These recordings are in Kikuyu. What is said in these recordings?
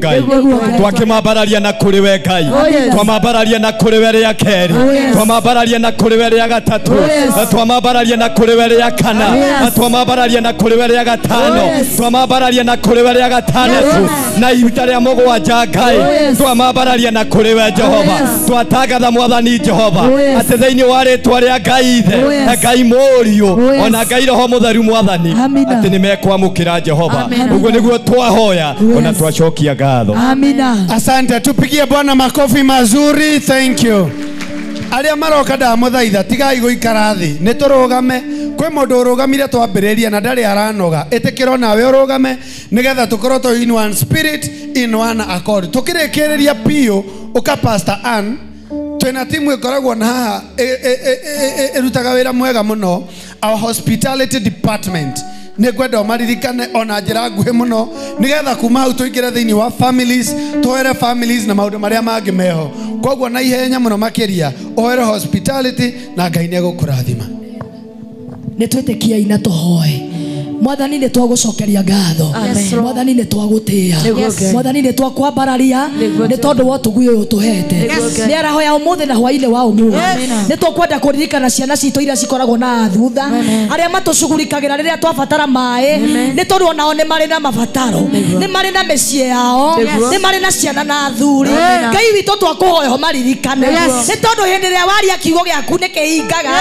Ngai. Twakĩmambararia na kũrĩ we Ngai, twamambararia na kũrĩ we rĩa kerĩ, twamambararia na kũrĩ we rĩa gatatũ, twamambararia na kũrĩ we rĩa kana, twamambararia na kũrĩ we rĩa gatano, twamambararia na kũrĩ we rĩa gatandatũ, na ihinda rĩa mũgwanja Ngai twamambararia na kũrĩ we Jehova. Twatangatha Mwathani Jehova atĩ thĩinĩ wa rĩtwa rĩa Ngai Ithe na Ngai Mũriũ ona Ngai Roho Mũtheru Mwathani atĩ nĩ mekwamũkĩra Jehova. Ũguo nĩguo twahoya ona twacokia ngatho. Amina. Asante, tupigie Bwana makofi mazuri. Thank you. Aria maroka ndamuthaitha tigai guikara thi, ni turugame. Kwi mundu urugamire twambiriria na ndari aranoga, itikiro nawe urugame nigetha tukorwo tu in one spirit, in one accord. Tukirikiriria piu uka Pastor Ann, twina timu ikoragwo na haha irutaga wira mwega muno, our hospitality department. Nĩ ngwenda ũmaririkane ona njĩra nguhĩ mũno nĩgetha kuma hau tũingĩre thĩinĩ wa families, tũhere families na maũndũ marĩa mangĩ meho. Koguo na ihenya mũno makĩria ũhere hospitality na Ngai nĩ egũkũrathima. Nĩ twĩtĩkiei na tũhoe. Mwathani nĩ twagũcokeria ngatho, Mwathani nĩ twagũtĩĩa, Mwathani nĩ twakwambararia nĩ tondũ wa ũtugi ũyũ ũtũhete. Nĩ arahoya ũmũthĩ na hwainĩ wa ũmũthĩ nĩ tũkwenda kũririkana ciana citũ iria cikoragwo na thutha, arĩa matũcugurikagĩra rĩrĩa twabatara maĩ, nĩ tondũ onao nĩ marĩ na mabataro, nĩ marĩ na mĩciĩ yao, nĩ marĩ na ciana na athuri. Ngai witũ twakũhoya ũmaririkane nĩ tondũ hĩndĩ ĩrĩa waria kiugo gĩaku nĩ kĩhingaga.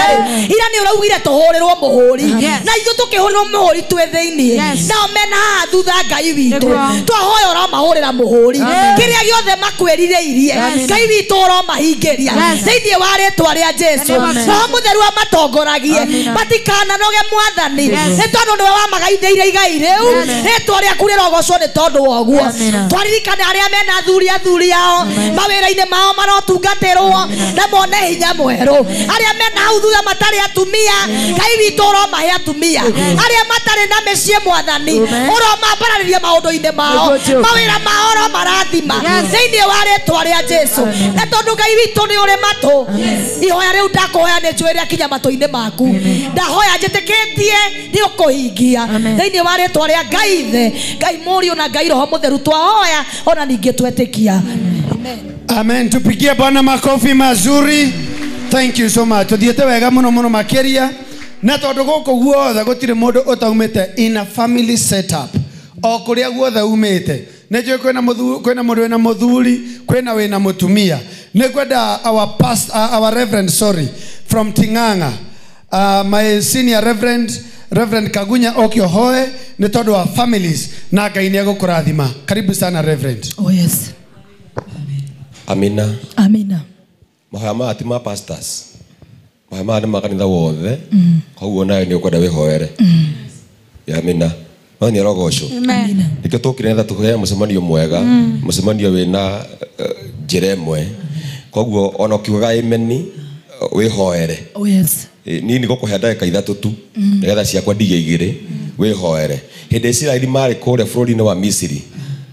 Ira nĩ ũraugire tũhũrĩrwo mũhũri, na ithuĩ tũkĩhũrĩrwo mũhũri twĩ thĩinĩ, nao mena haha thutha Ngai witũ twahoya ũramahũrĩra mũhũri, kĩrĩa gĩothe makwĩrirĩirie Ngai witũ ũromahingĩria thĩinĩ wa rĩtwa rĩa Jesu. Roho Mũtheru amatongoragie matikananoge Mwathani, nĩ tondũ nĩwe wamagaithĩire igai rĩu. Rĩtwa rĩaku rĩrogocwo nĩ tondũ wa ũguo. Twaririkane arĩa mena athuri ao mawĩra-inĩ mao marotungatĩrwo na mone hinya mwerũ. Arĩa mena hau thutha matarĩ atumia, Ngai witũ ũromahe atumia. Arĩa matarĩ na mĩciĩ Mwathani ũromambararĩria maũndũ-inĩ mao, mawĩra mao ũromarathima thĩinĩ wa rĩtwa rĩa Jesu. Na tondũ Ngai witũ nĩ ũrĩ matũ, ihoya rĩu ndakũhoya nĩ njũĩ rĩakinya matũ-inĩ maku, ndahoya njĩtĩkĩtie nĩ ũkũhingia thĩinĩ wa rĩtwa rĩa Ngai Ithe, Ngai Mũriũ na Ngai Roho Mũtheru twahoya ona ningĩ twetĩkia. Amen. Tupigie Bwana makofi mazuri. Thank you so much. Tuthiĩte wega mũno mũno makĩria. Na tondũ gũkũ guothe gũtirĩ mũndũ ũtaumĩte in a family setup, o kũrĩa guothe umĩte nĩ njũĩ kwĩna mũndũ wĩna mũthuri, kwĩna wĩna mũtumia. Nĩ ngwenda our pastor, our reverend, sorry, from Ting'ang'a, my senior reverend, Reverend Kagunya Okiohoe, nĩ tondũ wa families na Ngai nĩ egũkũrathima. Karibu sana Reverend. Oh yes. Amina. Amina. Mahoya maya ti ma pastors, mahoya maya nĩ ma kanitha wothe, koguo nawe nĩ ũkwenda wĩhoere. Amina. No nĩ arogocwo. Nĩkĩo tũkire nĩgetha tũgĩe mũcemanio mwega, mũcemanio wĩna njĩra ĩmwe. Koguo ona ũkiugaga amen wĩhoere. Oh yes. Niĩ nĩ ngũkũhe ndagĩka ithatũ tu nĩgetha ciakwa ndige igĩrĩ wĩhoere. Hĩndĩ Isiraeli marĩ kũrĩa bũrũri-inĩ wa Misiri,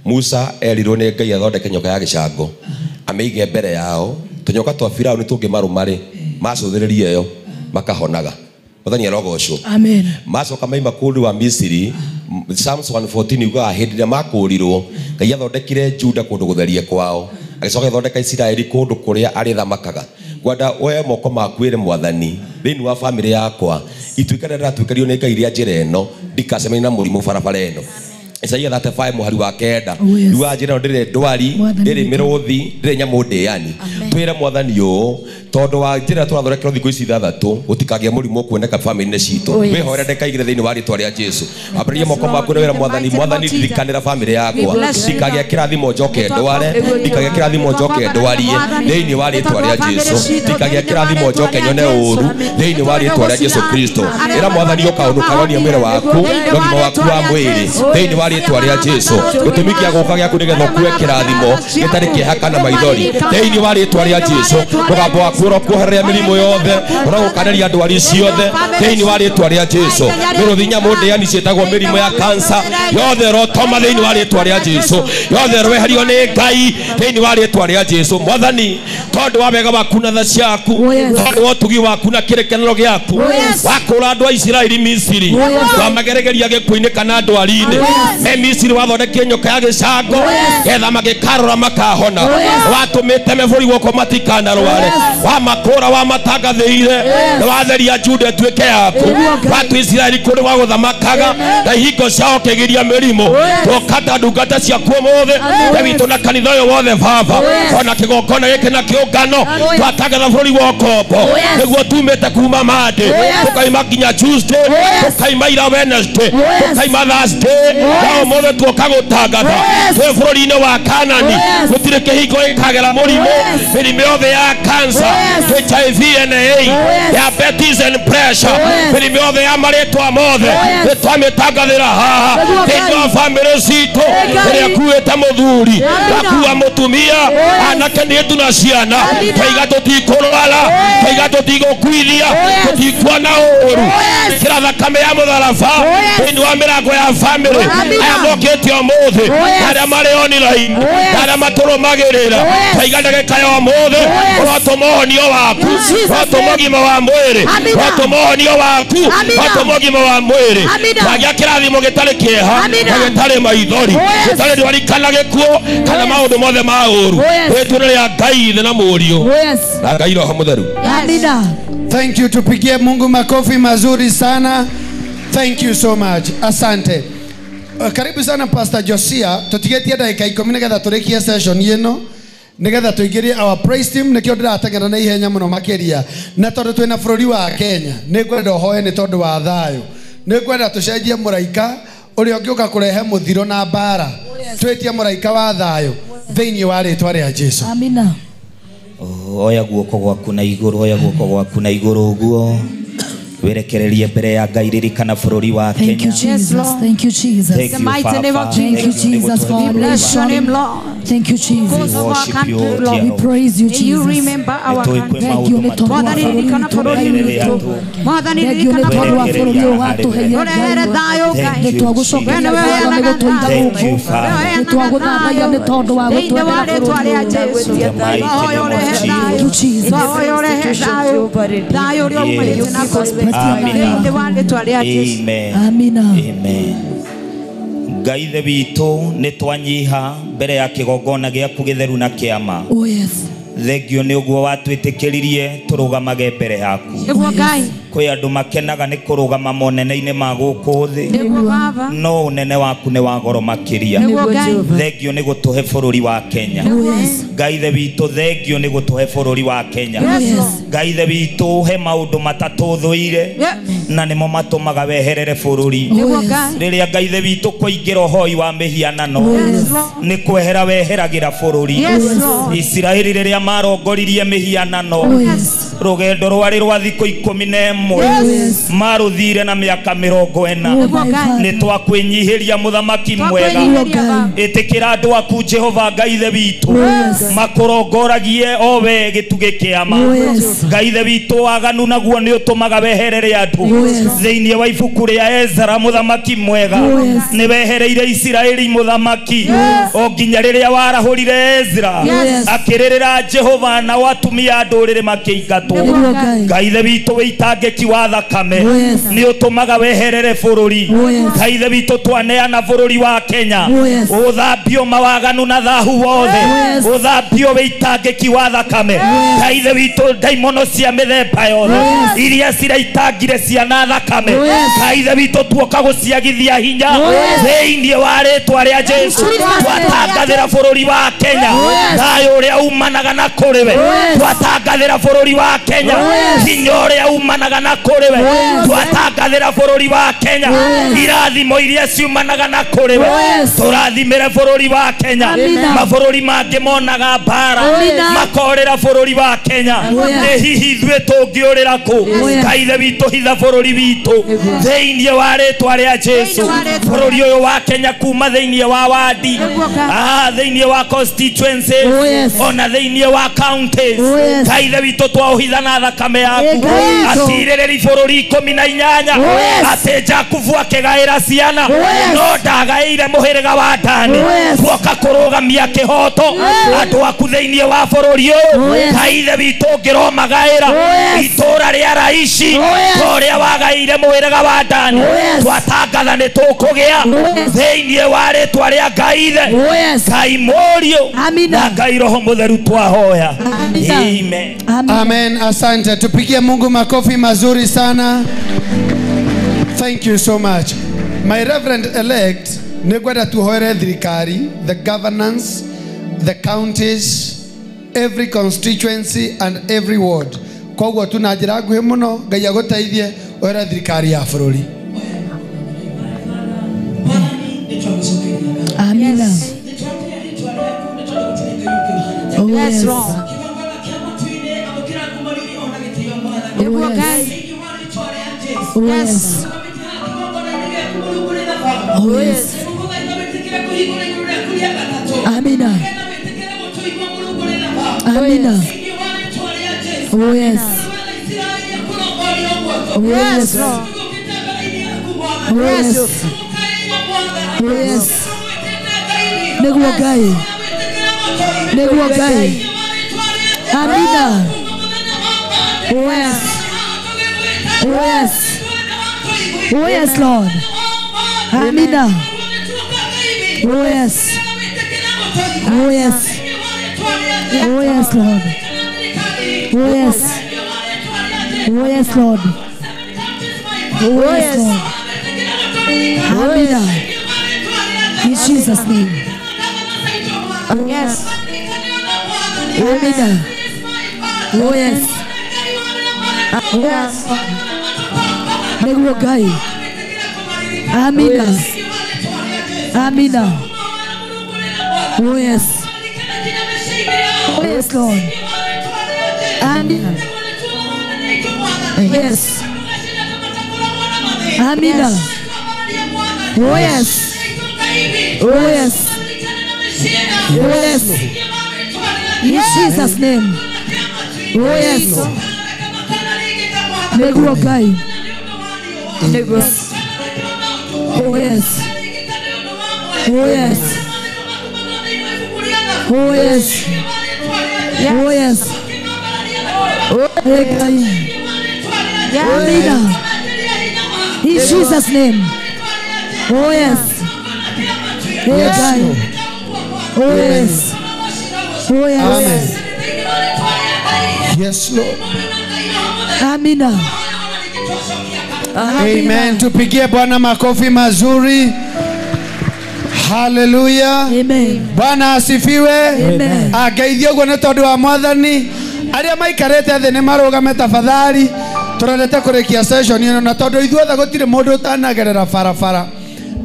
Musa erirwo nĩ Ngai athondeke nyoka ya gĩcango amĩige mbere yao, tũnyoka twa Firaũni tũngĩmarũma-rĩ, macũthĩrĩrie ĩyo makahonaga. Mwathani arogocwo. Amen. Macoka maima kũrĩ wa Misiri, Psalms 114 yugaga hĩndĩ ĩrĩa makũũrirwo, Ngai athondekire Juda kũndũ gũtherie kwao, agĩcoka agĩthondeka Isiraeli kũndũ kũrĩa arĩthamakaga. Ngwenda woe moko maku wĩre Mwathani thĩinĩ wa bamĩrĩ yakwa ituĩka rĩrĩa ndĩratuĩkario nĩ Ngai rĩa njĩra ĩno, ndikacemania na mũrimũ barabara ĩno. Isaia 35 mũhari wa kenda. Oh, yes. Yugaga njĩra ĩno ndĩrĩ ndwari, ndĩrĩ mĩrũthi, ndĩrĩ nyamũ ndĩani. Twĩre Mwathani ũũ, tondũ wa njĩra tũrathondekerwo thikũ ici ithathatũ, gũtikagĩa mũrimũ ũkuoneka bamĩrĩ-inĩ citũ. Oh, yes. Wĩhoere ndagĩka igĩrĩ thĩinĩ wa rĩtwa rĩa Jesu. Ambĩrĩria moko maku na wĩre Mwathani, Mwathani ndirikanĩra bamĩrĩ yakwa, ndikagĩa kĩrathimo njoke ndware, ndikagĩa kĩrathimo njoke ndwarie thĩinĩ wa rĩtwa rĩa Jesu, ndikagĩa kĩrathimo njoke nyone ũũru thĩinĩ wa rĩtwa rĩa Jesu Kristo. Ĩra Mwathani ũkaũnũkaronia mwĩrĩ waku na ũgima waku wa mwĩrĩ thĩinĩ wa rĩtwa rĩa Jesu. Gĩtũmi kĩa gũka gĩaku nĩgetha ũkue kĩrathimo gĩtarĩ kĩeha kana maithori thĩinĩ wa rĩtwa rĩa Jesu. Mũgambo waku ũrokuohereria mĩrimũ yothe, ũrogũkanĩria ndwari ciothe thĩinĩ wa rĩtwa rĩa Jesu. Mĩrũthi nyamũ ndĩani ciĩtagwo mĩrimũ ya kansa yothe ĩrotoma thĩinĩ wa rĩtwa rĩa Jesu, yothe ĩroeherio nĩ Ngai thĩinĩ wa rĩtwa rĩa Jesu. Mwathani Tondu wa wega waku na tha ciaku, tondu wa ũtugi waku na kĩrĩkanĩro gĩaku, wakũra andũ a Isiraeli Misiri, wamageregeria gĩkuũ-inĩ kana ndwari-inĩ. Me Misiri wathondekire nyoka ya gĩcango getha magĩkarora makahona, watũmĩte me bũrũri gũkũ matikanarware, wamakũra wamatangathĩire, na watheria Juda ĩtuĩke yaku, watu Isiraeli kũrĩ wa gũthamakaga na ihingo ciao ũkĩgiria mĩrimũ. Tũkata ndungata ciaku ũmũthĩ we witũ na kanitha ũyũ wothe Baba, ona kĩgongona gĩkĩ na kĩũngano, twatangatha bũrũri wa ũkombo nĩguo tumĩte kuma Monday tũkaima nginya Tuesday, tũkaima ira Wednesday, tũkaima Thursday, na ũmũthĩ tuoka gũtangatha twĩ bũrũri-inĩ wa Kanani, gũtirĩ kĩhingo gĩkagera mũrimũ, mĩrimũ yothe ya cancer, HIV and AIDS, diabetes and pressure, mĩrimũ yothe ya marĩtwa mothe nĩtwamĩtangathĩra haha thĩinĩ wa bamĩrĩ citũ ĩrĩa ĩkuĩte mũthuri, gakua mũtumia, anake nĩ na ciana, twaiga tũtikũrwara, twaiga tũtigũkuithia, tũtikuona ũũru. Ĩkĩra thakame ya mũtharaba thĩinĩ wa mĩrango ya bamĩrĩ aya mokĩte ũmũthĩ, arĩa marĩ online, arĩa matũrũmagĩrĩra, twaiga ndagĩka ya ũmũthĩ ũrotũma ũhonio waku, ũrotũma ũgima wa mwĩrĩ, ũrotũma ũhonio waku, ũrotũma ũgima wa mwĩrĩ. Twagĩa kĩrathimo gĩtarĩ kĩeha na gĩtarĩ maithori, gĩtarĩ ndwari kana gĩkuũ kana maũndũ mothe ma ũũru. Rĩĩtwa rĩa Ngai Ithe na Mũriũ na Ngai Roho Mũtheru. Amina. Thank you, tupigie Mungu makofi mazuri sana. Thank you so much. Asante. Karibu sana Pastor Josia. Tutigetie ndagĩka 10 nĩgetha tũrĩkie session ĩno, nĩgetha tũingĩrie our praise team, nĩkĩo ndĩrateng'era na ihenya mũno makĩria. Na tondũ twĩna bũrũri wa Kenya, nĩngwenda ũhoe nĩ tondũ wa thayũ. Nĩngwenda tũcenjie mũraika ũrĩa ũngĩũka kũrehe mũthiro na mbara, twĩtie mũraika wa thayũ thĩinĩ wa rĩtwa rĩa Jesu. Amina. Oya guoko gwaku na igũrũ, oya guoko gwaku na igũrũ ũguo, werekererie mbere ya Ngai, ririkana bũrũri wa Kenya. Thank you Jesus. Thank you Jesus. Thank you Father. Thank you Jesus for our nation. Thank you Jesus. We praise you Jesus. You remember our country. Thank you nĩ tondũ wa bũrũri witũ. Thank you nĩ tondũ wa bũrũri ũyũ watũheire Ngai. Nĩ twagũcokeria ngatho nĩ gũtũiga gũkũ. Nĩ twagũthathaiya nĩ tondũ wa gũtwendera bũrũri ũyũ. Thank you Jesus. Amen. Amina. Amen. Ngai Ithe witũ, nĩ twanyiha mbere ya kĩgongona gĩaku gĩtheru na kĩama. Oh yes. Thengio nĩ ũguo watwĩtĩkĩririe tũrũgamage mbere yaku. Kwĩ andũ makenaga nĩ kũrũgama monene-inĩ ma gũkũ thĩ, no ũnene waku nĩ wa goro makĩria. Thengio nĩ gũtũhe bũrũri wa Kenya. Ngai Ithe witũ, thengio nĩ gũtũhe bũrũri wa Kenya. Ngai Ithe witũ, he maũndũ matatũ thũire na nĩmo matũmaga weherere bũrũri. Rĩrĩa Ngai Ithe witũ kũingĩra ũhoi wa mĩhianano, nĩ kwehera weheragĩra bũrũri. Isiraeli rĩrĩa marongoririe mĩhianano, rũgendo rwarĩ rwa thikũ 11, marũthire na mĩaka 40. Nĩ twakwĩnyihĩria mũthamaki mwega, ĩtĩkĩra andũ aku Jehova Ngai Ithe witũ makũrongoragie o we gĩtugĩ kĩama. Ngai Ithe witũ, waganu naguo nĩ ũtũmaga weherere andũ. Thĩinĩ wa ibuku rĩa Ezra, mũthamaki mwega, nĩ wehereire Isiraeli mũthamaki o nginya rĩrĩa warahũrire Ezra akĩrĩrĩra Jehova, na watumia ndũrĩrĩ makĩingatwo. Ngai Ithe witũ, wĩitangĩki wa thakame nĩ ũtũmaga weherere bũrũri. Ngai Ithe witũ, twaneana bũrũri wa Kenya, ũthambio mawaganu na thahu wothe, ũthambio wĩitangĩki wa thakame. Ngai Ithe witũ, ndaimono cia mĩthemba yothe iria ciraitangire ciana thakame, Ngai Ithe witũ, tuoka gũciagithia hinya thĩinĩ wa rĩtwa rĩa Jesu. Twatangathĩra bũrũri wa Kenya thayũ ũrĩa umanaga na kũrĩ we. Twatangathĩra bũrũri wa Kenya hinya ũrĩa umanaga na kũrĩ we. Twatangathĩra bũrũri wa Kenya irathimo iria ciumanaga na kũrĩ we. Tũrathimĩre bũrũri wa Kenya. Mabũrũri mangĩ monaga mbara makorĩra bũrũri wa Kenya. Nĩ hihi ithuĩ tũngĩũrĩra kũ? Ngai Ithe witũ, hitha bũrũri witũ thĩinĩ wa rĩtwa rĩa Jesu. Bũrũri ũyũ wa Kenya kuma thĩinĩ wa wadi, thĩinĩ wa constituencies, ona thĩinĩ wa counties, Ngai Ithe witũ twaũhitha na thakame yaku. Atirĩ Acirĩrĩri bũrũri 18 atĩ Jakubu akĩgaĩra ciana no ndagaĩire mũhĩrĩga wa Dani. Tuoka kũrũgamia kĩhoto andũ aku thĩinĩ wa bũrũri ũyũ. Ngai ithe witũ ũngĩromagaĩra itũũra rĩa Raishi ta ũrĩa wagaĩire mũhĩrĩga wa Dani. Twatangatha nĩ tũkũgĩa thĩinĩ wa rĩtwa rĩa Ngai ithe, Ngai Mũriũ na Ngai Roho Mũtheru twahoya. Amen. Amen. Asante. Tupigie Mungu makofi mazuri sana. Thank you so much. My Reverend elect, nĩngwenda tuhoere thirikari, the governance, the counties, every constituency and every ward. Koguo tu na njĩra nguhĩ mũno, Ngai agũteithie ũhere thirikari ya bũrũri. Amina. Yes, Lord. Oh yes. Oh yes. Amina. Amina. Oh yes. Oh yes. Oh yes. Oh yes. Nĩguo Ngai. Nĩguo Ngai. Amina. Oh yes. Oh yes. Oh yes, Lord. Amina. Oh yes. Oh yes. Oh yes, Lord. Oh yes. Oh yes, Lord. Oh yes, Lord. Amina. In Jesus' name. Yes. Amina. Oh yes. Oh yes. Nĩguo Ngai. Amina. Amina. Oh yes. Oh yes, Lord. Amina. Yes. Amina. Oh yes. Oh yes. Oh yes. In Jesus' name. Oh yes. Nĩguo Ngai. Oh yes. Oh yes. Oh yes. Oh yes. Amina. In Jesus' name. Oh yes. Oh yes. Oh yes. Amen. Yes, Lord. Amina. Amen. Tupigie Bwana makofi mazuri. Hallelujah. Amen. Bwana asifiwe. Amen. Angeithio guo nĩ tondũ wa Mwathani. Arĩa maikarĩte thĩ nĩ marũgame tafadhali. Tũrendete kũrĩkia session ĩno na tondũ ithuothe gũtirĩ mũndũ ũtanagerera barabara.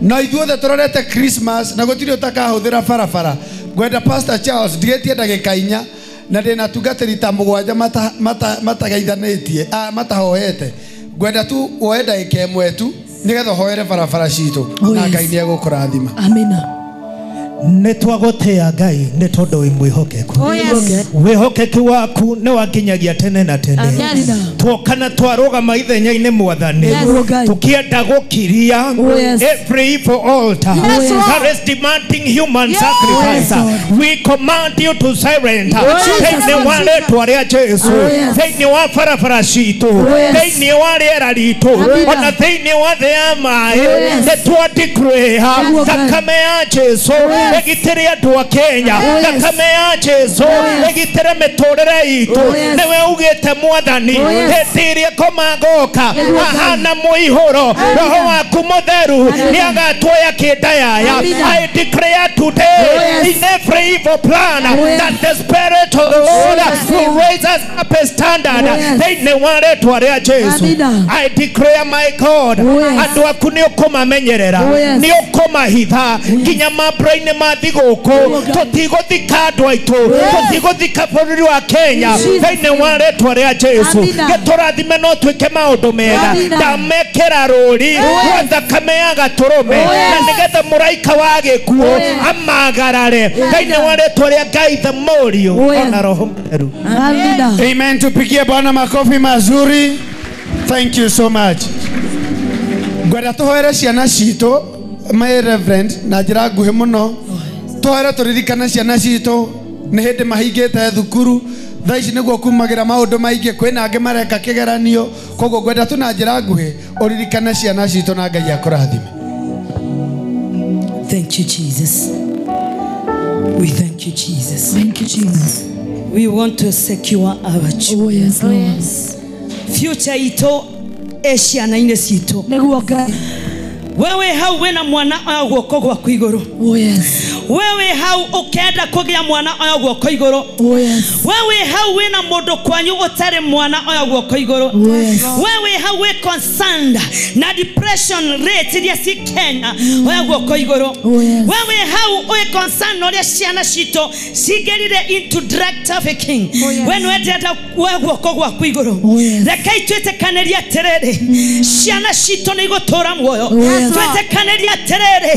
Na ithuothe tũrorete Christmas na gũtirĩ ũtakahũthĩra barabara. Ngwenda Pastor Charles ndigĩtie ndagĩka 4 na ndĩna atungatĩri ta 7 matageithanĩtie, matahoete. Ngwenda tu woe ndagĩka 1 tu nĩgetha ũhoere barabara citũ na Ngai nĩegũkũrathima. Amina. Nĩ twagũtĩa Ngai nĩ tondũ wĩ mwĩhokeku. Wĩhokeku waku nĩ wanginyagia tene na tene. Tuoka na twarũgama ithenya-inĩ Mwathani, tũkĩenda gũkiria every evil altar that is demanding human sacrifice. We command you to surrender. Thĩinĩ wa rĩtwa rĩa Jesu, thĩinĩ wa barabara citũ, thĩinĩ wa rĩera ritũ, ona thĩinĩ wa thĩ ya maĩ, nĩ twa declare thakame ya Jesu ĩgitĩre andũ a Kenya, thakame ya Jesu ĩgitĩre mĩtũrĩre itũ. Nĩwe ugĩte Mwathani, hĩndĩ ĩrĩa ngoma ngoka ahana mũihũro, Roho waku Mũtheru nĩagatuoya kĩndayaya. I declare today in every evil plan that the Spirit of the Lord will raise us up a standard. Thĩinĩ wa rĩtwa rĩa Jesu, I declare, my God, andũ aku nĩ ũkũmamenyerera, nĩ ũkũmahitha nginya mambura-inĩ ma thigũkũ. Tũtigũthika andũ aitũ, tũtigũthika bũrũri wa Kenya thĩinĩ wa rĩtwa rĩa Jesu. Gĩtũrathime no twĩke maũndũ mega. Ndamekĩra rũri rwa thakame ya gatũrũme na nĩgetha mũraika wa gĩkuũ amagarare thĩinĩ wa rĩtwa rĩa Ngai the Mũriũ ona Roho Mũtheru. Amen. Tupigie Bwana makofi mazuri. Thank you so much. Ngwenda tũhoere ciana citũ, my reverend, na njĩra nguhĩ mũno. Tũhoere tũririkane ciana citũ nĩ hĩndĩ mahingĩte thukuru. Thaa ici nĩguo kumagĩra maũndũ maingĩ, kwĩna angĩ mareka kĩgeranio. Koguo ngwenda tu na njĩra nguhĩ ũririkane ciana citũ na Ngai akũrathime. Thank you, Jesus. We thank you, Jesus. Thank you, Jesus. We want to secure our children. Oh yes, Lord. Oh, yes. Future ito ciana-inĩ citũ. Nĩguo Ngai. Wewe hau wĩna mwana oya guoko gwaku igũrũ. Oh yes. Wewe hau ũkenda kũgĩa mwana oya guoko igũrũ. Oh yes. Wewe hau wĩna mũndũ kwanyu ũtarĩ mwana oya guoko igũrũ. Oh yes. Wewe hau wĩ concerned na depression rate iria ci Kenya oya guoko igũrũ. Oh yes. Wewe hau wĩ concerned na ũrĩa ciana citũ cingĩrire into drug trafficking. Oh yes. We nĩwendete oya guoko gwaku igũrũ. Oh yes. Rekei twĩtĩkanĩrie atĩrĩrĩ, ciana citũ nĩ igũtũũra muoyo. Oh yes. Twĩtĩkanĩrie atĩrĩrĩ,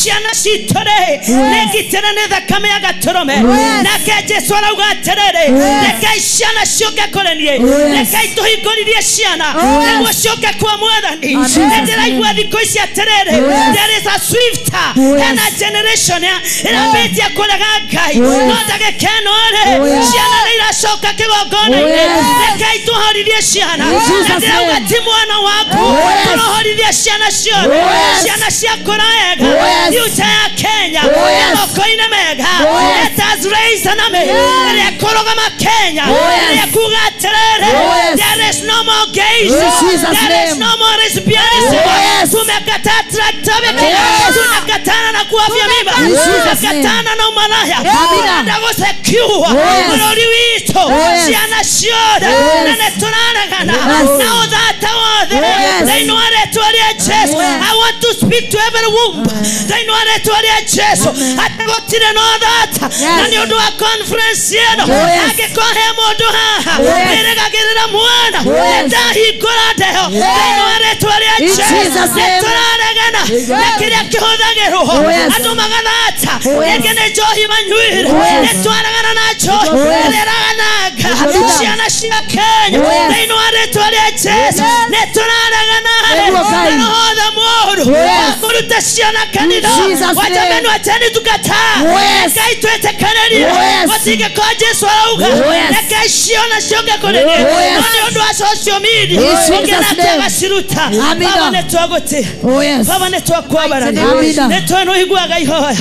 ciana citũ rĩ nĩ ngitĩre nĩ thakame ya gatũrũme. Nake Jesũ arauga atĩrĩrĩ, rekei ciana ciũke kũrĩ niĩ, rekei tũhingũrithie ciana nĩguo ciũke kwa Mwathani. Nĩ ndĩraigua thikũ ici atĩrĩrĩ, there is a swifter hena generation ĩrambĩtie kũrega Ngai, no ndagĩka ĩno rĩ ciana nĩ iracoka kĩgongona-inĩ. Rekei tũhorithie ciana. Na ndĩrauga ti mwana waku, tũrohorithie ciana ciothe, ciana ciakũra wega, future ya Kenya moko-inĩ mega. Let us raise an army ĩrĩa ĩkũrũgama Kenya, ĩrĩa ĩkuga atĩrĩrĩ, there is no more gays, there is no more lesbianism. Tumekataa drug trafficking, tunakatana na kuavya mimba, tunakatana na umalaya. Tunataka gũsecure bũrũri witũ, ciana ciothe, na nĩ tũraregana na ũthata wothe thĩinĩ wa rĩtwa rĩa Jesũ. I want to speak to every womb thĩinĩ wa rĩtwa rĩa Jesũ atĩ gũtirĩ na ũthata. Na nĩ ũndũ wa conference ĩno, angĩkorwo he mũndũ haha wĩrĩgagĩrĩra mwana, nĩndahingũra ndeho thĩinĩ wa rĩtwa rĩa Jesũ. Nĩtũraregana na kĩrĩa kĩhũthagĩrwo andũ magathata, rĩngĩ nĩ njohi manyuire, nĩtwaregana na njohi ĩrĩa ĩragananga ciana cia Kenya thĩinĩ wa rĩtwa rĩa Jesũ. Nĩtũraregana na roho othe mũũru wa kũruta ciana kanitha. Wajameni, wacheni tukataa. Rekei twĩtĩkanĩrie gũtingĩkorwo Jesũ arauga rekei ciana ciũke kũrĩ niĩ, no nĩ ũndũ wa social media ũngĩ nake agaciruta. Baba nĩ twagũtĩa, Baba nĩ twakwambarania, nĩ tũĩ nĩ ũiguaga ihoya,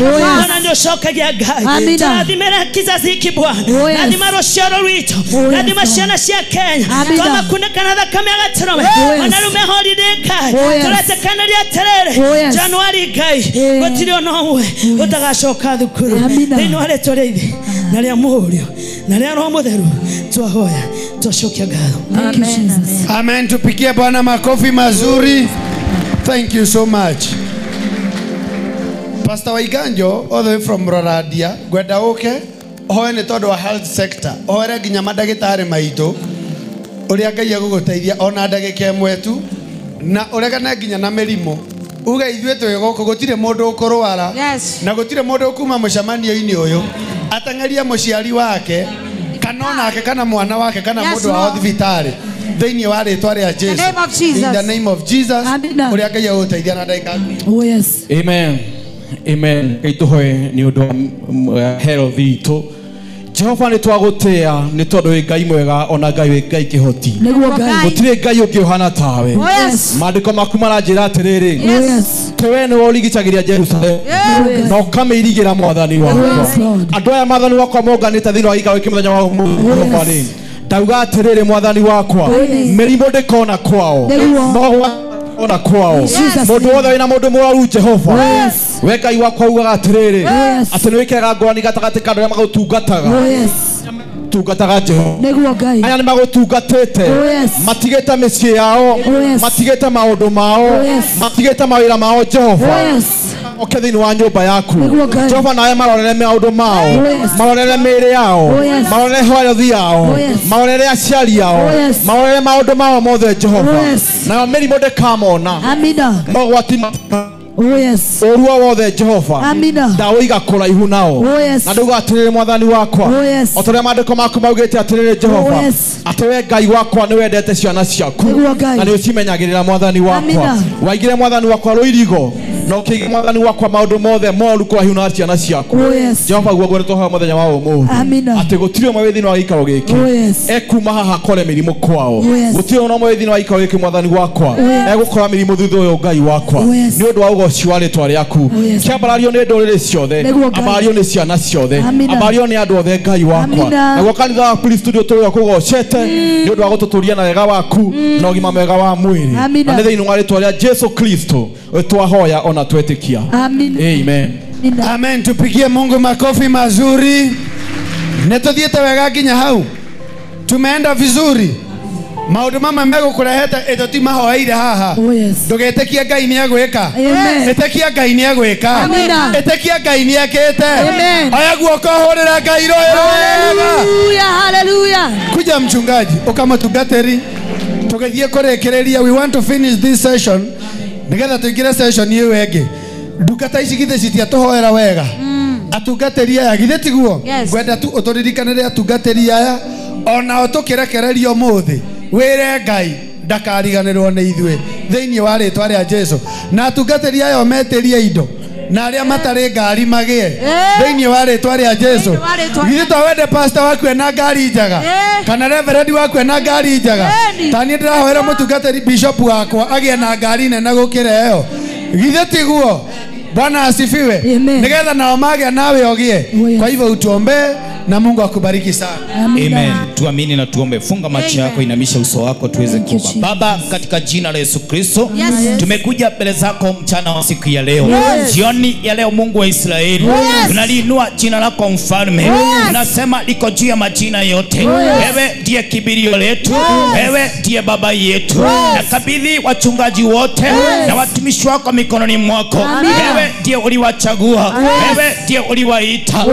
ona nĩ ũcokagia Ngai. Tũrathimĩra kizazi hiki Bwana, rathima rũciaro rwitũ, rathima ciana cia Kenya, twamakunĩka na thakame ya gatũrũme, ona rĩu me holiday Ngai, tũretĩkanĩria atĩrĩrĩ, Januari Ngai gũtirĩ ona ũmwe ũtagacoka thukuru thĩinĩ wa rĩtwa rĩa Ithe na rĩa Mũriũ na rĩa Roho Mũtheru twahoya twacokia ngatho. Amen. Tupigie Bwana makofi mazuri. Thank you so much. Pastor Waiganjo all the way from Roradia, ngwenda ũke ũhoe nĩ tondũ wa health sector, ũhoere nginya mandagĩtarĩ maitũ ũrĩa Ngai egũgũteithia ona ndagĩka ĩmwe tu, na ũregane nginya na mĩrimũ. Uge ithuĩ twĩ gũkũ gũtirĩ mũndũ ũkũrwara, na gũtirĩ mũndũ ũkuma mũcemanio-inĩ ũyũ ateng'erie mũciari wake kana onake kana mwana wake kana mũndũ wao thibitarĩ thĩinĩ wa rĩtwa rĩa Jesũ. In the name of Jesus, ũrĩa Ngai egũgũteithia na ndagĩka. Oh yes. Amen. Amen. Ngai tũhoe nĩ ũndũ wa health itũ. Jehova nĩ twagũtĩa nĩ tondũ wĩ Ngai mwega ona Ngai wĩ Ngai kĩhoti. Gũtirĩ Ngai ũngĩ ũhana tawe. Maandĩko maku maranjĩra atĩrĩrĩ, we nĩwe ũrigicagĩria Jerusalemu na ũkamĩirigĩra Mwathani wakwa. Andũ aya Mwathani wakwa monganĩte thĩinĩ wa gĩikaro gĩkĩ mũthenya wa ũmũthĩ, ndauga atĩrĩrĩ Mwathani wakwa, mĩrimũ ndĩkona kwao, ona kwao mũndũ wothe wĩna mũndũ mũrwaru Jehova, we Ngai wakwa ugaga atĩrĩrĩ atĩ nĩwĩkĩraga ngũrani gatagatĩ ka andũ arĩa magũtungataga tungataga Jehova. Aya nĩ magũtungatĩte, matigĩte mĩciĩ yao, matigĩte maũndũ mao, matigĩte mawĩra mao Jehova, oke thĩinĩ wa nyũmba yaku Jehova, nawe marorere maũndũ mao, marorere mĩĩrĩ yao, marorere health yao, marorere aciari ao, marorere maũndũ mao mothe Jehova, nayo mĩrimũ ndĩkamona, mogwati Ũru o wothe Jehova ndawĩiga kũraihu nao. Na ndauga atĩrĩrĩ mwathani wakwa, o ta ũrĩa maandĩko maku maugĩte atĩrĩrĩ Jehova, atĩ we Ngai wakwa nĩ wendete ciana ciaku na nĩ ũcimenyagĩrĩra mwathani wakwa. Waigire mwathani wakwa rũirigo na ũkĩiga mwathani wakwa maũndũ mothe moru kũraihu na ciana ciaku. Jehova guo nĩtwahoya mũthenya wa ũmũthĩ atĩ gũtirĩ ũmwe wĩ thĩinĩ wa gĩikaro gĩkĩ ekuma haha akore mĩrimũ kwao. Gũtirĩ ona ũmwe wĩ thĩinĩ wa gĩikaro gĩkĩ mwathani wakwa egũkora mĩrimũ thutha ũyũ Ngai wakwa, nĩ ũndũ wa ũgoci wa rĩtwa rĩaku. Kĩambarario nĩ ndũrĩrĩ ciothe, ambarario nĩ ciana ciothe, ambarario nĩ andũ othe Ngai wakwa. Naguo kanitha wa Praise Studio tũrĩ kũgocete nĩ ũndũ wa gũtũtũria na wega waku na ũgima mwega wa mwĩrĩ, na nĩ thĩinĩ wa rĩtwa rĩa Jesu Kristo twahoya ona twetĩkia. Amen. Amen. Tupigie Mungu makofi mazuri. Nĩtũthiĩte wega nginya hau, tumeenda vizuri. Maũndũ mamwe megũkũrehete ĩtũ ti mahoeire haha. Ndũgetĩkie Ngai nĩegwĩka. Ĩtĩkia Ngai nĩegwĩka. Ĩtĩkia Ngai nĩekĩte. Oya guoko hũrĩra Ngai rũĩ rwega. Hallelujah. Kuja mchungaji ũkamũtungatĩri tũgĩthiĩ kũrĩkĩrĩria. We want to finish this session nĩgetha tũingĩre session ĩyo ĩngĩ. Ndungata ici githĩ citiatũhoera wega? Atungatĩri aya githĩ tiguo? Ngwenda tu ũtũririkanĩre atungatĩri aya onao tũkĩrekererio ũmũthĩ wĩre Ngai ndakariganĩrwo nĩ ithuĩ thĩinĩ wa rĩtwa rĩa Jesu. Na atungatĩri aya metĩrie indo na arĩa matarĩ ngari magĩe thĩinĩ wa rĩtwa rĩa Jesu. Githĩ to wende pastor waku ena ngari njega kana reverend waku ena ngari njega? Ta niĩ ndĩrahoera mũtungatĩri bishop wakwa agĩe na ngari nene gũkĩra ĩyo. Githĩ tiguo? Bwana asifiwe. Nĩgetha nao magĩa nawe ũgĩe. Kwa hivyo utuombee na Mungu akubariki sana. Amen. Tuamini na tuombe. Funga macho yako, inamisha uso wako tuweze kuomba. Baba, katika jina la Yesu Kristo, tumekuja mbele zako mchana wa siku ya leo. Jioni ya leo, Mungu wa Israeli, tunaliinua jina lako mfalme. Tunasema liko juu ya majina yote. Wewe ndiye kibirio letu, wewe ndiye baba yetu. Nakabidhi wachungaji wote na watumishi wako mikononi mwako. Wewe ndiye uliwachagua, wewe ndiye uliwaita.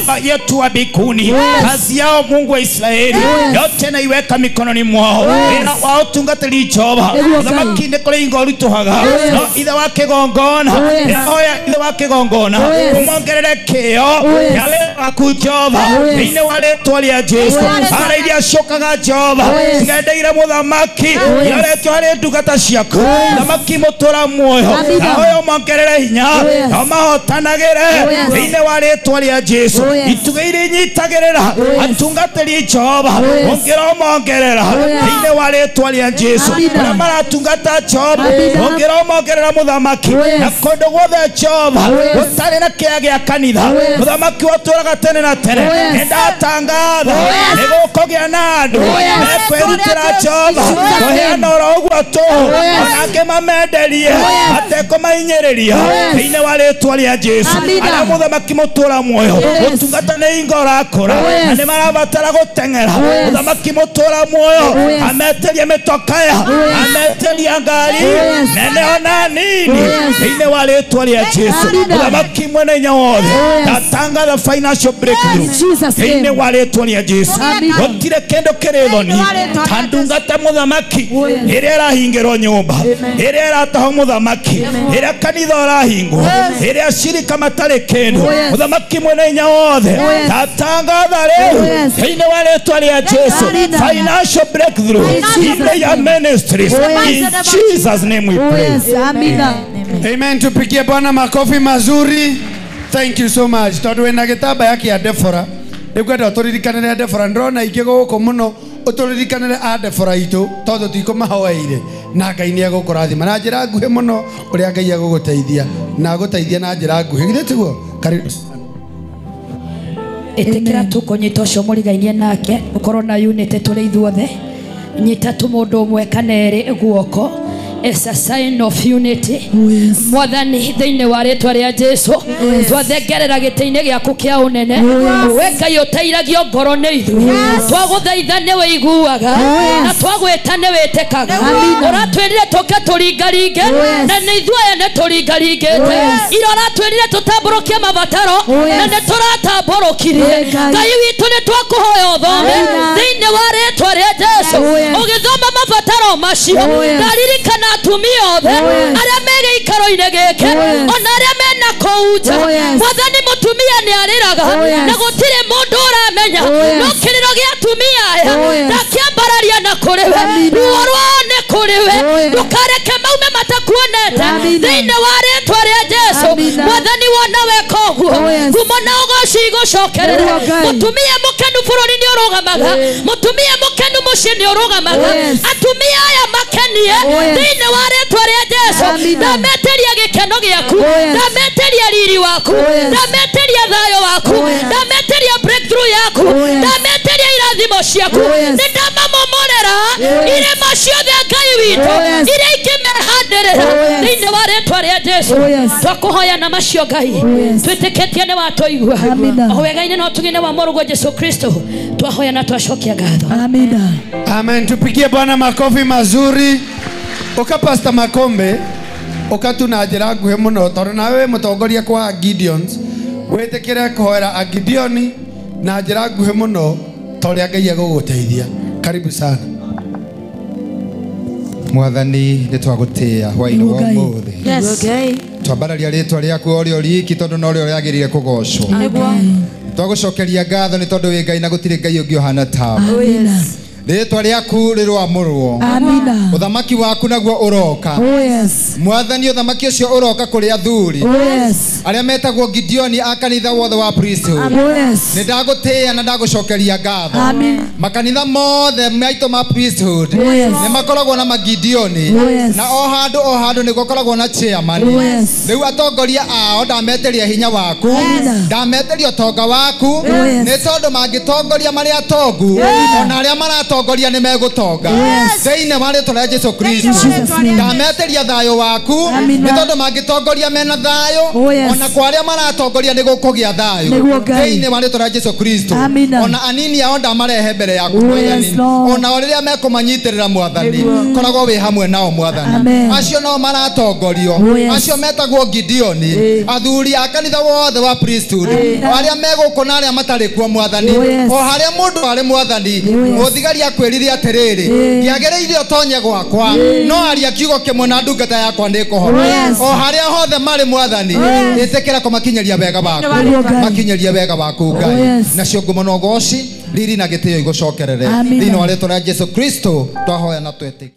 Baba yetu wa mbinguni, kazi yao Mungu wa Israeli yote naiweka mikononi mwao. Wĩra wao tungatĩri Jehova, mũthamaki nĩ kũrĩ ingo ũritũhaga, no ithe wa kĩgongona nĩahoya ithe wa kĩgongona ũmongerere kĩyo kĩa wĩra waku Jehova thĩinĩ wa rĩtwa rĩa Jesu. Mbara iria ciũkaga Jehova cigendeire mũthamaki iroretio harĩ ndungata ciaku, mũthamaki mũtũra muoyo, ahoya ũmongerere hinya na ũmahotanagĩre thĩinĩ wa rĩtwa rĩa Jesu. Itugĩ iria inyitagĩrĩra atungatĩri Jehova ũngĩromongerera thĩinĩ wa rĩtwa rĩa Jesu. Arĩa maratungata Jehova ũngĩromongerera mũthamaki, na kũndũ guothe Jehova gũtarĩ na kĩea gĩa kanitha, mũthamaki watũraga tene na tene, nĩndatangatha nĩgũkũgĩa na andũ mekwĩrutĩra Jehova kũheana oro ũguo tũhũ, ona angĩ mamenderie matekũmahinyĩrĩria thĩinĩ wa rĩtwa rĩa Jesu. Arĩa mũthamaki mũtũra muoyo ũtungata nĩ ingo ũrakũra na nĩ marabatara gũteng'era, mũthamaki mũtũra muoyo ametĩrie mĩtokaya, ametĩrie ngari nene ona nini thĩinĩ wa rĩtwa rĩa Jesu. Mũthamaki mwene hinya wothe ndatangatha financial breakthrough thĩinĩ wa rĩtwa rĩa Jesu. Gũtirĩ kĩndũ kĩrĩ thoni ta ndungata mũthamaki ĩrĩa ĩrahingĩrwo nyũmba, ĩrĩa ĩratahwo mũthamaki, ĩrĩa kanitha ũrahingwo, ĩrĩa acirika matarĩ kĩndũ. Mũthamaki mwene hinya wothe ndatangatha rĩu thĩinĩ wa rĩtwa rĩa Jesu financial breakthrough in their ministries. In Jesus name we pray. Amen. Tupigie Bwana makofi mazuri. Thank you so much. Tondu wina gitamba ya kia Deborah, nĩngwenda ũtũririkanĩre Deborah. Ndĩrona ingĩ gũkũ mũno, ũtũririkanĩre a Deborah itũ tondũ tikũmahoeire, na Ngai nĩ egũkũrathima na njĩra nguhĩ mũno ũrĩa Ngai egũgũteithia na agũteithia na njĩra nguhĩ. Githĩ tiguo? Karibu. Ĩtĩkĩra tũkũnyita ũcio mũrigainie nake, ũkorwo na unity tũrĩ ithuothe. Nyita tu mũndũ ũmwe kana erĩ guoko. It's a sign of unity. Mwathani thĩinĩ wa rĩtwa rĩa Jesu, twathengerera gĩtĩ-inĩ gĩaku kĩa ũnene. We Ngai ũteiragio ngoro nĩ ithuĩ, twagũthaitha nĩ wĩiguaga na twagwĩta nĩ wĩtĩkaga. Ũratwĩrire tũke tũringaringe na nĩ ithuĩ aya nĩ tũringaringĩte. Ira ũratwĩrire tũtambũrũkie mabataro na nĩ tũratambũrũkirie. Ngai witũ nĩ twakũhoya ũthome thĩinĩ wa rĩtwa rĩa Jesu. Ũgĩthoma mabataro macio, ndaririkana atumia othe arĩa me gĩikaro kĩũngano-inĩ gĩkĩ ona arĩa mena kũu nja mwathani mũtumia nĩ arĩraga na gũtirĩ mũndũ ũramenya no kĩrĩro gĩa atumia aya ndakĩambararia na kũrĩ we ruo rwao nĩ kũrĩ we ndũkareke maume matakuonete thĩinĩ wa rĩtwa rĩa Jesu mwathani wona weka ũguo ngumo na ũgoci igũcokerere mũtumia mũkenu bũrũri nĩ ũrũgamaga mũtumia mũkenu mũciĩ nĩ ũrũgamaga atumia aya makenie thĩinĩ wa rĩtwa rĩa Jesu ndametĩria gĩkeno gĩaku ndametĩria riri waku ndametĩria thayũ waku ndametĩria breakthrough yaku ndametĩria irathimo ciaku nĩ ndamamomorera irĩma ciothe Ngai witũ iria ingĩmehandĩrĩra thĩinĩ wa rĩtwa rĩa Jesu twakũhoya na macio Ngai twĩtĩkĩtie nĩ watũigua o wega-inĩ no tugine wa mũrũguo Jesu Kristo twahoya na twacokia ngatho. Amina. Amen. Tupigie Bwana makofi mazuri. Oka Pastor Makombe oka tu na njĩra nguhĩ mũno tondũ nawe wĩ mũtongoria kwa Gideons wĩtĩkĩre kũhoera Agideoni na njĩra nguhĩ mũno ta ũrĩa Ngai egũgũteithia. Karibu sana. Mwathani nĩ twagũtĩĩa hwaĩ-inĩ wa ũmũthĩ. Twambararia rĩtwa rĩaku o rĩo riki tondũ no rĩo rĩagĩrĩire kũgocwo. Twagũcokeria ngatho nĩ tondũ wĩ Ngai na gũtirĩ Ngai ũngĩ ũhana tawe. Rĩtwa rĩaku rĩroamũrwo. Amina. Ũthamaki waku naguo ũroka. Mwathani ũthamaki ũcio ũroka kũrĩ athuri arĩa metagwo Gideoni a kanitha wothe wa priesthood. Nĩ ndagũtĩĩa na ndagũcokeria ngatho. Makanitha mothe maitũ ma priesthood nĩ makoragwo na magideoni na o handũ nĩ gũkoragwo na chairman. Rĩu atongoria ao ndametĩria hinya waku ndametĩria ũtonga waku nĩ tondũ mangĩtongoria marĩ atongu ona arĩa maratongoria nĩ megũtonga thĩinĩ wa rĩtwa rĩa Jesu Kristo. Ndametĩria thayũ waku nĩ tondũ mangĩtongoria mena thayũ ona kwa arĩa maratongoria nĩ gũkũgĩa thayũ thĩinĩ wa rĩtwa rĩa Jesu Kristo. Ona anini ao ndamarehe mbere yaku Mwathani ona o rĩrĩa mekũmanyitĩrĩra Mwathani koragwo wĩ hamwe nao Mwathani. Acio nao maratongorio acio metagwo Gideoni athuri a kanitha wothe wa priesthood arĩa megũkũ na arĩa matarĩ kuo Mwathani o harĩa mũndũ arĩ Mwathani mũthigari akwĩrire atĩrĩrĩ ndiagĩrĩire ũtonye gwakwa no aria kiugo kĩmwe na ndungata yakwa nĩ ĩkũhona. O harĩa hothe marĩ Mwathani ĩtĩkĩra kũmakinyĩria wega waku makinyĩrie wega waku Ngai nacio ngumo na ũgoci riri na gĩtĩo igũcokerere thĩinĩ wa rĩtwa rĩa Jesu Kristo twahoya na twetĩkia.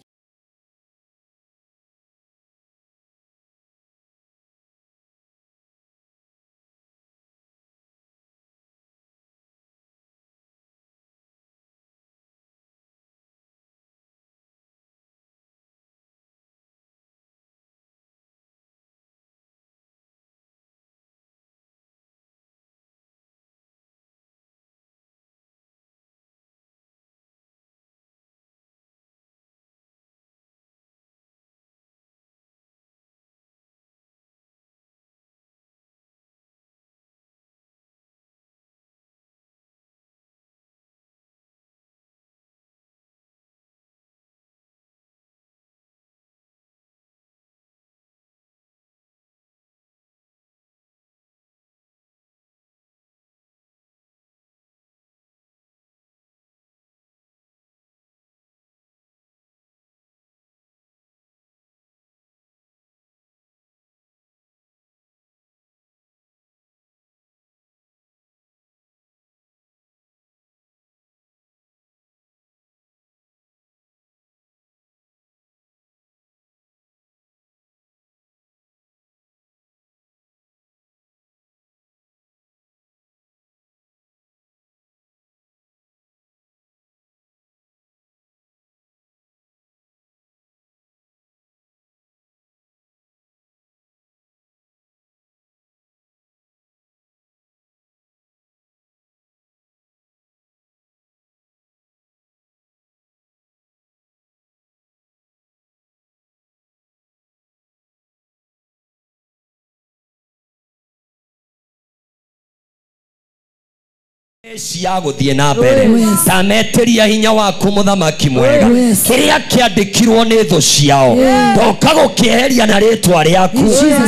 Cia gũthiĩ na mbere tametĩria hinya waku mũthamaki mwega kĩrĩa kĩandĩkirwo nĩ thũ ciao toka gũkĩeheria na rĩtwa rĩaku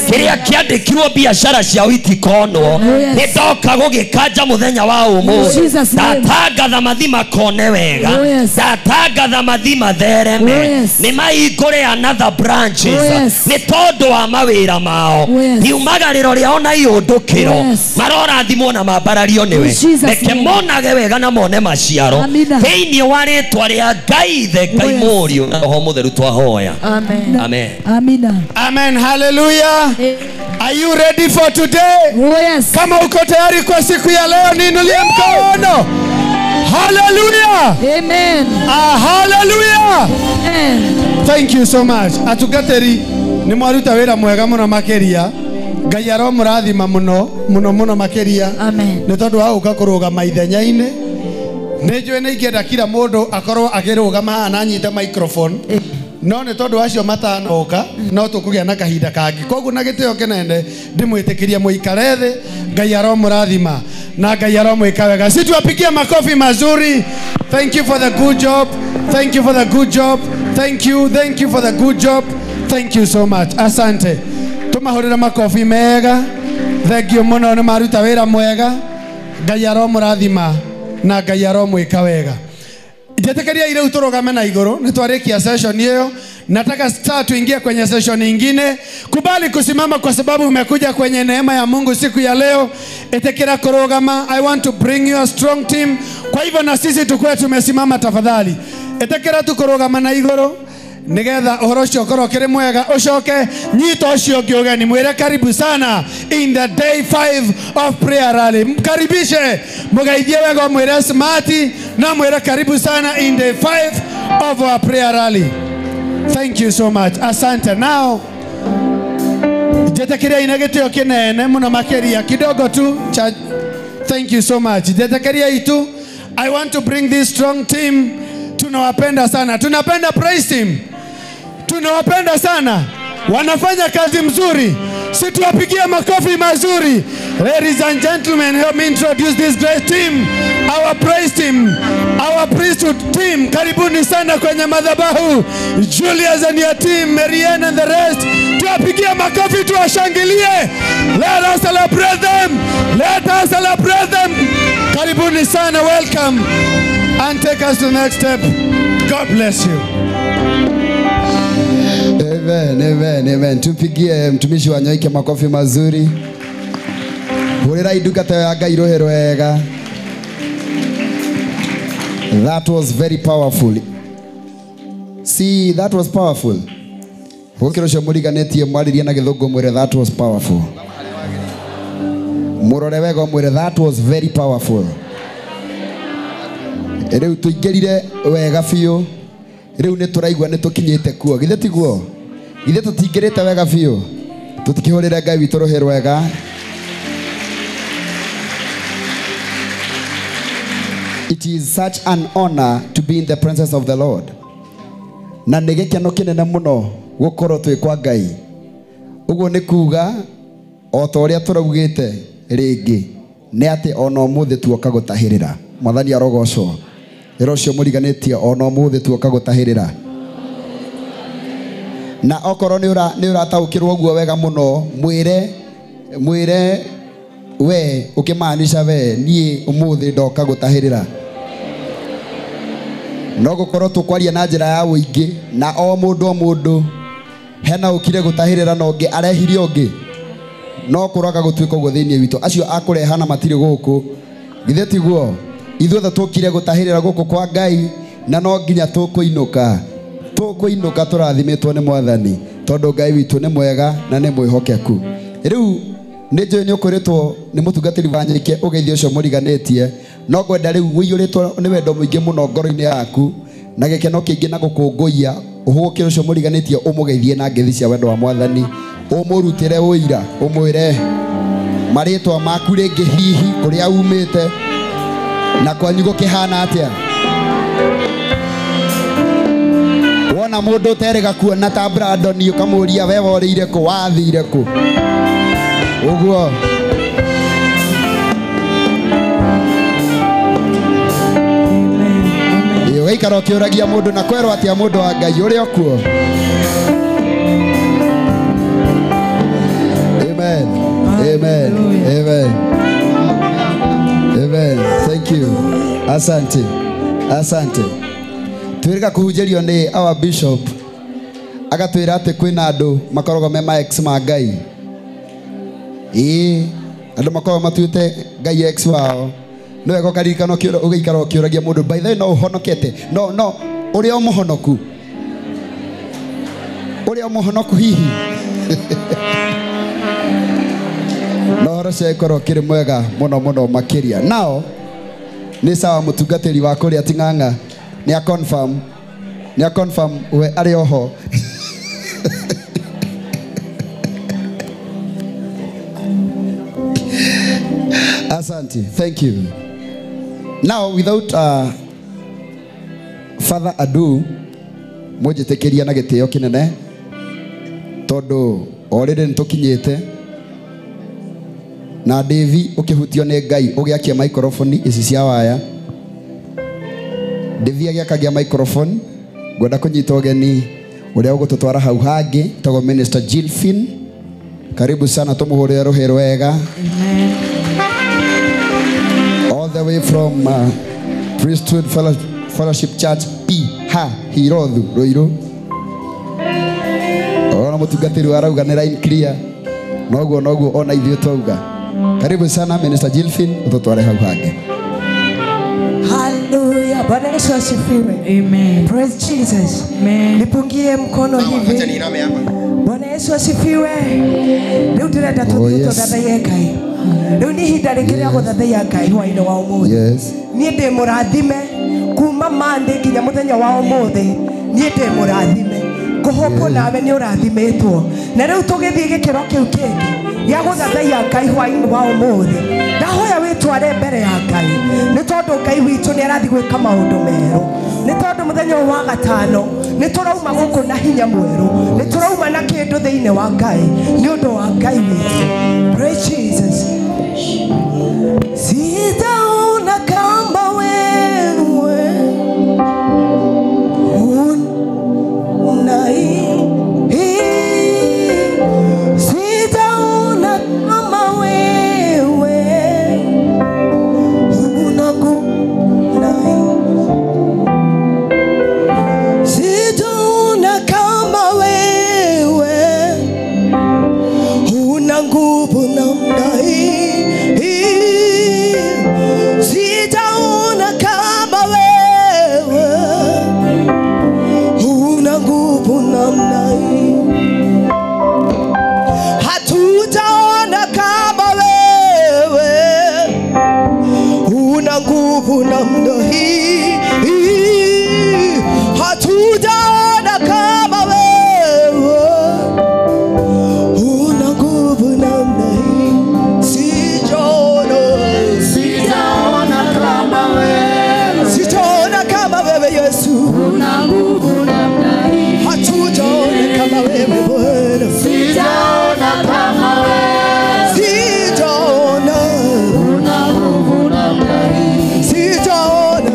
kĩrĩa kĩandĩkirwo biacara ciao itikonwo nĩ ndoka gũgĩkanja mũthenya wa ũmũthĩ ndatangatha mathi makone wega ndatangatha mathi mathereme nĩ mahingũre another branches nĩ tondũ wa mawĩra mao riumagarĩro rĩao na iũndũkĩro marorathimwo na mambarario nĩwe reke monage wega na mone maciaro thĩinĩ wa rĩtwa rĩa Ngai Ithe Ngai Mũriũ na Roho Mũtheru twahoya. Amen. Amen. Amina. Amen. Hallelujah. Are you ready for today? Oh yes. Kama uko tayari kwa siku ya leo niinulie mkono. Hallelujah. Amen. Hallelujah. Amen. Thank you so much. Atugateri ni mwaruta wira mwega muno makeria. Ngai aromurathima muno muno muno makeria. Amen. Ni tondu wa uka kurugama ithenya-ini. Ni njũĩ nĩ ingĩenda kila mũndũ akorwo akĩrũgama haha na anyite microphone. No nĩ tondũ acio matanoka no tũkũgĩa na kahinda kangĩ. Koguo na gĩtĩo kĩnene ndĩmwĩtĩkĩrie mũikare thĩ. Ngai aromũrathima na Ngai aromwĩka wega. Si tuwapigie makofi mazuri. Thank you for the good job. Thank you for the good job. Thank you. Thank you for the good job. Thank you so much. Asante. Tumahũrĩre makofi mega. Thank you mũno nĩ maruta wĩra mwega. Ngai aromũrathima na Ngai aromwĩka wega. Njetĩkĩria rĩu tũrũgame na igũrũ nĩ twarĩkia session hiyo. Nataka sasa tuingie kwenye session nyingine. Kubali kusimama kwa sababu umekuja kwenye neema ya Mungu siku ya leo. Etekera kurugama. I want to bring you a strong team. Kwa hivyo na sisi tukue tumesimama tafadhali. Etekera tukurugama na igũrũ nigetha uhoro ucio ukorwo ukiri mwega ucoke nyito ucio ungi ugeni mwire karibu sana in the day 5 of prayer rally. Mkaribishe mugeithie wega mwire smart na mwire karibu sana in day 5 of our prayer rally. Thank you so much. Asante. Now njetekeria ina gitio kinene muno makeria kidogo tu. Thank you so much. Njetekeria itu. I want to bring this strong team. Tunawapenda sana. Tunapenda praise team. Tunawapenda sana. Wanafanya kazi mzuri. Si tuwapigie makofi mazuri. Ladies and gentlemen, help me introduce this great team. Our praise team. Our priesthood team. Karibuni sana kwenye madhabahu. Julius and your team, Marianne and the rest. Tuwapigie makofi, tuwashangilie. Let us celebrate them. Let us celebrate them. Karibuni sana, welcome. And take us to the next step. God bless you. Amen, amen, amen. Tumpigie mtumishi wa Nyoike makofi mazuri. Hurira iduka ya Ngai rohe wega. That was very powerful. See, that was powerful. Gukiro cio muriganetie mwaririe na githungu mwire that was powerful. Murore wega mwire that was very powerful. Rĩu tũingĩrire wega biũ. Rĩu nĩ tũraigua nĩ tũkinyĩte kuo. Githĩ tiguo? Githĩ tũtingĩrĩte wega biũ? Tũtikĩhũrĩre Ngai witũ rũhĩ rwega. It is such an honor to be in the presence of the Lord. Na nĩ gĩkeno kĩnene mũno gũkorwo twĩ kwa Ngai. Ũguo nĩ kuga o ta ũrĩa tũraugĩte rĩngĩ nĩ atĩ ona ũmũthĩ tuoka gũtahĩrĩra. Mwathani arogocwo. Ĩra ũcio mũriganĩtie ona ũmũthĩ tuoka gũtahĩrĩra. Na okorwo nĩ ũrataũkĩrwo ũguo wega mũno mwĩre mwĩre we ũkĩmaanisha we niĩ ũmũthĩ ndoka gũtahĩrĩra. No gũkorwo tũkwaria na njĩra ya ũingĩ na o mũndũ hena ũkire gũtahĩrĩra na ũngĩ arehire ũngĩ no kũroka gũtuĩka ũguo thĩinĩ witũ. Acio akũrehana matirĩ gũkũ. Githĩ tiguo? Ithuothe tũkire gũtahĩrĩra gũkũ kwa Ngai na no nginya tũkũinũka. Tũkũinũka tũrathimĩtwo nĩ Mwathani tondũ Ngai witũ nĩ mwega na nĩ mwĩhokeku. Rĩu nĩ njũĩ nĩ ũkũrĩtwo nĩ mũtungatĩri wa Nyoike ũgeithio ũcio mũriganĩtie no ngwenda rĩu ũiyũrĩtwo nĩ wendo mũingĩ mũno ngoro-inĩ yaku na gĩkeno kĩingĩ na gũkũngũiya ũhũgũkĩre ũcio mũriganĩtie ũmũgeithie na ngeithi cia wendo wa Mwathani ũmũrutĩre ũira ũmwĩre marĩtwa maku rĩngĩ hihi kũrĩa umĩte na kwanyu gũkĩhana atĩa. Wona mũndũ ũterĩga kuona ta Brandon ũkamũria we worĩire kũ wathire kũ ũguo. Ũgaikara ũkĩũragia mũndũ na kwerwo atĩa mũndũ wa Ngai ũrĩa ũkuo. Amen. Amen. Amen. Amen. Thank you. Asante. Asante. Twĩrĩga kũhunjĩrio nĩ our bishop agatwĩra atĩ kwĩna andũ makoragwo me ma ex ma Ngai. Ĩĩ, andũ makoragwo matuĩte Ngai ex wao. No wega ũkaririkana ũgĩikara ũkĩũragia mũndũ by the way no ũhonokete. No no ũrĩa mũhonoku. Ũrĩa mũhonoku hihi. No horo cia ĩkorwo kĩrĩ mwega mũno mũno makĩria. Nao nĩ sawa mũtungatĩri wa kũrĩa Ting'ang'a nĩ a confirm, nĩ a confirm we arĩ oho. Asante, thank you. Now without further ado, mũnjĩtĩkĩria na gĩtĩo kĩnene tondũ already nĩtũkinyĩte na Devi ũkĩhutio nĩ Ngai ũgĩakia microphone ici cia waya. Devi agĩakagia microphone ngwenda kũnyita ũgeni ũrĩa ũgũtũtwara hau hangĩ tagwo Minister Jilfin. Karibu sana, tũmũhũrĩre rũhĩ rwega. Amen. All the way from Priesthood Fellowship Church P H Hirothu Ruiru. Ona mũtungatĩri arauga nĩ line clear. Noguo noguo ona ithuĩ twauga. Karibu sana Minister Jilfin, ũtũtware hau hangĩ. Hallelujah. Bwana Yesu asifiwe. Amen. Praise Jesus. Amen. Nipungie mkono hivi. Acha niiname hapa. Bwana Yesu asifiwe. Rĩu ndĩrenda tũthiĩ tũthathaiye Ngai. Rĩu nĩ ihinda rĩngĩ rĩa gũthathaiya Ngai hwaĩ-inĩ wa ũmũthĩ. Yes. Niĩ ndĩ mũrathime kuma Monday nginya mũthenya wa ũmũthĩ. Niĩ ndĩ mũrathime. Ngũhũpwo nawe nĩ ũrathimĩtwo. Na rĩu tũgĩthiĩ gĩkĩro kĩu kĩngĩ gĩa gũthathaiya Ngai hwaĩ-inĩ wa ũmũthĩ. Ndahoya wĩtware mbere ya Ngai. Nĩ tondũ Ngai witũ nĩ arathiĩ gwĩka maũndũ merũ. Nĩ tondũ mũthenya ũyũ wa gatano nĩ tũrauma gũkũ na hinya mwerũ. Nĩ tũrauma na kĩndũ thĩinĩ wa Ngai nĩ ũndũ wa Ngai witũ. Praise Jesus. Sitaona kama wewe sitaona kama wewe sitaona kama wewe una nguvu namna hii. Sitaona kama wewe una nguvu namna hii. Hatutaona kama wewe una nguvu namna hii. Hatutaona kama wewe una nguvu namna hii. Sijaona, Sitaona kama wewe, sitaona kama wewe Yesu, una nguvu namna hii. Hatutaona kama wewe Bwana. Sitaona kama wewe, Sijaona, una nguvu namna hii. sijaona,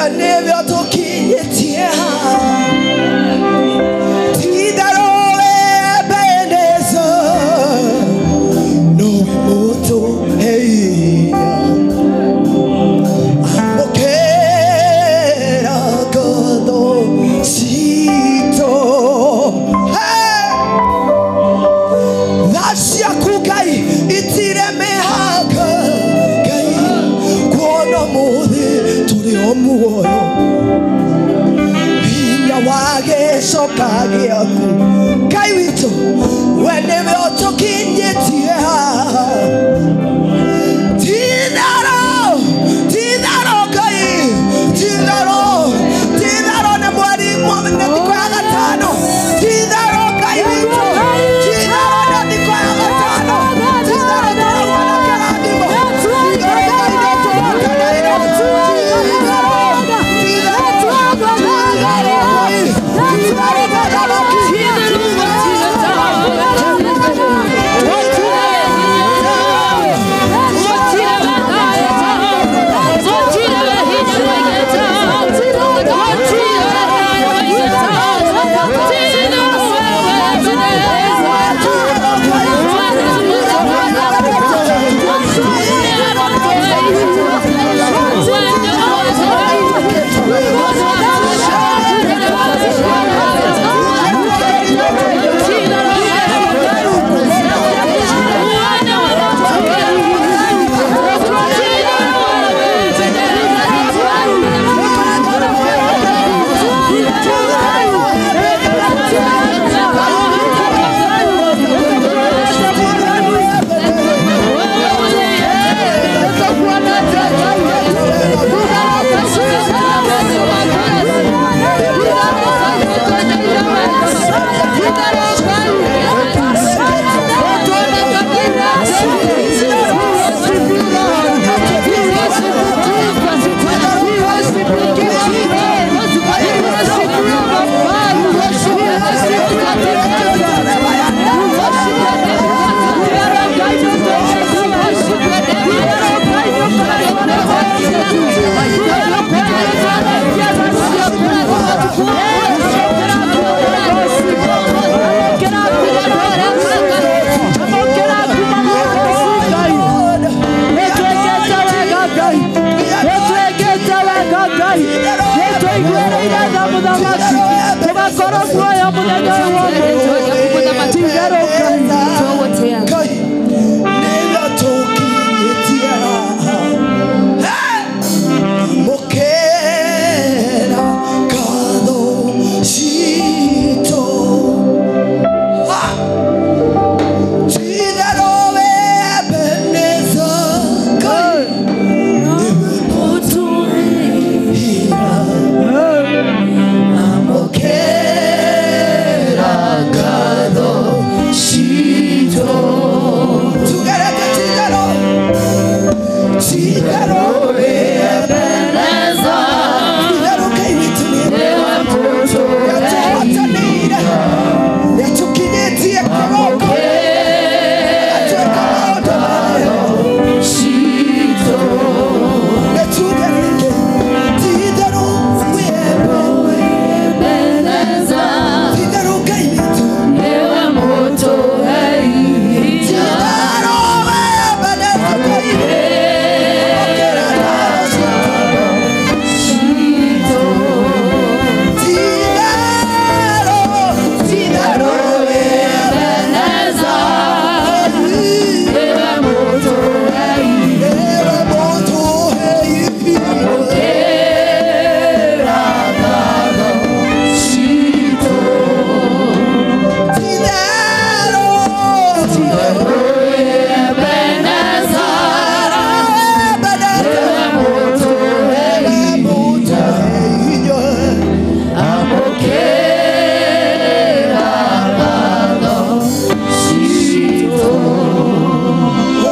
We nĩwe ũtũkinyĩtie haha. Ti-itherũ Ebeneza, nowe mũtũhe hinya. Amũkĩra ngatho citũ. Hey! Tha ciaku Ngai itirĩ mĩhaka Ngai, kuona ũmũthĩ tũrĩ o muoyo, hinya wa gĩcoka gĩaku Ngai witũ, we nĩwe ũtũkinyĩtie haha. Ti-itherũ, ti-itherũ Ngai, ti-itherũ, ti-itherũ nĩ mweri nĩ thikũ ya gatano. Ti-itherũ Ngai witũ, ti-itherũ nĩ thikũ ya gatano. Ti-itherũ tũrauma na kĩrathimo. Ti-itherũ Ngai nĩ ũtũhotanĩire. Ti-itherũ, ti-itherũ, ti-itherũ Ngai, ti-itherũ Mũthamaki, Ngai nĩwe ũtũkinyĩtie haha. Amũkĩra ngatho citũ. Ha! Ti-itherũ wĩ Ebeneza, Ngai nĩwe mũtũhe hinya. Amũkĩra ngatho citũ. Tugereke ti-itherũ, ti-itherũ wĩ Ebeneza, ti-itherũ Ngai witũ nĩatũhotanĩire, nĩatũkinyĩtie kĩgoko, agatwĩka maũndũ manene. Nĩtugereke ti-itherũ wĩ Ebeneza, ti-itherũ Ngai witũ, ti-itherũ wĩ Ebeneza Ngai. Amũkĩra ngatho citũ. Ti-itherũ, ti-itherũ wĩ Ebeneza, nĩwe mũtũhe hinya. Ti-itherũ, ti-itherũ Ebeneza, nĩwe mũtũhe hinya.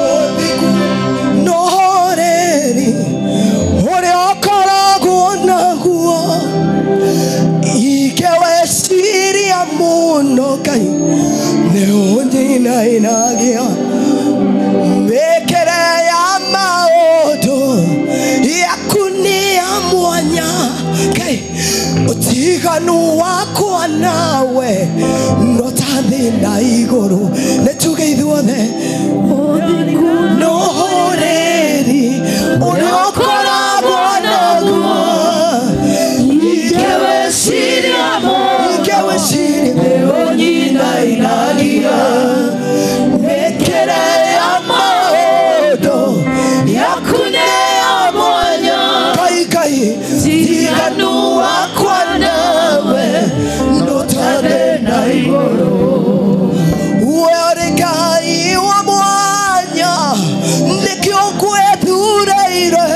Ũthingu na ũhoreri ũrĩa ũkoragwo naguo, ingĩweciria mũno Ngai nĩ ũnyinainagia. Mĩkĩre ya maũndũ yaku nĩ ya mwanya. Ngai utiganu wakwa nawe no ta thĩ na igũrũ nĩ tuge ithuothe no horeri ũrĩa ũkoragwo naguo ingĩwĩciria nĩũnyinainagia mĩkĩre ya maũndũ yaku nĩ ya mwanya Ngai Ngai tiganu wakwa nawe no ta thĩ na igũrũ we ũrĩ Ngai wa mwanya nĩkĩo ngwĩthurĩire.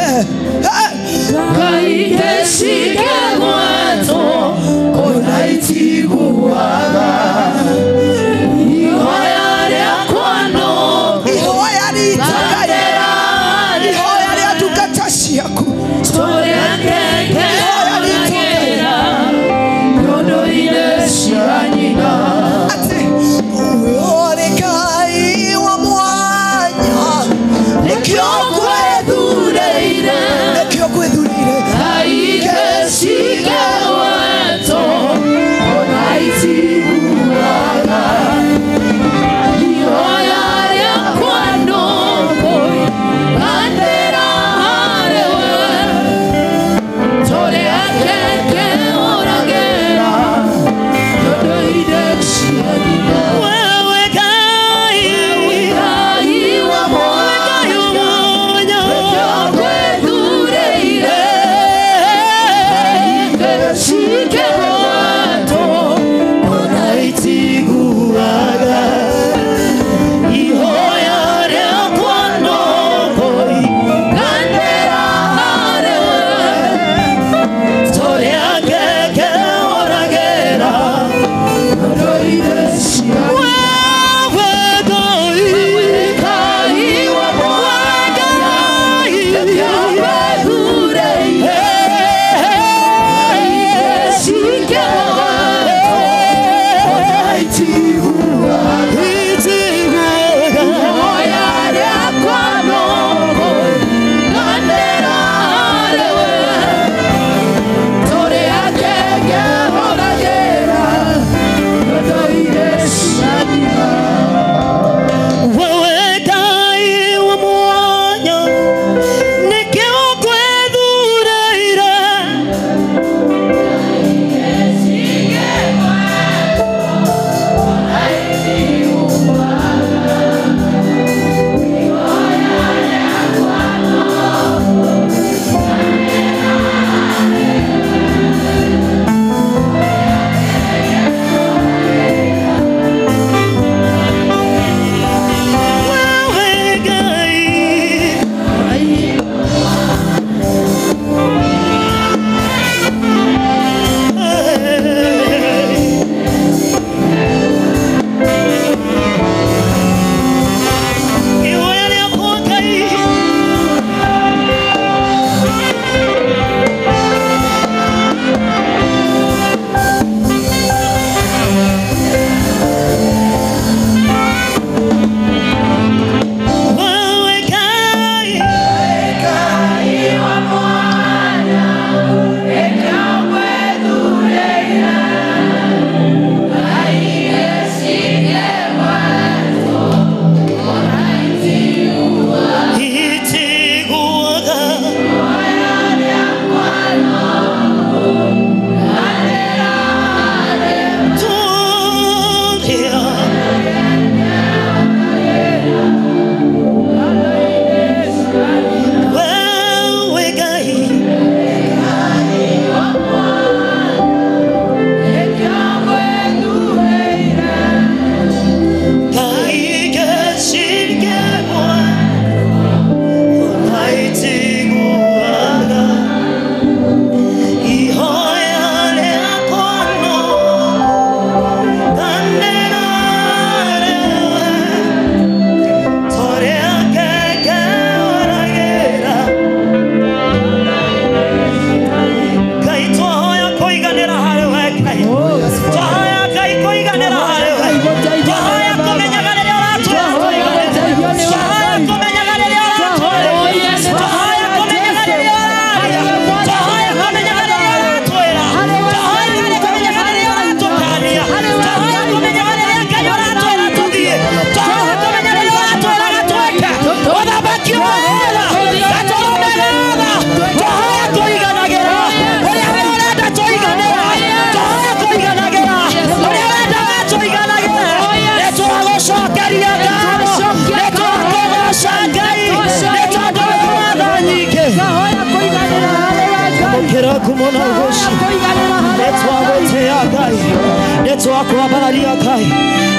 Nĩtwakwambararia Ngai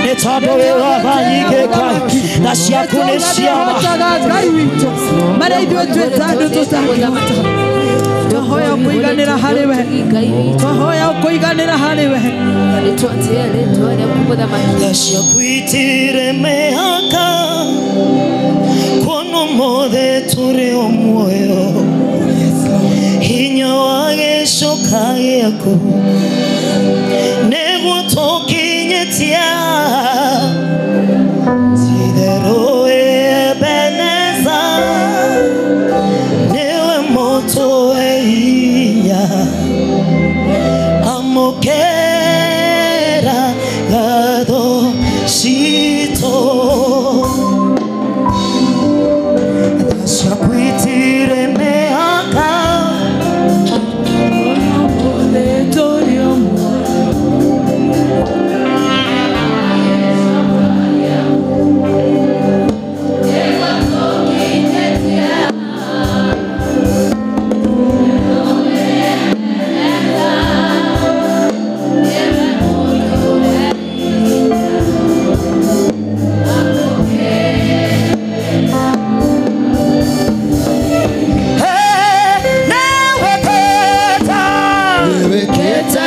nĩ tondũ wĩ wa tha nyingĩ Ngai tha ciaku nĩ cia ma. Ngai witũ marĩa ithuĩ twĩ ta andũ tũtangĩhota twahoya ũkũiganĩra harĩ we, twahoya ũkũiganĩra harĩ we. Tha ciaku itirĩ mĩhaka kuona ũmũthĩ tũrĩ o muoyo hinya wa gĩcoka gĩaku nĩguo tũkinyĩtie ti-itherũ Ebeneza nĩwe mũtũhe hinya amũkĩra ngatho citũ. Tha ciaku itirĩ mĩhaka Get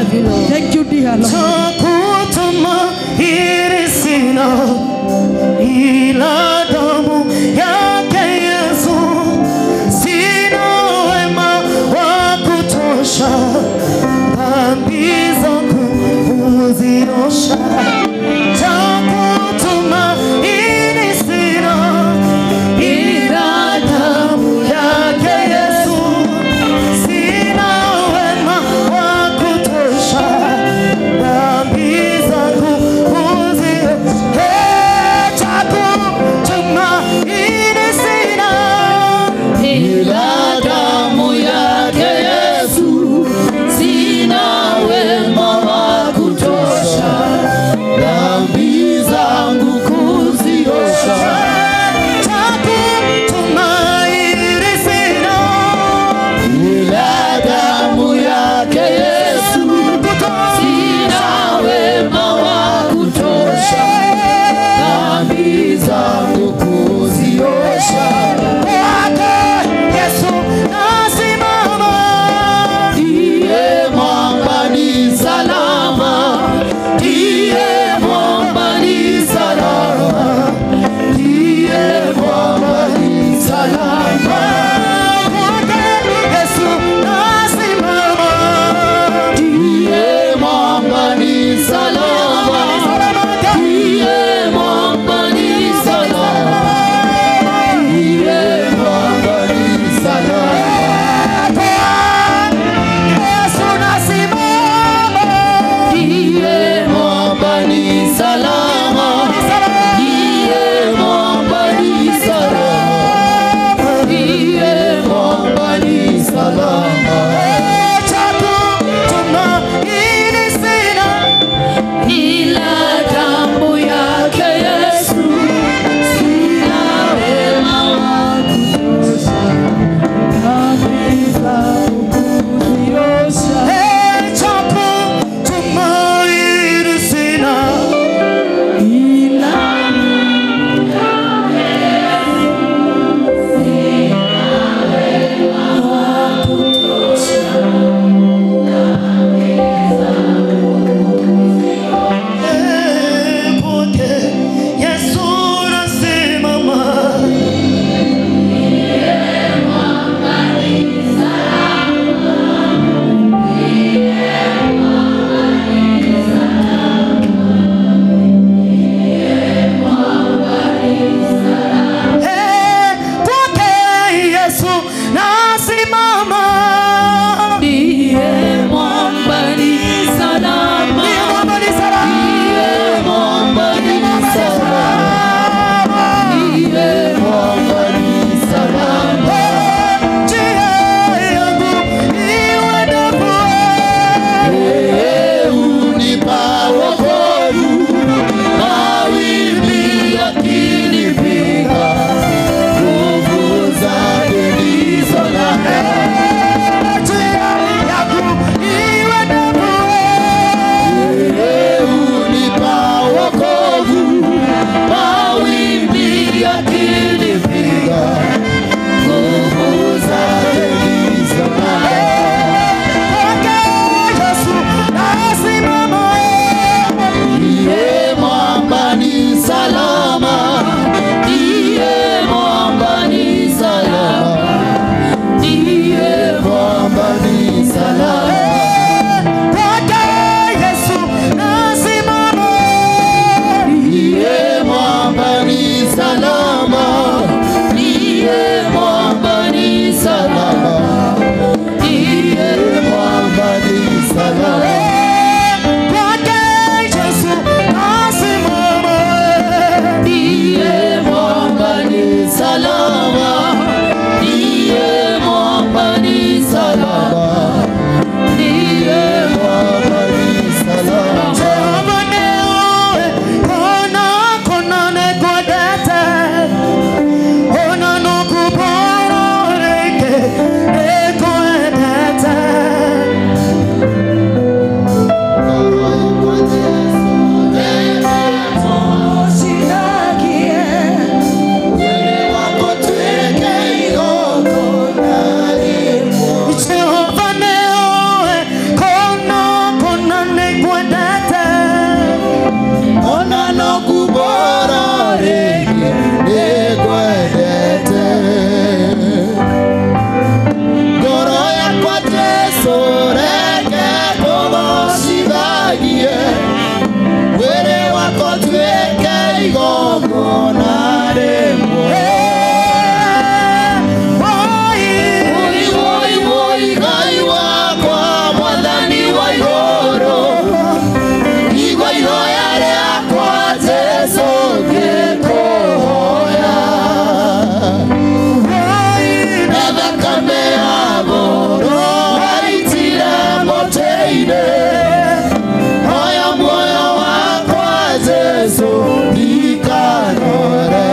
Love you, Lord. Thank you, dear Lord. Chakutumaini sina ila damu yake Yesu, sina wema wa kutosha, dhambi zangu huziosha. Chakutumaini sina ila damu yake Yesu, sina wema wa kutosha, dhambi Yesu ndikanore.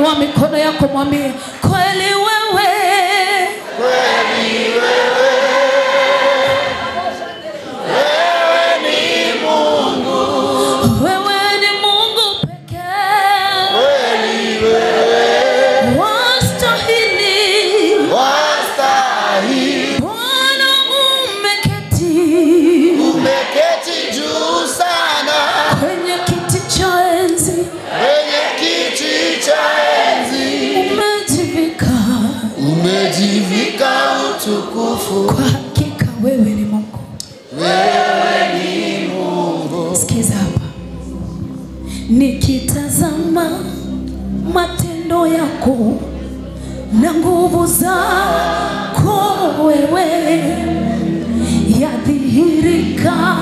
Inua mikono yako mwambie, kweli wewe, kweli wewe, wewe ni Mungu, wewe ni Mungu pekee, kweli wewe wastahili, wastahili. Bwana umeketi, umeketi juu sana kwenye kiti cha enzi, kwenye kiti cha enzi, umejivika, umejivika utukufu. Kwa hakika wewe ni Mungu, wewe ni Mungu. Sikiza hapa, nikitazama matendo yako na nguvu zako wewe yadhihirika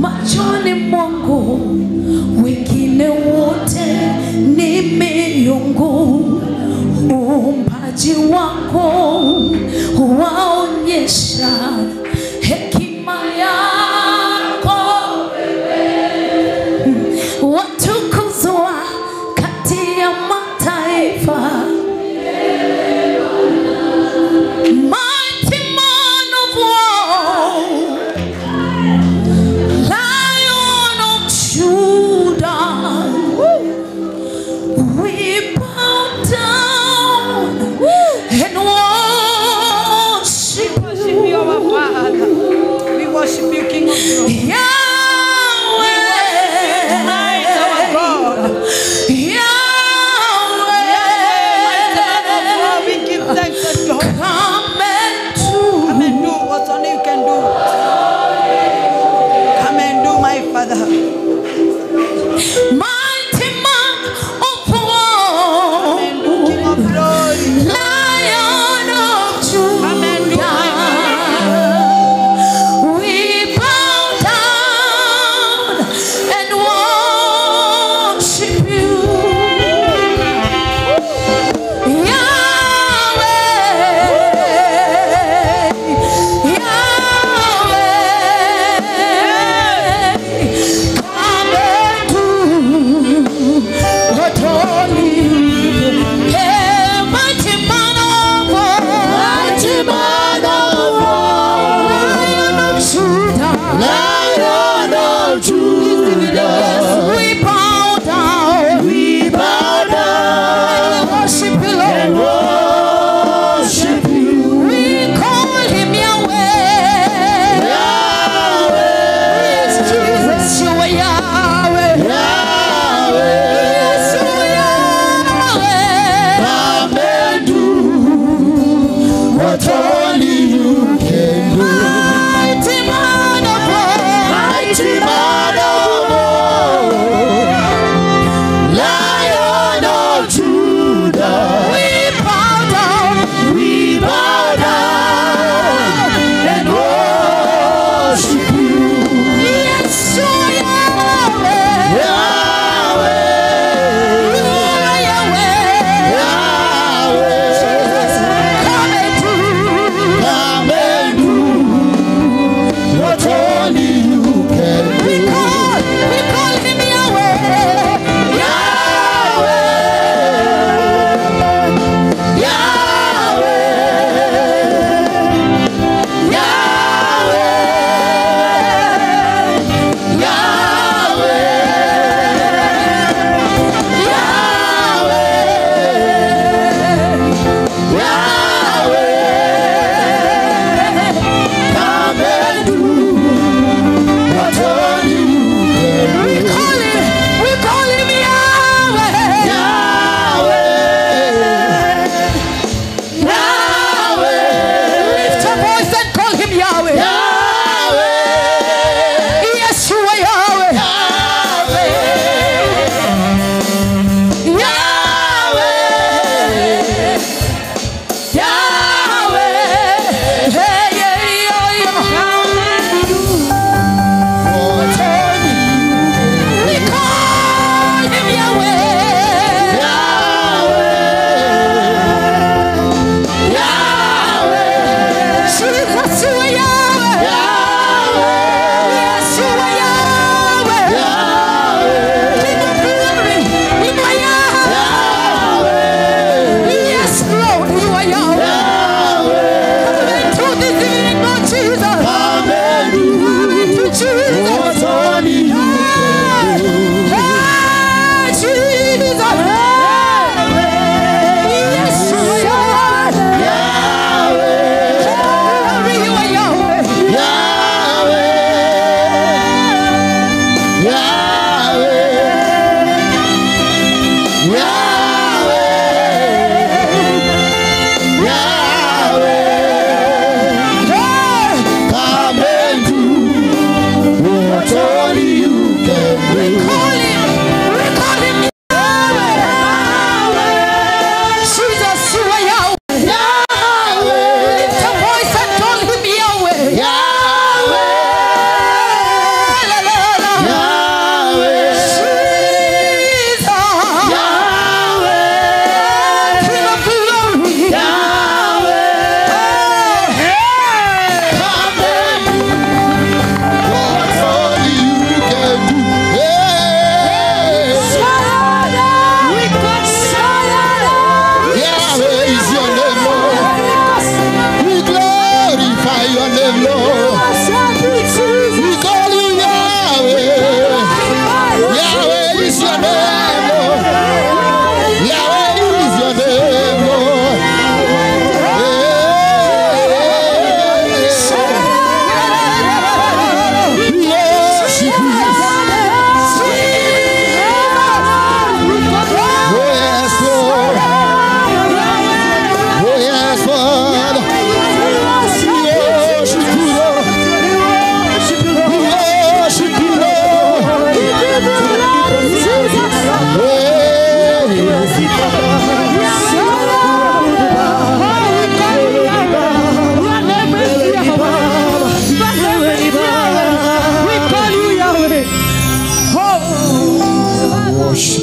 machoni mwangu, wengine wote ni miungu. Uumbaji wako waonyesha hekima yako, watukuzwa kati ya mataifa. Mighty man of war, Lion of Judah, we bow down and worship you, our Father. We worship you, King of Glory. Yahweh, tonight, our God. Yahweh, mighty man of war, we give thanks and glory. Come and do. Come and do what only you can do. Come and do, my Father. Mighty man of war, Come and do, King of Glory. Lion of Come and do, my Judah, we bow down and worship you. Yahweh, Yahweh, come and do.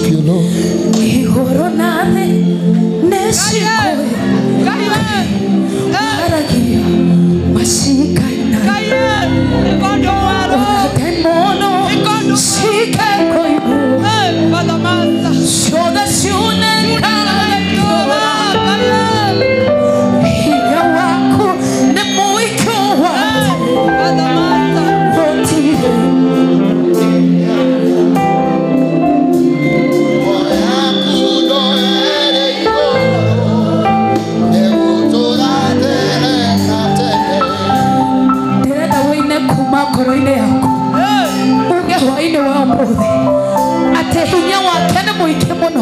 worship you, Lord. Igũrũ na thĩ nĩ cikũĩ waragia macikaina ndaimono cikekũigua ciothe ciunĩkaga hinya waku nĩ mũingĩ wa gũtirĩ. Ndĩrenda wĩine kuma ngoro-inĩ yaku uge hwaĩ-inĩ wa ũmũthĩ atĩ hinya wake nĩ mũingĩ mũno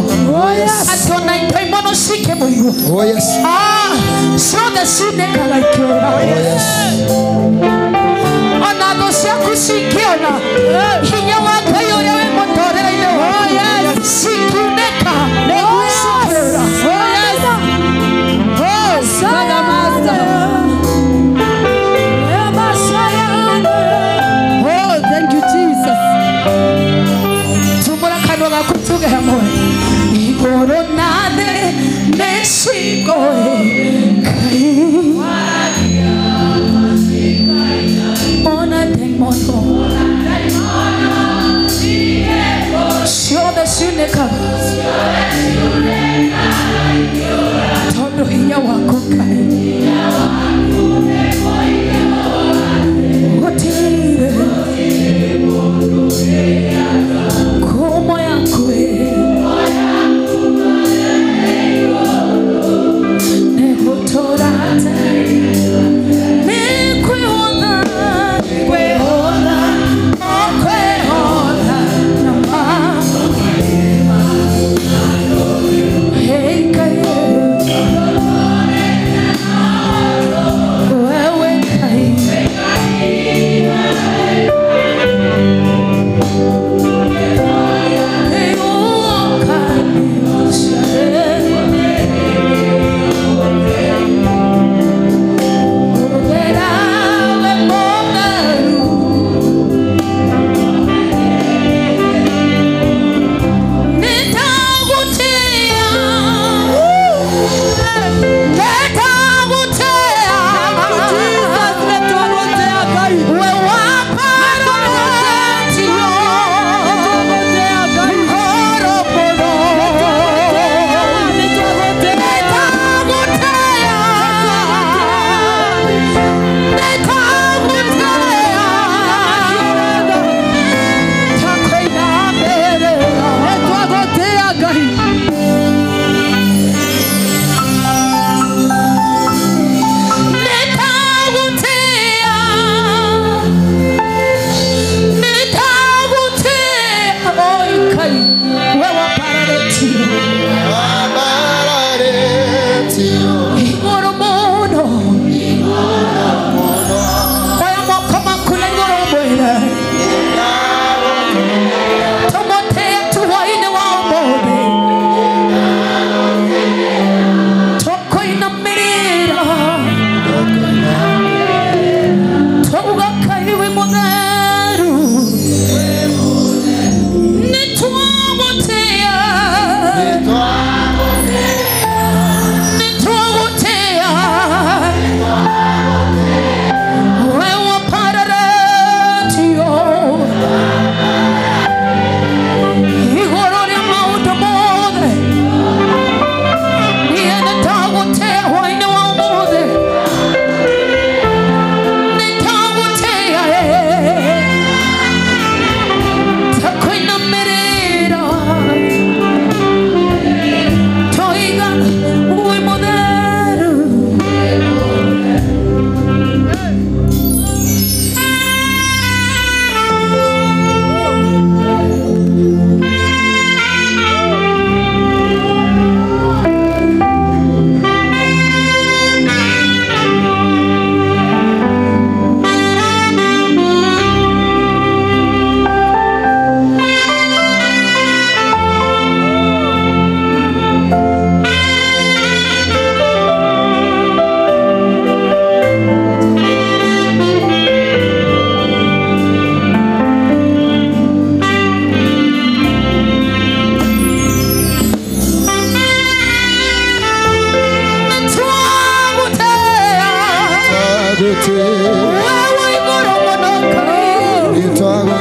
atĩ ona ndaimono cikĩmũigua Oh yes. Ciothe ciunĩkaga ikĩũra Oh yes. ona thũ ciaku cingĩona hinya wa Ngai ũrĩa wĩ mũtũũrĩre-inĩ waku cikiunĩka cikĩũra. Oh, thank you, Jesus. Tumbura kanua gaku tuge hamwe. Igũrũ na thĩ nĩ cikũĩ Ngai. Ona ndaimono.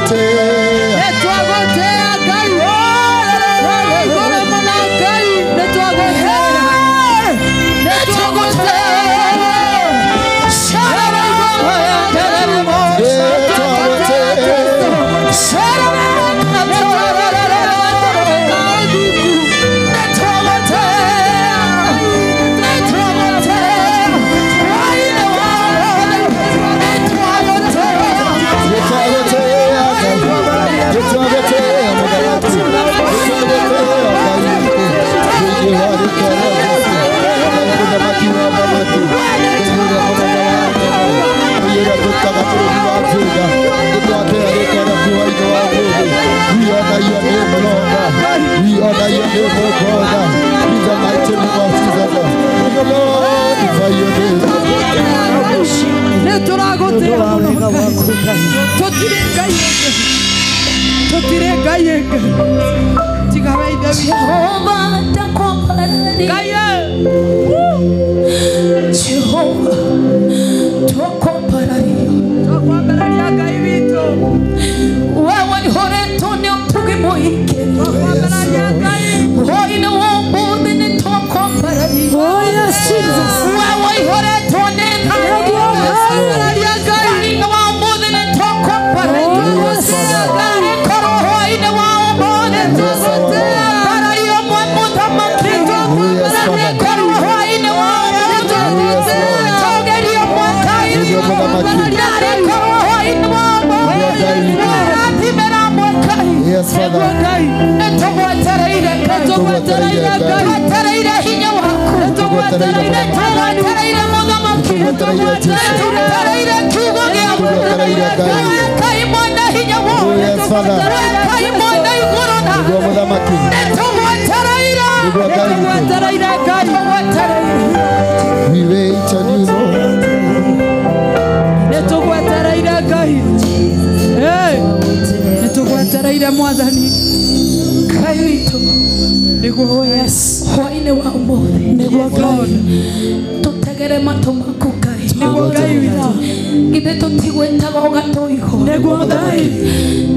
Nĩtwagũtĩĩa. Nĩtwagũtĩĩa Ngai. Igũrũ mũno Ngai. Nĩtwagũtĩĩa. Nĩtwagũtĩĩa. We honor your name, O God. In the mighty name of Jesus. We glorify your name. Jehova twakwambararia Ngai witũ wewe ihoretwo nĩ ũtugi mũingĩ hwaĩ-inĩ wa ũmũthĩ nĩ twakwambararia wewe ihoretwo nĩ tha hwaĩ-inĩ wa ũmũthĩ nĩ twakwambararia korwo hwaĩ-inĩ wa ũmũthĩ twambararia ũmwe mũthamaki korwo hwaĩ-inĩ wa ũmũthĩ tũgerie ũmwe Ngai korwo hwaĩ-inĩ wa ũmũthĩ rathimĩra ũmwe Ngai. Yes, Father. Nĩtũgwetereire Nĩtũgwetereire hinya waku Nĩtũgwetereire mũthamaki Nĩtũgwetereire kiugo gĩaku Ngai mwene hinya wothe Ngai mwene igũrũ na nĩtũgwetereire Nĩtũgwetereire Ngai We wait on you, Lord. Nĩtũgwetereire Ngai. Nĩtũgwetereire Mwathani Ngai witũ nĩguo yes hwaĩ-inĩ wa ũmũthĩ nĩguo Lord tũtegere matũ maku Ngai nĩguo Ngai witũ githĩ tũtigwĩtaga ũgatũigua nĩguo Ngai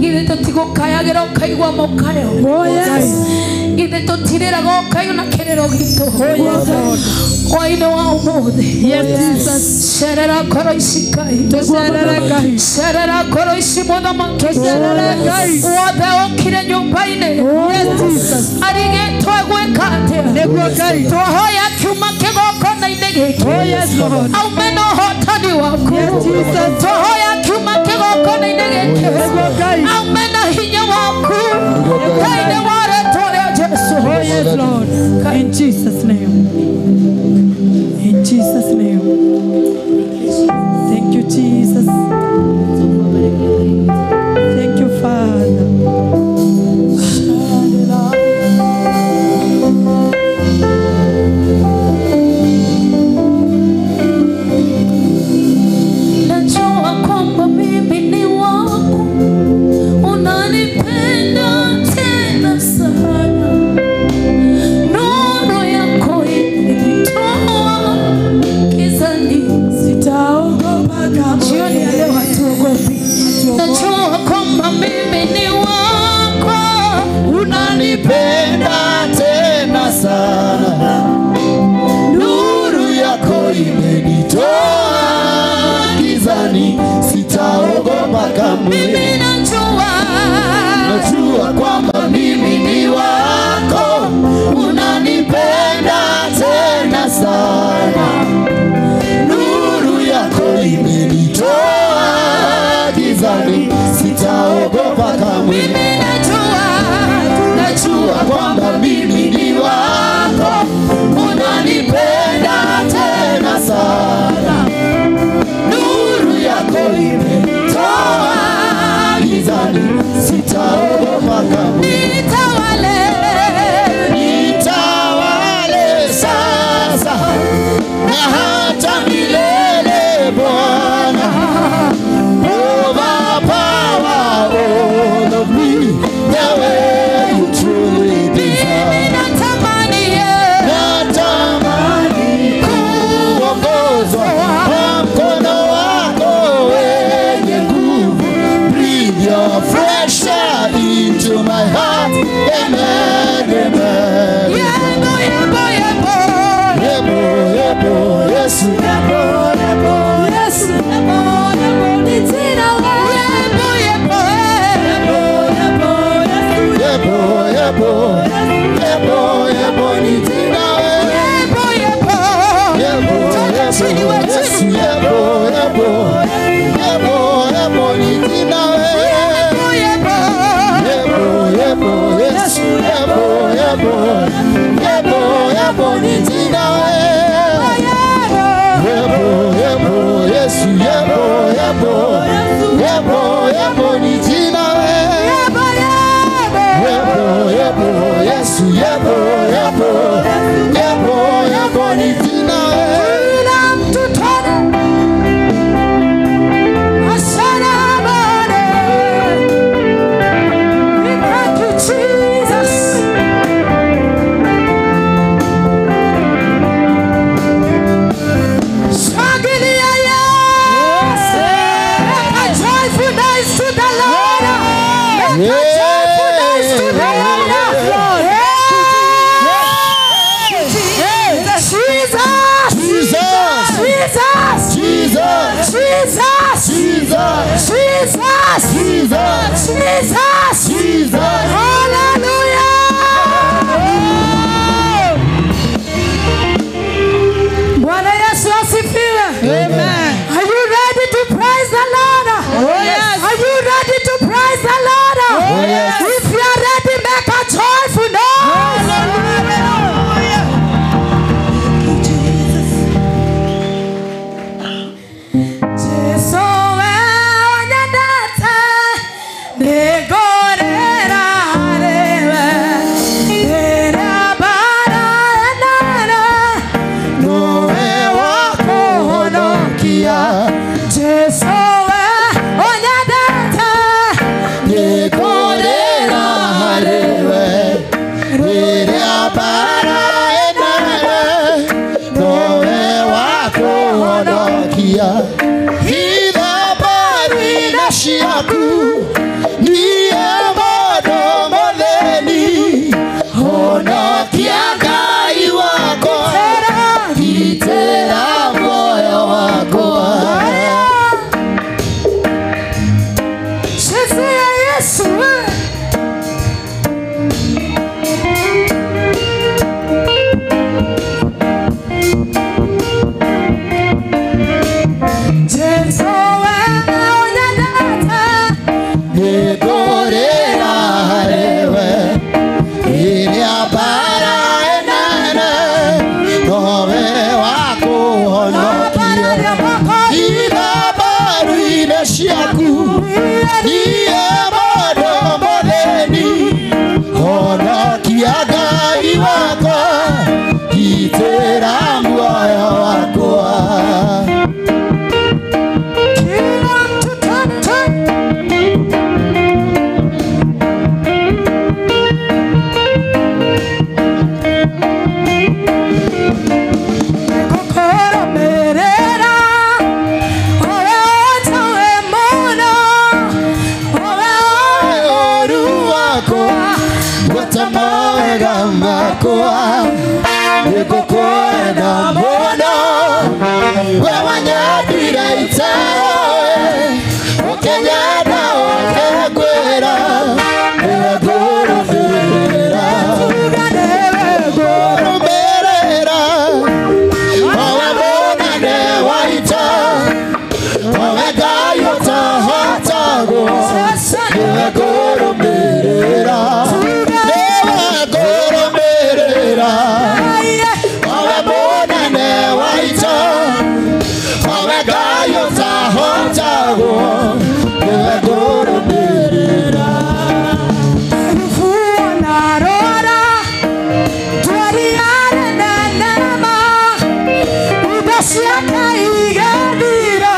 githĩ tũtigũkayagĩra ũkaigua mũkayo oh yes githĩ tũtirĩraga ũkaigua na kĩrĩro gitũ oh yes Lord hwaĩ-inĩ wa ũmũthĩ yes Jesus cerera ngoro ici Ngai tũcerere Ngai cerera ngoro ici mũthamaki tũcerere Ngai wothe ũkire nyũmba-inĩ yes Jesus arigĩtwo gwĩka atĩa nĩguo Ngai twahoya kiuma kĩgongona-inĩ gĩkĩ oh yes Lord aume na ũhotani waku yes Jesus twahoya kiuma kĩgongona-inĩ gĩkĩ nĩguo Ngai aume na hinya waku thĩinĩ wa rĩĩtwa rĩa Jesũ oh yes Lord in Jesus name. In Jesus name. Thank you, Jesus. Thank you, Father. Najua kwamba mimi ni wako, unanipenda tena sana. Nuru yako imenitoa gizani, sitaogopa kamwe. Jioni ya leo hatuogopi. Najua kwamba mimi ni wako, unanipenda tena sana. Nuru yako imenitoa gizani, sitaogopa kamwe. Mimi najua, najua kwamba mimi ni wako, unanipenda tena sana. Nuru yako imenitoa gizani, sitaogopa kamwe. Mimi najua, najua kwamba mimi ni wako, unanipenda tena sana. Nuru yako imenitoa gizani, sitaogopa kamwe. Nitawale, nitawale sasa na hata milele Bwana. Overpower all of me the way you truly desire. Mimi natamani, natamani kuongozwa kwa mkono wako wenye nguvu. Breathe your fresh Amen, amen. Yebo, yebo, yebo. Yebo, yebo, Yesu. Yebo, yebo, Yesu. Yebo, yebo, nitina we. Yebo, yebo, yebo, yebo, Yesu. Yebo, yebo, yebo, yebo, nitina we. Yebo, yebo, yebo, yebo, Yesu. Yebo, yebo, yebo, yebo, nitina we. Yebo, yebo, yebo, yebo, Yesu. Yebo, yebo, yebo, yebo, nitina we. Yebo, yebo, Yesu. Yebo, yebo, yebo, yebo, nitina we. Yebo, yebo, yebo, yebo, Yesu. Yebo, yebo, yebo, yebo, nitina we. Kila mtu tone asana bane. We thank you, Jesus. Shangilia Yesu. Make a joyful noise to the Lord. Make a joyful noise to the Lord. Jesus. Jesus. Jesus. Jesus. Jesus. Jesus. Jesus. Jesus. Jesus. Jesus. Hallelujah. Bwana Yesu asifiwe. Amen. Are you ready to praise the Lord? Oh, yes. Are you ready to praise the Lord? Oh, yes. If you are ready, make a joyful noise. Hallelujah. Jesu weonyendete nĩngũrĩra harĩwe rĩrĩa mbara ĩnene Nowe wa kũhonokia. Jesu weonyendete Nĩngũrĩra harĩwe rĩrĩa mbara ĩnene nowe wa kũhonokia. Hitha mbaru-inĩ ciaku niĩ mũndũ mũthĩni, honokia Ngai wakwa, gitĩra muoyo wakwa. Jesu Yesu Jesu weonyendete Nĩngũrĩra harĩwe rĩrĩa mbara ĩnene nowe wa kũhonokia. Hitha mbaru-inĩ ciaku niĩ mũndũ mũthĩni, honokia Ngai wakwa, gitĩra muoyo wakwa. Kila mtu tete. Nĩngũkũrũmĩrĩra, owe ũnjũĩ mũno, owe Ũũru wakwa gwata mawega makwa, nĩngũkwenda mũno, we wanyendire itaroe, ũkĩnyenda ũkĩngwĩra, nĩwe ngũrũmĩrĩra. Ngũrũmĩrĩra, owe mũnene wa ita, owe Ngai ũtahotagwo, nĩwe ngũrũmĩrĩra. Nĩwe ngũrũmĩrĩra, owe mũnene wa ita, owe Ngai ũtahotagwo, nĩwe ngũrũmĩrĩra. Narora, twariane na nema, indo ciake igethira,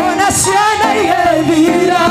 ona ciana igethira.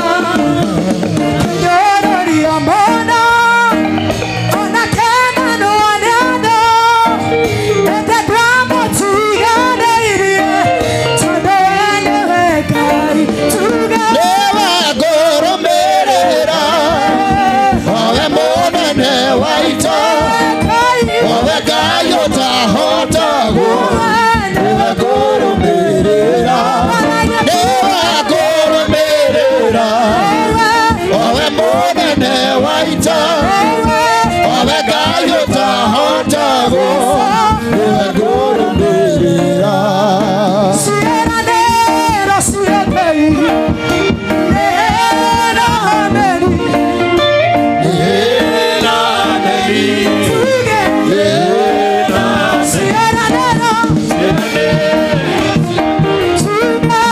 Mũnene wa ita Owe Ngai ũtahotagwo Nĩwe ngũrũmĩrĩra Ciĩranĩro cia Ngai Nĩ ameni Tuge Ciĩranĩro Tuge Tuge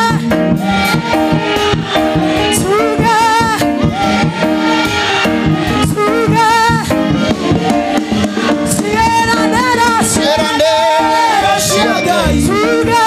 Tuge Ciĩranĩro Ciĩranĩro cia Ngai Tuge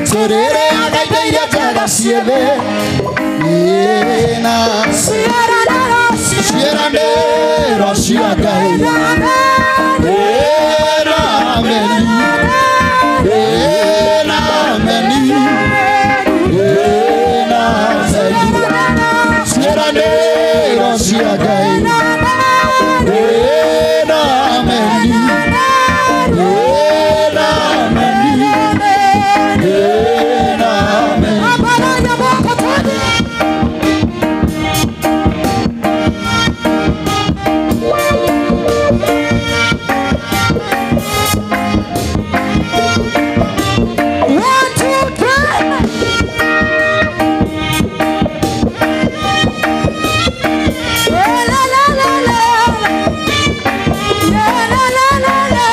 Tũrĩrĩ agaithaire njega ciothe Ĩna Ciĩranĩro cia Ngai Ĩna ameni Ĩna ameni Ĩna ameni Ciĩranĩro cia Ngai Ĩna ameni Ĩna ameni Ĩna ameni One, two, three. La la la la. La la la la la.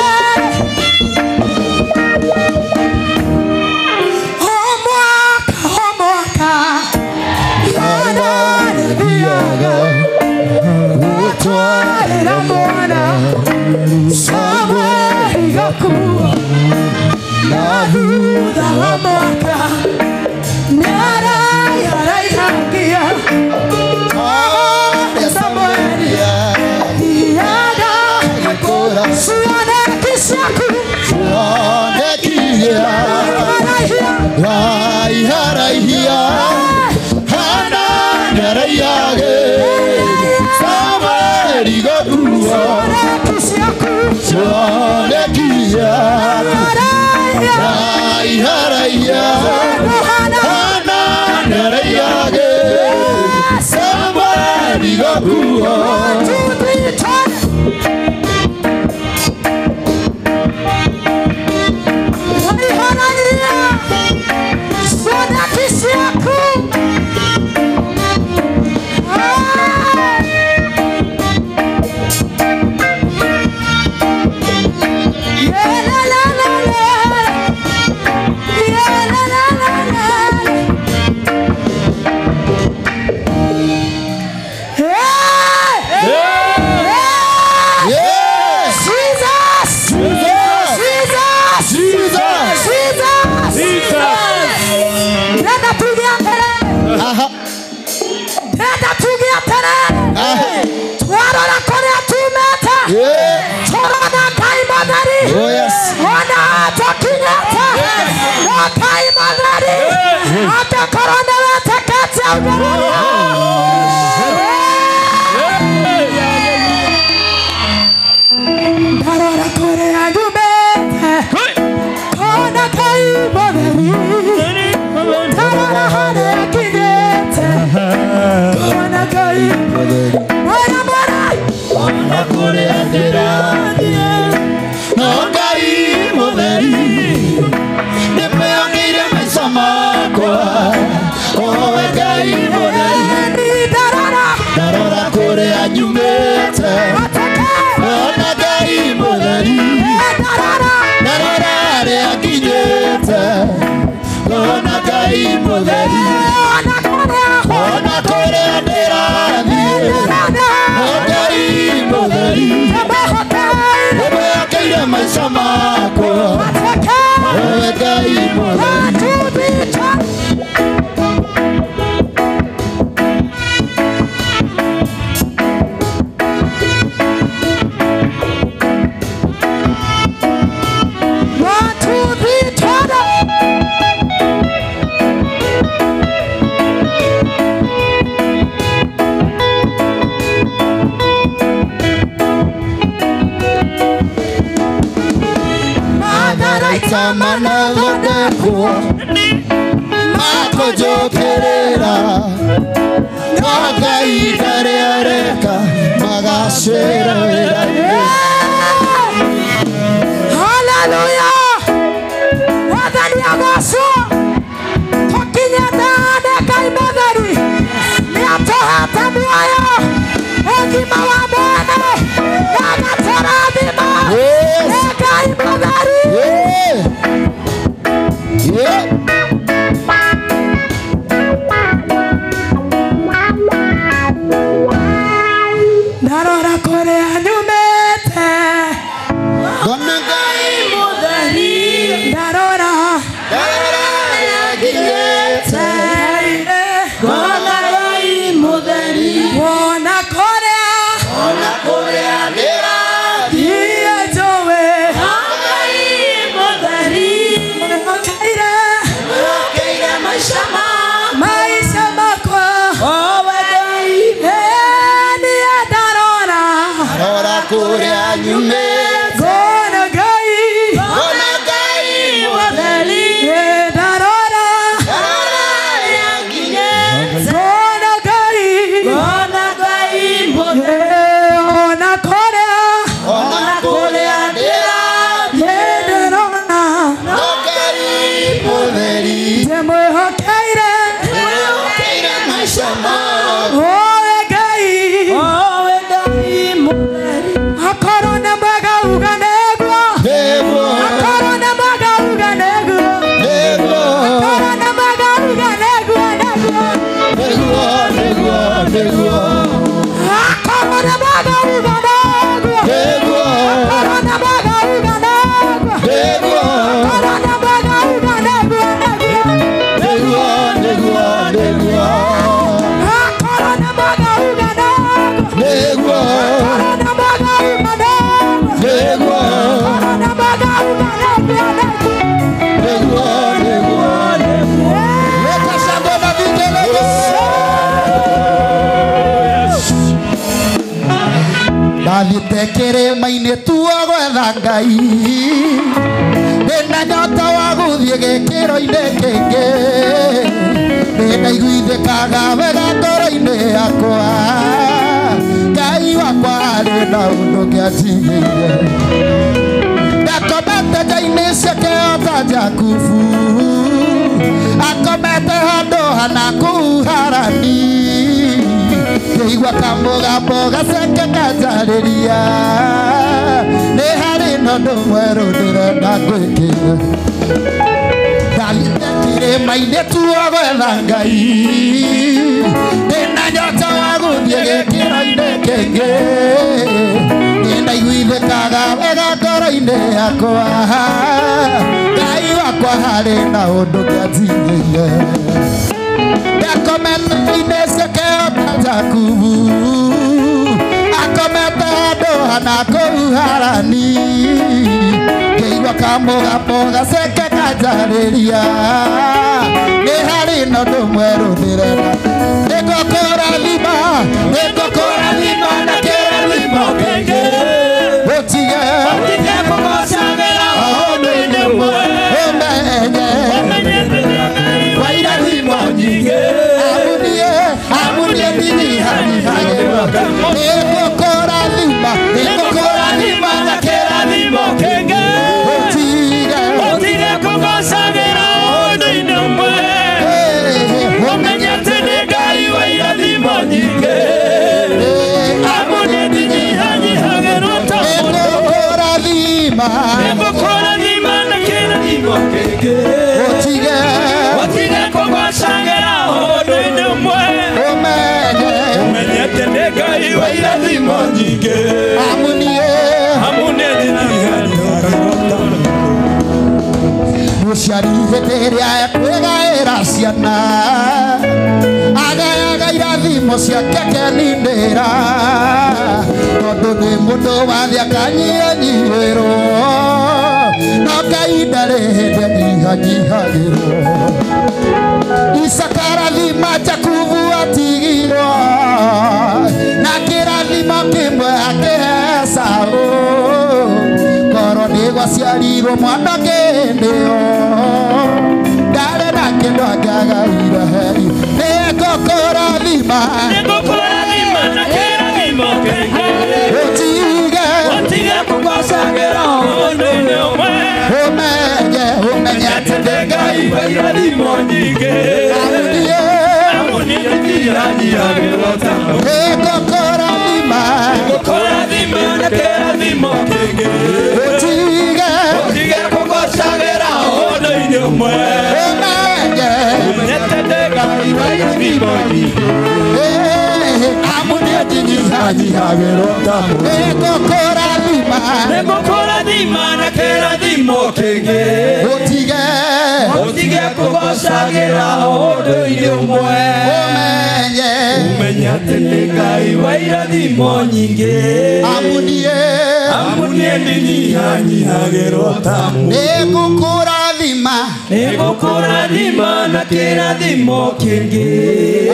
Omwaka, Yanarĩthiaga gũtwarĩra mwana Samueli gakua na thutha wa mwaka nĩaraiharaihagia Samueli Thiaga agĩkũra cioneki ciaku cionekia Araihia raiharaihia Hana nĩaraiage Samueli gakua cioneki ciaku cionekia Araihia raiharaihia Hana Hana nĩaraiage Samueli gakua One, two, three, turn. Raiharaihia cioneki ciaku Yeah, la, la, la, la. Yeah, la, la, la, la. Hey! Hey! Yes! Jesus! Jesus! Jesus! Jesus! Jesus! Jesus! Ndĩrenda tuge atĩrĩ. Aha. Ndĩrenda tuge atĩrĩ. Aha. Twarora kũrĩa tumĩte. Yeah. Tũrona Ngai mũtheri. Oh, yes. Ona tũkinyĩte. No Ngai mũtheri. Angĩkorwo nĩwĩtĩkĩtie ugĩrĩria. Ndarora kũrĩa nyumĩte. Kona Ngai mũtheri. Ndarora harĩa nginyĩte. Kona Ngai Mwera mwera. Ona kũrĩa ndĩrathiĩ no Ngai mũtheri nĩmeoneire maica makwa owe Ngai mũtheri Manathondekwo makũnjũkĩrĩra no Ngai ndarĩ areka magacĩra wĩra-inĩ. Haleluya! Mwathani agocwo. Tũkinyĩte nĩ Ngai mũtheri, nĩatũhete muoyo ũgima wa mwene na agatũrathima. Nĩ Ngai mũtheri. Ndarora kũrĩa nyumĩte, Ngona Ngai mũtheri. Ndarora nginyĩte, ngona Ngai mũtheri. Wona kũrĩa, ona kũrĩa ndĩrathiĩ, njũĩ Ngai mũtheri. Mwĩhokeire, Mwĩhokeire maica maica makwa. Owe Ngai. Niĩ ndarora, Rora kũrĩa nyumĩte, ngona Ngai, ngona Ngai mũtheri. Ndarora, Rora harĩa nginyĩte, ngona Ngai, ngona Ngai mũtheri. Ona kũrĩa, Ona kũrĩa ndĩrathiĩ, ndĩrona no Ngai mũtheri. Ndĩmwĩhokeire, Mwĩhokeire maica makwa. Owe Ngai, Owe Ngai mũtheri. Akorwo nĩ mwega uga nĩguo, Nĩguo, akorwo nĩ mwega uga nĩguo, nĩguo, akorwo nĩ mwega uga nĩguo, nĩguo, nĩguo, nĩguo, nĩguo, akorwo nĩ mwega uga nĩguo, nĩguo, akorwo nĩ mwega uga nĩguo, nĩguo, akorwo nĩ mwega uga nĩguo, nĩguo, nĩguo, nĩguo, nĩguo, akorwo nĩ mwega uga nĩguo, nĩguo, akorwo nĩ mwega uga nĩguo, nĩguo, akorwo nĩ mwega uga nĩguo, nĩguo. nĩguo, nĩguo, nĩguo. Leta shangwe na vigelegele. Ndathiĩte kĩrĩma-inĩ tuo gwetha Ngai, ndĩna nyota wa gũthiĩ gĩkĩro-inĩ kĩngĩ, nĩndaiguithĩkaga wega ngoro-inĩ yakwa, Ngai wakwa arĩ na ũndũ ũngĩanjigĩire. Ndakomete nja-inĩ ciake o ta Jakubu, akomete handũ hana kũu Harani, ngĩigua kamũgambo gaceke kanjarĩria, nĩ harĩ na ũndũ mwerũ ndĩrenda ngwĩkĩre. Ndathiĩte kĩrĩma-inĩ tuo gwetha Ngai, ndĩna nyota wa gũthiĩ gĩkĩro-inĩ kĩngĩ, nĩndaiguithĩkaga wega ngoro-inĩ yakwa, Ngai wakwa harĩ na ũndũ ũngĩanjigĩire. Ndakomete inĩ ciake o ta Jakubu, akomete handũ hana kũu Harani, ngĩigua kamũgambo gaceke kanjarĩria, nĩ harĩ na ũndũ mwerũ ndĩrenda. Nĩngũkũrathima, nĩngũkũrathima na kĩrathimo kĩingĩ, ũtige Ũtige kũgocagĩra ũndũ-inĩ ũmwe, ũmenye ũmenye atĩ nĩ Ngai wa irathimo nyingĩ. Amunie, amunie ndinyihanyihagĩrwo. Nĩngũkũrathima, nĩngũkũrathima na kĩrathimo kĩingĩ, ũtige ũtige kũgocagĩra ũndũ-inĩ ũmwe, ũmenye atĩ nĩ Ngai wa irathimo nyingĩ. Amunie ndinyihanyihagĩrwo ta mũndũ. Nĩngũkũrathima, Nĩngũkũrathima na kĩrathimo kĩingĩ, ũtige ũtige kũgocagĩra ũndũ-inĩ ũmwe, ũmenye ũmenye atĩ nĩ Ngai wa irathimo nyingĩ. Amunie, Amunie ndinyihanyihagĩrwo ta mũndũ. Mũciari hĩndĩ ĩrĩa ekwĩgaĩra ciana, agayaga irathimo ciake akeninĩra, tondũ nĩ mũndũ wa thĩ akanyihanyiihĩrwo, no Ngai ndarĩ hĩndĩ anyihanyihagĩrwo. Isaka arathima Jakubu atigirwo, na kĩrathimo kĩmwe akĩhe Esaũ, korwo nĩ gwaciarwo Ndaciarirwo mwanake nĩo ndarĩ na kĩndũ angĩagaire heri nĩngũkũrathima nĩngũkũrathima na kĩrathimo kĩingĩ ũtige ũtige kũgocagĩra ũndũ-inĩ ũmwe ũmenye ũmenye atĩ ndĩ Ngai wa irathimo nyingĩ amu niĩ ndinyihanyiihagĩrwo ta mũndũ nĩngũkũrathima nĩngũkũrathima na kĩrathimo kĩingĩ ũtige ũtige kũgocagĩra ũndũ-inĩ ũmwe ũmenye ũmenye atĩ ndĩ Ngai wa irathimo nyingĩ amu niĩ ndinyihanyiihagĩrwo ta mũndũ nĩngũkũrathima nĩngũkũrathima na kĩrathimo kĩingĩ ũtige ũtige kũgocagĩra ũndũ-inĩ ũmwe ũmenye ũmenye atĩ nĩ Ngai wa irathimo nyingĩ amu niĩ ndinyihanyiihagĩrwo ta mũndũ nĩngũkũrathima nĩngũkũrathima na kĩrathimo kĩingĩ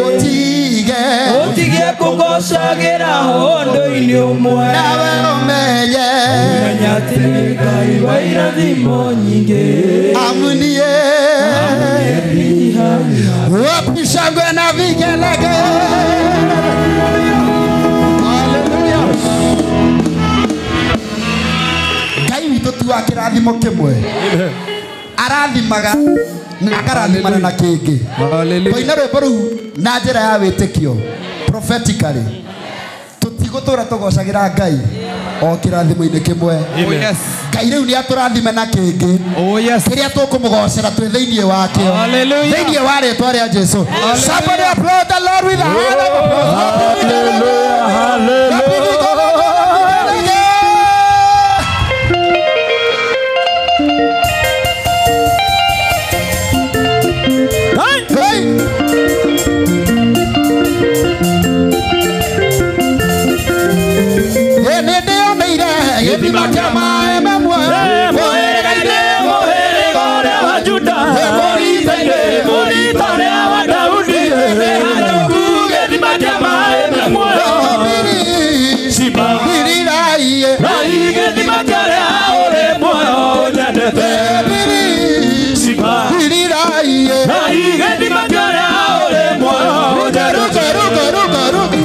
ũtige ũtige kũgocagĩra ũndũ-inĩ ũmwe nawe ũmenye ũmenye atĩ nĩ Ngai wa irathimo nyingĩ amu niĩ wapi shangwe na vigelegele. Hallelujah. Ngai witũ ti wa kĩrathimo kĩmwe arathimaga na akarathimana na kĩngĩ. Twaina rwĩmbo rũu na njĩra ya wĩtĩkio prophetically tũtigũtũra tũgocagĩra Ngai o kĩrathimo-inĩ kĩmwe. Ngai rĩu nĩ atũrathime na kĩngĩ kĩrĩa tũkũmũgocera twĩ thĩinĩ wakĩo thĩinĩ wa rĩtwa rĩa Jesu. Somebody applaud the Lord with a hand of applause. Hallelujah, hallelujah. Gĩthima kĩa maĩ me muoyo mũhĩrĩga-inĩ mũhĩrĩga ũrĩa wa Juda mũrita-inĩ mũrita ũrĩa wa Daudi nĩhanyũku gĩthima kĩa maĩ me muoyo Shiba rai gĩthima kĩa ũrĩa ũrĩ muoyo ũnyendete Shiba rai gĩthima kĩa ũrĩa ũrĩ muoyo ũnyendete. Ruka ruka.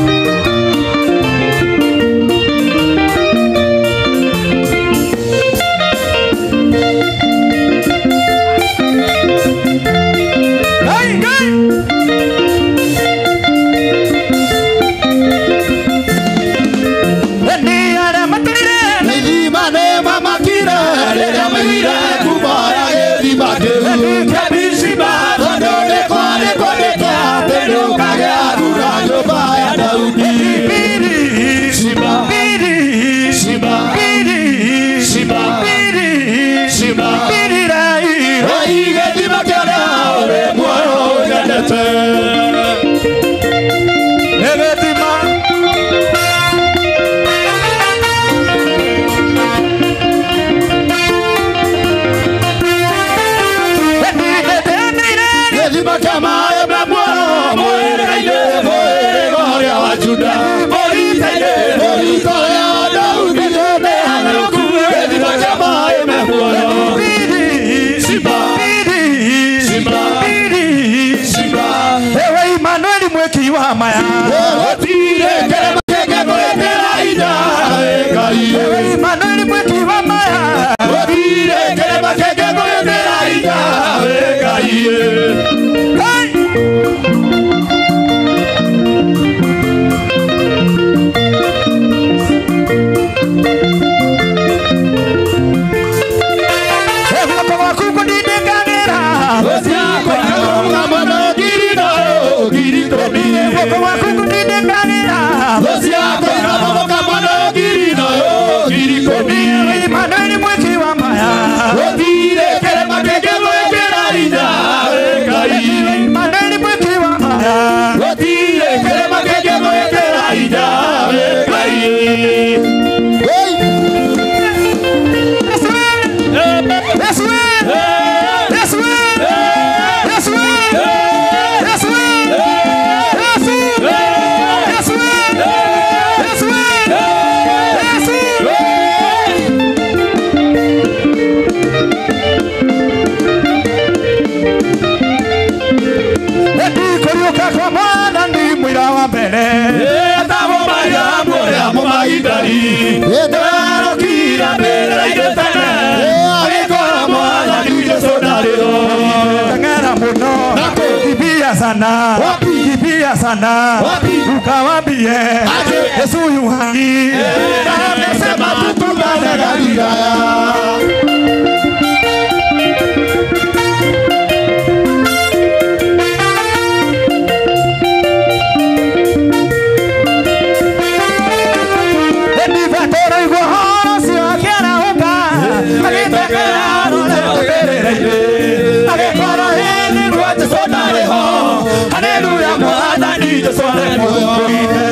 Yes, sana, ukawambie Yesu yu hai, na amesema tukutane Galilaya.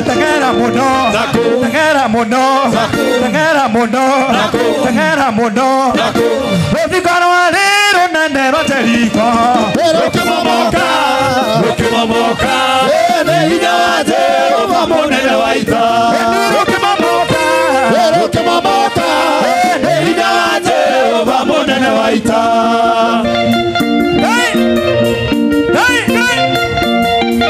Tengera muno, tengera muno, tengera muno. Rũthingo rwarĩ rũnene rwa Jeriko rũkĩmomoka, rũkĩmomoka. Nĩ hinya wa Jehova mũnene wa ita. Rũkĩmomoka, rũkĩmomoka. Nĩ hinya wa Jehova mũnene wa ita. Hey! Hey! Hey!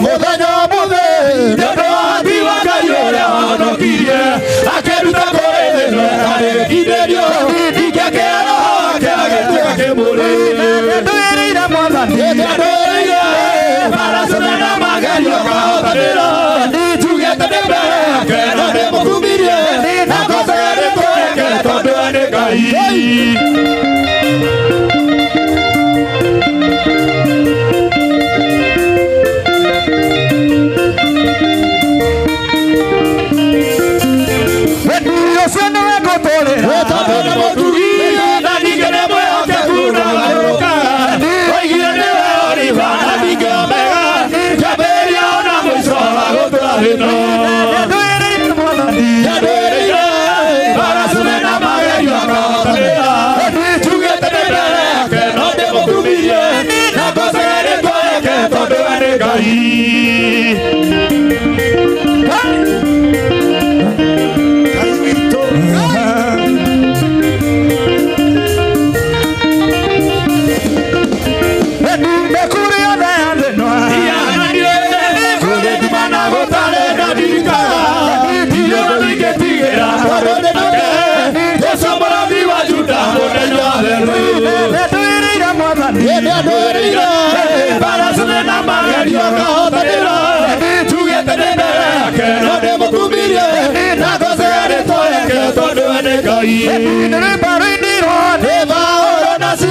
Mũthenya mũthĩ nĩ ũndũ wa ũhoti wa Ngai ũrĩa wahonokirie akĩruta kũrĩ thĩ ĩno ĩtarĩ gĩkindĩrio ndingĩakĩa roho wake agĩtuĩka kĩmũrĩ. Nĩndwĩrĩire Mwathani, nĩndwĩrĩire baracũna na magerio ngahotanĩra njugĩte ndĩ mbere yake na ndĩmũkumirie na ngocage rĩĩtwa rĩake tondũ we nĩ Ngai.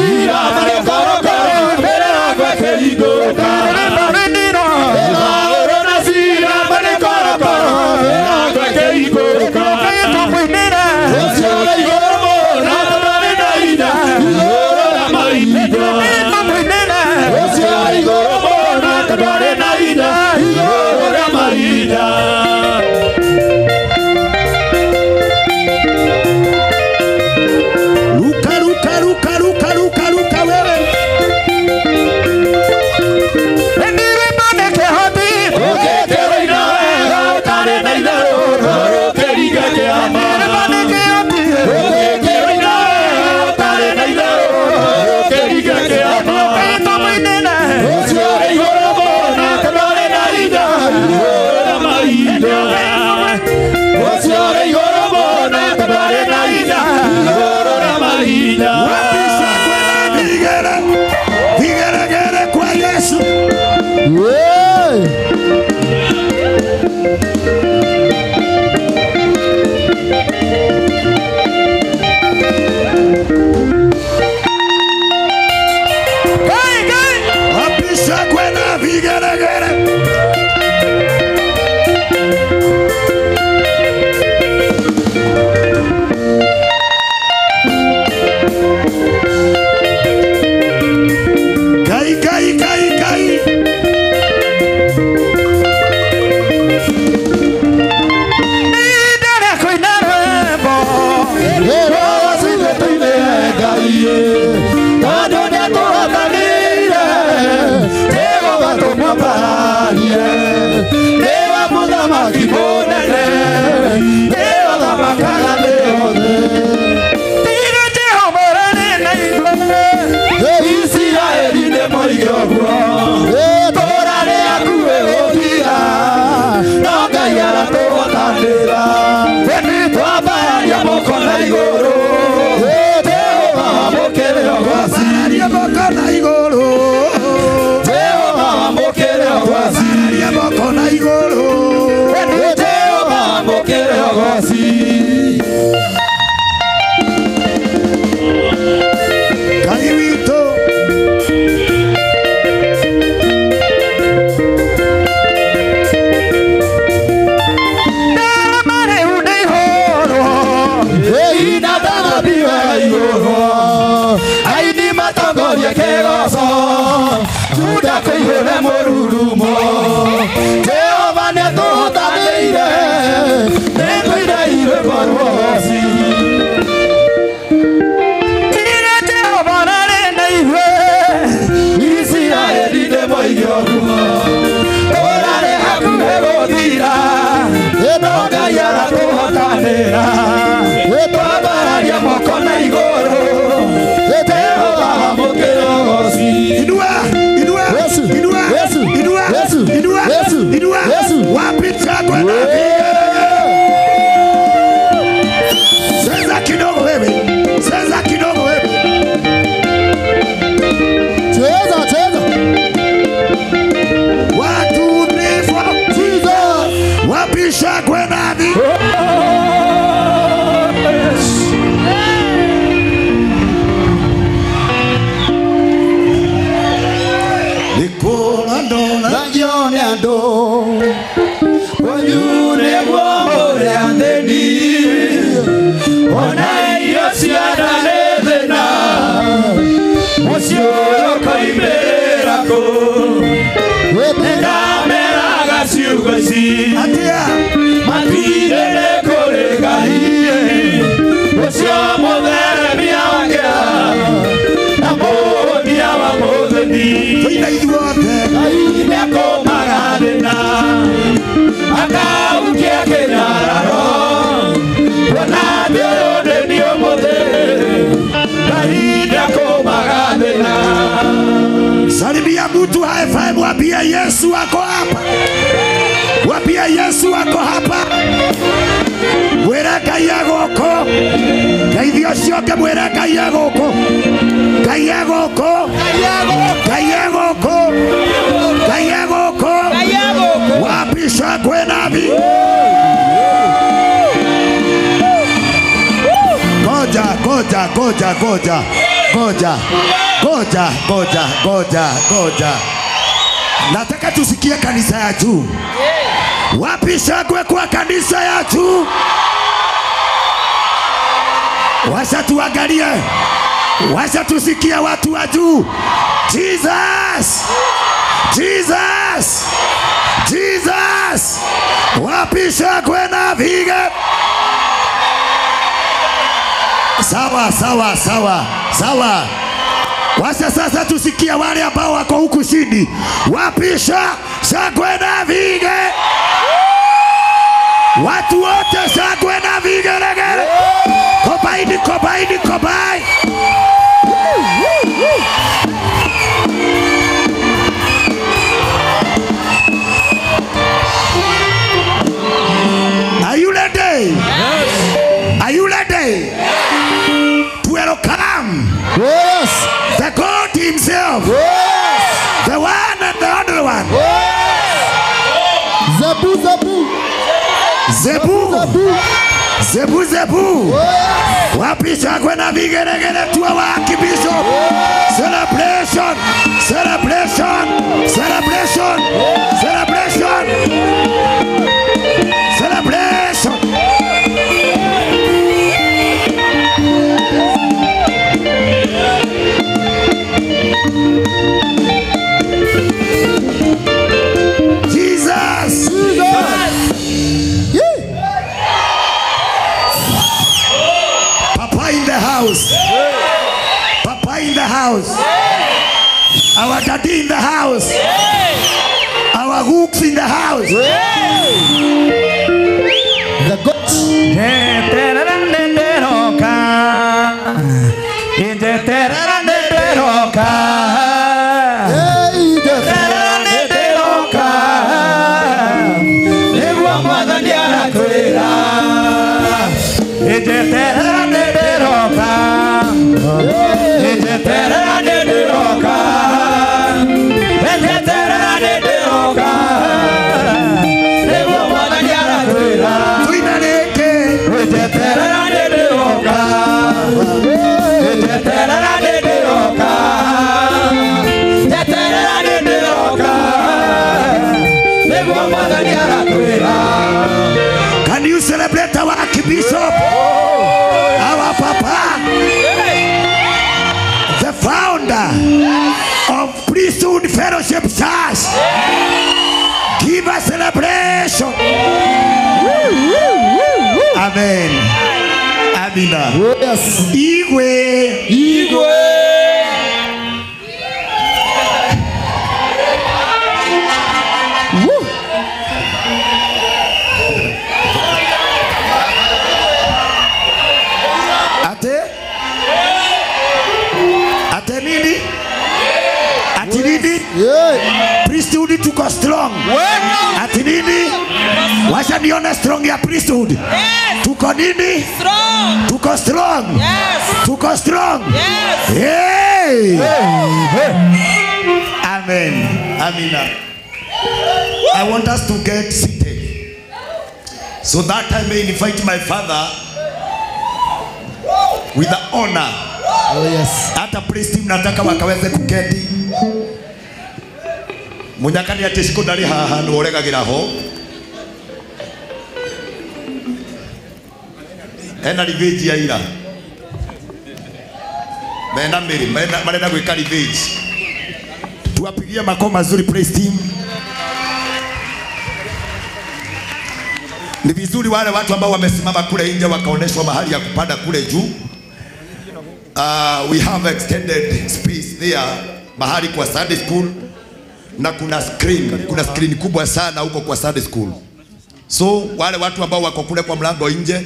cira marĩ korokoro mbere yakwa ĩkĩhingũka. Paũlũ na Sila marĩ korokoro mbere yakwa ĩkĩhingũka. Ũcio ũrĩ igũrũ mũno ndwarĩ na hinya igũrũ rĩa mahinda. Ũcio ũrĩ igũrũ mũno ndwarĩ na hinya igũrũ rĩa mahinda. Ruka ruka ruka ruka ruka ruka wewe. Vigeregere kwa Yesu. Wapisha kwena vigeregere. Kai kai kai kai. Ngai witũ. Aini matongorie kĩgoco Juda kũihũre mũrurumo Jehova nĩatũhotanĩire nĩtũireire rwĩmbo rwoci. Jehova arĩ na ithuĩ Isiraeli nĩmoige ũguo tũrarĩ hakuhĩ gũthira no Ngai aratũhotanĩra twambararia moko na igũrũ Jehova amũkĩre ũgoci. Inua, inua, inua, inua, inua, inua. Wapi chakwe na vigelegele. Cheza kidogo wewe. Cheza kidogo wewe. Cheza cheza. 1 2 3 4. Jesus. Wapi shangwe na vigelegele. Salimia mtu high five, wapia Yesu ako hapa. Wapia Yesu ako hapa. Mwĩre Ngai egũkũ. Ngai ũcio ũngĩ mwĩre Ngai egũkũ. Ngai egũkũ. Ngai egũkũ. Ngai egũkũ. Wapi shangwe na Goja, goja, goja, goja. Goja. Goja, goja, goja, goja. Nataka tusikie kanisa ya juu. Wapi shangwe kwa kanisa ya juu? Wacha tuangalie. Wacha tusikie watu wa juu. Jesus! Jesus! Jesus! Wapi shangwe na vigelegele? Sawa, sawa, sawa, sawa. Wacha sasa tusikie wale ambao wako huku chini. Wapi shangwe na vigelegele? Watu wote shangwe na vigelegele. Kobaini, kobaini, kobai. Are you ready? Yes. Are you ready? Yes. To welcome. Yes. The God himself. Yes. The one and the other one. Yes. Zebu, Zebu. Zebu. Zebu. Zebu, Zebu. Yes. Wapi shangwe na vigelegele tuwa wa Archbishop. Yes. Celebration. Celebration. Celebration. Yes. Celebration. Celebration. Jesus. Jesus. Yeah. Papa in the house. Papa in the house. Our daddy in the house. Our hooks in the house. The God. Can you celebrate our Archbishop, our Papa, the founder of Priesthood Fellowship Church? Give a celebration. Amen. Amina. Yes. Igwe. Igwe. Ate nini? Ati nini? Priesthood tuko strong. Ati nini? Wacha nione strong ya priesthood. Tuko nini? Strong. Tuko strong. Yes. Tuko strong. Yes. Hey. Amen. Amina. I want us to get seated so that I may invite my father with the honor. Oh yes. Hata praise team nataka wakaweze kuketi. Munyakani ati siku ndari haha no oregagira ho. Ena revenge ya ira. Mena miri, marenda gwika revenge. Tuwapigie makofi mazuri praise team. Ni vizuri wale watu ambao wamesimama kule nje wakaoneshwa mahali ya kupanda kule juu. We have extended space there mahali kwa Sunday school na kuna screen kubwa sana huko kwa Sunday school. So wale watu ambao wako kule kwa mlango nje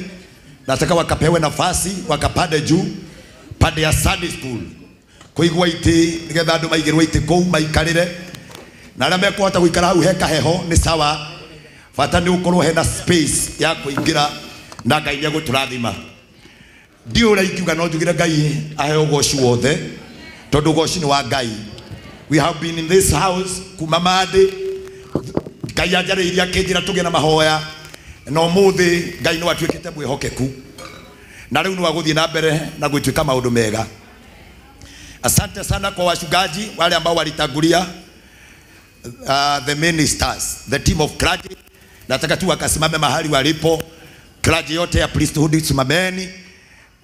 nataka wakapewe nafasi wakapande juu pande ya Sunday school. Kuigwa iti nigetha andu maigirwe iti kuu maikarire na aria mekuhota guikara hau he kaheho ni sawa. Bata ni ukorwo hena space ya kuingira na Ngai ni eguturathima. Ndi uria ingiuga no njugire Ngai ahe ugoci wothe tondu ugoci ni wa Ngai. We have been in this house kuma Monday. Ngai anjarĩirie akĩnjĩra tũgĩe na mahoya na ũmũthĩ Ngai nĩ atuĩkĩte mwĩhokeku na rĩu nĩ wagũthiĩ na mbere na gwĩtuĩka maũndũ mega. Asante sana kwa wachungaji wale ambao walitangulia, the ministers, the team of clergy. Nataka tu wakasimame mahali walipo. Clergy yote ya priesthood simameni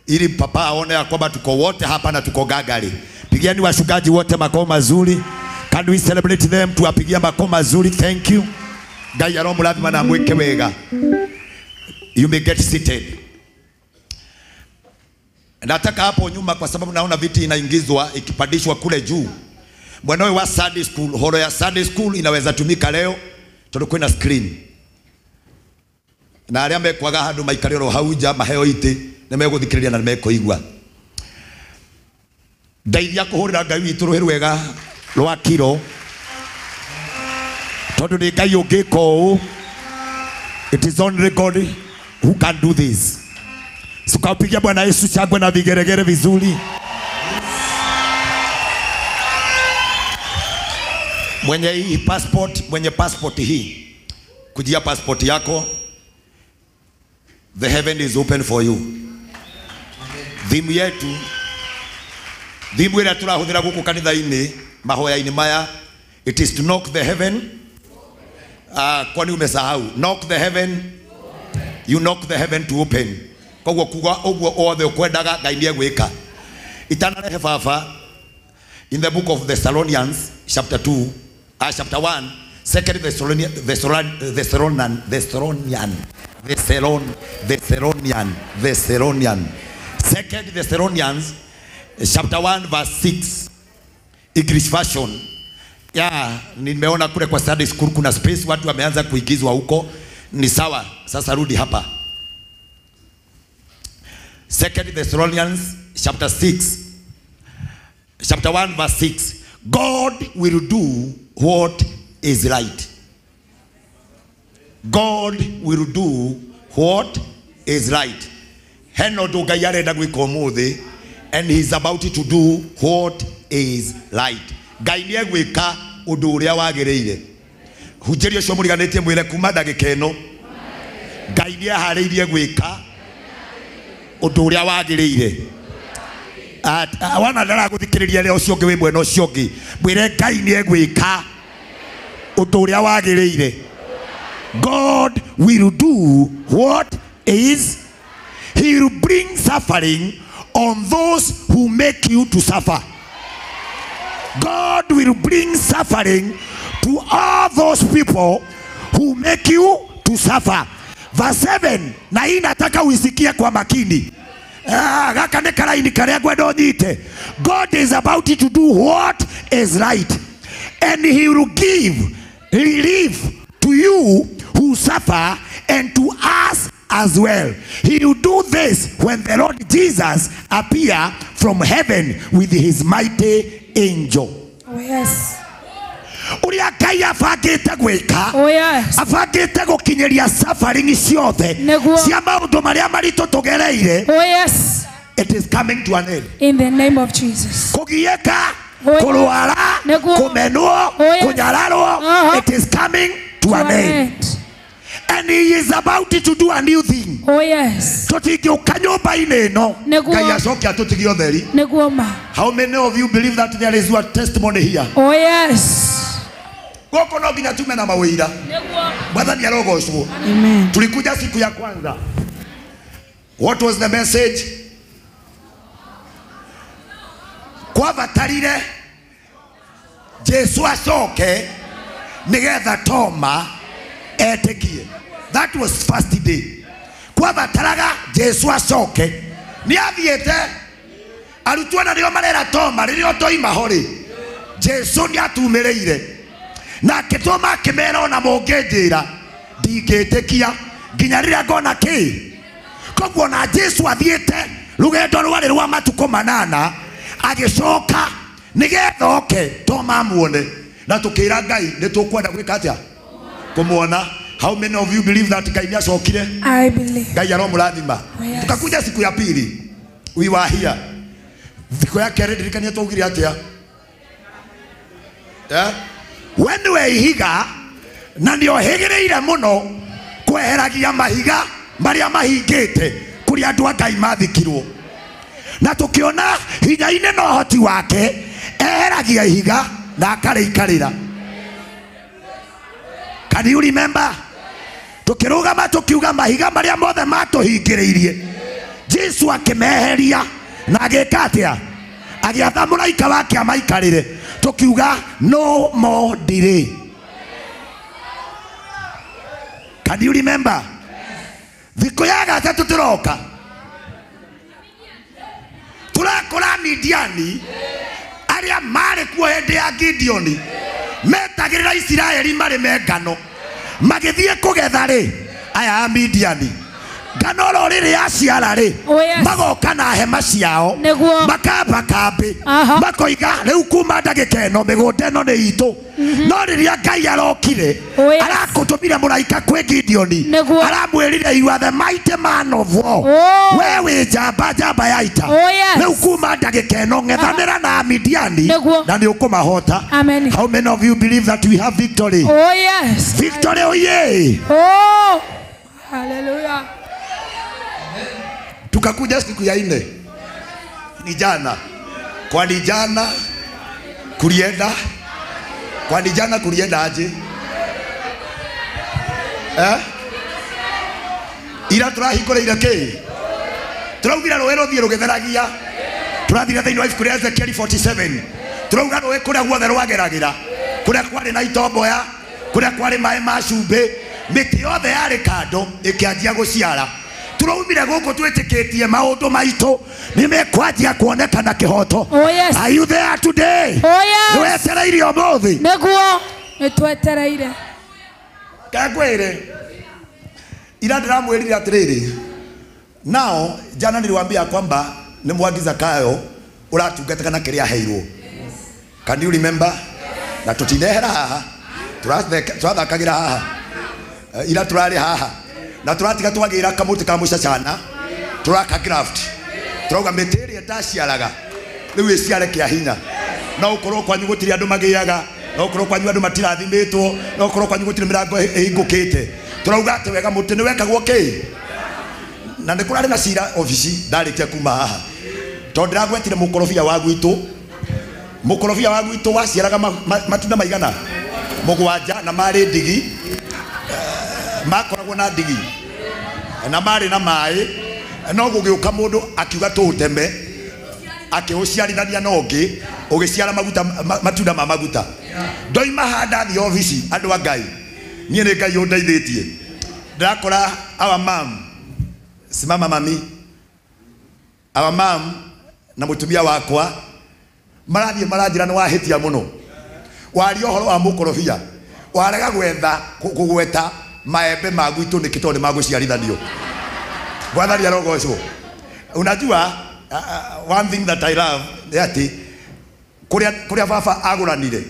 ili papa aone ya kwamba tuko wote hapa na tuko gagari. Pigieni wachungaji wote makofi mazuri. Can we celebrate them? Tuwapigia makofi mazuri. Thank you. Ngai aromurathima na mwike wega. You may get seated. Nataka hapo nyuma kwa sababu naona viti inaingizwa ikipandishwa kule juu. Mwanawe wa Sunday school, holo ya Sunday school inaweza tumika leo tondu kwina screen. Na aria mekwaga handu maikariro hau nja maheo iti ni meguthikiriria na mekuigua. Ndeithia kuhurira Ngai witu ruhi rwega rwa kiro tondu ni Ngai ungika uu. It is only God who can do this. Tukaupigia Bwana Yesu shangwe na vigeregere vizuri. Mwenye hii passport, mwenye passport hii, kujia passport yako, the heaven is open for you. Thimu yetu, thimu ĩrĩa tũrahũthĩra gũkũ kanitha-inĩ, mahoya-inĩ maya, it is to knock the heaven. Kwani umesahau? Knock the heaven. You knock the heaven to open. Koguo kuga ũguo othe ũkwendaga Ngai nĩegwĩka. Itanarehe baba, in the book of Thessalonians chapter 2, chapter 1, second Thessalonian, Second Thessalonians chapter 1 verse 6, English version. Ya, nimeona kule kwa Sunday school kuna space watu wameanza kuigizwa huko. Ni sawa, sasa rudi hapa. Second Thessalonians chapter 6, chapter 1 verse 6. God will do what is right. God will do what is right. Hena ũndũ Ngai arenda gwĩka ũmũthĩ, and he is about to do what is right. Ngai nĩegwĩka ũndũ ũrĩa wagĩrĩire. Hunjĩria ũcio mũriganĩtie mwĩre kuma ndagĩka ĩno, Ngai nĩeharĩirie gwĩka ũndũ ũrĩa wagĩrĩire. Wana ndaragũthikĩrĩria rĩa ũcio ũngĩ wĩ mwena ũcio ũngĩ, mwĩre Ngai nĩegwĩka ũndũ ũrĩa wagĩrĩire. God will do what is. He will bring suffering on those who make you to suffer. God will bring suffering to all those people who make you to suffer. Verse 7, na hii nataka uisikie kwa makini. Gaka nĩ karaini karĩa ngwenda ũnyite. God is about to do what is right, and he will give relief to you who suffer and to us as well. He will do this when the Lord Jesus appear from heaven with his mighty angel. Oh yes. Uria Ngai abangĩte gwĩka, Oh yes. abangĩte gũkinyĩria suffering ciothe cia maũndũ marĩa maritũ tũgereire. Oh yes. It is coming to an end. In the name of Jesus. Kũgiĩka, kũrwara, kũmenwo, kũnyararwo, it is coming to an end. And he is about to do a new thing. Oh yes. Tũtingĩũka nyũmba-inĩ ĩno Ngai acoke atũtigie ũtheri. Nĩguo ma. How many of you believe that there is a testimony here? Oh yes. Gũkũ no nginya tume na mawĩira. Mwathani arogocwo. Amen. Tulikuja siku ya kwanza. What was the message? Kwabatarire Jesu acoke nigetha Toma etĩkie. That was first day. Kwabataraga Jesu acoke. Nĩathiĩte arutwo na nĩo marera Toma rĩrĩa toima ho rĩ, Jesu nĩatumĩrĩire. Nake Toma akĩmera ona mũngĩnjĩra ndingĩtĩkia nginya rĩrĩa ngona kĩ. Koguo na Jesu athiĩte rũgendo rwarĩ rwa matukũ manana agĩcoka nĩgetha oke Toma amuone. Na tũkĩra Ngai nĩtũkwenda gwĩka atĩa? Kumuona. How many of you believe that Ngai nĩacokire? I believe. Ngai aromũrathima. Oh, yes. Tukakuja siku ya pili. We were here. Siku ya kerĩ ndirikania twaugire atĩa? Eh? We nĩwe ihiga na nĩohĩgĩrĩire mũno kweheragia mahiga marĩa mahingĩte kũrĩa andũ a Ngai mathikirwo. Na tukiona Hinya-inĩ na ũhoti wake eheragia ihiga na akarĩikarĩra. Can you remember? Tukĩrũgama tukiuga mahiga marĩa mothe matũhingĩrĩirie, Jesu akĩmeheria na agĩka atĩa? Agĩatha mũraika wake amaikarĩre. Tukiuga no more delay. Can you remember? Thikũ ya gatatũ tũroka tũrakora Midiani arĩa marĩ kuo hĩndĩ ya Gideoni metagĩrĩra Isiraeli marĩme ngano, magĩthiĩ kũgetha rĩ, aya a Midiani ngano oro rĩrĩ yaciara rĩ, magoka na hema ciao makamba kambĩ, makoiga rĩu kuma ndagĩka ĩno mĩgũnda ĩno nĩ itũ. No rĩrĩa Ngai arokire arakũtũmire mũraika kwĩ Gideoni, aramwĩrire you are the mighty man of war, we wĩ njamba, njamba ya ita. Rĩu kuma ndagĩka ĩno ng'ethanĩra na Midiani na nĩ ũkũmahota. How many of you believe that we have victory? Oh yes. Victory, oh yeah. Oh. Hallelujah. Tukakuja siku ya 4 ni jana, kwani jana kulienda, kwani jana kulienda aje? Ira turahingũrĩire kĩ? Tũraugire rũĩ rũthiĩ rũgĩtheragia. Tũrathire thĩinĩ wa ibuku rĩa Ezekieli 47. Tũrauga rũĩ kũrĩa guothe rwageragĩra, kũrĩa kwarĩ na itomboya, kũrĩa kwarĩ maĩ ma cumbĩ, mĩtĩ yothe yarĩ kando ĩkĩanjia gũciara. Tũraumire gũkũ twĩtĩkĩtie maũndũ maitũ nĩmekwanjia kuonekana kĩhoto. Oh yes. Are you there today? Oh yes. Nĩwetereire ũmũthĩ? Nĩguo, nĩtwetereire. Kakwĩre ira ndĩramwĩrire atĩrĩrĩ, nao jana niliwaambia kwamba nĩ Mwangi Zakayo ũratungata na kĩrĩa aheirwo. Can you remember? Na tũtinehera haha, tũrathakagĩra haha, ira tũrarĩ haha na tũratiga twagĩra kamũtĩ ka mũcacana, tũraka graft, tũrauga mĩtĩ ĩrĩa ĩtaciaraga rĩu ĩciare kĩa hinya. No ũkorwo kwanyu gũtirĩ andũ magĩaga, no ũkorwo kwanyu andũ matirathimĩtwo, no ũkorwo kwanyu gũtirĩ mĩrango ĩhingũkĩte. Tũrauga atĩ wega mũtĩ nĩ wekagwo kĩ? Na nĩ kũrarĩ na cira obici ndarĩkia kuma haha, tondũ ndĩragwetire mũkorobia wa gwitũ. Mũkorobia wa gwitũ waciaraga matunda maigana 7 na marĩ ndigi, makoragwo na ndigi na marĩ na maĩ. No gũgĩũka mũndũ akiuga tũũteme, akĩũciarithania na ũngĩ, ũgĩciara maguta, matunda ma maguta. Ndoima haha ndathiĩ obici, andũ a Ngai, niĩ nĩ Ngai ũndeithĩtie. Ndĩrakora our mom, simama mami, our mom na mũtumia wakwa marathiĩ maranjĩra nĩ wahĩtia mũno, waria ũhoro wa mũkorobia, warega gwetha kũgweta maembe ma gwitũ nĩkĩ tondũ nĩ magũciarithanio. Mwathani arogocwo. Unajua one thing that I love nĩ atĩ kũrĩa baba agũranire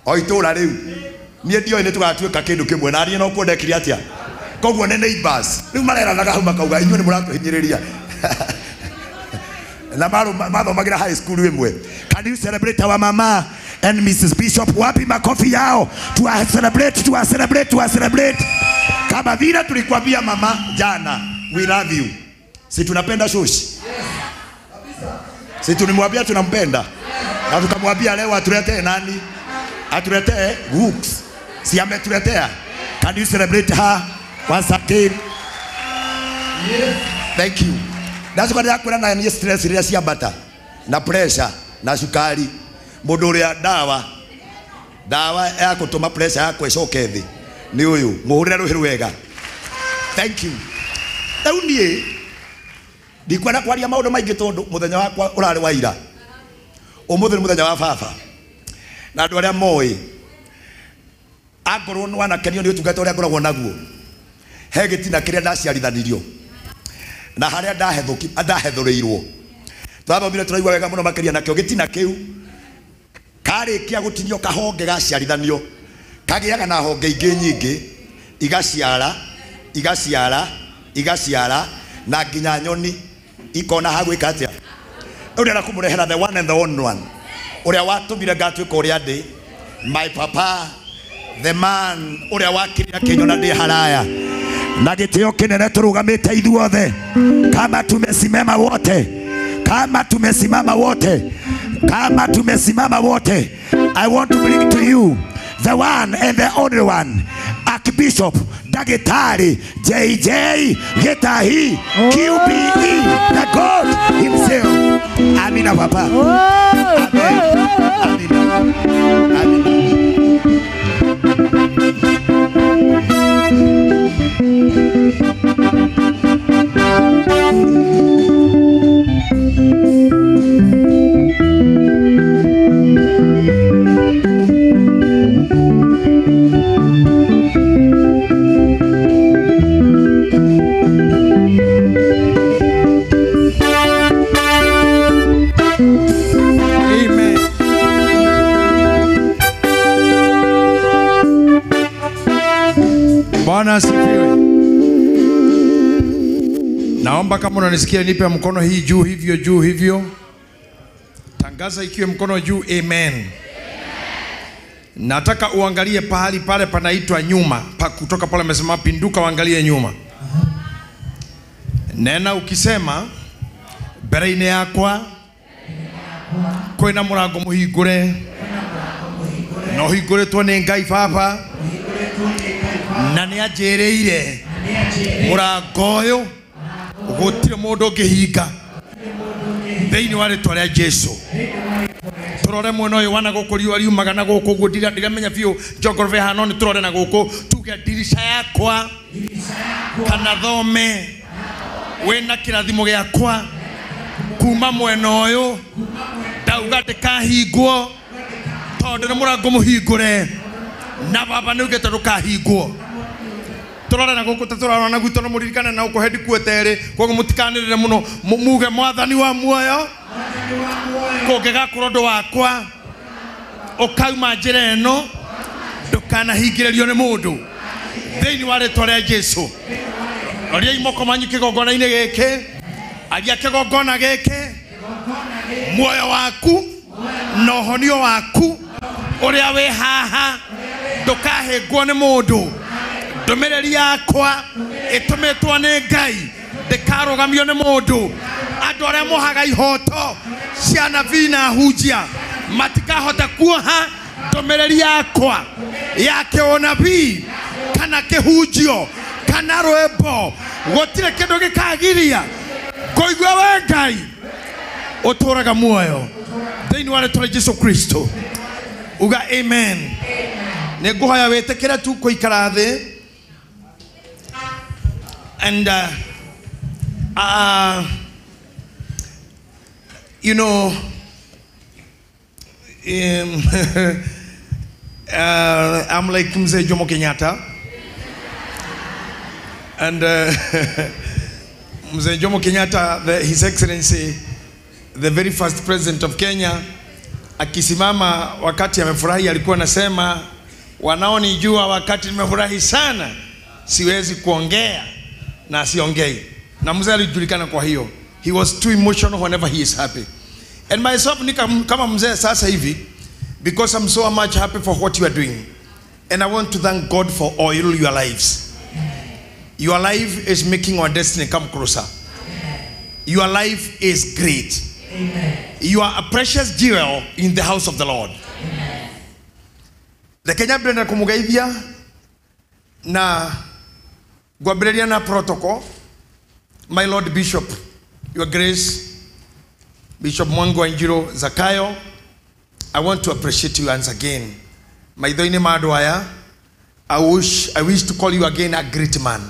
o itũra rĩu, niĩ ndioĩ nĩ tũgatuĩka kĩndũ kĩmwe na niĩ no kuo ndekire atĩa. Koguo nĩ neighbors rĩu mareranaga hau makauga inyuĩ nĩ mũratũhinyĩrĩria. Na mathomagĩra high school ĩmwe. Can you celebrate our mama and Mrs. Bishop? Wapi makofi yao? Tuwa celebrate, tuwa celebrate, tuwa celebrate. Kama vile tulikwambia mama jana, we love you. Si tunapenda shushi? Si tulimwambia tunampenda? Na tukamwambia leo atuletee nani? Atuletee books. Si ametuletea? Can you celebrate her once again? Thank you. Ndacoka ndĩrakwĩra na niĩ stress rĩrĩa ciambata na pressure na cukari, mũndũ ũrĩa ndawa ya gũtũma pressure yakwa ĩcoke thĩ nĩ ũyũ, mũhũrĩre rũhĩ rwega. Thank you. Rĩu niĩ ndikwenda kwaria maũndũ maingĩ tondũ mũthenya wakwa ũrarĩ wa ira, ũmũthĩ nĩ mũthenya wa baba, na andũ arĩa moĩ angorwo nĩ wanakenio nĩ ũtungata ũrĩa ngoragwo naguo, he gĩtina kĩrĩa ndaciarithanirio na harĩa ndahethũrĩirwo. Twathomire tũraigua wega mũno makĩria nakĩo gĩtina kĩu karĩkia gũtinio kahonge gaciarithanio kagĩaga na honge ingĩ nyingĩ, igaciara igaciara igaciara na nginya nyoni ikona ha gwĩka atĩa. Rĩu ndĩrenda kũmũrehera the one and the only one ũrĩa watũmire ngatuĩka ũrĩa ndĩ, my papa the man ũrĩa wakirire akĩnyona ndĩ haraya na gĩtĩo kĩnene tũrũgamĩte ithuothe kama tumesimama wote Kama tumesimama wote, kama tumesimama wote, I want to bring to you the one and the only one, Archbishop Daktari JJ Gitahi QBE, the God himself. Amina papa. Amen. Amina. Amina. Amen. Bwana asifiwe. Naomba kama unanisikia nipe mkono hii juu hivyo, juu hivyo. Tangaza ikiwe mkono juu, amen. Nataka uangalie pahali pale panaitwa nyuma. Pa kutoka pale umesema pinduka uangalie nyuma. Nena ukisema mbere-inĩ yakwa kwĩna mũrango mũhingũre na ũhingũrĩtwo nĩ Ngai Baba na nĩ anjĩrĩire mũrango ũyũ gũtirĩ mũndũ ũngĩhinga thĩinĩ wa rĩtwa rĩa Jesu. Tũrore mwena ũyũ wa na gũkũ riũa riumaga na gũkũ ũguo ndiramenya biũ geography haha no nĩ tũrore na gũkũ tuge ndirica yakwa kana thome wĩna kĩrathimo gĩakwa kuma mwena ũyũ ndauga ndĩkahingwo tondũ nĩ mũrango mũhingũre na Baba nĩ augĩte ndũkahingwo. Tũrore na gũkũ ta tũrarora na gwitũ no mũririkane na gũkũ headquarter ĩrĩ koguo mũtikanĩrĩre mũno muge Mwathani wa muoyo kũngĩgakorwo ũndũ wakwa ũkauma njĩra ĩno ndũkanahingĩrĩrio nĩ mũndũ thĩinĩ wa rĩtwa rĩa Jesu. Roriai moko manyu kĩgongona-inĩ gĩkĩ, aria kĩgongona gĩkĩ muoyo waku na ũhonio waku ũrĩa wĩ haha ndũkahĩngwo nĩ mũndũ. Ndũmĩrĩri yakwa ĩtũmĩtwo nĩ Ngai ndĩkarũgamio nĩ mũndũ. Andũ arĩa mohaga ihoto cia nabii na ahunjia matikahota kuoha ndũmĩrĩri yakwa ya kĩũnabii kana kĩhunjio kana rwĩmbo. Gũtirĩ kĩndũ gĩkagiria kũigua we Ngai ũtũũraga muoyo thĩinĩ wa rĩtwa rĩa Jesu Kristo. Uga amen. Nĩ ngũhoya wĩtĩkĩre tu kũikara thĩ. And you know, I'm like Mzee Jomo Kenyatta. And Mzee Jomo Kenyatta, His Excellency, the very first president of Kenya, akisimama wakati amefurahi alikuwa anasema, wanaonijua wakati nimefurahi sana siwezi kuongea na siongei. Na mzee alijulikana kwa hiyo. He was too emotional whenever he is happy. And myself ni kama mzee sasa hivi, because I'm so much happy for what you are doing. And I want to thank God for all your lives. Your life is making our destiny come closer. Your life is great. Amen. You are a precious jewel in the house of the Lord. The Kenya Brenda kumugeithia na gwambĩrĩria na protocol. My Lord Bishop, Your Grace, Bishop Mwangi Wanjiru Zakayo, I want to appreciate you once again. Maitho-inĩ ma andũ aya, I wish to call you again a great man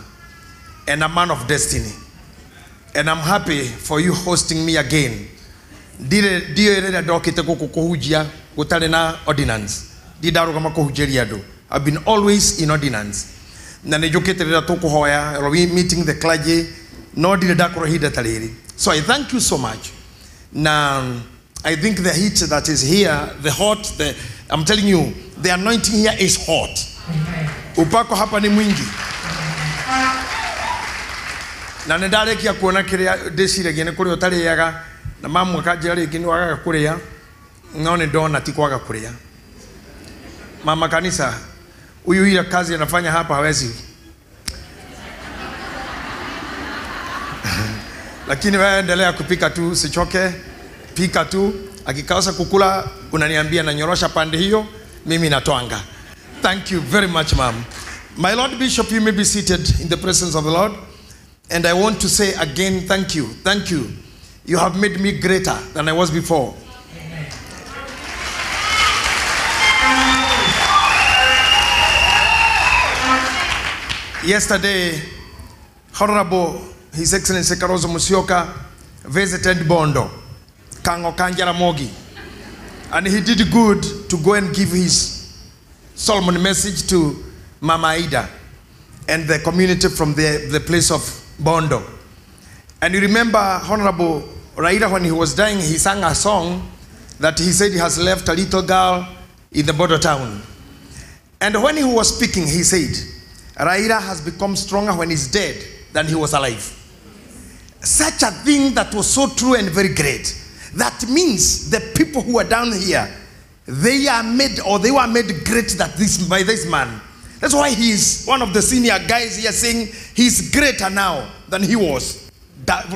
and a man of destiny. And I'm happy for you hosting me again. Ndiyo ĩrĩa ndokĩte gũkũ kũhunjia gũtarĩ na ordinance. Ndirĩ ndarũgama kũhunjĩria andũ. I've been always in ordinance. Na nĩ njũkĩte rĩrĩa tũkũhoya, we meeting the clergy, no ndirĩ ndakorwo ihinda ta rĩrĩ. So I thank you so much. Na I think the heat that is here, the hot, I'm telling you, the anointing here is hot. Upako hapa ni mwingi. Na nĩ ndarĩkia kuona kĩrĩa ndĩciragia nĩ kũrĩa ũtarĩaga, na mamu akanjĩra rĩngĩ nĩ wagaga kũrĩa, no nĩ ndona ti kwaga kũrĩa. Mama kanisa, huyu ile kazi anafanya hapa hawezi. Lakini wewe endelea kupika tu, usichoke, pika tu. Akikosa kukula unaniambia nanyorosha pande hiyo, mimi natwanga. Thank you very much, ma'am. My Lord Bishop, you may be seated in the presence of the Lord. And I want to say again, thank you. Thank you. You have made me greater than I was before. Yesterday, Honorable His Excellency Kalonzo Musyoka visited Bondo, Kango Kanjaramogi. And he did good to go and give his solemn message to Mama Ida and the community from the place of Bondo. And you remember Honorable Raila, when he was dying, he sang a song that he said he has left a little girl in the border town. And when he was speaking, he said, Raila has become stronger when he's dead than he was alive. Such a thing that was so true and very great. That means the people who are down here, they are made, or they were made great that this, by this man. That's why he is one of the senior guys here saying he's greater now than he was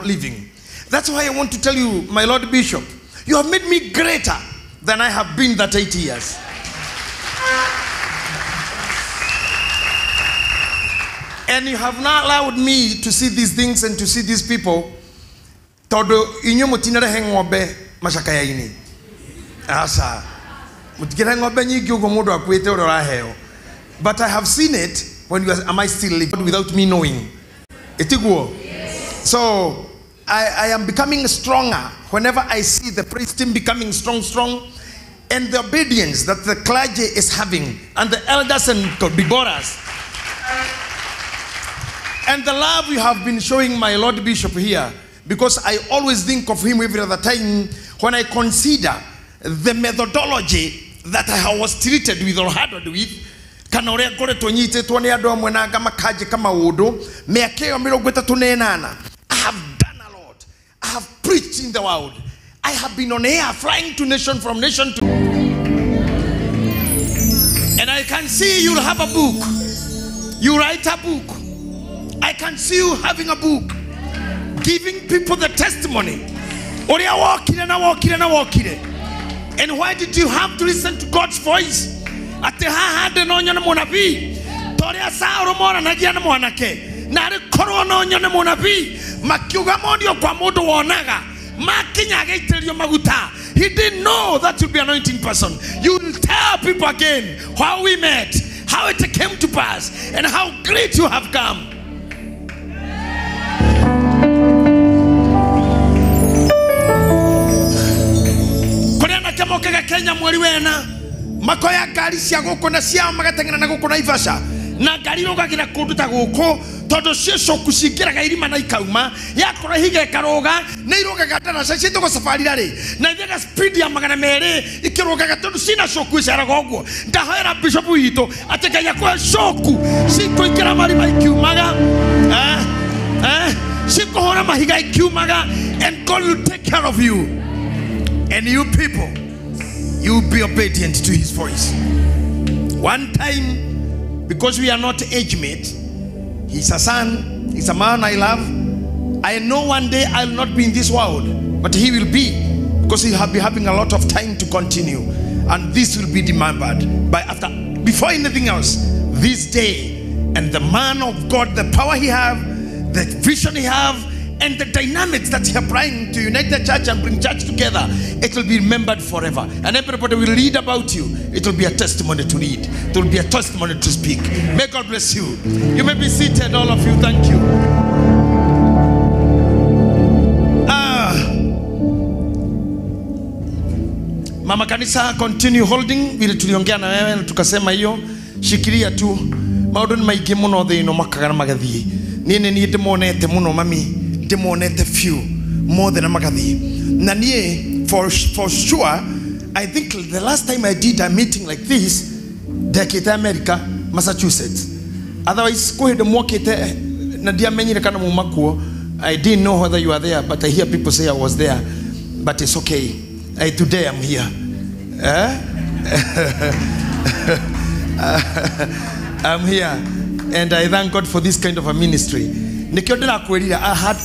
living. That's why I want to tell you, my Lord Bishop, you have made me greater than I have been that 8 years. And you have not allowed me to see these things and to see these people. Todo inyo mutinarehe ng'ombe macakaya-inĩ. Asa. Mutikirehe ng'ombe nyingĩ ũguo mũndũ akuĩte ũrĩa ũraheo. But I have seen it when you are, am I still living without me knowing? Itiguo? Yes. So I am becoming stronger whenever I see the praise team becoming strong, and the obedience that the clergy is having, and the elders and biboras. And the love you have been showing my Lord Bishop here, because I always think of him every other time when I consider the methodology that I was treated with or handled with. Kana ũrĩa ngoretwo nyitĩtwo nĩ andũ amwe na ngamakanje maũndũ mĩaka ĩyo 38. I have done a lot. I have preached in the world. I have been on air flying to nation from nation to. And I can see you'll have a book. You write a book. I can see you having a book, giving people the testimony. Ũrĩa wokire na wokire na wokire. And why did you have to listen to God's voice? Atĩ haha ndĩ no nyone mũnabii ta ũrĩa Saũlũ moranagia na mwanake, na arĩ korwo no nyone mũnabii, makiuga monio kwa mũndũ wonaga, makinya agĩitĩrĩrio maguta. He didn't know that you'll be an anointing person. You will tell people again how we met, how it came to pass, and how great you have come. Kũrĩ anake mokaga Kenya mweri wena, makoya ngari cia gũkũ na ciao magateng'era na gũkũ Naivasha, na ngari irũgagĩra kũndũ ta gũkũ tondũ cio coku cingĩraga irima na ikauma, yakorwo ihiga ĩkarũga, nĩ irũgaga ndaraca ciĩtagwo safari rally, na ithiaga speed ya 200 ikĩrũgaga tondũ cina coku iceraga ũguo. Ndahoera bishop witũ atĩ Ngai akũhe coku cikũingĩra marima ikiumaga, cikũhũra mahiga ikiumaga, and God will take care of you. And you people, you will be obedient to his voice. One time, because we are not age mate, he's a son, he's a man I love. I know one day I'll not be in this world, but he will be, because he will be having a lot of time to continue. And this will be remembered by after, before anything else, this day. And the man of God, the power he have, the vision he have, and the dynamics that he applying to unite the church and bring church together, it will be remembered forever. And everybody will read about you. It will be a testimony to read. It will be a testimony to speak. May God bless you. You may be seated, all of you. Thank you. Mama kanisa, continue holding. Vile tuliongea na wewe na tukasema hiyo, shikilia tu. Maũndũ nĩ maingĩ mũno thĩ ĩno makaga na magathiĩ. Niĩ nĩ niĩ ndĩmonete mũno mami, ndĩmonete few mothe na magathiĩ. Na niĩ for sure, I think the last time I did a meeting like this, ndekĩte America, Massachusetts. Otherwise, kwĩ hĩndĩ mwokĩte na ndiamenyire kana muma kuo. I didn't know whether you are there, but I hear people say I was there. But it's okay. Today I'm here. Eh? I'm here, and I thank God for this kind of a ministry. Nikio ndĩrakwĩrire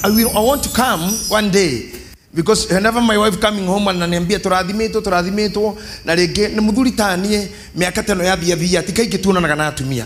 I want to come one day because whenever my wife coming home ananiambia tũrathimĩtwo na rĩngĩ nĩ mũthuri tanie mĩaka teno ya thia ti kaingĩ tuonanaga na atumia.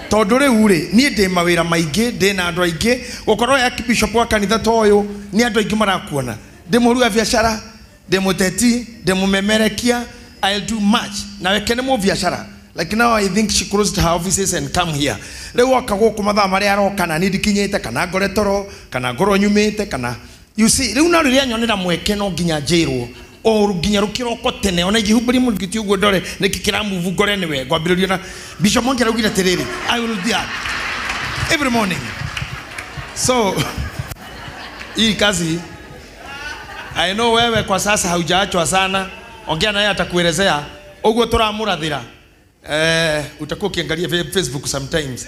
Tondũ rĩu rĩ niĩ ndĩ mawĩra maingĩ, ndĩ na andũ aingĩ, gũkorwo ya bishop wa kanitha ta ũyũ nĩ andũ aingĩ marakuona. Ndĩ mũhũri wa biacara, ndĩ mũteti, ndĩ mũmemerekia, I'll do much. Na weke nĩ mũbiacara. Like now I think she closed her offices and come here. Rĩu oka gũkũ mathaa marĩa aroka na niĩ ndikinyĩte kana ngore toro kana ngorwo nyumĩte kana you see rĩu no rĩrĩa nyonera mweke no nginya njĩrwo o nginya rũkĩroko tene ona ingĩhumbĩria mũrigiti ũguo ndore nĩkĩ kĩramuvu ngore nĩwe ngwambĩrĩria na Bishop Mwangi araugire atĩrĩrĩ I will be up every morning. So hii kazi I know wewe kwa sasa haujaachwa sana, ongea naye atakuelezea ũguo tũramũrathĩra. Utakuwa ukiangalia Facebook sometimes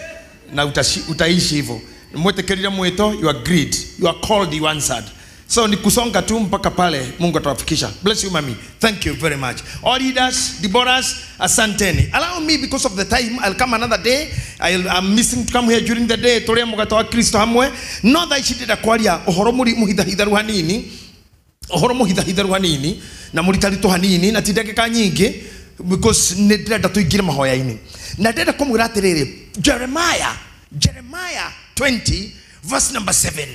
na utaishi hivyo. Mwetekelile mwito, you agreed, you are called, you answered. So ni kusonga tu mpaka pale Mungu atawafikisha. Bless you mami. Thank you very much. All leaders, Deborahs, asanteni. Allow me because of the time, I'll come another day. I'm missing to come here during the day. Turia mugata wa Kristo hamwe. No thaa ici ndĩrenda kwaria ũhoro mũhithahitharu hanini. Ũhoro mũhithahitharu hanini na mũritaritũ hanini na ti ndagĩka nyingĩ because nĩ ndĩrenda tũingĩre mahoya-inĩ. Na ndĩrenda kũmwĩra atĩrĩrĩ, Jeremiah 20 verse number 7.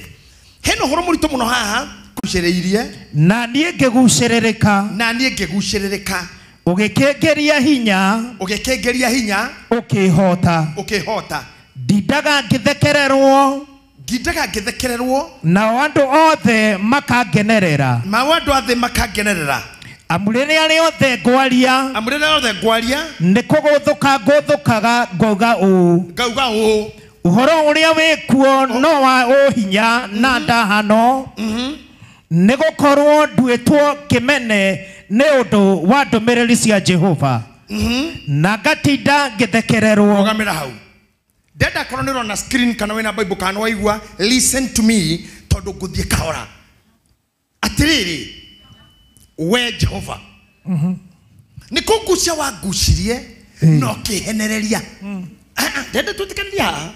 Hena ũhoro mũritũ mũno haha ngucĩrĩirie na niĩ ngĩgucĩrĩrĩka, na niĩ ngĩgucĩrĩrĩka, ũgĩkĩngeria hinya, ũgĩkĩngeria hinya, ũkĩhota, ũkĩhota, ndindaga ngĩthekererwo, ndindaga ngĩthekererwo, nao andũ othe makangenerera, nao andũ othe makangenerera. Amu rĩrĩa rĩothe ngwaria, amu rĩrĩa rĩothe ngwaria, nĩ kũgũthũka ngũthũkaga ngauga ũũ, ngauga ũũ, ũhoro ũrĩa wĩkuo no wa ũhinya na ndahano, nĩ gũkorwo nduĩtwo kĩmene nĩ ũndũ wa ndũmĩrĩri cia Jehova, na ngatinda ngĩthekererwo. Rũgamĩra hau. Ndenda korwo nĩ ũrona screen kana wĩna Bible kana waigua, listen to me tondũ ngũthiĩ kahora. Atĩrĩrĩ, we Jehova nĩ kũngucia wangucirie na ũkĩhenereria. Ndenda twĩtĩkanĩrie haha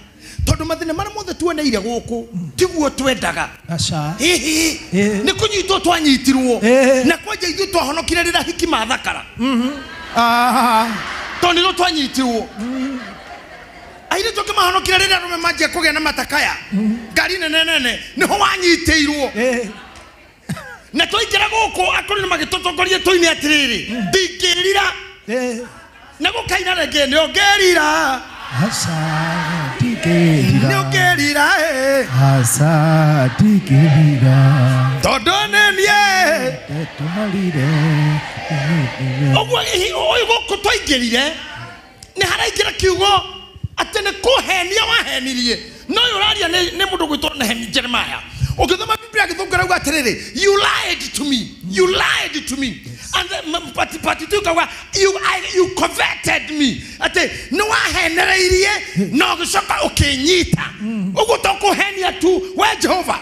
tondũ mathĩna marĩa mothe tuoneire gũkũ tiguo twendaga. Hihi nĩ kũnyitwo twanyitirwo na kwanja ithuĩ twahonokire rĩrĩa hiki mathakara tondũ nĩrĩo twanyitirwo. Airĩtu angĩ mahonokire rĩrĩa arũme manjia kũgĩa na matakaya ngari nene nene nĩho wanyitĩirwo. Na twaingĩra gũkũ akũrũ nĩ magĩtũtongoria tũine atĩrĩrĩ ndingĩrira na gũkaina rĩngĩ nĩ ũngĩrira nĩ ũngĩrira tondũ nĩ niĩ ũguo ũyũ gũkũ twaingĩrire nĩ haraingĩra kiugo atĩ nĩ kũhenia wahenirie no ũyũ ũraria nĩ mũndũ gwĩtwo Jeremiah. Ũkĩthoma Biblia gĩthũngũ rauga atĩrĩrĩ, you lied to me, you lied to me, and part two kauga you coveted me, atĩ nĩ wahenereirie na ũgĩcoka ũkĩnyita. Ũguo to kũhenia tu we Jehova,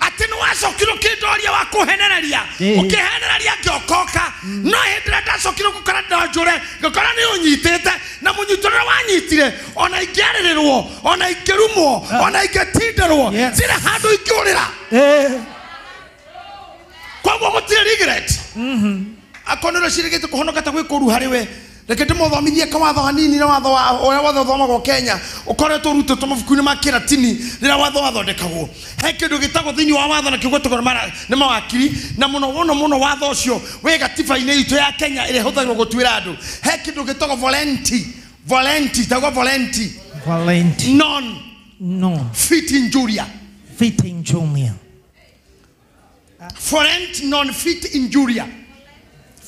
atĩ nĩ wacokire ũkĩndoria wa kũhenereria, ũkĩhenereria ngĩokoka, no hĩndĩ ĩrĩa ndacokire gũkora ndonjũre ngĩkora nĩ ũnyitĩte na mũnyito ũrĩa wanyitire ona ingĩarĩrĩrwo ona ingĩrumwo ona ingĩtinderwo ndirĩ handũ ingĩũrĩra. Koguo gũtirĩ regret. Akorwo nĩ ũrecirĩgĩte kũhonoka ta gwĩ kũũru harĩ we, reke ndĩmũthomithie kawatho hanini na watho wa ũrĩa watho ũthomagwo Kenya ũkoretwo ũrutĩtwo mabuku-inĩ ma kĩratini rĩrĩa watho wathondekagwo. He kĩndũ gĩtagwo thĩinĩ wa watho na kĩu gwĩtagwo nĩ mawakiri na mũno mũno mũno watho ũcio wĩ gatiba-inĩ itũ ya Kenya ĩrĩa ĩhũthagĩrwo gũtuĩra andũ. He kĩndũ gĩtagwo volenti, volenti, tagwo volenti, volenti, non fit injuria, fit injuria, volenti non fit injuria,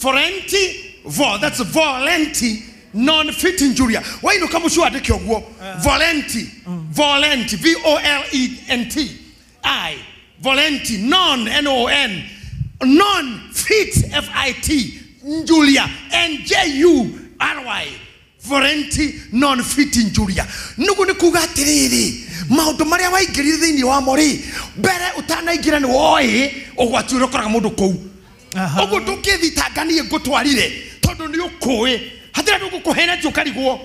volenti vo, that's volenti non fit injuria. Wainuka mũciĩ wandĩke ũguo volenti, volenti, V O L E N T I, volenti non N O N, non fit F I T injuria N J U R Y, volenti non fit injuria. Nĩguo nĩ kuga atĩrĩrĩ, maũndũ marĩa waingĩrire thĩinĩ wamo rĩ, mbere ũtanaingĩra nĩ woĩ ũgwati ũrĩa ũkoraga mũndũ kũu. Ũguo ndũngĩthitanga niĩ ngũtwarire tondũ nĩ ũkũĩ Hatirĩ andũ ngũkũhena ũkarigwo.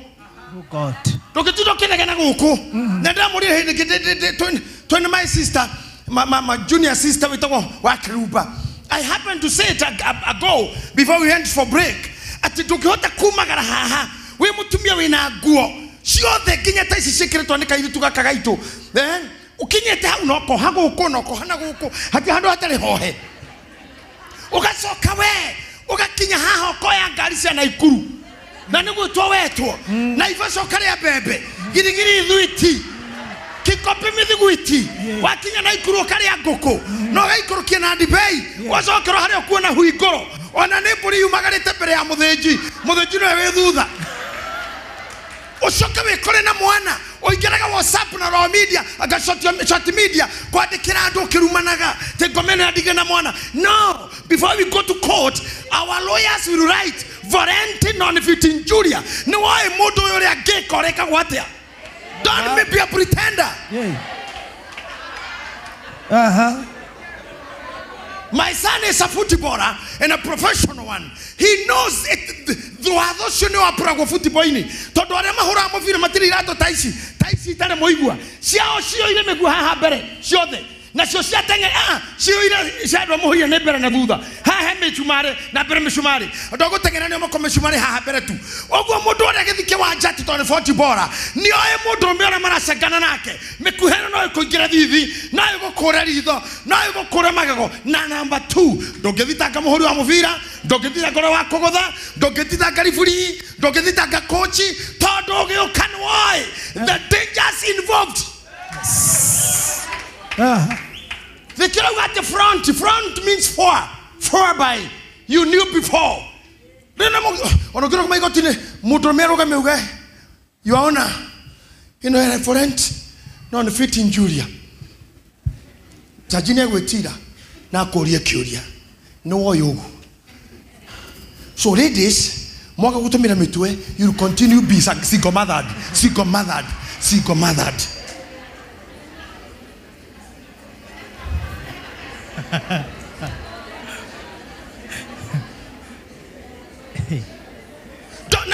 Ndũngĩtinda ũkĩnegena gũkũ. Na ndĩramũrire hĩndĩ twĩna my sister, my junior sister wĩtagwo wa Kiruba. I happened to say it ago before we went for break. Atĩ ndũngĩhota kumagara haha wĩ mũtumia wĩna nguo ciothe nginya ta ici ciĩkĩrĩtwo nĩ kairĩtu gaka gaitũ. Ũkinyĩte hau no koha gũkũ no koha na gũkũ hatirĩ handũ hatarĩ hohe. Ũgacoka we ũgakinya haha ũkoya ngari cia Naikuru na nĩ gwĩtwo wetwo na ibacoka rĩa mbembe girigiri thwiti kikopi mithiguiti wakinya Naikuru ũkarĩa ngũkũ na ũgaikũrũkia na ndibei ũgacokerwo harĩa ũkuona hui ngoro ona nĩ mbũri yumagarĩte mbere ya mũthĩnji mũthĩnji nĩwe wĩ thutha. Ũcoke wĩkore na mwana ũingĩraga WhatsApp na raw media aga short media kwandĩkĩra andũ ũkĩrumanaga tĩ ngoma ĩno yandige na mwana. No, before we go to court our lawyers will write volenti non fit injuria. Nĩ woĩ mũndũ ũyũ ũrĩa angĩka ũrekagwo atĩa. Don't be a pretender. My son is a footballer and a professional one. He knows it. Watho ũcio nĩ wapũragwo football-inĩ tondũ arĩa mahũraga mũbira matirĩ iratũ ta ici itarĩ mũigua ciao cioire mĩguo haha mbere ciothe nacio ciateng'era cioire cia andũ a mũhũire nĩ mbere na thutha haha he mĩcumarĩ na mbere mĩcumarĩ andũ a gũteng'era nĩo mako mĩcumarĩ haha mbere tu. Ũguo mũndũ ũrĩa agĩthiĩ kĩwanja atĩ tondũ nĩ footballer nĩoĩ mũndũ ũrũme ũrĩa maracengana nake mĩkuha ĩno no ĩkũingĩre thithi no ĩgũkũre ritho no ĩgũkũre magego. Na namba 2 ndũngĩthitanga mũhũri wa mũbira, ndũngĩthitanga ũrĩa wa kũgũtha, ndũngĩthitanga referee, ndũngĩthitanga coach tondũ ũgĩũka nĩwoĩ the dangers involved. The killer at the front. Front means four. Four by. You knew before. Your Honor, you know, referent non fit injuria. Judge gwetira na kuria kiuria. No yogo. So ladies, mwaka gutumira mitwe, you continue be single mothered, single mothered, single mothered.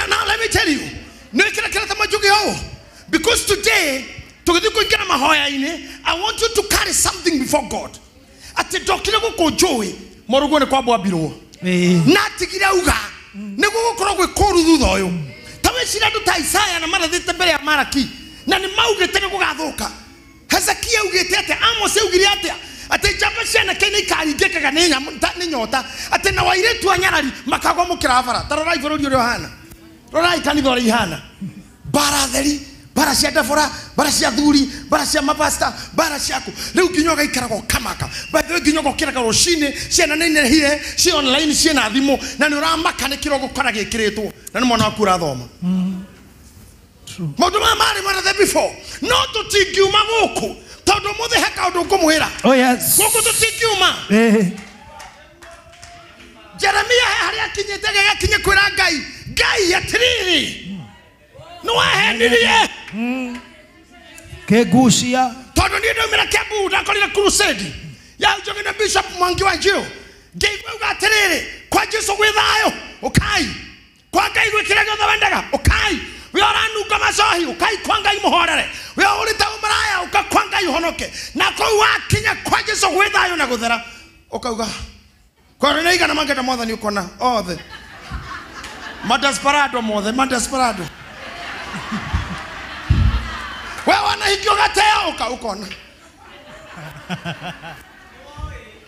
Now let me tell you, because today, I want you to carry something before God. Ati ndokire guku njui morugo ni kwambwa mbirwo na tigire uga ni gugukorwo gwi kuru thutha uyu ta wicira andu ta Isaya na marathite mbere ya Maraki na ni maugite ni gugathuka. Hezekia augite atia, Amos augire atia atĩ njamba cia anake nĩ ikaringĩkaga nĩ nyota atĩ na wairĩtu a nyarari makagwa mũkĩra wa bara. Ta rorai bũrũri ũrĩa ũhana, rorai kanitha ũrĩa ihana, bara theri, bara cia ndabora, bara cia thuri, bara cia mapasta, bara ciaku. Rĩu nginya ũgaikaraga ũkamaka. By the way nginya ũgokĩraga rũcinĩ ciana nĩ inehire ci online ciĩna thimũ na nĩ ũramaka nĩ kĩrĩa ũgũkora gĩkĩrĩtwo na nĩ mwana waku ũrathoma. Maũndũ maya marĩ marathe before no tũtingiuma gũkũ tondũ mũthĩ he kaũndũ ngũmwĩra. Gũkũ tũtingiuma. Jeremia he harĩa akinyĩte gĩgakinye kwĩra Ngai, Ngai atĩrĩrĩ nĩ wahenirie kĩgucia tondũ niĩ ndaumĩra Kiambu ndakorire crusade ya Njogi na Bishop Mwangi wa Njiru ngĩigua uga atĩrĩrĩ kwa Jesũ gwĩ thayũ ũkai, kwa Ngai gwĩ kĩrĩa gĩothe wendaga ũkai, we ũranunga macohi ũkai kwa Ngai mũhorere, we ũrĩte ũmaraya ũka kwa Ngai ũhonoke, na kũu wakinya kwa Jesũ gwĩ thayũ na gũthera ũkauga kwa nĩ igana mangĩenda mwathani ũkona othe madesperado mothe madesperado we wanahikio gateo ũka ũkona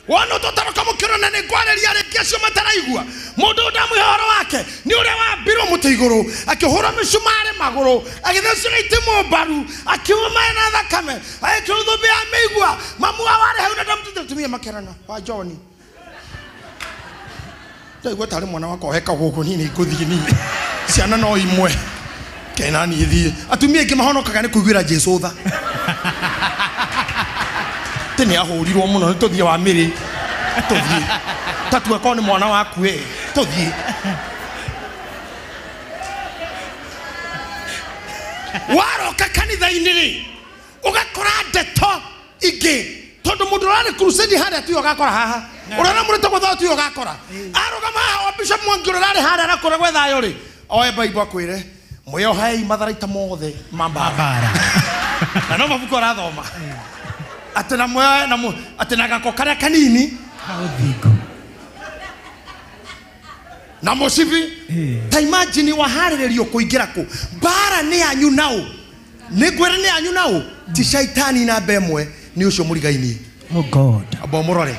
wona ũtũtaroka mũkĩro na nĩ ngwarĩria rĩngĩ acio mataraigua mũndũ ndamũhe ũhoro wake nĩ ũrĩa wambirwo mũtĩ igũrũ akĩhũrwo mĩcumarĩ magũrũ agĩthecwo itimũ mbaru akiuma maĩ na thakame agĩkĩrwo thũmbĩ ya mĩigua mamu wao arĩ hau na ndamũtĩte atumia makerana wa John ndaigua tarĩ mwana wakwa oheka gũkũ niĩ nĩ ngũthiĩ niĩ ciana no imwe kena niĩ thiĩ. Atumia aingĩ mahonokaga nĩ kũiguĩra Jesũ tha tĩ nĩ ahũrirwo mũno nĩ tũthiĩ wa mĩrĩ tũthiĩ ta tuakorwo nĩ mwana waku ĩ tũthiĩ. Waroka kanitha-inĩ rĩ ũgakora ndeto ingĩ tondũ mũndũ ũrarĩ crusade harĩa tiwe ũgakora haha ũrĩa ũramũrĩte gwetha tiwe ũgakora arũgama haha wa Bishop Mwangi ũrĩa ũrarĩ harĩa arakũra gwetha thayũ rĩ Oe Bible akwĩre mwĩohei matharaita mothe ma mbara. Na no mabuku arathoma. Atĩ na mwĩohe na atĩ na gako karĩa kanini na mũcibi. Ta imagine waharĩrĩrio kũingĩra kũ mbara nĩ yanyu nao. Nĩ ngwĩre nĩ yanyu nao. Ti shaitani namba ĩmwe nĩ ũcio mũrigainie. Oh God. Amba mũrore.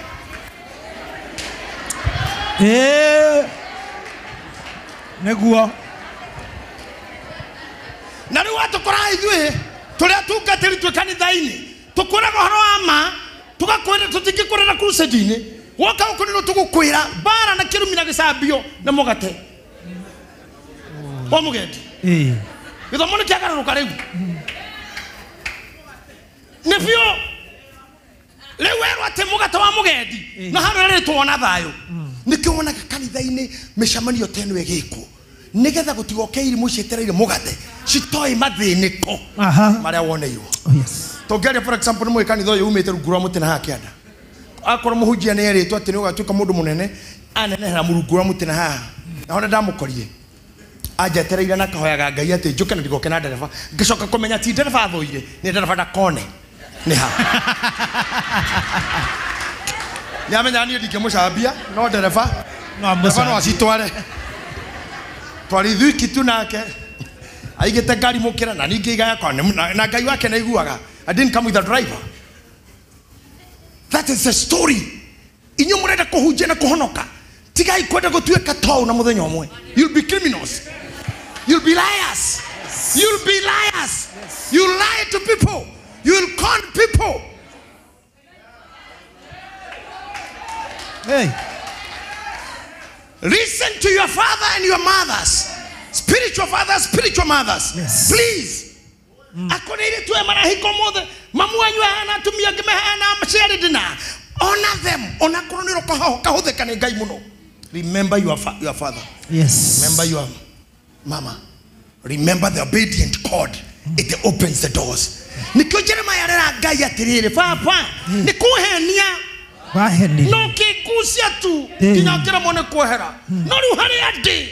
Nĩguo. Na rĩu atũkoraga ithuĩ tũrĩ atungatĩri twĩ kanitha-inĩ tũkwĩraga ũhoro wa ma tũgakwĩra tũtingĩkũrĩra crusade-inĩ woka gũkũ nĩrĩo tũgũkwĩra mbara na kĩrumi na gĩcambio na mũgate wa mũgendi. Gĩthomo nĩ kĩagarũrũka rĩu nĩ biũ rĩu werwo atĩ mũgate wa mũgendi na harĩa rĩtwo na thayũ. Nĩkĩo wonaga kanitha-inĩ mĩcemanio ta ĩno ĩgĩkwo nĩgetha gũtigoke irimũ cietereire mũgate citoĩ mathĩnĩko marĩa woneirwo. Tũngĩaria for example nĩ mũĩ kanitha ũyũ umĩte rungu rwa mũtĩ na haha kĩanda. Akorwo mũhunjia nĩ erĩtwo atĩ nĩ ũgatuĩka mũndũ mũnene anenehera rungu rwa mũtĩ na haha. Na ona ndamũkorire anjetereire na kahoyaga Ngai atĩ njũke na ndigoke na ndereba. Ngĩcoka kũmenya ti ndereba athũire nĩ ndereba ndakone nĩ ha. Nĩamenya niĩ ndingĩmũcambia no ndereba no acitware. Twarithiki tu nake aigĩte ngari mũkĩra na ningĩ iga yakwa na Ngai wake nĩaiguaga. I didn't come with a driver. That is the story. Inyuĩ mũrenda kũhunjia na kũhonoka tigai kwenda gũtuĩka tou na mũthenya ũmwe. You'll be criminals. You'll be liars. You'll be liars. You'll lie to people. You'll con people. Hey. Listen to your father and your mothers. Spiritual fathers, spiritual mothers. Yes. Please. Akoneire tuwe marahiko mothe. Mamu wanyu hana atumia angĩ mehana maciarĩ ndina. Honor them. Ona korwo nĩ ũrokahũthĩka nĩ Ngai mũno. Remember your father. Yes. Remember your mama. Remember the obedient cord. It opens the doors. Nĩkĩo Jeremiah arera Ngai atĩrĩrĩ, baba, nĩ kũhenia. No kĩngucia tu nginya ngĩremwo nĩ kuohera. No rĩu harĩa ndĩ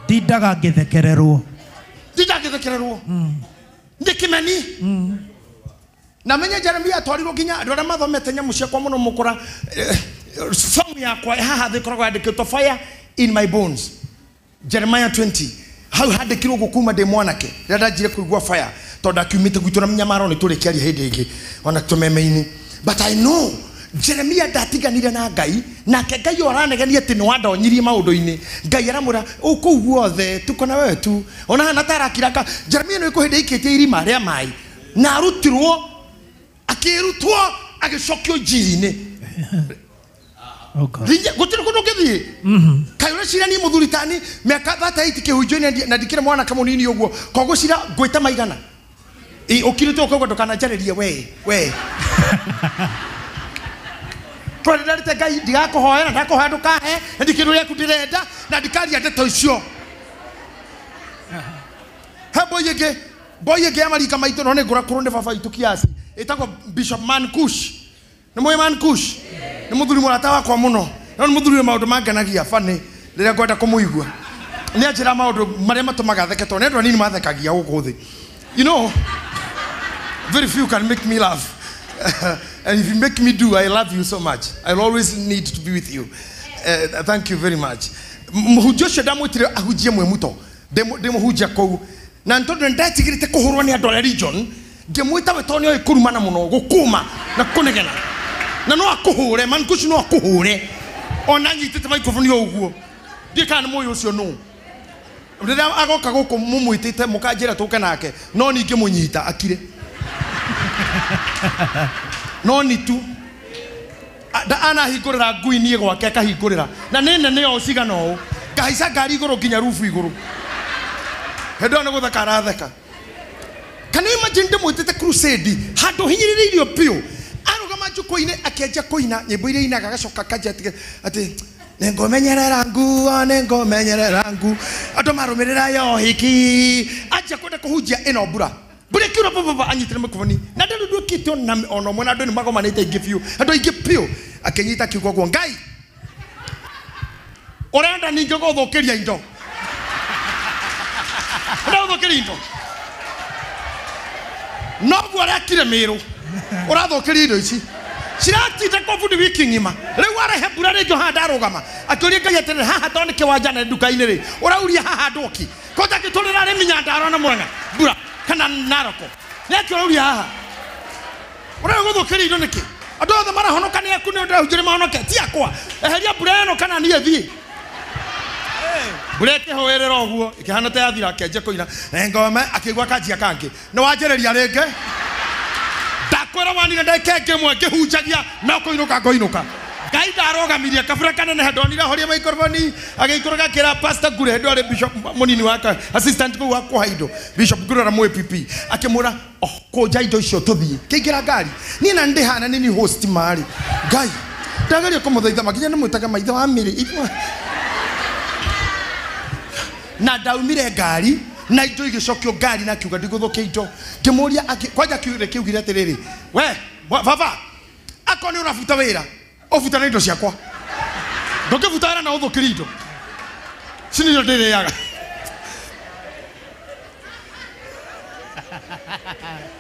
ndindaga ngĩthekererwo. Ndindaga ngĩthekererwo. Ndĩ kĩmeni. Na menye Jeremiah atwarirwo nginya andũ arĩa mathomete nyamũ ciakwa mũno mũkũra song yakwa haha thĩ ĩkoragwo yandĩkĩtwo fire in my bones. Jeremiah 20 hau handĩkirwo ũguo kuma ndĩ mwanake rĩrĩa ndanjire kũigua fire tondũ ndakiumĩte gwitũ na mĩnyamaro nĩ tũrĩkĩaria hĩndĩ ĩngĩ ona tũmeme-inĩ. But I know Jeremiah ndatiganire na Ngai nake Ngai o aranegenia atĩ nĩ wandonyirie maũndũ-inĩ. Ngai aramwĩra kũu guothe tuko na wewe tu ona hana tarakiraka. Jeremiah nĩ kũhĩndĩ aikĩtie irima rĩa maĩ na arutirwo akĩrutwo agĩcokio njiri-inĩ. Gũtirĩ kũndũ ũngĩthiĩ. Kaĩ ũreciria niĩ mũthuri tani mĩaka 38 kĩhunjio-inĩ na ndikĩrĩ mwanake mũnini ũguo kogũcira ngwĩta maigana ũkirĩte ũkauga ndũkananjarĩrie we tondũ ndarĩte Ngai ndigakũhoya na ndakũhoya ndũkahe na ndikĩndũ gĩaku ndĩrenda na ndikaria ndeto icio. He boy ĩngĩ ya marika maitũ no nĩ ngũrakũrwo nĩ baba witũ kiasi ĩtagwo Bishop Man Kush. Nĩ mũĩ Man Kush? Nĩ mũthuri mũrata wakwa mũno no nĩ mũthuri wĩ maũndũ mangenagia funny rĩrĩa ngwenda kũmũigua. Nĩ anjĩra maũndũ marĩa matũmaga theke tondũ nĩ andũ anini mathekagia gũkũ thĩ. You know, very few can make me laugh. And if you make me do, I love you so much. I'll always need to be with you. Thank you very much. Mũhunjia ũcio ndamwĩtire ahunjie mwĩmuto. Ndĩmũhunjia kũu. Na tondũ nĩndetigĩrĩte kũhũrwo nĩ andũ a religion, ngĩmwĩta we tondũ nĩoĩ kũrumana mũno, gũkũma na kũnegena. Na no akũhũre, Man Kush no akũhũre. Ona anyitĩte microphone o ũguo. Ndiũĩ kana nĩ mũĩ ũcio nũ. Rĩrĩa agoka gũkũ mũmwĩtĩte mũkanjĩra tũke nake, no ningĩ mũnyita akire. No nĩ tu anahingũrĩra ngui niĩ gwake akahingũrĩra na nĩ nene o cigana ũũ ngahaica ngari igũrũ nginya rubu igũrũ hĩndĩ ĩyo nĩ gũtheka aratheka. Can you imagine ndĩmwĩtĩte crusade handũ hinyĩrĩrĩirio biũ arũgama njukwa-inĩ akĩanjia kũina nyĩmbo iria ainaga agacoka akanjia atĩ nĩngũmenyerera nguo nĩngũmenyerera nguo andũ marũmĩrĩra yo hiki anjia kwenda kũhunjia ĩno mbura mbura ĩkiura baba anyitire microphone na ndarĩ nduĩkĩte ona ũmwe na andũ nĩ magomanĩte aingĩ biũ andũ aingĩ biũ akĩnyita akiuga ũguo Ngai ũrenda ningĩ gũthũkĩria indo. Ũrathũkĩria indo. Noguo arekire Mĩrũ. Ũrathũkĩria indo ici. Ciratinda kwa bundi wiki ng'ima. Rĩu arehe mbura rĩngĩ haha ndarũgama. Akĩũria Ngai atĩrĩrĩ, haha tondũ nĩ kĩwanja na nduka-inĩ rĩ, ũrauria haha ndwoki. Ko ndangĩtũrĩra arĩmi Nyandarua na Murang'a mbura kana Naroko. Nĩ atĩ ũrauria haha. Ũrenda gũthũkĩria indo nĩkĩ? Andũ othe marahonoka nĩ aku nĩ ndĩrahunjĩria mahonoke, ti akwa. Eheria mbura ĩno kana niĩ thiĩ. Mbura ĩkĩhũĩrĩra ũguo ĩkĩhana ta yathira, akĩanjia kũina ngome, akĩigua kanjia kangĩ. Nĩ wanjĩrĩria rĩngĩ. Ndakwĩra wanire ndagĩka ĩngĩ ĩmwe ngĩhunjagia no kũinũka ngũinũka. Ngai ndarũgamirie kabura kanene ndonire ahoria microphone agĩikũrũka akĩra Pastor Ngure hĩndĩ arĩ bishop mũnini wake assistant kũu wa kuoha indo Bishop Ngure ũrĩa mũ APP akĩmwĩra oh, kũnja indo icio tũthiĩ. Kĩingĩra ngari niĩ na ndĩhana nĩ ni host marĩ Ngai ndageria kũmũthaitha makinya nĩ mwĩtaga maitho wa mĩrĩ na ndaumire ngari na indo igĩcokio ngari na akiuga ndigũthũkia indo. Ngĩmũria kwanja kĩugire atĩrĩrĩ, we baba akorwo nĩ ũrabuta wĩra ũbuta na indo ciakwa, ndũngĩbuta wĩra na ũthũkĩrie indo ici nĩcio ndĩrĩaga.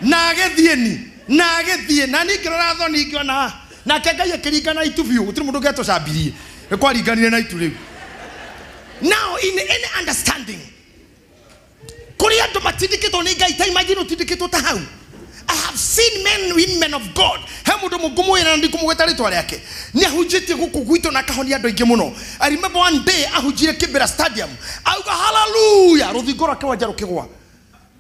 Na agĩthiĩ ni na agĩthiĩ na niĩ ngĩrora thoni ngĩona nake Ngai akĩringa na itu biũ, gũtirĩ mũndũ ũngĩatũcambirie, nĩ kwaringanire na itu rĩu. Now in any understanding kũrĩ andũ matindĩkĩtwo nĩ Ngai ta imagine ũtindĩkĩtwo ta hau. I have seen men, women of God. He mũndũ mũngũmwĩra na ndikũmũgweta rĩtwa rĩake, nĩ ahunjĩtie gũkũ gwitũ na akahonia andũ aingĩ mũno. I remember one day ahunjire Kibera Stadium, auga hallelujah, rũthingo rwa kĩwanja rũkĩgwa.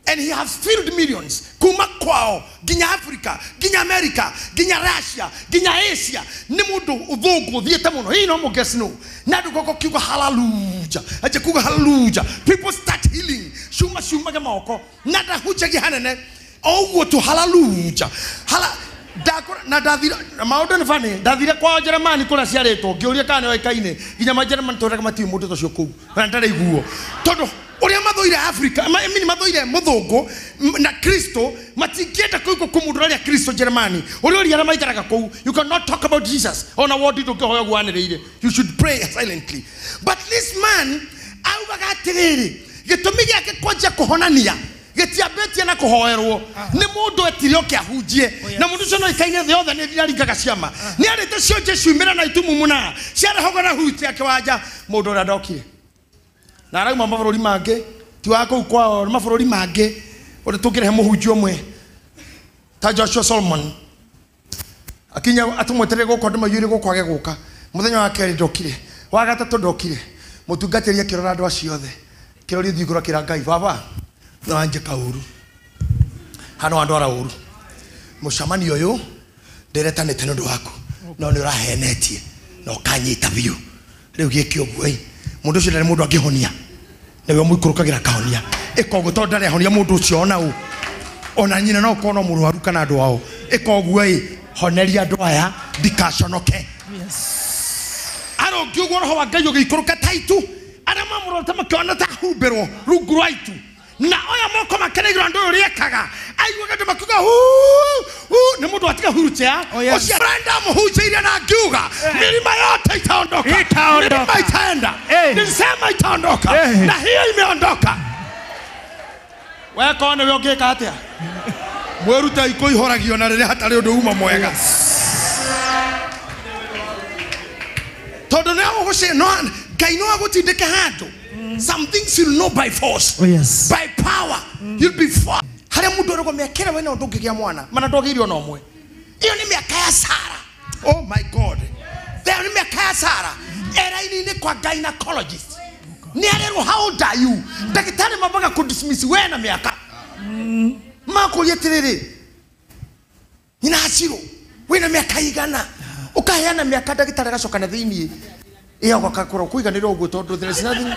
And he has filled millions kuma kwao nginya Africa, nginya America, nginya Russia, nginya Asia. Nĩ mũndũ ũthũngũ ũthiĩte mũno. Hihi no mũguess no. Na andũ goka kiuga hallelujah, aje kuga hallelujah, people start healing, cuma ciumage moko na ndahunjagia hanene o ũguo tu hallelujah. Hala ndakora na ndathira maũndũ nĩ funny, ndathire kwao Jeremani kũrĩa ciarĩtwo ngĩũria kana nĩ oĩkaine nginya ma Jeremani tũraga matiũĩ mũndũ ta ũcio kũu na ndarĩ iguo tondũ ũrĩa mathũire Africa, I mean mathũire mũthũngũ na Kristo, matingĩenda kũigua kũ mũndũ ũrarĩa Kristo Jeremani ũrĩa ũria arĩa maikaraga kũu. You cannot talk about Jesus ona wodi ndũngĩhoya ũguo wanĩrĩire, you should pray silently. But this man augaga atĩrĩrĩ, gĩtũmi gĩake kwanjia kũhonania gĩtiambĩtie na kũhoerwo nĩ mũndũ etire oke ahunjie, na mũndũ ũcio no ĩkaine thĩ yothe nĩ aringaga ciama, nĩ arĩte cionje ciumĩra na itumumu na ciarehagwo na huti ya kĩwanja. Mũndũ ũrĩa ndokire na arauma mabũrũri mangĩ, ti wa kũu kwao, nĩ mabũrũri mangĩ ũrĩa tũngĩrehe mũhunjia ũmwe ta Joshua Solomon akinya atũmweterere gũkũ andũ maiyũire gũkũ age gũka. Mũthenya wa kerĩ ndokire, wa gatatũ ndokire, mũtungatĩri akĩrora andũ acio othe, kĩroria thiĩ igũrũ akĩra Ngai, baba nĩ wanjĩka ũru hano wandwara ũru, mũcemanio ũyũ ndĩretanĩte nĩ ũndũ waku no nĩ ũrahenetie na ũkanyita biũ, rĩu gĩke ũguo ĩ. Mũndũ ũcio ndarĩ mũndũ angĩhonia, nĩwe mũikũrũkagĩra akahonia. Ĩka ũguo tondũ ndarĩ ahonia mũndũ ũcio ona ũ, ona nyina no ũkorwo no mũrwaru kana andũ ao. Ĩka ũguo ĩ, honeria andũ aya ndikaconoke. Arũngi ũguo roho wa Ngai ũgĩikũrũka ta itu, arĩa mamũrorete makĩona ta ahumbĩrwo rungu rwa itu, na oya moko make na igũrũ andũ ũyũ ũrĩekaga aiguaga andũ makiuga huu huu, nĩ mũndũ atiga wheelchair. Ũcio arenda mũhunjĩirie na ngiuga milima yote itaondoka, milima itaenda, nilisema itaondoka na hiyo imeondoka. We korwo nĩwe ũngĩka atĩa? Mwĩrute ikũihũragio na rĩrĩa hatarĩ ũndũ uma mwega, tondũ nĩ ũgũci no Ngai no agũtindĩke handũ. Some things you'll know by force. Oh, yes. By power. You'll be forced. Harĩa mũndũ arauga mĩaka ĩrĩa wĩna ũndũ ũngĩgĩa mwana, mana ndwagĩrĩire ona ũmwe. Ĩyo nĩ mĩaka ya Sara. Oh my God. Ĩyo nĩ mĩaka ya Sara. Eraini-inĩ kwa gynecologist. Nĩ arerwo how old are you? Ndagĩtarĩ mambaga kũ-dismiss we na mĩaka. Makũria atĩrĩrĩ, nyina Hacirũ, wĩna mĩaka igana? Ũkaheana mĩaka ndagĩtarĩ agacoka na thĩiniĩ. Ĩyo gakakũra kũiganĩra ũguo tondũ there is nothing.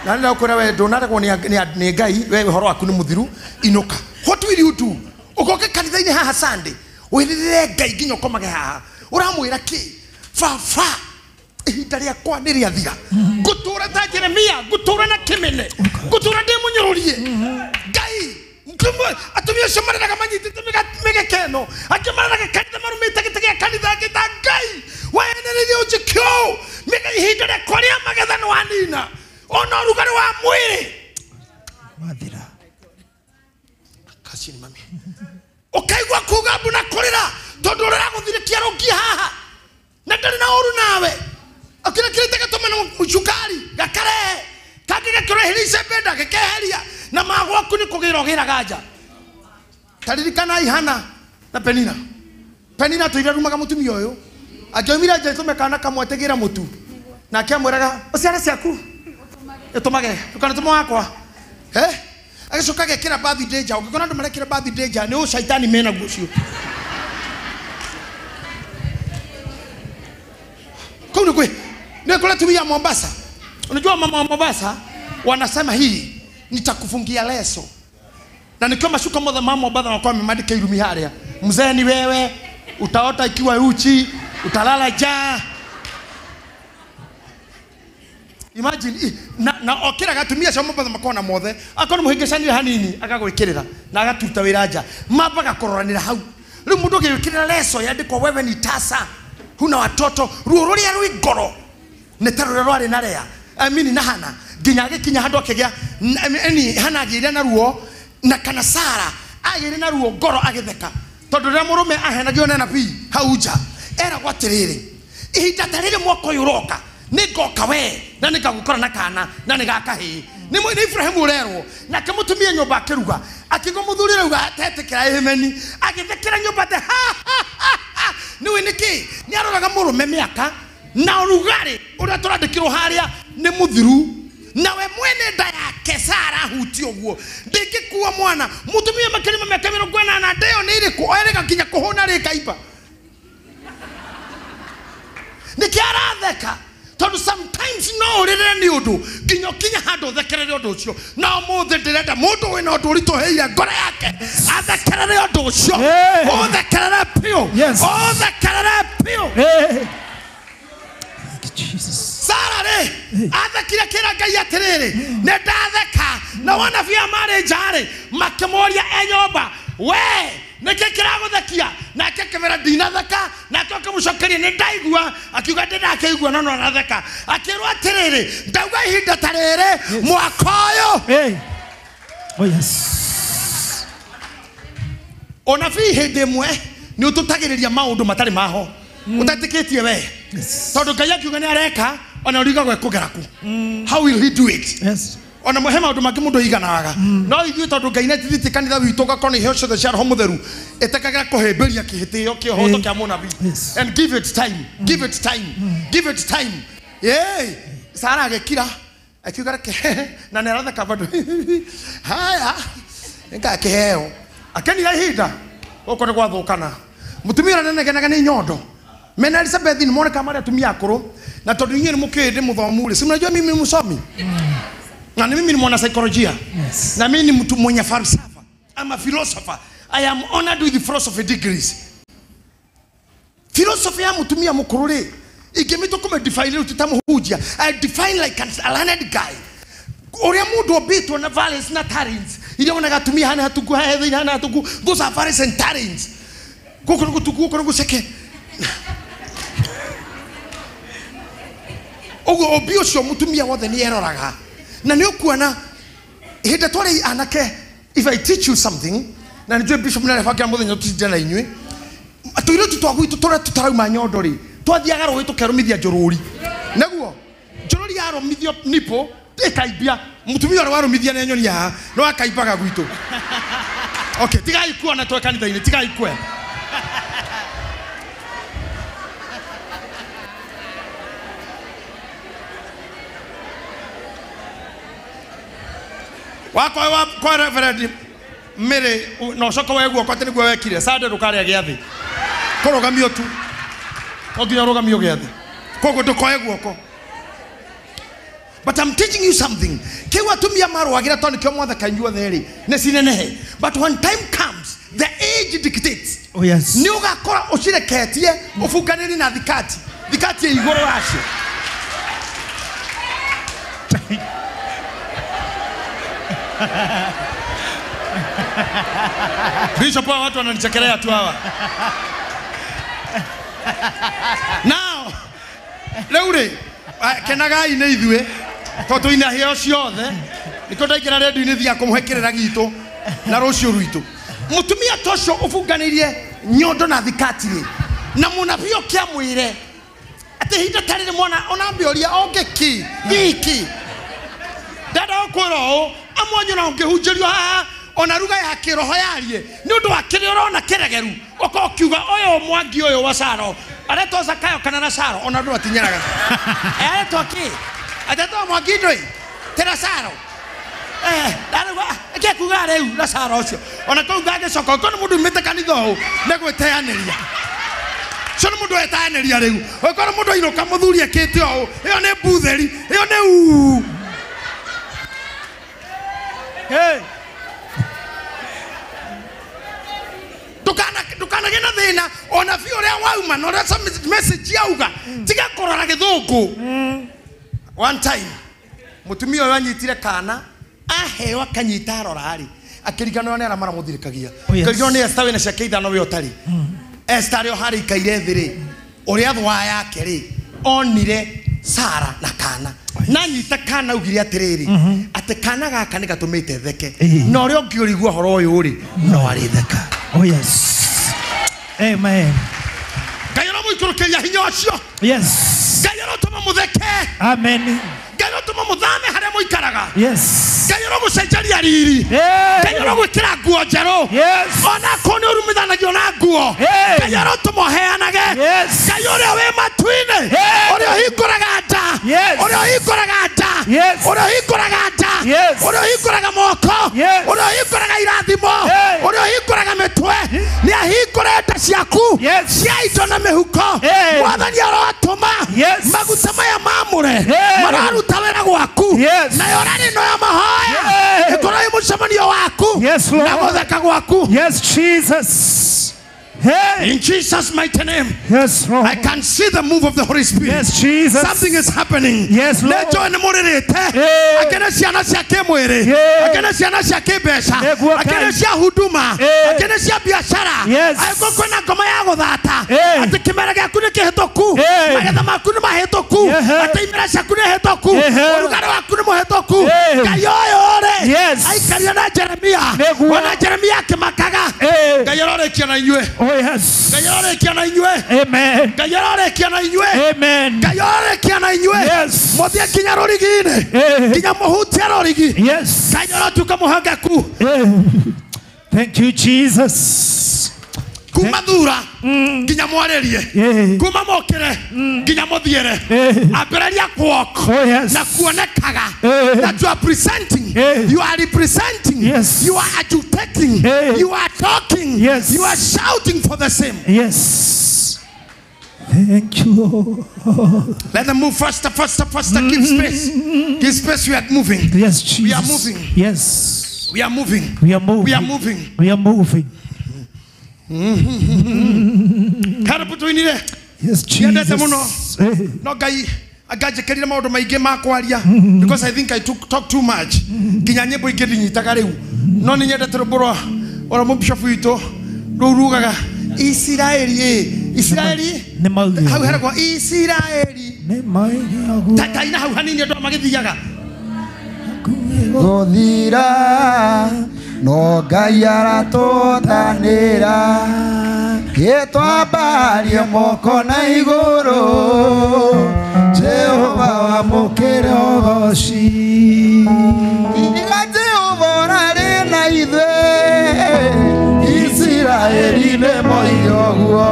Na nĩ ndakwĩra we ndũnaregwo nĩ Ngai, we ũhoro waku nĩ mũthiru, inũka. What will you do? Ũgoke kanitha-inĩ haha Sunday, wĩrĩrĩre Ngai nginya ũkomage haha. Ũramwĩra kĩ? Baba, ihinda rĩakwa nĩ rĩathira. Ngũtũũra ta Jeremia, ngũtũũra na kĩmene, ngũtũũra ndĩ mũnyũrũrie. Ngai, atumia acio mareraga manyitĩte mĩgeke ĩno, angĩ mareraga kanitha marũmĩte gĩtĩ gĩa kanitha, angĩ ta Ngai, waenereirie ũnjĩke ũũ. Ihinda rĩakwa rĩa magetha nĩ wanina, ona ũrugarĩ wa mwĩrĩ. Wathira. Kacini mami. Ukaigua kuga mbu na kurira tondu uriraguthirikia rungi haha na ndari na uru nawe akira kirite gatuma na cukari gakarehe kangi gakĩreheria icembe ndagĩkeheria na magwaku nĩ kũgĩra ũgĩraga nja. Taririkana Hana na Penina. Penina tũire rumaga mũtumia ũyũ angĩoimire nja ĩtũme kana kamwe ategĩra mũtu nake amwĩraga ũciare ciaku ĩtũmage ndũkanatũme wakwa. Agĩcoka agekĩra birthday nja. Ũngĩkora andũ marekĩra birthday nja nĩ ũcaitani menaguo ũcio. Kũu nĩ kwĩ nĩ kũrĩa atumia Mombasa. Unajua mama wa Mombasa wanasema hii nitakufungia leso. Na nikiwa mashuka mothe mama Mombasa wanakuwa wamemandika irumi haria. Mzee ni wewe, utaota ikiwa uchi, utalala njaa. Imagine na okira gatumia cia Mombasa makona mothe akorwo muhingicanire hanini akagwikirira na agatuta wira nja mambaga kũroranĩra hau. Rĩu mũndũ ũngĩgwĩkĩrĩra leso yandĩkwo wewe ni tasa huna watoto, ruo rũrĩa rwĩ ngoro nĩ ta rũrĩa rwarĩ na Lea I mean na Hana nginya agĩkinya handũ akĩgĩa Hana agĩire na ruo na kana Sara agĩire na ruo ngoro agĩtheka tondũ rĩrĩa mũrũme ahenagio nĩ nabii hau nja eragwo atĩrĩrĩ ihinda ta rĩrĩ mwaka ũyũ ũroka nĩngoka we na nĩngagũkora na kana na nĩgakahĩĩ. Nĩ Ibrahimu ũrerwo nake mũtumia nyũmba akĩruga akĩigua mũthuri rauga atetĩkĩra ĩhĩmeni agĩthekera nyũmba te ha ha ha. Nĩũĩ nĩkĩ nĩ aroraga mũrũme mĩaka na ũrugarĩ ũrĩa tũrandĩkirwo harĩa nĩ mũthiru nawe mwene nda yake Sara huti ũguo ndĩngĩkua mwana mũtumia makĩrima mĩaka 80 ndĩyo nĩ ĩrĩkũ erĩga nginya kũhũna rĩkaimba nĩkĩ aratheka tondu sometimes no ũrĩrĩre nĩ ũndũ nginya ũkinye handũ ũthekerere ũndũ ũcio. No ũmũthĩ ndĩrenda mũndũ wĩna ũndũ ũritũhĩire ngoro yake athekerere ũndũ ũcio ũthekerere biũ ũthekerere biũ. Sara rĩ athekire kĩra Ngai atĩrĩrĩ nĩ ndatheka na wanabii aya marĩ nja rĩ makĩmũria e nyũmba we nĩkĩ kĩragũthekia nake akĩmera ndinatheka nake akĩmũcokeria nĩ ndaigua akiuga ndĩ ndakĩigua no no aratheka akĩrwo atĩrĩrĩ ndauga ihinda ta rĩrĩ mwaka ũyũ. Oh yes. Ũnabii hĩndĩ ĩmwe nĩ ũtũtagĩrĩria maũndũ matarĩ maho ũtetĩkĩtie we tondũ Ngai akiuga nĩ areka ona ũrigagwo ekũgera kũ. How will he do it? Yes. Ona he maũndũ mangĩ mũndũ aiganaga no ithuĩ tondũ Ngai nĩatithĩtie kanitha witũ ũgakorwo nĩ iheo ciothe cia Roho Mũtheru ĩtĩkagĩra kũhĩmbĩria kĩhĩtĩo kĩhoto kĩa mũnabii and give it time, give it time, give it time. Yeah. Sara agĩkira akiuga reke na nĩ aratheka bado haya nĩngakĩheo akenira ihinda gũkũ nĩ gwathũkana mũtumia ũrĩa nenegenaga nĩ nyondo mena Elizabeth nĩ moneka marĩ atumia akũrũ na tondũ inyuĩ nĩ mũkĩĩ ndĩ mũthomu rĩ si mnajua mimi ni msomi na mimi ni mwana saikolojia. Yes. Na mimi ni mtu mwenye falsafa. I'm a philosopher. I am honored with philosophy degrees. Philosophy ya mutumia mukuru rĩ ingĩmĩtwo kũme define rĩu titamuhunjia. I define like a learned guy. Ũrĩa mũndũ ombĩtwo na values na talents iria wonaga atumia hana hatungu haha thĩinĩ hana hatungu, those are values and talents. Gũkũ nĩ gũtungu gũkũ nĩ gũceke. Ũguo ũmbi ũcio mũtumia wothe nĩ eroraga na nĩ ũkuona hĩndĩ twarĩ anake. If I teach you something na nĩ njũĩ bishop nĩ arebangira mũthenya tũtinde na inyuĩ tũirĩtu twa gwitũ tũrĩa tũtarauma nyondo rĩ twathiaga rũĩ tũkerũmithia njũrũri nĩguo njũrũri yarũmithio nipo ĩkaimbia mũtumia ũrĩa warũmithia nĩ nyoni haha no akaimbaga gwitũ. Okay, tigai kuona twe kanitha-inĩ tigai kuona. Wakwa kwa Reverend Mary no ũcoke woe guoko atĩ nĩguo wekire Sunday ndũkarĩa gĩathĩ kũrũgamio tu no nginya ũrũgamio gĩathĩ koguo ndũkoe guoko. But I'm teaching you something. Kĩu atumia marũagĩra tondũ nĩkĩo mwathaka inyuothe rĩ nĩ cinenehe but when time comes the age dictates. Oh yes. Nĩ ũgakora ũcireketie ũbunganĩri na thikati thikati ĩ igũrũ wacio. Bishop hawa watu wananichekelea tu hawa. Now, rĩu rĩ kenagai nĩ ithuĩ tondũ twĩna iheo ciothe Nĩkĩo ndaingĩra redio-inĩ thiaga kũmũhe kĩrĩra gitũ na rũciũ rwitũ. Mũtumia ta ũcio ũbunganĩirie nyondo na thikati rĩ, na mũnabii ũke amwĩre atĩ ihinda ta rĩrĩ mwana onambĩũria ongĩki giki. Ndenda gũkwĩra ũũ, amwe na ũngĩhunjĩrio haha ona ruga ya kĩroho yarie nĩ ũndũ wa kĩrĩa ũrona kĩregeru ũkorwo ũkiuga ũyũ Mwangi ũyũ wa Caro aretwo Zakayo kana na Caro ona andũ matinyeraga. Aretwo kĩ? Atetwo Mwangi ndũĩ ti Lazaro. Eke kuga rĩu Lazaro ũcio ona kũu ngagĩcoka ũkorwo nĩ mũndũ umĩte kanitha ũũ nĩ gwĩteanĩria. Ũcio nĩ mũndũ weteanĩria rĩu. Ũkorwo mũndũ ainũka mũthuri ekĩte ũũ, ĩyo nĩ mbutheri, ĩyo nĩ uu. Hey. Ndukanagĩe na thĩna ona biũ ũrĩa wauma na ũrĩa message yauga tiga kũrora gĩthũngũ. One time mũtumia ũyũ anyitire kana aheo akanyita arora rĩ akĩriganĩrwo nĩ arĩa maramũthirĩkagia. Akĩriganĩrwo nĩ Esther wĩna ciake ithano we ũtarĩ. Esther arĩ o harĩa ikaire thĩ rĩ ũrĩa thwa yake rĩ onire Sara na kana na nyita kana ugire atĩrĩrĩ atĩ kana gaka nĩ gatũmĩte theke na ũrĩa ũngĩ ũrigua ũhoro ũyũ rĩ no arĩtheka. Oh yes. Amen. Ngai ũramũikũrũkĩria hinya ũcio. Yes. Ngai ũrotũma mũtheke. Amen. Ngai ũrotũma mũthame harĩa mũikaraga. Yes. Ngai ũrogũcenjeria riri. Ngai ũrogwĩkĩra nguo njerũ. Yes. Ona korwo nĩ ũrumithanagio na nguo. Ngai ũrotũma ũheanage. Yes. Ngai ũrĩa wĩ matu-inĩ. Ũrĩa ũhingũraga nda. Yes. Ũrĩa ũhingũraga nda. Yes. Ũrĩa ũhingũraga nda. Yes. Ũrĩa ũhingũraga moko. Yes. Ũrĩa ũhingũraga irathimo. Ũrĩa ũhingũraga mĩtwe. Nĩ ahingũre nda ciaku. Yes. Cia indo na mĩhuko. Mwathani arotũma. Yes. Maguta maya mamũre. Mararuta wĩra gwaku. Yes. Nayo rarĩ ĩno ya mahoya. Ĩkorwo ĩ mũcemanio waku. Yes, Lord. Na gũtheka gwaku. Yes, Jesus. Hey. In Jesus' mighty name. Yes, Lord. I can see the move of the Holy Spirit. Yes, Jesus. Something is happening. Yes, Lord. Nĩnjũĩ nĩ mũrĩrĩte. Akĩrĩ ciana cia kĩmwĩrĩ. Akĩrĩ ciana cia kĩmbeca. Akĩrĩ cia huduma. Akĩrĩ cia biacara. Yes. Angĩkorwo kwĩna ngoma ya gũthata. Atĩ kĩmera gĩaku nĩ kĩhĩtũku. Magetha maku nĩ mahĩtũku. Atĩ imera ciaku nĩ hĩtũku. Ũrugarĩ waku nĩ mũhĩtũku. Ngai ũyũ rĩ. Yes. Aikarire na Jeremia. Ona Jeremia akĩmakaga. Ngai arorĩkia na inyuĩ. Oh yes. Ngai arorĩkia na inyuĩ. Amen. Ngai arorĩkia na inyuĩ. Amen. Ngai arorĩkia na inyuĩ. Yes. Mũthiĩ nginya rũrigi-inĩ. Nginya mũhutie rũrigi. Yes. Ngai arotuĩka mũhokeku. Thank you, Jesus. Kuma thura nginya mwarĩrie. Kuma mokĩre nginya mũthiĩre. Ambĩrĩria kuok. Oh yes. Na kuonekaga that you are presenting. You are representing. Yes. You are adjudicating. You are talking. Yes. You are shouting for the same. Yes. Thank you, Lord. Let them move faster, faster, faster. Give space. Give space. We are moving. Yes, Jesus. We are moving. Yes. We are moving. We are moving. We are moving. We are moving. Karibu tuinire. Yes, Jesus. No Ngai anganjĩkĩrire maũndũ maingĩ ma kwaria because I think I talk too much. Nginya nyĩmbo ingĩ ndinyitaga rĩu. No nĩ nyendete rwĩmbo rwa ora mũbishofu witũ rũu rugaga Isiraeli Isiraeli hau heragwo Isiraeli taina hau hanini andũ magĩthiaga gũthira no Ngai aratũtanĩra gĩtwambarie moko na igũrũ Jehova wamũkĩre ũgoci Iga Jehova ũrarĩ na ithuĩ Isiraeli nĩ moige ũguo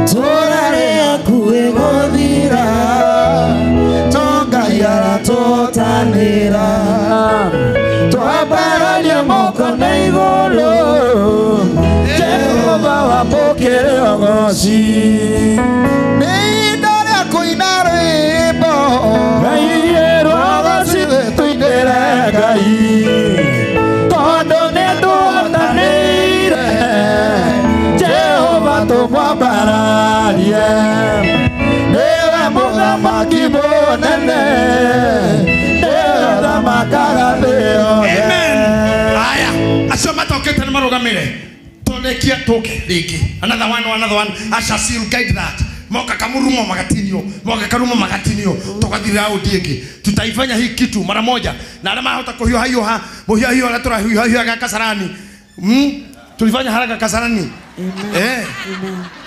tũrarĩ hakuhĩ gũthira no Ngai aratũtanĩra twambararie moko na igũrũ Jehova wamũkĩre ũgoci Nĩ ihinda rĩa kũina rwĩmbo Ngai rũgoci tũinĩre Ngai tondũ nĩ tũhotanĩire Jehova tũmwambararie nĩwe mũthamaki mũnene nĩwe ũthamakaga thĩ yothe. Amen. Aya acio matokĩte nĩ marũgamĩre tũrĩkie tũke rĩngĩ. Another one, another one. I shall see you guide that. Moka kamurumo magatinio, moka karumo magatinio, tugathira raundi ĩngĩ. Tutaifanya hii kitu mara moja. Na arĩa mahota kũhiũha hiũha, mũhiũha hiũha ũrĩa tũrahiũha hiũhaga Kasarani. Tulifanya haraka Kasarani. Eh.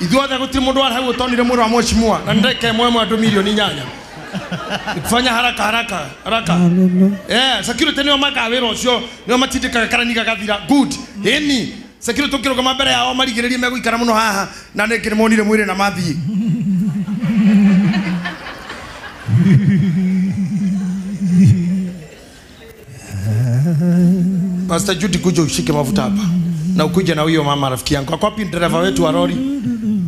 Ithuothe gũtirĩ mũndũ warĩ hau ũtonire mwĩrĩ wa mheshimiwa na ndeke ĩmwe ĩmwe andũ milioni 8. Kufanya haraka haraka haraka. Security nĩo makaga wĩra ũcio, nĩo matindĩkaga karani gagathira. Good. Ĩni security ũkĩrũgama mbere yao marigĩrĩrie megũikara mũno haha na nĩngĩ nĩmonire mwĩrĩ na mathiĩ. Pastor Judy, kuja ushike mafuta hapa. Na ukuje na huyo mama rafiki yangu. Kwa wapi dereva wetu wa lori?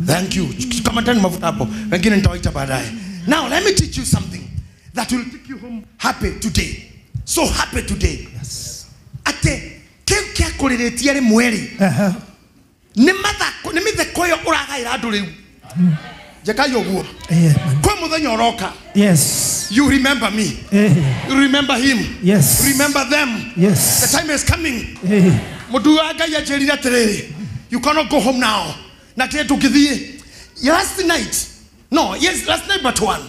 Thank you. Kama tani mafuta hapo. Wengine nitawaita baadaye. Now let me teach you something that will take you home happy today. So happy today. Yes. Ate kĩu kĩa kũrĩrĩtie rĩ mweri. Nĩ mathako, nĩ mĩtheko ĩyo ũragaĩra andũ rĩu. Njekai ũguo. Kwĩ mũthenya ũroka. Yes. You remember me. You remember him. Yes. Remember them. Yes. The time is coming. Mũndũ wa Ngai anjĩrire atĩrĩrĩ, you cannot go home now. Na kĩrĩa tũngĩthiĩ. Last night. No, yes, last night but one.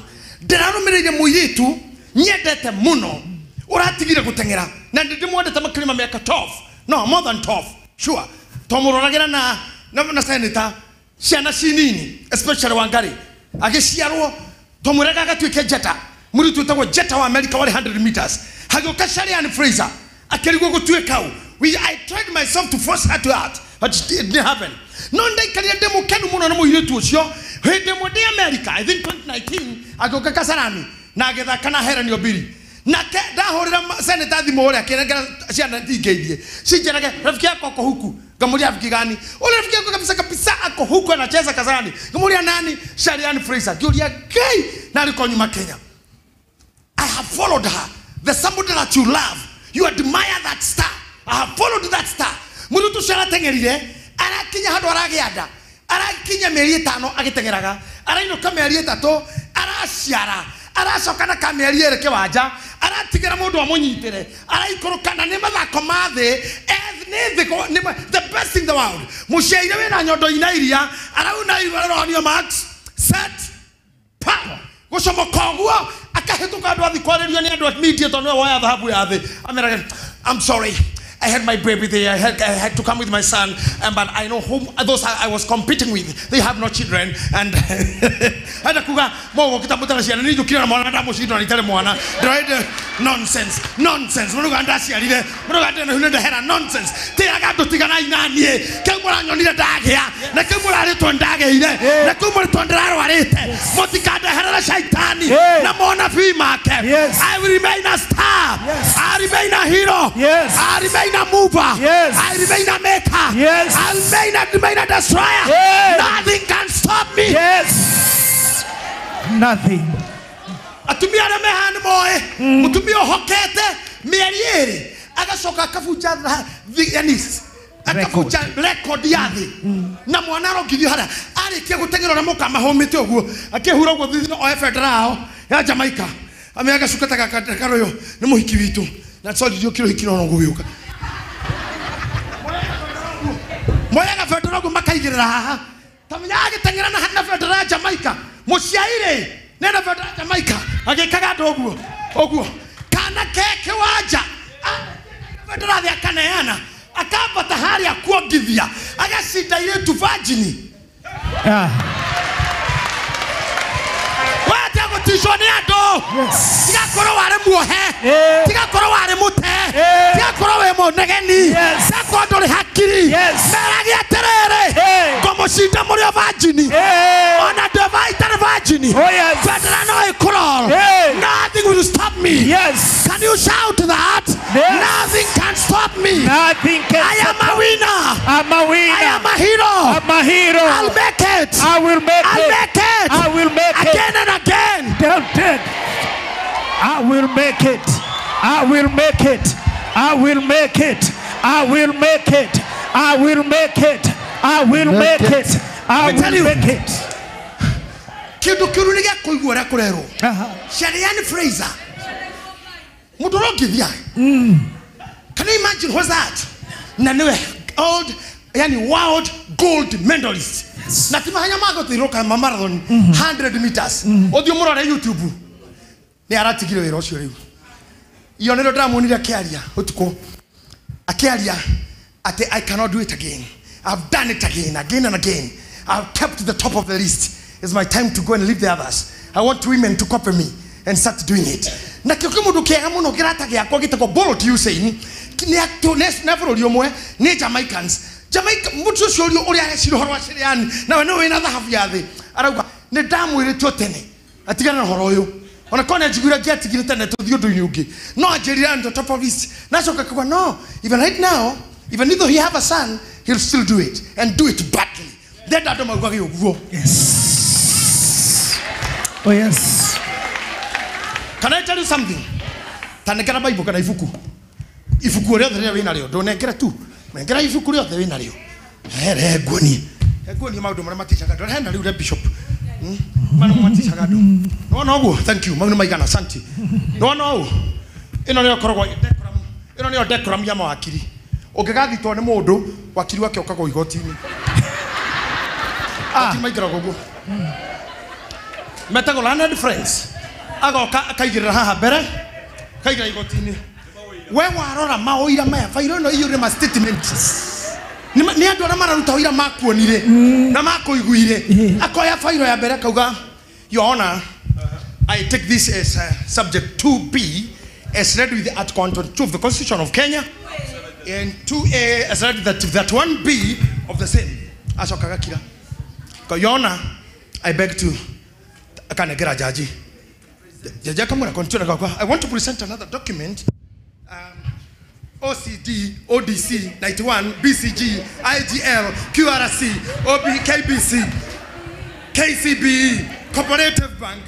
Ndĩrarũmĩrĩire mũirĩtu nyendete mũno ũratigire gũteng'era na ndĩmwendete makĩria ma mĩaka 12. No, more than 12. Sure. Twamũroragĩra na senator ciana cinini, especially Wangari. Agĩciarwo twamwĩraga agatuĩke njata. Mũirĩtu wĩtagwo Jeta wa America warĩ 100 meters. Hagĩũka Shariann Fraser akĩrigwo gũtuĩka ũ. I tried myself to force her to that, but it didn't happen. No ndaikarire ndĩ mũkenu mũno na mũirĩtu ũcio. Hĩndĩ ĩmwe ndĩ America, I think 2019, agĩũka Kasarani na agĩthaka na Helen Obiri. Nake ndahũrĩra senator thimũ ũrĩa akĩnengera ciana ndingĩirie. Cinjĩrage rafiki yako ako huku. Ngamuria rafiki gani? Ule rafiki yako kabisa kabisa ako huku anacheza Kasarani. Ngamuria nani? Shariann Fraser. Ngĩũria Ngai na aliko nyuma Kenya. I have followed her. The somebody that you love, you admire that star. I have followed that star. Mũirĩtu ũcio arateng'erire, arakinya handũ aragĩa nda, arakinya mĩeri 5 agĩteng'eraga, arainũka mĩeri 3, araciara, aracoka na kamĩeri 2 kĩwanja, aratigĩra mũndũ amũnyitĩre, araikũrũka na nĩ mathako ma thĩ, nĩ the best in the world. Mũciaire wĩna nyondo ina iria, arauna irua aronio max, set, pa, gũcomoka ũguo, akahĩtũka andũ athiĩ kwarĩrio nĩ andũ a media tondũ nĩwe woya thahabu ya thĩ. Ameraga, I'm sorry. I had my baby there. I had to come with my son, but I know whom those I was competing with. They have no children, and hata kuga mogo kitamutana ciana ni njukira na mwana ndamucinda ni tare mwana. Nonsense, nonsense. Muruga ndaciarire, muruga ndena hune ndehera nonsense. Tiraga andu tiganai na nie. Kiu muranyonire ndagia, na kiu muraritwo ndageire, na kiu muritwo ndirarwarite. Mutikandeherera shaitani na monabii make. I will remain a star. I remain a hero. I remain a mover. Yes. I remain a maker. Yes. I remain a destroyer. Yes. Nothing can stop me. Yes. Nothing. Atumia arĩa me haha nĩ moĩ mũtumia ũhokete mĩeri 2 agacoka akabunja yani akabunja record ya thĩ na mwana arongithio harĩa arĩkia gũteng'era ũrĩa mũkamahũmĩte ũguo akĩhura ũguo thutha oe bendera yao ya Jamaica amenya gacuka ta gaka karũyũ nĩ mũhiki witũ na sorry ndiũkire ũhiki no gũgĩũka moyaga bendera ũguo makaigĩrĩra haha tamenya agĩteng'era na bendera ya Jamaica mũciairĩ nena bendera ya Jamaica agĩkaga andũ ũguo ũguo kana ke kĩwanja bendera thĩ akaneana akambata harĩa kuongithia agacinda irĩtu virgin. Wate gũticwo nĩ andũ. Tigakorwo warĩ muohe, tigakorwo warĩ mũte, tigakorwo wĩ mũnegeni, tigakorwo ndũrĩ hakiri. Merage atĩrĩrĩ, ngũmũcinda mũrĩ o virgin, ona ndĩ itarĩ virgin. Bendera no ĩkũrol. Nothing will stop me. Yes. Can you shout that? Yes. Nothing can stop me. Nothing can. I am a winner. I'm a winner. I am a hero. I'm a hero. I'll make it. I will make I'll it. make it. I will make it. Again and again. Don't it. I will make it. I will make it. I will make it. I will make it. I will make it. I will make it. I will make it. Kindu kiru ni gĩa kũigua ũrĩa kũrerwo. Shariann Fraser. Mũndũ ũrongithia. Can you imagine what's that? Na niwe old, yani world gold medalist. Na ti mahenya ma gũthiũrũrũka ma marathon 100 meters. Ũthiĩ ũmũrore YouTube. Nĩ aratigire wĩra ũcio rĩu. Iyo nĩrĩo ndĩramuonire akĩaria ũtukũ. Akĩaria atĩ I cannot do it again. I've done it again, again and again. I've kept the top of the list. It's my time to go and leave the others. I want women to copy me and start doing it. Na kĩo kĩmũndũ kĩega mũno kĩrata gĩakwa gĩtagwo Bolt Usain nĩ bũrũri ũmwe nĩ Jamaicans. Jamaica mũndũ ũcio ũrĩa arecira ũhoro wa Sherian nawe nĩwe wĩna thahabu ya thĩ arauga nĩ ndamwĩrĩte tene atigane na ũhoro ũyũ. Ona kona njiguire ngĩatigire tene tũthiĩ ũndũ-inĩ ũngĩ no anjĩrire on the top of list nacoka kuga no even right now even though he have a son he'll still do it and do it badly. Ndenda andũ maugage ũguo. Yes. Oh yes. Can I tell you something? Tanengera Bible kana ibuku. Ibuku rĩothe rĩrĩa wĩna rĩo ndũnengere tu. Nengera ibuku rĩothe wĩna rĩo. He nguonie. He nguonie maũndũ marĩa maticaga andũ. Hena rĩu rĩa bishop. Mano maticaga andũ. Nĩwona ũguo? Thank you. Mau nĩ maigana asante. Nĩwona ũũ? Ĩno nĩyo ĩkoragwo decorum. Ĩno nĩyo decorum ya mawakiri. Ũngĩgathitwo nĩ mũndũ, wakiri wake ũkagwo igoti-inĩ. Wakiri maikaraga ũguo. Metagwo learned friends. Agoka akaigĩrĩra haha mbere, akaigĩrĩra igoti-inĩ. We warora maũira maya, bairo ĩno iyũrĩ ma statements. Nĩ andũ arĩa mararuta ũira makuonire na makũiguire. Akoya bairo ya mbere akauga, Your Honor, I take this as subject 2B as read with the Article 122 of the Constitution of Kenya and 2A as read with that 1B of the same. Acoka agakira. Your Honor, I beg to akanengera jaji. Jaji akamwĩra continue akauga, I want to present another document. OCD, ODC, 91, BCG, IGL, QRC, OB, KBC, KCBE, Cooperative Bank,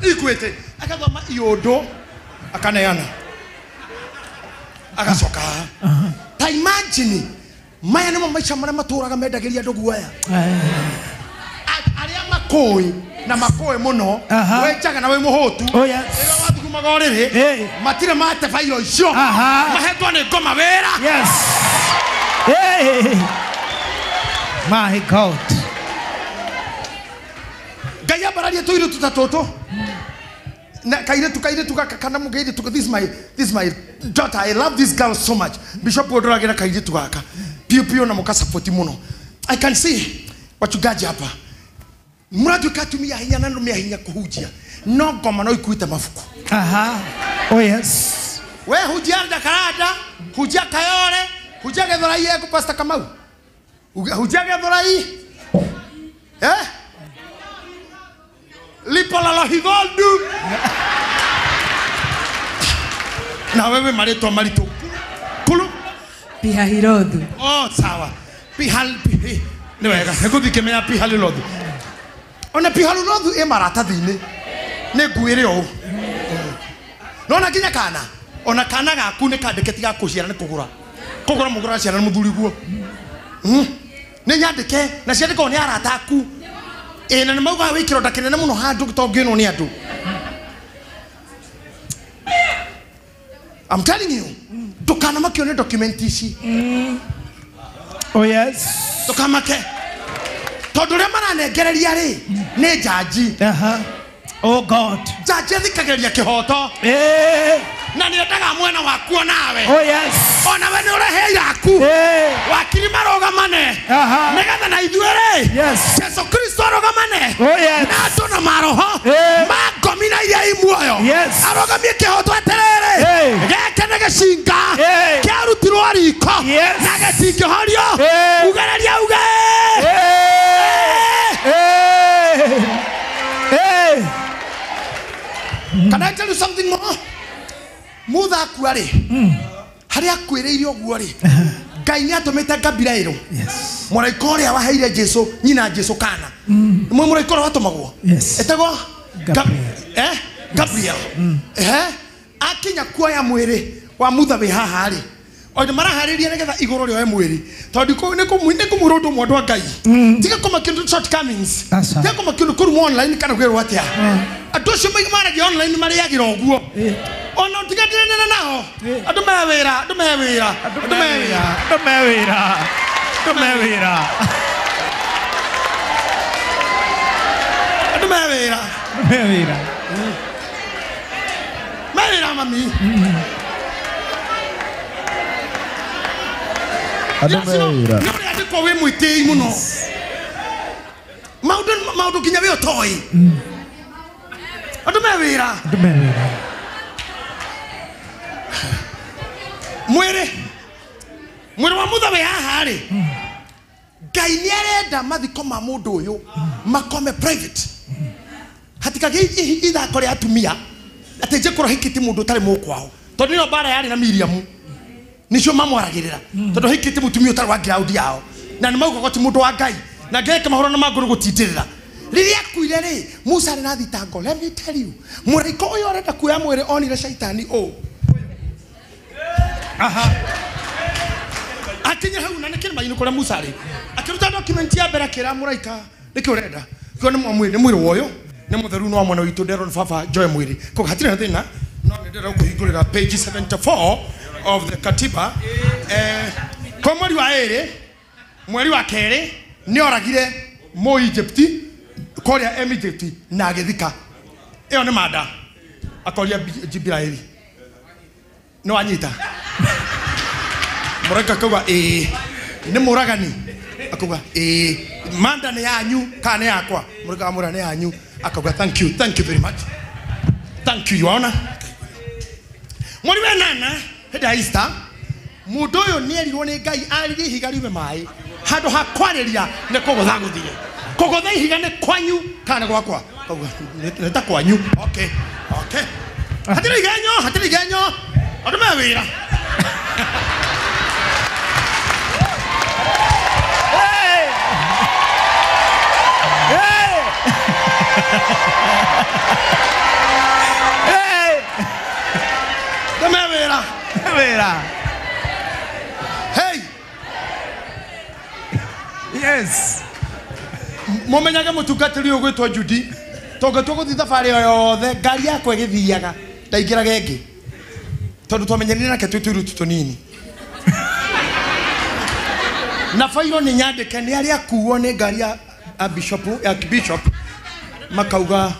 Equity. Akathoma iondo akaneana. Agacoka. Ta imagine maya nĩmo maica marĩa matũraga mendagĩria andũ guoya. Arĩa makũĩ na makũĩ mũno wĩ njaga na wĩ mũhũtu. Oh yes. Rĩrĩa wathugumaga ũrĩrĩ matirĩ mate bairo icio mahetwo nĩ ngoma wĩra. Yes. Hey. My God. Ngai ambararie tũirĩtu ta tũtũ. Na kairĩtu gaka kana mũgeirĩtu this is my daughter. I love this girl so much. Bishop ndũragĩra kairĩtu gaka piũ piũ na mũkasapoti mũno. I can see wachungaji hapa mũratuĩka atumia hinya na ndũmia hinya kũhunjia no ngoma no ikuĩte mabuku. Aha. Oh yes. We hunjia Jakaranda, hunjia Kayole, hunjia Githurai eku Pastor Kamau. Hunjia Githurai. Eh? Lipo la Lohigondu. Na wewe marĩtwa maritũ. Kulu. Pihahirodhu. Oh sawa. Pihal pihi. Nĩ wega. Nĩngũthiĩ kĩmenya Pihalilodhu. Ona Pihalilodhu ĩ maratathi-inĩ. Nĩ nguĩre ũũ. Nona nginya kana. Ona kana gaku nĩ kandĩke tiga kũciara nĩ kũgũra. Kũgũra mũgũra ciana nĩ mũthuri guo. Nĩ nyandĩke na ciandĩkwo nĩ arata aku. Ĩ na nĩ maugaga wĩ kĩronda kĩnene mũno handũ tongĩonwo nĩ andũ. I'm telling you, ndũkanamakio nĩ document ici. Oh yes. Ndũkamake. Tondũ ũrĩa maranengereria rĩ nĩ njanji. Oh God. Njanji athikagĩrĩria kĩhoto. Na nĩ endaga mwena waku onawe. Oh yes. Onawe nĩ ũrehe iraku. Wakiri marũgamane. Nĩgetha na ithuĩ rĩ. Yes. Jesu Kristo arũgamane. Oh yes. Na andũ na maroho. Ma ngomi na iria i muoyo. Yes. Arũgamie kĩhoto atĩrĩrĩ. Gĩkĩ nĩ gĩcinga. Kĩarutirwo riko. Yes. Na gĩtingĩhorio. Ugereria uge. Hey. Can I tell you something more? Mutha akua rĩ, harĩa akuĩrĩire ũguo rĩ, Ngai nĩ atũmĩte Gabriel. Yes. Mũraika ũrĩa waheire Jesu, nyina Jesu kana. Nĩ mũraika ũrĩa watũmagwo? Yes. Etagwo Gabriel. Gabriel. Akinya kuoya mwĩrĩ wa Mutha wĩ haha rĩ. Ona maraharĩria nĩgetha igũrũ rĩoe mwĩrĩ. Tondũ nĩ kũmwĩra ũndũ ũmwe andũ a Ngai. Tiga kũmakio nĩ shortcomings. Tiga kũmakio nĩ kũrumwo online kana kwĩrwo atĩa. Andũ acio maragia online marĩagĩra ũguo. Ona tiganĩre nao. Andũ me wĩra, andũ me wĩra, andũ me wĩra, andũ me wĩra, andũ me wĩra. Andũ me wĩra. Me wĩra. Me wĩra mami. Andũ me wĩra. Nĩ ũrĩandĩkwo wĩ mwĩtĩi mũno. Maũndũ nginya we ũtoĩ. Andũ me wĩra. Andũ me wĩra. Mwĩrĩ. Mwĩrĩ wa mutha wĩ haha rĩ. Ngai nĩ arenda mathiko ma mũndũ ũyũ makome private. Hatikagĩe ithako rĩa atumia atĩ njĩkũrwo hikĩtie mũndũ ũtarĩ mũkwao. Tondũ nĩyo mbara yarĩ na Miriam. Nĩcio mamwaragĩrĩra. Tondũ hikĩtie mũtumia ũtarĩ wa ground yao. Na nĩ maugaga ti mũndũ wa Ngai. Na ngeke mahũra na mangũrũ gũtindĩrĩra. Rĩrĩa akuire rĩ, Musa arĩ na thitango. Let me tell you. Mũraika ũyũ arenda kuoya mwĩrĩ onire caitani ũũ. Aha. Akinya hau na nĩ kĩrĩma-inĩ kũrĩa Musa arĩ. Akĩruta document ya mbere akĩra mũraika, nĩkĩ ũrenda? Kĩo nĩ mwĩrĩ, nĩ mwĩrĩ wa ũyũ, nĩ mũtheru nĩ wa mwana witũ nderwo nĩ baba njoe mwĩrĩ. Koguo hatirĩ na thĩna, no nĩ ndĩrenda gũkũhingũrĩra page 74 of the Katiba. Kwa mweri wa ĩrĩ, mweri wa kerĩ, nĩ oragire mũ Egypt, kũrĩa Egypt na agĩthika. Ĩyo nĩ manda. Akoria Jibiraeli. Nĩ wanyita? Mũraika akauga ĩĩ. Nĩ mũragani? Akauga ĩĩ. Manda nĩ yanyu kana nĩ yakwa? Mũraika amwĩra nĩ yanyu. Akauga thank you, thank you very much. Thank you, Your Honor. Mweri wa ĩnana hĩndĩ ya Easter, mũndũ ũyũ nĩ erirwo nĩ Ngai arĩrie ihiga riume maĩ. Handũ ha kwarĩria nĩ kũgũtha gũthire. Kũgũtha ihiga nĩ kwanyu kana nĩ gwakwa? Akauga nĩ ta kwanyu. Okay, okay. Hatirĩ igenyo, hatirĩ igenyo. Andũ me wĩra. Hey! Andũ me wĩra. Wĩra. Hey! Yes. Mũmenyage mũtungatĩri ũyũ ũgwĩtwo Judy, tondũ tũgũthiĩ thabarĩ o yothe ngari yakwa ĩgĩthiaga ndaingĩraga ĩngĩ. Tondũ twamenyanire nake twĩ tũirĩtu tũnini. Na bairũ nĩ nyandĩke nĩ arĩa akuo nĩ ngari ya Bishop makauga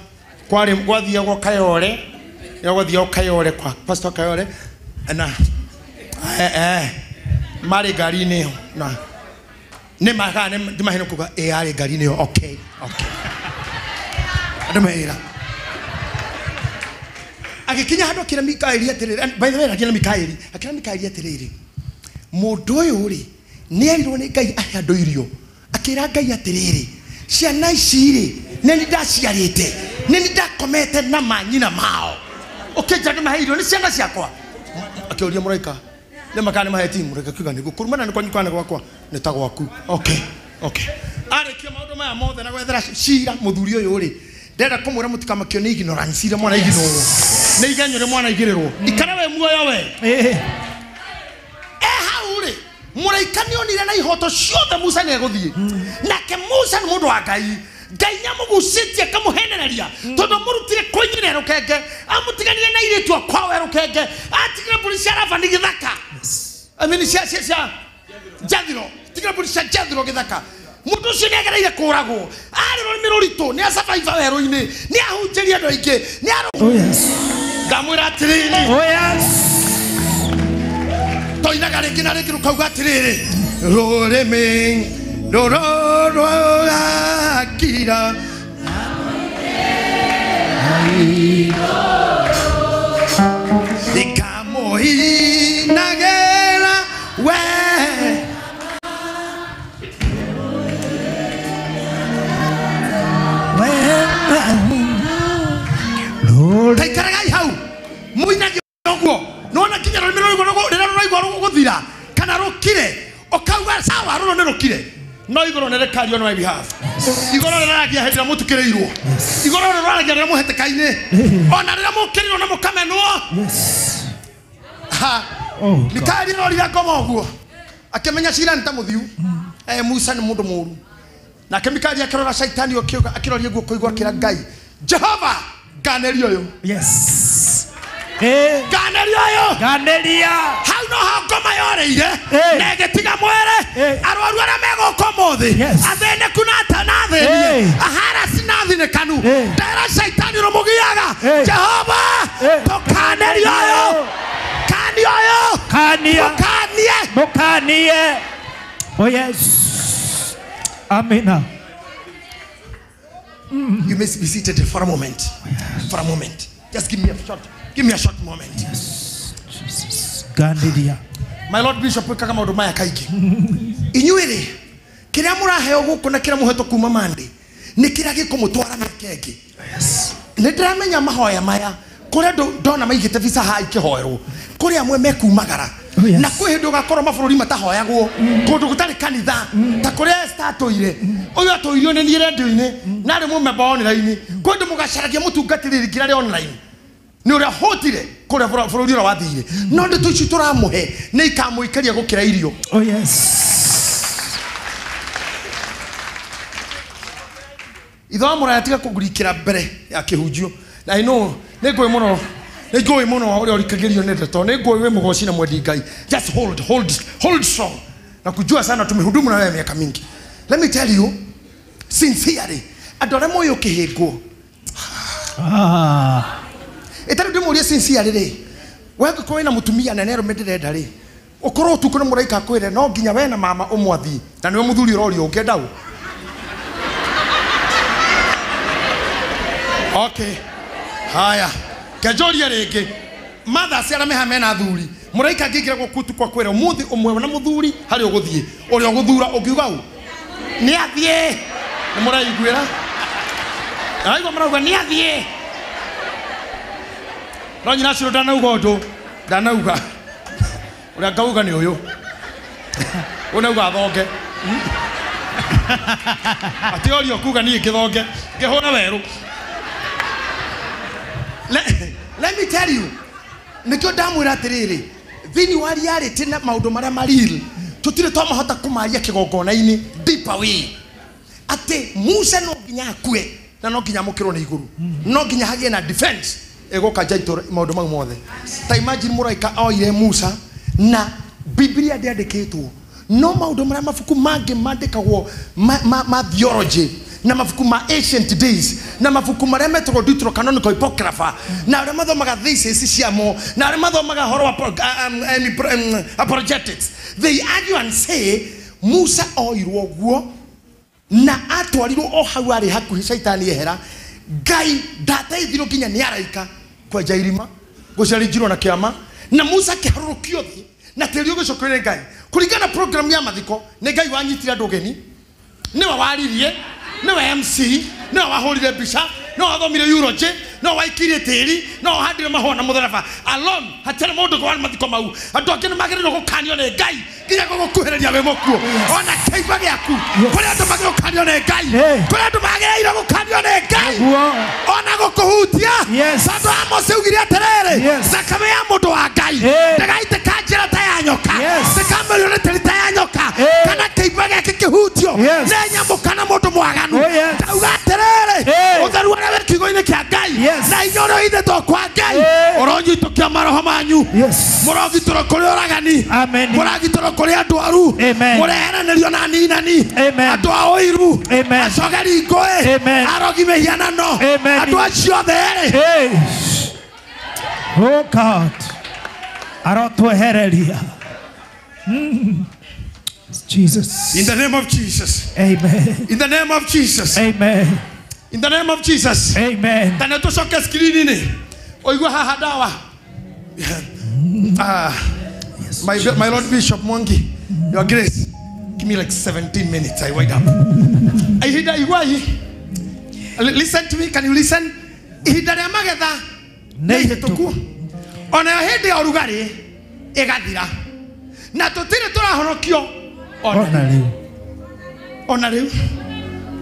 kwarĩ gwathiagwo Kayore, gwathiagwo Kayore kwa Pastor Kayore na marĩ ngari-inĩ ĩyo na nĩ maga nĩ maheno kuga ĩ arĩ ngari-inĩ ĩyo. Okay, okay. Andũ mewĩra. Agĩkinya handũ akĩra Mikaeli atĩrĩrĩ, by the way akĩra Mikaeli, akĩra Mikaeli atĩrĩrĩ, mũndũ ũyũ rĩ nĩ erirwo nĩ Ngai ahe andũ irio. Akĩra Ngai atĩrĩrĩ, ciana ici rĩ nĩ niĩ ndaciarĩte, nĩ niĩ ndakomete na manyina mao. Ũkĩnja ndĩmahe irio nĩ ciana ciakwa. Akĩũria mũraika, nĩ makana nĩ mahe timu? Mũraika akiuga nĩguo. Kũrumana nĩ kwanyu kana nĩ gwakwa? Nĩ ta gwaku. Okay, okay. Arĩkia maũndũ maya mothe na gwethera cira mũthuri ũyũ rĩ, ndĩrenda kũmwĩra mũtikamakio nĩ ignorance iria mwana ignorwo. Nĩ igenyo rĩa mwana igĩrĩrwo. Ikara we muoyo we. Hau rĩ, mũraika nĩ onire na ihoto ciothe Musa nĩ egũthiĩ. Nake Musa nĩ mũndũ wa Ngai. Ngai nĩamũgucĩtie akamũhenereria tondũ amũrutire kwĩ nyina rũkenge, amũtiganire na airĩtu a kwao e rũkenge, atigire mbũri cia Labani gĩthaka. I mean cia Jethro, tigire mbũri cia Jethro gĩthaka. Mũndũ ũcio nĩ agereire kũragwo, arĩ rũrĩmĩ rũritũ, nĩ acabaiba werũ-inĩ, nĩ ahunjĩrie andũ aingĩ, nĩ Oh yes. Ngamwĩra atĩrĩrĩ. Oh yes. Toinaga rĩngĩ na rĩngĩ rũkauga atĩrĩrĩ, rũrĩmĩ rũrũrakira ikamuinagĩra we. Taikaragai hau muinage ũguo nĩwona nginya rũrĩmĩ rĩrĩa rũraigua rũgũthira kana rũkire ũkauga sawa rũrũ nĩ rũkire no igũrũ nĩ rĩkario on my behalf. Igũrũ rĩraragia hĩndĩ ĩrĩa mũtukĩrĩirwo, igũrũ rĩraragia rĩrĩa mũhetĩka-inĩ, ona rĩrĩa mũkĩrĩirwo na mũkamenwo. Mikaeli arorire ngoma ũguo akĩmenya cira nĩ ta mũthiu. Musa nĩ mũndũ mũũru. Nake Mikaeli akĩrora caitani akĩroria guoko igũrũ akĩra Ngai, Jehova nganeria ũyũ. Yes. Nganeria ũyũ. Nganeria. Hau Hau no ho ngoma yoreire na ĩgĩtiga mwere arwaru arĩa megũka ũmũthĩ athĩnĩku na athĩnie aharasi na athinĩkanu ndera caitani ũrũmũgiaga Jehova tũkanerio ũyũ kania ũyũ kania mũkanie mũkanie. Oh yes. Amina. You may be seated for a moment. For a moment. Just give me a short moment. Yes. Jesus. Gandidia. My Lord Bishop wikaga maundu maya kaingĩ. Inyuĩ rĩ, kĩrĩa mũraheo gũkũ na kĩrĩa mũhetwo kuma Monday nĩ kĩrĩa gĩkũmũtwara mĩaka ĩngĩ. Yes. Nĩ ndĩramenya mahoya maya kũrĩa andũ ndona maigĩte visa haha ikĩhoerwo kũrĩ amwe mekumagara. Oh, yes. Na kwĩ hĩndĩ ũgakorwo mabũrũri matahoyagwo kũndũ gũtarĩ kanitha ta kũrĩa Esther atũire ũyũ atũirio nĩ niĩ rendio-inĩ na arĩ mũmemba online kwĩ andũ mũgacaragia mũtungatĩrĩri nginya arĩ online nĩ ũrĩa hũtire kũrĩa bũrũri ũrĩa wathire no ndeto ici tũramũhe nĩ ikamũikaria gũkĩra irio. Oh yes. Ithe wa mũraya tiga kũngurikĩra mbere ya kĩhunjio na I know nĩ ngũĩ mũno nĩ ngũĩ mũno ũrĩa ũrikagĩrio nĩ ndeto nĩ ngũĩ wĩ mũgoci na mwendi Ngai. Just hold strong na kujua sana tumehudumu na wewe miaka mingi. Let me tell you sincerely andũ arĩa moĩ ũkĩhĩngwo ĩtarĩ ndĩmũrie sincerely rĩ we angĩkorwo wĩna mũtumia na nĩ arũme ndĩrenda rĩ ũkorwo ũtukũ nĩ mũraika akwĩre no nginya we na mama ũmwathiĩ na nĩwe mũthuri ũrorio ũngĩenda ũ. Okay. Haya. Kejoria rĩngĩ matha ciara meha mena athuri mũraika angĩingĩra gũkũ ũtukũ akwĩre ũmũthĩ ũmwe na mũthuri harĩa ũgũthiĩ ũrĩa ũgũthura ũngiuga ũ nĩ athiĩ nĩ mũraiguĩra araigua marauga nĩ athiĩ no nyina acio ndanauga ũndũ ndanauga ũrĩa ngauga nĩ ũyũ ũnauga athonge atĩ orio kuga niĩ ngĩthonge ngĩhũra werũ. Let me tell you nikio ndamwĩra atĩrĩrĩ thĩinĩ wa reality na maũndũ marĩa maril tũtirĩ twamahota kũmaria kĩgongona-inĩ deeper way atĩ Musa no nginya akue na no nginya amũkĩrwo nĩ igũrũ no nginya hagĩe na defense ĩgũka njaitũ maũndũ mau mothe. Ta imagine mũraika oire Musa na Biblia ndĩandĩkĩtwo no maũndũ marĩa mabuku mangĩ mandĩkagwo ma theology na mabuku ma ancient days na mabuku marĩa metagwo Deuterocanonical Apocrypha na arĩa mathomaga thesis ciamo na arĩa mathomaga horo wa apologetics they argue and say Musa oirwo guo na atwarirwo o hau arĩ hakuhĩ caitani ehera Ngai ndateithirwo nginya nĩ araika kwenja irima gũcarinjirwo na kĩama na Musa akĩharũrũkio thĩ na tĩri ũgĩcokeire Ngai kũringana na program ya mathiko nĩ Ngai wanyitire andũ ũgeni nĩwe waririe nĩwe MC nĩwe wahũrire mbica nĩwe wathomire eulogy nĩwe waikirie tĩri nĩwe wahandire mahũa na mũtharaba alone hatirĩ mũndũ kwa mathiko mau andũ angĩ nĩmagĩrĩirwo gũkanio nĩ Ngai nginya gũgũkuhĩrĩria wĩ mũkuũ ona kĩimba gĩaku kũrĩ andũ magĩrĩirwo gũkanio nĩ Ngai kũrĩ andũ magĩrĩirwo gũkanio nĩ Ngai ona gũkũhutia tondũ Amos augire atĩrĩrĩ thakame ya mũndũ wa Ngai ndĩgaitĩka njĩra ta ya nyoka ndĩkamerio nĩ tĩri ta ya nyoka kana kĩimba gĩake kĩhutio nĩ nyamũ kana mũndũ mwaganu ndauga atĩrĩrĩ ũtheru ũrĩa wĩ kiugo-inĩ kĩa Ngai na inya ũrĩa ũhithĩtwo kwa Ngai ũronyitũkia maroho manyu mũrogitũrwo kũrĩ ũragani mũragitũrwo kũrĩ andũ aru mũreheranĩrio na aninani andũ a ũiru acogeri ngũĩ arogi mĩhianano andũ acio othe rĩ. Oh God, arotwehereria. Jesus. In the name of Jesus. Amen. In the name of Jesus. Amen. In the name of Jesus. Amen. Tana tucoke screen-inĩ ũigua haha ndawa. My Lord Bishop Mwangi, Your Grace, give me like 17 minutes. I wait up. Ihinda iguai. Listen to me. Can you listen? Ihinda rĩa magetha nĩ ihĩtũku ona yo hĩndĩ ya ũrugarĩ ĩgathira na tũtirĩ tũrahonokio ona rĩu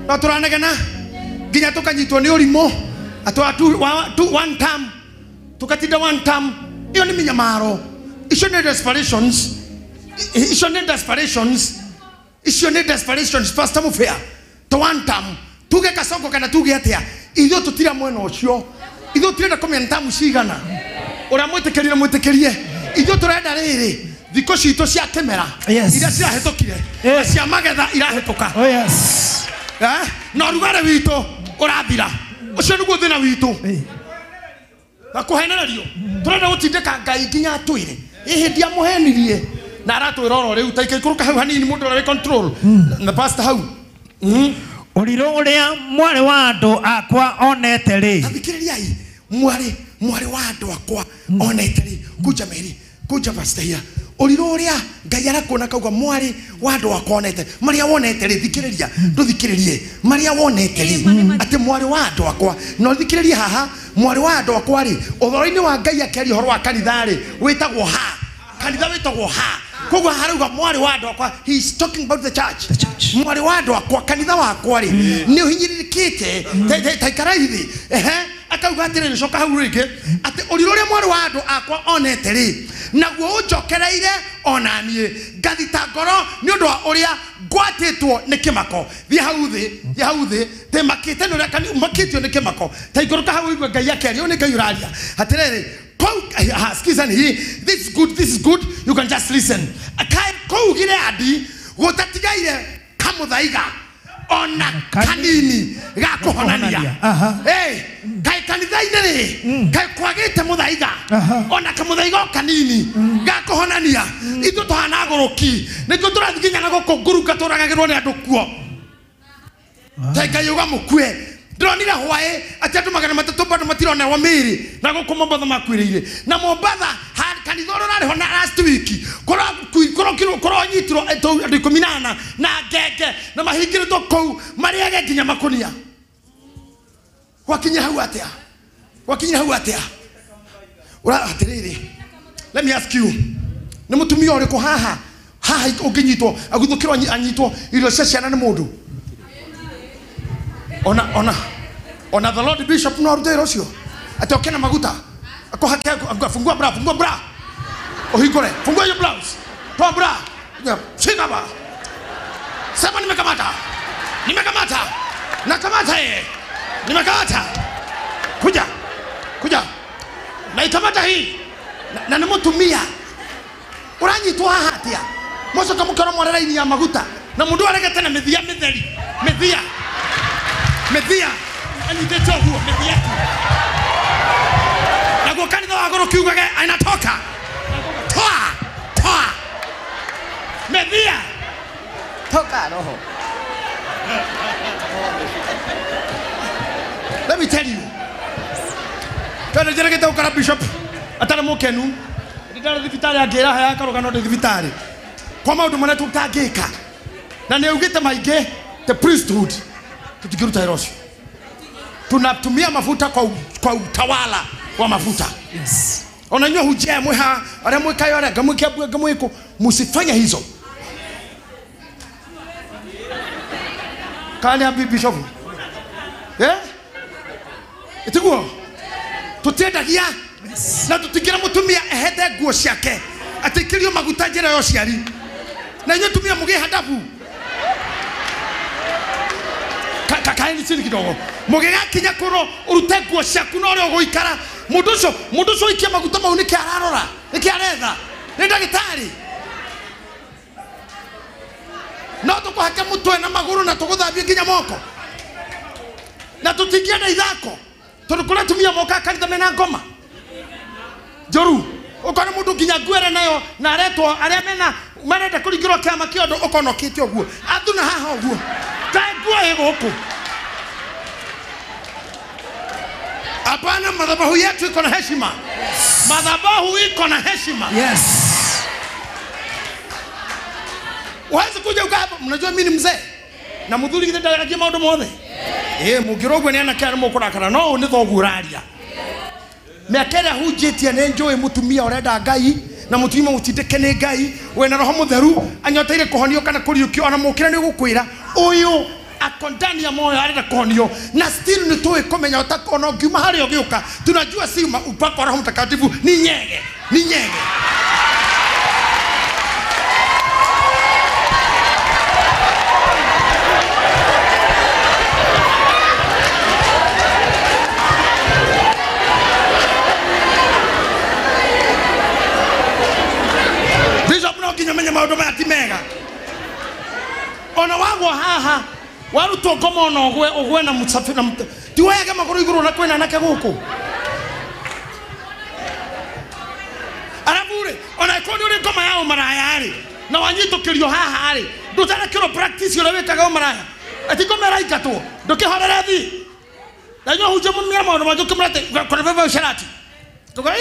no tũranegena nginya tũkanyitwo nĩ ũrimũ atĩ one term tũkatinda one term ĩyo nĩ mĩnyamaro icio nĩ desperations icio nĩ desperations icio nĩ desperations Pastor Mufea to one term tuge kasongo kana tuge atĩa ithuĩ tũtira mwena ũcio ithuĩ tũrenda kũmenya tamu cigana ũrĩa mwĩtĩkĩrire mwĩtĩkĩrie ithuĩ tũrenda rĩrĩ Thikũ citũ cia kĩmera iria cirahĩtũkire na cia magetha irahĩtũka. Na ũrugarĩ witũ ũrathira. Ũcio nĩguo thĩna witũ. Na kũhenererio tũrenda gũtindĩka Ngai nginya atwĩre ĩ hĩndĩ amũhenirie na aratwĩra oro rĩu ta ikaikũrũka hau hanini mũndũ ũrĩa wĩ control na pastor hau. Ũrirũ ũrĩa mwarĩ wa andũ akwa onete rĩ. Thikĩrĩriai, mwarĩ wa andũ akwa onete rĩ. Kuja Mary, kuja pastor here. Ũrirũ ũrĩa Ngai arakuona kauga mwarĩ wa andũ akwa onete marĩa wonete rĩ. Thikĩrĩria, ndũthikĩrĩrie marĩa wonete rĩ, atĩ mwarĩ wa andũ akwa. Na ũthikĩrĩrie haha, mwarĩ wa andũ akwa rĩ, ũhoro-inĩ wa Ngai akĩaria ũhoro wa kanitha rĩ, wĩtagwo ha kanitha wĩtagwo ha. Koguo harauga mwarĩ wa andũ akwa, he is talking about the church. Mwarĩ wa andũ akwa, kanitha wakwa rĩ, nĩ ũhinyĩrĩrĩkĩte ta ikarai thĩ. Ehe, akauga atĩrĩrĩ, coka hau rĩngĩ, atĩ ũrirũ ũrĩa mwarĩ wa andũ akwa onete rĩ, naguo ũnjokereire ona niĩ ngathita ngoro nĩ ũndũ wa ũrĩa ngwatĩtwo nĩ kĩmako. Thiĩ hau thĩ, thiĩ hau thĩ, tĩmakĩte nĩ ũrĩa makĩtio nĩ kĩmako. Ta ikũrũka hau ũigue Ngai akĩaria, ũyũ nĩ Ngai ũraria. Atĩrĩrĩ, sikiza ni hii, this is good, this is good, you can just listen. Kũu Gileadi gũtatigaire kamũthaiga ona kanini ga kũhonania. Kaĩ kanitha-inĩ rĩ, kaĩ kwagĩte mũthaiga ona kamũthaiga o kanini ga kũhonania. Ithuĩ tũhana agũrũki, nĩkĩo tũrathiĩ nginya na gũkũ ngurunga tũragagĩrwo nĩ andũ kuo. Ta Ngai uga mũkue. Ndĩronire hwaĩ atĩ andũ 300 bado matironerwo mĩĩrĩ na gũkũ Mombatha makuĩrĩire. Na Mombatha kanitha ũrĩa ũrarĩ ho na last week kũronyitirwo andũ 14 na ngenge na mahingĩrĩtwo kũu marĩage nginya makũnia. Gwakinya hau atĩa? Gwakinya hau atĩa? Ũra atĩrĩrĩ, let me ask you, nĩ mũtumia ũrĩkũ haha haha ũngĩnyitwo aguthũkĩrwo anyitwo irio cia ciana nĩ mũndũ? Ona the Lord Bishop no arute wĩra ũcio atĩ oke na maguta akũhake, fungua bra, fungua bra, ũhingũre, fungua your blouse, toa bra, shika ba, sema nimekamata, nimekamata, nakamata yeye, nimekamata, kuja, kuja, naikamata hii na nĩmũtumia ũranyitwo haha atĩa? Mũcoka mũkĩona mware raini ya maguta na mũndũ aregete na mĩthia mĩtheri, mĩthia mĩthia anyitĩte ũguo mĩthia tu. Naguo kanitha wa gũrũ kiugage anatoka, toa, toa mĩthia, toka roho. Let me tell you, tondũ njĩrĩgĩte gũkora bishop atarĩ mũkenu, ndĩndarĩ thibitarĩ angĩra haya karũgano ndĩ thibitarĩ kwa maũndũ marĩa tũtangĩka, na nĩ augĩte maingĩ the priesthood tũtingĩruta wĩra ũcio. Tunatumia mafuta kwa utawala wa mafuta. Yes. Ona inyuĩ hunjia mwĩ haha, arĩa mwĩkayo, arĩa ngamwĩkia ngamwĩkũ, mũsifanye hizo. Kana nĩ bishop? Eh? Ĩtiguo? Tũtiendagia na tũtingĩra mũtumia ehete nguo ciake atĩkĩrio maguta njĩra ya ũciari. Na inyuĩ tumia mũgĩe handabu. Kaeni chini kidogo. Mũgĩgakinya kũrwo ũrute nguo ciaku na ũrĩa ũgũikara. Mũndũ ũcio ũikie maguta mau nĩkĩ ararora? Nĩkĩ aretha? Nĩ ndagĩtarĩ. No tũkũhake mũtwe na magũrũ na tũgũthambie nginya moko. Na tũtingĩenda ithako tondũ kũrĩ atumia mokaga kanitha mena ngoma njũru. Ũkona mũndũ nginya nguo nayo na aretwo arĩa mena marenda kũringĩrwo kĩama kĩa ũndũ ũkona ũkĩte ũguo athuna haha ũguo ta nguo ĩ gũkũ. Hapana, madhabahu yetu iko na heshima. Madhabahu iko na heshima. Yes. Huwezi kuja ukaa hapa, mnajua mimi ni mzee na mũthuri githĩ ndaragia maũndũ mothe. Mũngĩrogwo nĩ anake arĩa mũkũrakara no ũyũ nĩ thoguo ũraria. Mĩaka ĩrĩa hunjĩtie nĩ njũĩ mũtumia ũrenda Ngai na mũtumia mũtindĩke nĩ Ngai wĩna roho mũtheru anyoteire kũhonio kana kũriũkio, ona mũkĩra nĩ ũgũkwĩra ũyũ ako ndani ya moyo arenda kũhonio, na still nĩ tũĩ kũmenya ona ũngiuma harĩa ũgĩũka tunajua si upako wa Roho Mtakatifu ni nyege, ni nyege. haha warutwo ngoma ona ũgwe ũgwe na mũcabi na ti woyage magũrũ igũrũ na kwĩna anake gũkũ arabu rĩ ona ĩkorwo nĩ ũrĩ ngoma ya ũmaraya rĩ na wanyitũkĩrio haha rĩ ndũtarekĩrwo practice ũrĩa wĩkaga ũmaraya ati ngoma ĩraingatwo ndũkĩhorere thi na inyuĩ hunjia mũmia maũndũ mangĩ ũkĩmwĩra atĩ kũrĩ bebe ũcerati tuga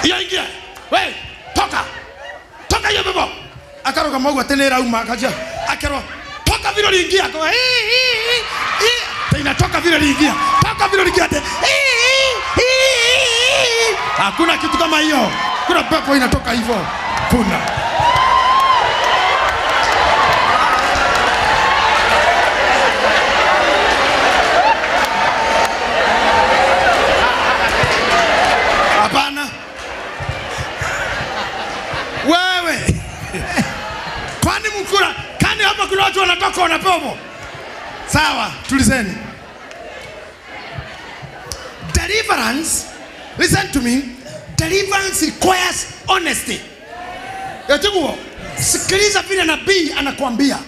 iyo ingia we toka toka hiyo bebo akarũgama ũguo atĩ nĩ ĩrauma akanjia akerwo toka vile uliingia akauga inatoka vile uliingia toka vile uliingia ati hakuna kitu kama hiyo. Kuna pepo inatoka hivyo. Kuna hapana. Wewe kwani mkura kani hapa kuna watu wanatoka wanapepo? Sawa, tulizeni. Deliverance, listen to me. Deliverance requires honesty. Yatiguo, sikiliza vile nabii anakuambia.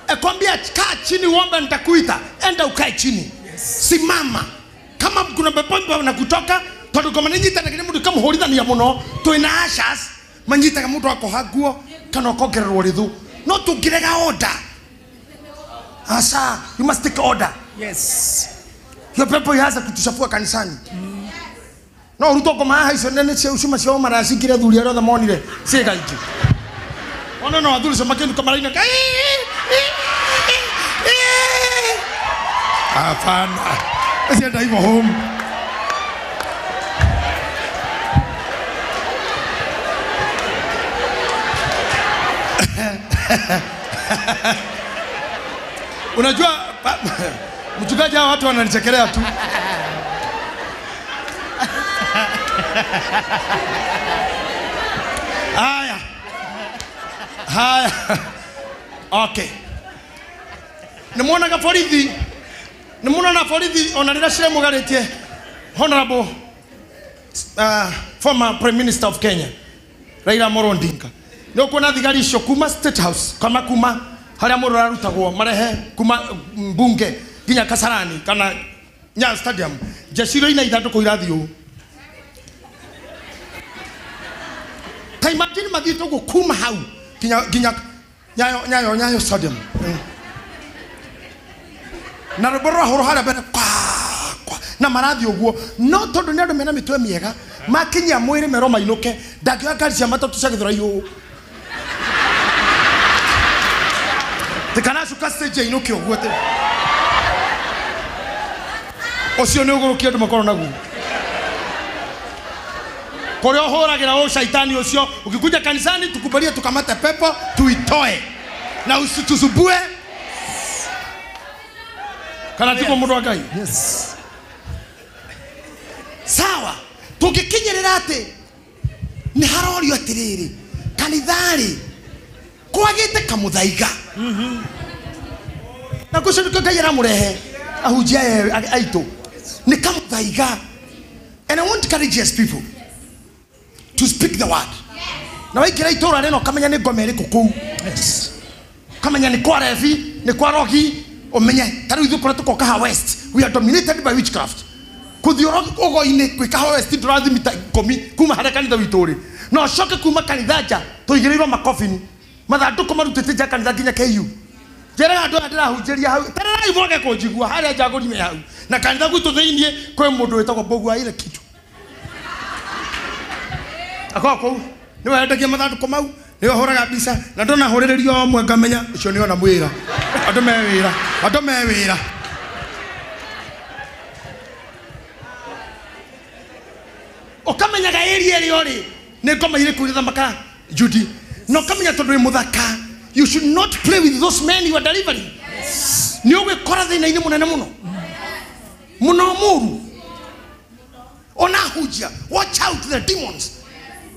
Akwambia kaa chini uombe nitakuita. Enda ukae chini. Simama. Kama kuna pepo na kutoka, tondu ngoma nĩnyitanagĩra mũndũ ĩkamũhũrithania mũno twĩna ushers manyitaga mũndũ akoha nguo kana ũkongererwo rĩthu no tũngĩrega order. Asa, you must take order. Yes. Hiyo pepo ianza kutuchafua kanisani. No urutwo ngoma haha icio nene cia ucuma cia ũmaraya cingĩre athuri arĩa othe monire ciĩga ingĩ. Ona no athuri cio makĩinũka maraina hapana. Sienda hivyo home. Unajua mchungaji hao watu wananichekelea tu. Haya. Haya. Okay. Nimuonaga borithi. Nimuona na borithi ona rĩrĩa ciremugarĩtie Honorable former Prime Minister of Kenya Raila Amolo Odinga. Nĩ ũkuona thigari icio kuma State House kama kuma harĩa mũndũ ararutagwo marehe kuma mbunge nginya Kasarani kana Nyayo Stadium jeshi ina ithandũkũ irathiĩ ũũ. Ta imagine mathiĩte ũguo kuma hau nginya Nyayo Stadium. Na rwĩmbo rwahũrwo harĩa mbere kwa kwa na marathiĩ ũguo no tondũ nĩ andũ mena mĩtwe mĩega makinyia mwĩrĩ merwo mainũke ndangĩoya ngari cia matatũ cia Gĩthũrai ũũ tikanacuka stage ainũke ũguo atĩ ũcio nĩ ũgũrũki andũ makorwo naguo kũrĩa ũhũragĩra ũũ shaitani ũcio ukikuja kanisani tukubalie tukamate pepo tuitoe na usitusumbue kana tiko mũndũ wa Ngai. Yes. Sawa, tũngĩkinyĩrĩra atĩ nĩ harorio atĩrĩrĩ kanitharĩ kwagĩte kamũthaiga na kũcio nĩkĩo Ngai aramũrehe ahunjia aitũ nĩ kamũthaiga. And I want courageous people to speak the word. Na waingĩra itũũra rĩno ũkamenya nĩ ngoma ĩrĩkũ kũu. Yes. Ũkamenya nĩ kwa rebi nĩ kwa rogi ũmenye ta rĩu ithuĩ kũrĩa tũkoka haha West we are dominated by witchcraft. Kũthiĩ ũgo-inĩ gwĩ kaha West ndũrathiĩ mita 10 kuma harĩa kanitha witũ ũrĩ na ũcoke kuma kanitha nja tũigĩrĩirwo makobini mathandũkũ marutĩte nja kanitha nginya KU. Njĩraga andũ aya ndĩrahunjĩria hau tererai mwage kũnjigua harĩa njagũri me hau na kanitha gwitũ thĩiniĩ kwĩ mũndũ wĩtagwo Mbũgua wa ile kitu akorwo kũu nĩwe wendagia mathandũkũ mau nĩwe ũhũraga mbica na ndonahũrĩrĩrio o ũmwe ngamenya ũcio nĩona mwĩra andũ me wĩra andũ me wĩra. Ũkamenyaga area ĩrĩa ũrĩ nĩ ngoma irĩkũ irathamaka Judy na ũkamenya tondũ wĩ mũthaka you should not play with those men you are delivering. Nĩ ũgwĩkora thĩna-inĩ mũnene mũno mũno mũru ona hunjia watch out the demons.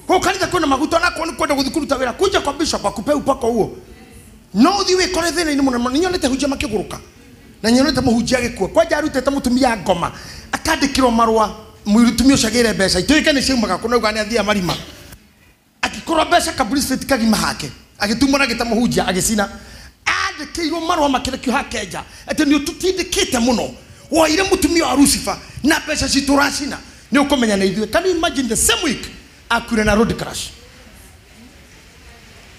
Kwa kanitha kwĩna maguta onakorwo nĩ kwenda gũthiĩ kũruta wĩra kuja kwa bishop akupe upako huo no ũthiĩ wĩkore thĩna-inĩ mũnene mũno. Nĩnyonete hunjia makĩgũrũka na nyonete mũhunjia agĩkua kwanja arutĩte mũtumia ngoma akandĩkĩrwo marũa mũtumia ũcio agĩre mbeca ituĩke nĩ ciaumaga kũ nauga nĩ athiaga marima akĩkorwo mbeca kaburi street kagima hake Agĩtumũra gĩta mũhunjia agĩcina. Andĩkĩirwo marũa makĩrekio hakenja atĩ nĩ ũtũtindĩkĩte mũno. Woire mũtumia wa Lucifer na mbeca citũ ũracina. Nĩ ũkũmenya na ithuĩ. Can you imagine the same week akuire na road crash?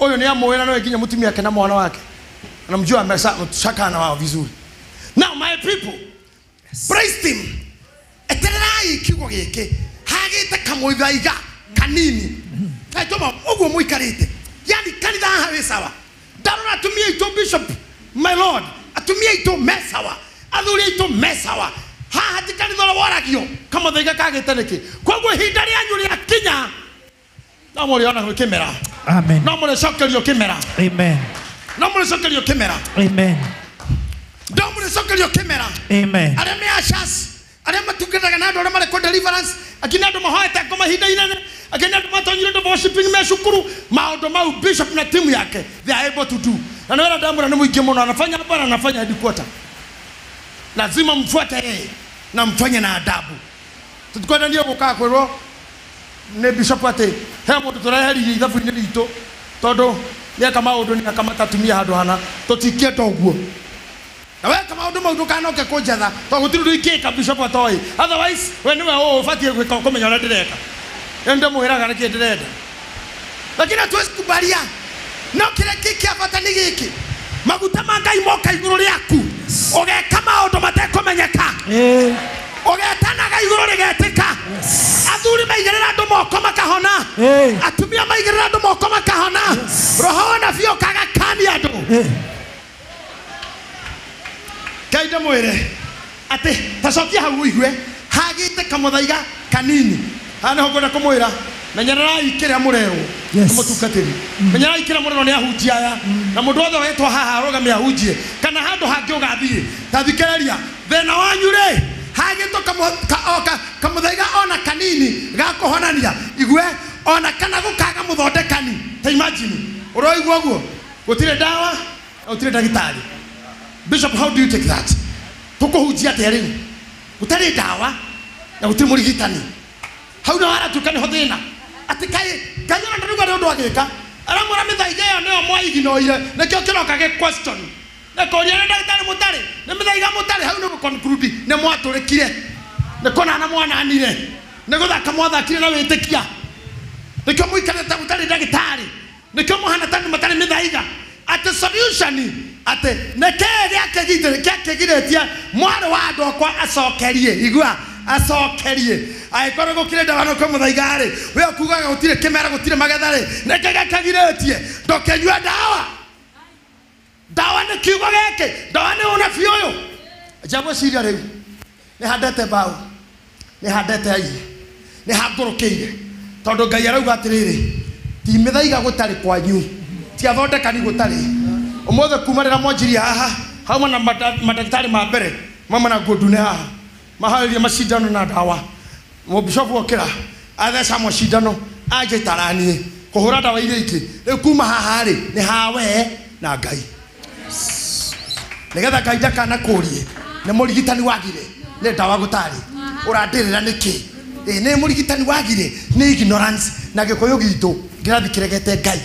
Ũyũ nĩ amũĩ na nowe nginya mũtumia wake na mwana wake. Anamjua ameshakana wao vizuri. Now my people, praise him. Etererai kiugo gĩkĩ hagĩte kamũthaiga kanini. Kaitoma ũguo mũikarĩte. Yani kanitha haha wĩ sawa. Ndarora atumia aitũ bishop my lord, atumia aitũ me sawa. Athuri aitũ me sawa. Haha ti kanitha ũrĩa waragio kamũthaiga kagĩte nĩkĩ. Koguo ihinda rĩanyu rĩakinya no mũrĩona kĩmera. Amen. No mũrĩcokerio kĩmera. Amen. No mũrĩcokerio kĩmera. Amen. No mũrĩcokerio kĩmera. Amen. Arĩa me ushers, arĩa matungataga na andũ arĩa marĩ kũ deliverance, akina andũ mahoete ngoma ihinda inene, akina andũ matonyire ndũ worshiping me cukuru, maũndũ mau bishop na timu yake they are able to do. Na nĩ wĩra ndamũra nĩ mũingĩ mũno, anafanya hapa na anafanya headquarter. Lazima mfuate yeye na mfanye na adabu. Tutikwenda ndio gũkaga kwĩrwo nĩ bishop atĩ he mũndũ tũreheririe ithabu-inĩ ritũ tondũ nĩeka maũndũ nĩeka matatumia handũ hana tũtingĩenda ũguo. Na weka maũndũ mau ndũkanoke kũnjetha tondũ gũtirĩ ũndũ ingĩka bishop atoĩ. Otherwise we nĩwe ũũ ũbatiĩ gwĩka ũkũmenya ũrĩa ndĩreka. Ĩyo ndĩmwĩraga nĩkĩ ndĩrenda. Lakini hatuwezi kubalia. No kĩrĩa kĩ kĩa bata nĩ gĩkĩ. Maguta ma Ngai moka igũrũ rĩaku. Ũgeka maũndũ matekũmenyeka. Ũgetanaga igũrũ rĩgetĩka. Athuri maigĩrĩra andũ moko makahona. Atumia maigĩrĩra andũ moko makahona. Roho wa nabii ũkaga kania andũ. Ngai ndĩmwĩre atĩ tacokia hau ũigue hagĩte kamũthaiga kanini. Haha nĩho ngwenda kũmwĩra menyererai kĩrĩa mũrerwo nĩ mũtungatĩri. Menyererai kĩrĩa mũrerwo nĩ ahunjia aya. Na mũndũ wothe wetwo haha arũgame ahunjie kana handũ hangĩ ũgathiĩ ta thikĩrĩria thĩna wanyu rĩ hagĩtwo kamũthaiga ona kanini ga kũhonania igue ona kana gũkaga mũthondekani. Ta imagine ũroigua ũguo gũtirĩ ndawa na gũtirĩ ndagĩtarĩ. Bishop, how do you take that? Tũkũhunjia atĩa rĩu gũtarĩ ndawa na gũtirĩ mũrigitani. Hau nĩho haratuĩka nĩho thĩna atĩ kaĩ Ngai ona ndarauga nĩ ũndũ agĩka aramwĩra mĩthaiga ĩyo nĩyo mwaiginoire nĩkĩo kĩroka gĩ question na kũria nĩ ndagĩtarĩ mũtarĩ nĩ mĩthaiga mũtarĩ. Hau nĩ gũ-conclude nĩ mwatũrĩkire nĩ kũnana mwananire nĩ gũthaka mwathakire na wĩtĩkia nĩkĩo mũikarĩte mũtarĩ ndagĩtarĩ nĩkĩo mũhana ta matarĩ mĩthaiga. Atĩ solution atĩ nĩkĩĩ gĩakĩgirĩtie mwarĩ wa andũ akwa acokerie igua acokerie angĩkorwo gũkĩrĩ ndawa no kwĩ mũthaiga rĩ we ũkugaga gũtirĩ kĩmera gũtirĩ magetha rĩ nĩkĩ gĩakĩgirĩtie ndũkĩnyue ndawa. Ndawa nĩ kiugo gĩkĩ, ndawa nĩ ũnabii ũyũ. Njagwĩciria rĩu nĩ handete mbaũ, nĩ handete ai, nĩ hangũrũkĩire tondũ Ngai arauga atĩrĩrĩ ti mĩthaiga gũtarĩ kwanyu ti athondekani gũtarĩ. Ũmũthĩ kuma rĩrĩa mwanjirie haha hauma na mandagĩtarĩ ma mbere mauma na nguo ndune haha maharĩrie macindano na ndawa. Mũbishopu okĩra atheca macindano anjĩtaranie kũhũra ndawa iria ingĩ. Rĩu kuma haha rĩ nĩ hawe na Ngai nĩgetha Ngai ndakanakũrie nĩ mũrigitani wagire nĩ ndawa gũtarĩ ũrandĩrĩra nĩkĩ. Nĩ mũrigitani wagire nĩ ignorance na gĩkũyũ gitũ kĩrathi kĩregete Ngai.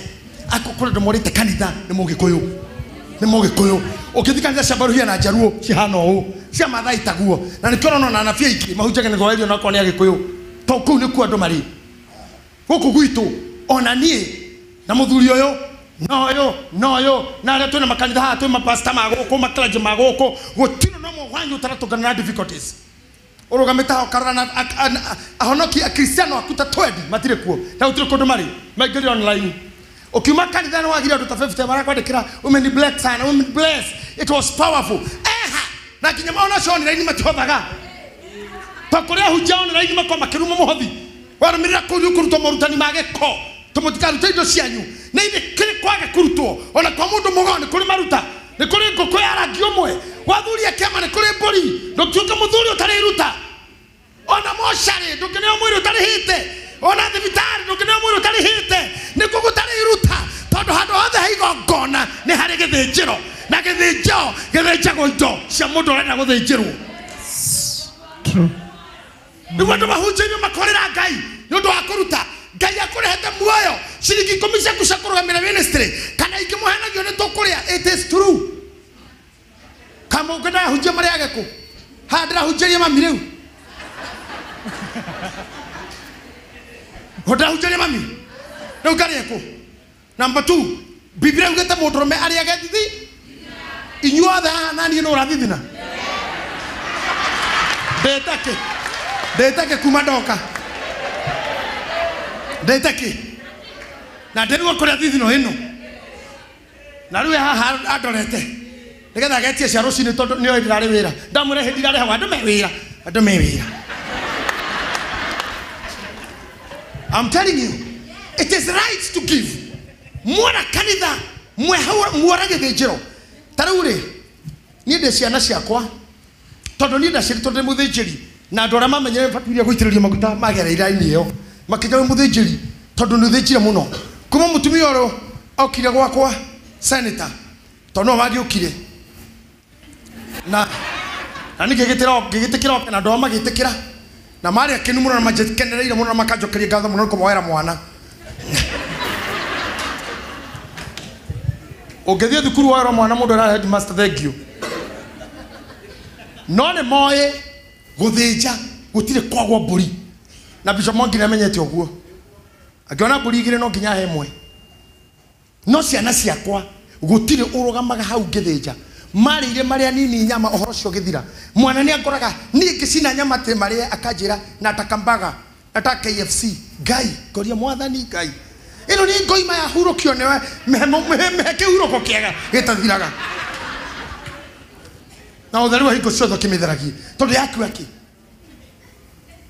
Kũrĩ andũ morĩte kanitha nĩ mũgĩkũyũ nĩ mũgĩkũyũ ũkĩthiĩ kanitha cia Baruhia na Njaruo cihana ũũ cia Maathai taguo na nĩkĩo ũrona anabii aingĩ mahunjagia nĩguo werio onakorwo nĩ agĩkũyũ to kũu nĩkuo andũ marĩ gũkũ gwitũ. Ona niĩ na mũthuri ũyũ na ũyũ na ũyũ na arĩa twĩna makanitha haha twĩ mapasta ma gũkũ maclergy ma gũkũ gũtirĩ na ũmwe wanyu ũtaratũngana na difficulties. Ũrũgamĩte haha ũkarora na ahonoki akristiano aku ta 20 matirĩ kuo na gũtirĩ kũndũ marĩ maingĩrire online. Ukiuma kanitha nĩ wagire andũ ta 50 marakwandĩkĩra women bless sana, women bless, it was powerful. Eha na nginya maona acio online matihothaga ta kũrĩa ahunjia online makorwo makĩruma mũhothi warũmĩrĩra kũu nĩ ũkũrutwo morutani ma gĩko tũmũtikarute indo cianyu nĩ ithe kĩrĩ kwage kũrutwo ona kwa mũndũ mũgo nĩ kũrĩ maruta nĩ kũrĩ ngũkũ ya rangi ũmwe wathuria kĩama nĩ kũrĩ mbũri ndũtuĩke mũthuri ũtarĩ iruta ona mocarĩ ndũngĩneo mwĩrĩ ũtarĩhĩte ona thibitarĩ ndũngĩneo mwĩrĩ ũtarĩhĩte nĩkuo gũtarĩ iruta tondũ handũ hothe he igongona nĩ harĩ gĩthĩnjĩro na gĩthĩnjĩro gĩthĩnjagwo indo cia mũndũ ũrenda gũthĩnjĩrwo. Nĩguo andũ mahunjĩirio makorĩra Ngai nĩ ũndũ wa kũruta. Ngai akũrehete muoyo ciringi 10 ciaku cia kũrũgamĩrĩra ministry kana ingĩmũhenagio nĩ tũkũrĩa. It is true. Kama ũngĩenda hunjia marĩage kũ haha ndĩrahunjĩria mami rĩu ndĩrahunjĩria mami rĩu ngarĩe kũ. Number 2, Biblia ugĩte mũndũrũme arĩage thithi. Inyuothe haha na niĩ nũ ũrathithina? Ndĩtake kuma ndoka ndĩtake na ndĩrigwo kũrĩa thithino ĩno na rĩu haha andorete nĩgetha agetie cia rũcinĩ tondũ nĩoĩ ndĩrarĩ wĩra. Ndamwĩra hĩndĩ ndirarĩhagwo andũ me wĩra, andũ me wĩra. I'm telling you, it is right to give. Mwona kanitha muora gĩthĩnjĩro. Ta rĩu rĩ, niĩ ndĩ ciana ciakwa tondũ niĩ ndaciarĩtwo ndĩ mũthĩnjĩri na andũ arĩa mamenyere batirie gũitĩrĩrio maguta magereire raini ĩyo makĩnja wĩ mũthĩnjĩri tondũ nĩ ũthĩnjire mũno. Kuma mũtumia ũrũ okire gwakwa senator tondũ no wagĩũkire na niĩ ngĩgĩtĩkĩra oke na andũ ao magĩtĩkĩra na marĩ akenu mũno na manjikenereire mũno na makanjokeria ngatho mũno nĩ kũmoera mwana. Ũngĩthiĩ thukuru woerwo mwana mũndũ arare headmaster thank you. No nĩ moĩ gũthĩnja gũtirĩ kwagwo mbũri na Bishop Mwangi nĩamenyete ũguo. Angĩona mbũri igĩrĩ no nginya ahe ĩmwe. No ciana ciakwa gũtirĩ ũrũgamaga hau ngĩthĩnja. Marĩire marĩa nini nyama ũhoro ũcio ũgĩthira. Mwana nĩangoraga niĩ ngĩcina nyama atĩ marĩe akanjĩra nataka mbaga nataka KFC. Ngai ngoria mwathani Ngai ĩno nĩ ngoima yahurũkio nĩwe mĩhe kĩhurũko kĩega gĩtathiraga. Na ũtheru wa hingo ciothe ũkĩmĩtheragie tondũ yakua kĩ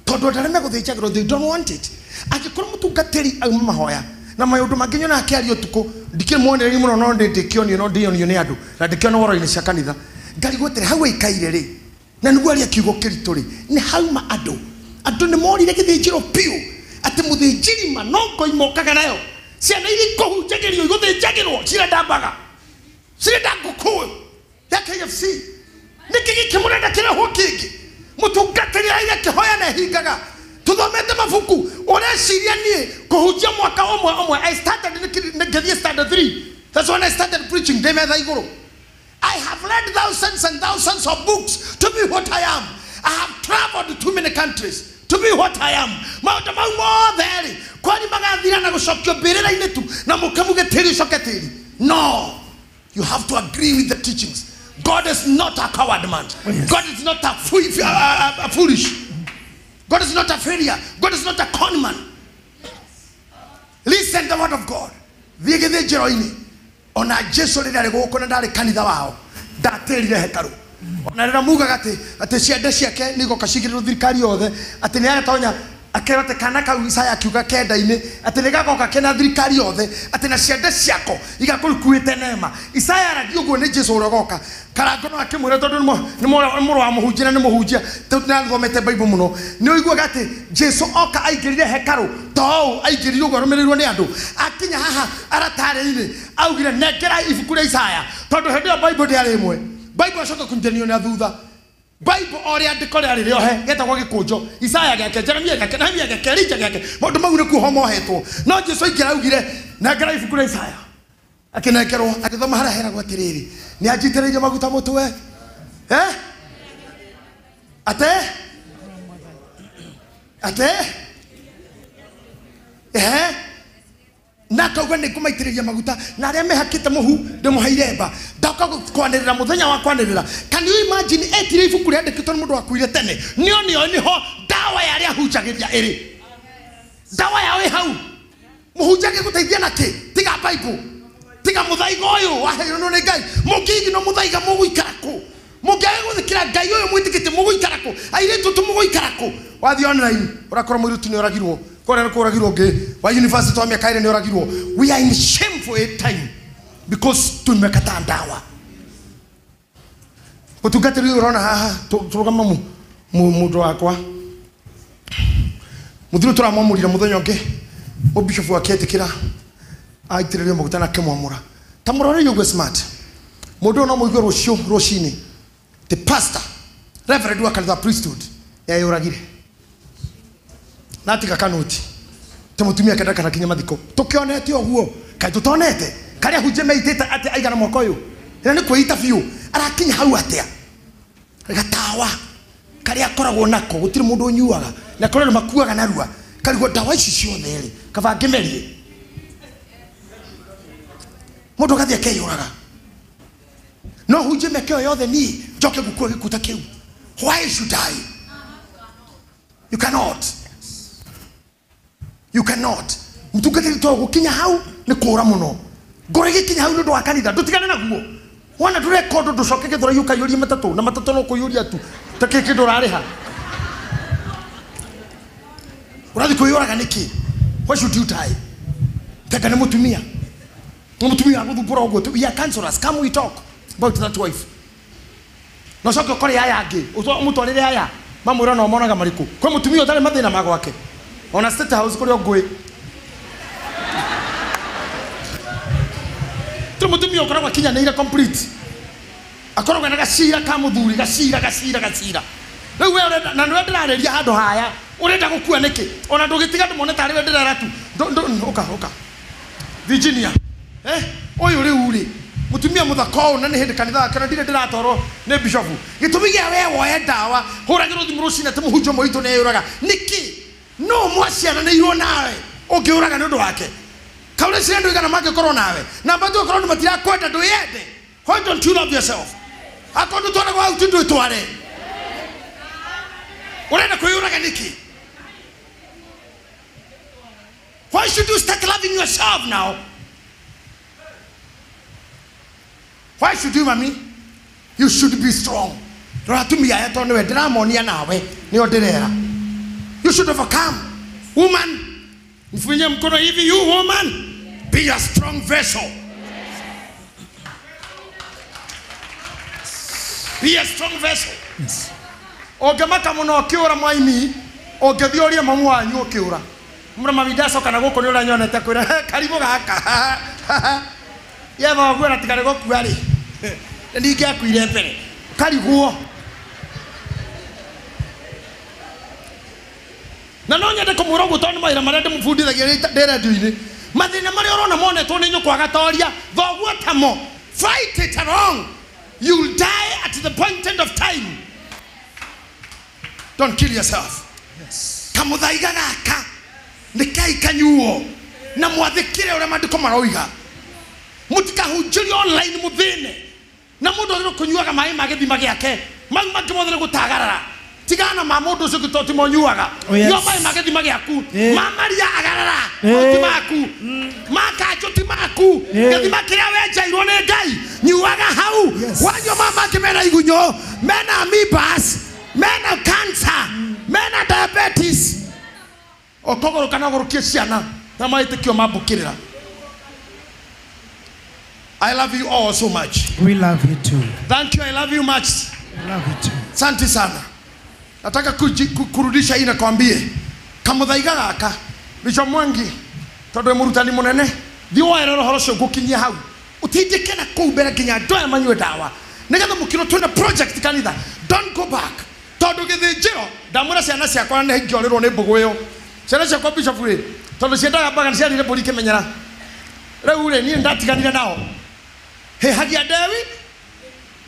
tondũ andũ arĩa megũthĩnjagĩrwo they don't want it. Angĩkorwo mũtungatĩri auma mahoya na maũndũ mangĩ nyonaga akĩaria ũtukũ ndikĩrĩ muonereria mũno no ndĩkĩonio no ndĩonio nĩ andũ na ndĩkĩona ũhoro-inĩ cia kanitha ngarigwo atĩrĩ hau aikaire rĩ na nĩguo aria kiugo kĩritũ rĩ nĩ hauma andũ andũ nĩ morire gĩthĩnjĩro biũ atĩ mũthĩnjĩri ma no ngoi mokaga nayo ciana iria ikũhunjagĩrio igũthĩnjagĩrwo cirenda mbaga cirenda ngũkũ ya KFC. Nĩkĩ gĩkĩ mũrenda kĩrehwo kĩngĩ? Mũtungatĩri aira akĩhoya na ehingaga. Tuthomete mabuku ũreciria niĩ kũhunjia mwaka ũmwe ũmwe. I started ngĩthiĩ standard 3. That's when I started preaching ndĩ metha igũrũ. I have read thousands and thousands of books to be what I am. I have traveled to many countries to be what I am. Maũndũ mau mothe rĩ kwani magathira na gũcokio mbĩrĩra-inĩ tu na mũke muge tĩri ũcoke tĩri. No, you have to agree with the teachings. God is not a coward man. God is not a foolish. God is not a failure. God is not a con man. Listen the word of God. Thiĩ gĩthĩnjĩro-inĩ ona Jesu rĩrĩa arĩ gũkũ na ndarĩ kanitha wao ndatĩrire hekarũ. Ona rĩrĩa mugaga atĩ ciande ciake nĩ igoka cigĩrĩrwo thirikari yothe atĩ nĩ agatonya akĩrwo atĩ kana kau Isaya akiuga kenda-inĩ atĩ nĩ gagoka kena thirikari yothe atĩ na ciande ciako igakorwo ikuĩte neema. Isaya aragia ũguo nĩ Jesu ũrĩa ũgoka. Karango no akĩmwĩra tondũ nĩ mũrũ wa mũhunjia na nĩ mũhunjia nĩathomete Bible mũno nĩ ũiguaga atĩ Jesu oka aingĩrire hekarũ to ũũ aingĩrire ũguo arũmĩrĩirwo nĩ andũ akinya haha aratarĩ-inĩ augire nengera ibuku rĩa Isaya tondũ hĩndĩ ĩyo Bible ndĩarĩ ĩmwe. Bible acoka kũnyitanio na thutha. Bible o rĩandĩko rĩarĩ rĩohe gĩtagwo gĩkũnjo Isaya gĩake Jeremia gĩake Nehemia gĩake Elija gĩake maũndũ mau nĩkuo mohetwo no Jesu aingĩra augire nengera ibuku rĩa Isaya akĩnengerwo agĩthoma harĩa heragwo atĩrĩrĩ nĩ anjitĩrĩirie maguta mũtwe ate ate na akauga nĩ ngũmaitĩrĩria maguta na arĩa mehakĩte mũhu ndĩmũheire mba ndoka kwanĩrĩra mũthenya wa kwanĩrĩra. Can you imagine etire ibuku rĩandĩkĩtwo nĩ mũndũ wakuire tene nĩo nĩo nĩho ndawa ya arĩa ahunjagĩria ĩrĩ ndawa yao ĩ hau mũhunjia agĩgũteithia na kĩ tiga Bible tiga mũthaiga ũyũ waheirwo nĩ Ngai mũngĩigino mũthaiga mũgũikara kũ mũngĩaga gũthĩkĩra Ngai ũyũ mwĩtĩkĩtie mũgũikara kũ airĩtu tu mũgũikara kũ wathiĩ online ũrakora mũirĩtu nĩ oragirwo kũrĩa nĩ kũragirwo ũngĩ wa university wa mĩaka ĩrĩ nĩ oragirwo. We are in shameful time because tumekataa ndawa. Mũtungatĩri ũyũ ũrona haha tũrũgama mũndũ wakwa mũthuri tũramwamũrire mũthenya ũngĩ mũbishofu akĩetĩkĩra aitĩrĩrio maguta na akĩmwamũra ta mũrorei ũguo smart mũndũ ũyũ no mũigue rũciũ rũcinĩ the pastor reverend wa kanitha priesthood yeyũragire na atiga kanoti Te mutumia kenda kana kinya mathiko. Tukionete uguo. Kai tutonete. Karia hunje meitite ati aigana mwaka uyu. Ira ni kwita biu. Arakinya hau atia. Gatawa. Karia akoragwo nako gutiri mundu unyuaga. Na korero makuaga narua. Karigwo ndawa ici ciothe ri. Kaba ngimerie. Mundu gathie akeyuraga. No hunje meke yothe ni njoke gukua gikuta kiu. Why should I? You cannot. You cannot. Mtungatiri to gukinya hau ni kura muno. Ngoro igikinya hau ni undu wa kanitha ndutigane naguo. Wona ndurekondo nducoke githura ukayuria matatu na matatu no kuyuria tu. Ta kiki ndurariha. Urathi kwiyuraga niki? Why should you die? Tega ni mutumia. Ni mutumia aguthumbura uguo. We are counselors. Come we talk about that wife. No coke ukore aya angi. Umutwarire aya. Mamwira no monaga mariku. Kwi mutumia utari mathina ma gwake. Ona State House kuria ngui. Tu mutumia ukoragwo akinyanĩire complete. Akoragwo na gacira ka muthuri, gacira gacira gacira. Rĩu we urenda na nĩwe ndĩrarĩria handũ haya. Urenda gũkua nĩkĩ? Ona ndũgĩtiga ndũmone tarĩ we ndĩrera tu. Ũka ũka. Virginia. Ũyũ rĩu rĩ. Mutumia muthaka ũũ na nĩ hĩndĩ kanitha wake na ndirĩ ndĩratwarwo nĩ bishop. Gĩtũmi gĩa we woe ndawa, hũragĩrwo thimũ rũcinĩ atĩ mũhunjia ũmwe witũ nĩeyũraga. Nĩkĩ? No mwaciaranĩirwo nawe ũngĩũraga nĩ ũndũ wake. Kaũrĩ ciana andũ igana mangĩkorwo nawe. Na bado ũkorwo andũ matirakwenda ndwĩyende. Why don't you love yourself? Akorwo ndũtwaragwo hau ti ndwĩtware. Ũrenda kwĩyũraga nĩkĩ? Why should you start loving yourself now? Why should you, mami? You should be strong. Rora atumia aya tondũ nĩwe ndĩramonia nawe nĩo ndĩrera. You should overcome. Woman, mfunye mkono hivi, you woman, be a strong vessel. Be a strong vessel. Yes. Ũngĩmaka mũno ũkĩũra mwaimi, ũngĩthiĩ ũrie mamu wanyu ũkĩũra. Mũra mami ndacoka na gũkũ nĩ ũranyonete kwĩra karibũ gaka. Yetha ũguo na tiga nĩ gũkua rĩ. Nĩ mbere. Karigwo. Na no nyende kũmwĩra ũguo tondũ nĩ mawĩra marĩa ndĩmũbundithagia ndĩ redio-inĩ. Mathĩna marĩa ũrona monetwo nĩ nyũkwa agatoria, thoguo tamo. Fight it along. You'll die at the point end of time. Don't kill yourself. Yes. Kamũthaiga gaka nĩ kai kanyuo na mwathĩkĩre ũrĩa maandĩko maroiga. Mũtikahunjĩrio online mũthĩne. Na mũndũ agĩrĩirwo kũnyuaga maĩ ma gĩthima gĩake. Mau mangĩ mothe nĩ gũtagarara. Tigana ma mũndũ ũcio gĩtoti monyuaga. Oh, yes. Nyua maĩ ma gĩthima gĩaku. Ma Maria agarara. Eh. Ti maku. Ma kanjũ ti maku. Gĩthima kĩrĩa wenjeirwo nĩ Ngai. Nyuaga hau. Yes. Wanyua ma mangĩ mena igunyũ, mena amoebas, mena cancer, mena diabetes. Ũkũgũrũka na ũgũrũkie ciana na maĩtĩkio mambũkĩrĩra. I love you all so much. We love you too. Thank you, I love you much. We love you too. Asante sana. Nataka kurudisha hii nakwambie. Kamuthaiga gaka Bishop Mwangi tondu murutani munene thi woerera ũhoro ũcio ngũkinyia hau. Ũtindĩke na kũu mbere nginya andũ aya manyue ndawa. Nĩgetha mũkĩrwo twĩna project kanitha. Don't go back. Tondu gĩthĩnjĩro ndamwĩra ciana ciakwa nĩ ingĩorĩrwo nĩ mbũgũ ĩyo. Ciana ciakwa Bishop rĩ tondu ciendaga mbaga nĩ ciarire mbũri ikĩmenyera. Rĩu rĩ niĩ ndatiganire nao. Hĩhagia ndewi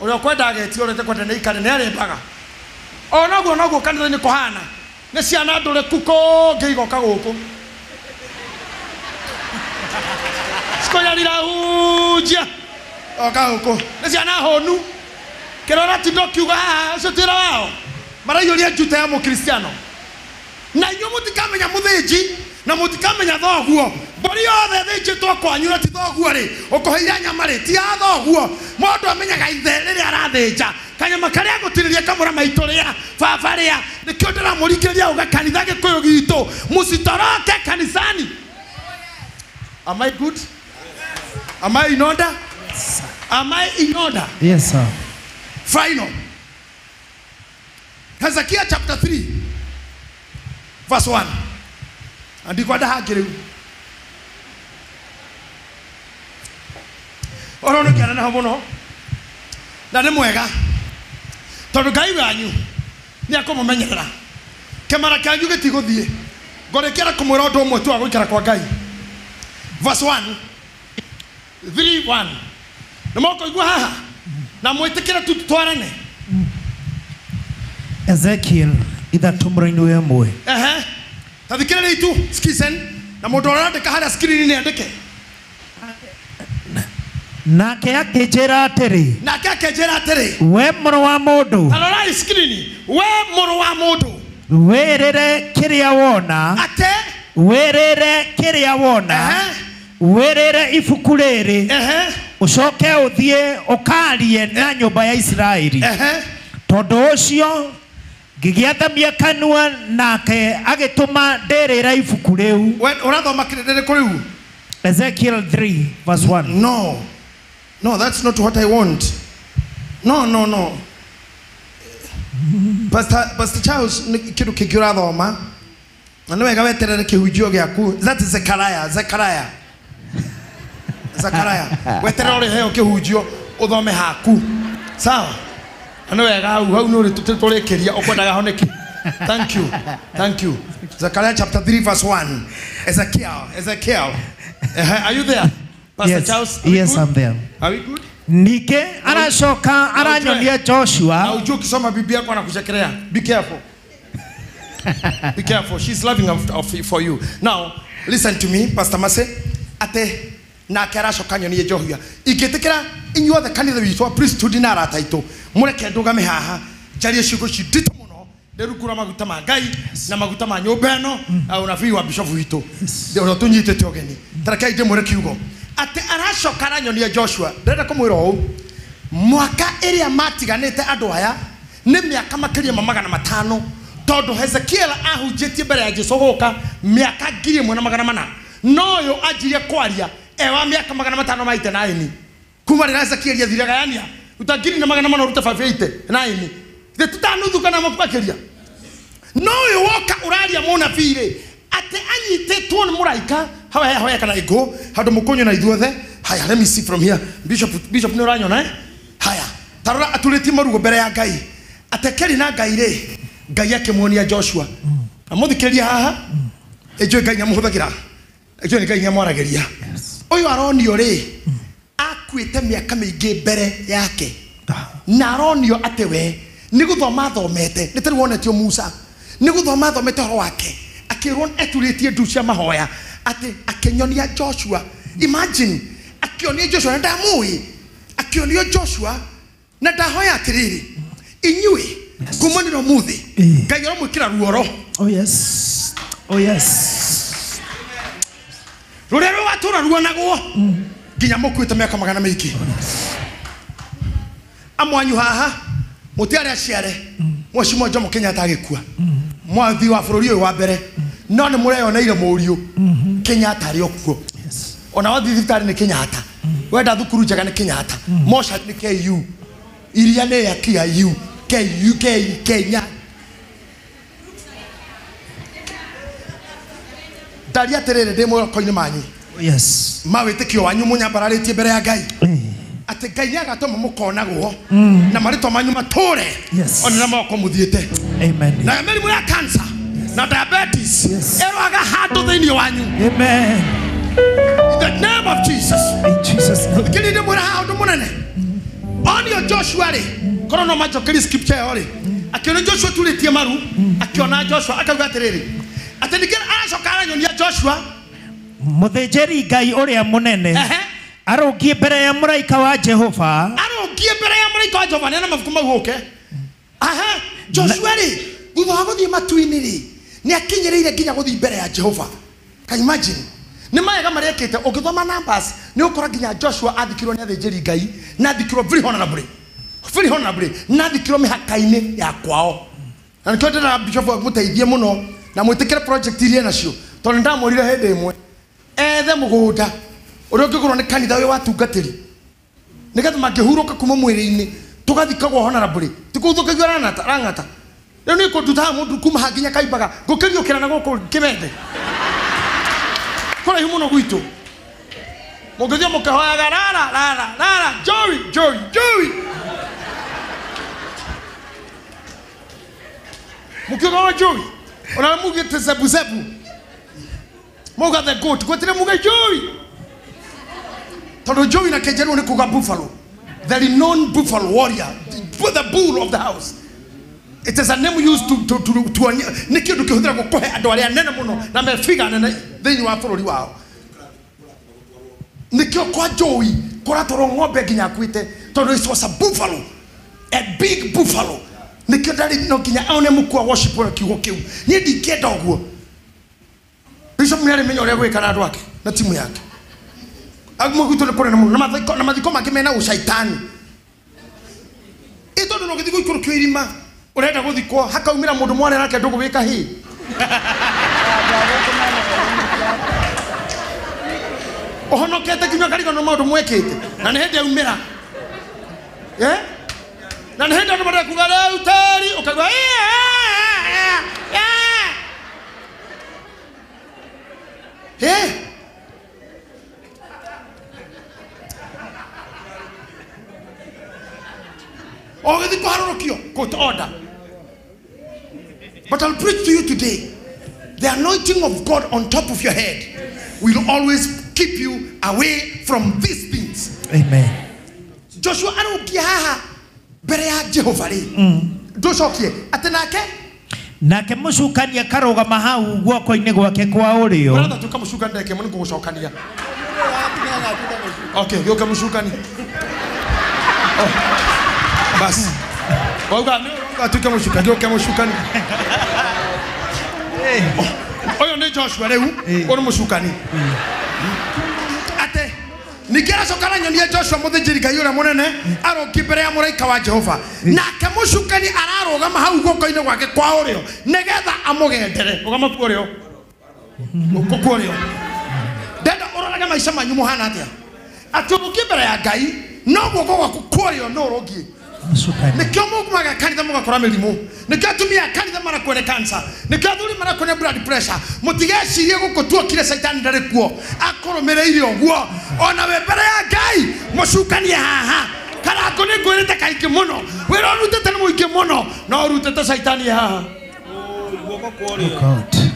ũrĩa ũkwenda agetio ũrĩa ũtekwenda nĩ aikare nĩ arĩ mbaga. O noguo noguo kanitha-inĩ kũhana. Nĩ ciana ndũrĩku kũngĩ igoka gũkũ. Cikũnyarira hunjia. Oka gũkũ. Nĩ ciana hũnu. Kĩrĩa ũratinda ũkiuga haha ũcio ti wĩra wao. Maraiyũria njuta ya mũkristiano. Na inyuĩ mũtikamenya mũthĩnji na mũtikamenya thoguo. Mbũri yothe ĩthĩnjĩtwo kwanyu na ti thoguo rĩ, ũkũheire nyama rĩ, ti ya thoguo. Mũndũ amenyaga ithe rĩrĩa arathĩnja. Kanyama karĩa agũtinĩria kamũra maitũ rĩa, baba rĩa. Nĩkĩo ndĩramũringĩrĩria uga kanitha Gĩkũyũ gitũ. Mũcitoroke kanisani. Am I good? Am I in order? Yes, sir. Am I in order? Yes, sir. Final. Hezekiah chapter 3 verse 1. Andikwa ndahangĩ rĩu. Ũhoro nĩ kĩaneneha mũno. Na nĩ mwega. Tondũ Ngai wanyu nĩ akũmũmenyerera. Kĩmara kĩanyu gĩtigũthiĩ. Ngorĩkĩra kũmwĩra ũndũ ũmwe tu wa gũikara kwa Ngai. Verse 1 3 1. Nĩ mũkũigua haha na mwĩtĩkĩre tu twarane. Ezekiel 3:1. Ehe. Ta thikĩrĩria tu skisen na mũndũ ũrandĩka harĩa screen-inĩ andĩke. Nake akĩnjĩra atĩrĩ. Nake akĩnjĩra atĩrĩ. We mũrũ wa mũndũ. Ta rorai screen. We mũrũ wa mũndũ. Wĩrĩre kĩrĩa wona. Ate? Wĩrĩre kĩrĩa wona. Wĩrĩre ibuku rĩrĩ. Ũcoke ũthiĩ ũkarie na nyũmba ya Isiraeli. Tondũ ũcio ngĩgĩathamia kanua nake agĩtũma ndĩrĩra ibuku rĩu. Ũrathoma kĩrĩkũ rĩu? Ezekiel 3 verse 1. No. No, that's not what I want. No, no, no. Pastor Charles, kĩndũ kĩngĩ ũrathoma. Na nĩ wega weterere kĩhunjio gĩaku. That is Zechariah, Zechariah. Zechariah. Weterere ũrĩheo kĩhunjio ũthome haku. Sawa? Na nĩ wega hau hau nĩ tũrĩkĩria ũkwendaga ho nĩkĩ. Thank you. Thank you. Zechariah chapter 3 verse 1. Ezekiel, Ezekiel. Are you there? Pastor yes. Charles? Yes, I'm there. Are we good? Nike aracoka aranyonia Joshua. Na ujue ukisoma bibi yako anakuchekelea. Be careful. Be careful. She's loving for you. Now, listen to me, Pastor Mase. Ate nake aracoka nyonie Joshua. Ingĩtĩkĩra inyuothe kanitha witũ wa priesthood na arata aitũ mũreke ndũgame haha njarie ciugo ici nditũ mũno ndĩrungura maguta ma Ngai na maguta ma nyũmba ĩno na ũnabii wa bishop witũ ũrĩa tũnyitĩte ũgeni. Tarekei ndĩmwĩre kiugo. Ate aracoka aranyonia Joshua. Ndĩrenda kũmwĩra ũũ, mwaka ĩrĩa matiganĩte andũ aya nĩ mĩaka makĩria ma 500 tondũ Hezekiel ahunjĩtie mbere ya Jesũ gũka mĩaka 1400 no ũyũ anjirie kwaria ewa mĩaka 589 kuma rĩrĩa Hezekiel athire gayania ruta 1400 rute 589 thĩ tutanuthu kana makĩria no ũyũ woka ũraria mũnabii rĩ ate anyitĩtwo nĩ mũraika. Haya haya kana igo handũ mũkũnyona ithuothe. Haya, let me see from here. Bishop Bishop nĩ ũranyona eh? Haya, tarora aturĩtie marugo mbere ya Ngai. Atekeri na Ngai rĩ, Ngai akĩmuonia Joshua. Na mũthikĩrĩria haha, ĩnjũĩ Ngai nĩamũhũthagĩra. Ĩnjũĩ Ngai nĩamwaragĩria. Ũyũ aronio rĩ, akuĩte mĩaka mĩingĩ mbere yake. Na aronio atĩ we nĩ gũthoma athomete, nĩ tarĩu wonetio Musa. Nĩ gũthoma athomete ũhoro wake. Akĩrwo eturĩtie ndu cia mahoya. Ate akenyonia Joshua. Imagine akionia Joshua na ndamũĩ. Akionia Joshua na ndahoya atĩrĩrĩ, inyuĩ kumanĩra ũmũthĩ Ngai aramwĩkĩra ruoro. Oh yes. Oh yes. Rũrĩa rwatũra ruonagwo nginya mũkuĩte mĩaka magana maingĩ. Amwanyu haha mũtiarĩ aciare Mheshimiwa Jomo Kenyatta agĩkua mwathi wa bũrũri ũyũ wa mbere no nĩ mũreyoneire mũriũ Kenyatta arĩ o kuo. Ona wathiĩ thibitarĩ nĩ Kenyatta, wenda thukuru njega nĩ Kenyatta, moca nĩ KU, iria nĩ ya KU, KU K Kenya. Ndaria atĩrĩrĩ ndĩ moko-inĩ manyu. Yes. Ma wĩtĩkio wanyu mũnyambararĩtie mbere ya Ngai. Atĩ Ngai nĩagatũma mũkonagwo na marĩtwa manyu matũre ona na moko mũthiĩte. Amen. Na mĩrimũ ya cancer na diabetes ĩroaga handũ thĩinĩ wanyu. Amen. In the name of Jesus. In Jesus name. Thikĩrĩria ndĩmwĩra haha ũndũ mũnene. Onio Joshua rĩ, korwo no manjokerie scripture ĩyo rĩ, akĩona Joshua turĩtie maru, akĩona Joshua akauga atĩrĩrĩ, atĩ ningĩ aracoka aranyonia Joshua mũthĩnjĩri Ngai ũrĩa mũnene arũngiĩ mbere ya mũraika wa Jehova. Arũngiĩ mbere ya mũraika wa Jehova. Nĩ mabuku mau ũke. Aha, Joshua rĩ, thutha wa gũthiĩ matu-inĩ rĩ, nĩ akinyĩrĩire nginya gũthiĩ mbere ya Jehova. Can you imagine? Nĩ mawega marĩa ekĩte. Ũngĩthoma Numbers nĩ ũkora nginya Joshua athikirwo nĩ athĩnjĩri Ngai na athikirwo very honorably. Very honorably na athikirwo mĩhaka-inĩ ya kwao. Na nĩkĩo ndĩrenda Bishop amũteithie mũno na mwĩtĩkĩre project iria nacio tondũ nĩndamwĩrire hĩndĩ ĩmwe ethe mũgũnda ũrĩa ũngĩgũrwo nĩ kanitha ũyũ wa atungatĩri nĩgetha mangĩhurũka kuma mwĩrĩ-inĩ tũgathikagwo honorably ti kũthũkagio rang'ata. Rĩu nĩ kũnduta haha mũndũ kuma haha nginya Kaimbaga ngũkĩriũkĩra na gũkũ Kĩmende kũraihu mũno gwitũ mũngĩthiĩ mũkĩhoyaga rara rara rara Joey Joey Joey mũkiugaga Joey ona mugĩte zebu zebu Mauga the goat gutire muga njui tondu njui na Kijaruo ni kuga buffalo, the renowned buffalo warrior, the bull of the house. It is a name used to nä kä ndå kä hå thä ragwo kå he andå arä a nene må no na mebiga nene thä inä wa bå rå ri wao. Nä kä o kwa njũi kå ratwarwo ng'ombe nginya akuä te tondå it was a buffalo, a big buffalo. Nä kä o ndarä no nginya one må kua worship na kiugo kä u. Niä ndingäenda å guo. Bishop nä arä menya å rä a gwä ka na andå ake na timu yake. Agumwe gwitå nä kå nene må no na mathiko mangä mena å caitani. Ä tondå no gä thiä gå ikå rå kio irima urenda guthikwo hakaumira mundu mwana nake ndugu wika hi uhonokete kinywa karigo no maundu mwekite na ni hindi aumira eh na ni hindi andu marenda kuga riu teri ukaigua eh ogithi kuharurukio court order. But I'll preach to you today, the anointing of God on top of your head will always keep you away from these things. Amen. Joshua arukia haha mbere ya Jehova ri nducokie ati nake nake mucukani akarugama hau guoko-inĩ gwake kwa ũrĩo. Brother, tuka mucukani ndeke mũno ngũgũcokania. Okay, gĩũke mucukani. Oh. Basi. Wauga atuke mucukani, gĩũke mucukani. Ũyũ nĩ Joshua rĩu, ũyũ nĩ mucukani. Ate ningĩ aracoka aranyonia Joshua mũthĩnjĩri Ngai ũrĩa mũnene arũngiĩ mbere ya mũraika wa Jehova. Nake mũcukani ararũgama hau guoko-inĩ gwake kwa ũrĩo nĩgetha amũgendere. Rũgama kuo ũrĩo. Kuo ũrĩo. Ndenda ũrorage maica manyu mũhana atĩa. Atĩ ũrũngiĩ mbere ya Ngai no guoko gwaku kwa ũrĩo no ũrũngiĩ. Nikio mugumaga kanitha mugakora mĩrimũ, nikio atumia a kanitha marakua nĩ cancer, nikio athuri marakua nĩ blood pressure. Mũtigecirie gũkũ tuokire caitani ndarĩ kuo, akũrũmĩrĩire ũguo. Ona wĩ mbere ya Ngai mũcukanie haha. Karango nĩ ngwĩrĩte kaingĩ mũno, wĩra ũrutĩte nĩ mũingĩ mũno, no ũrutĩte caitani haha.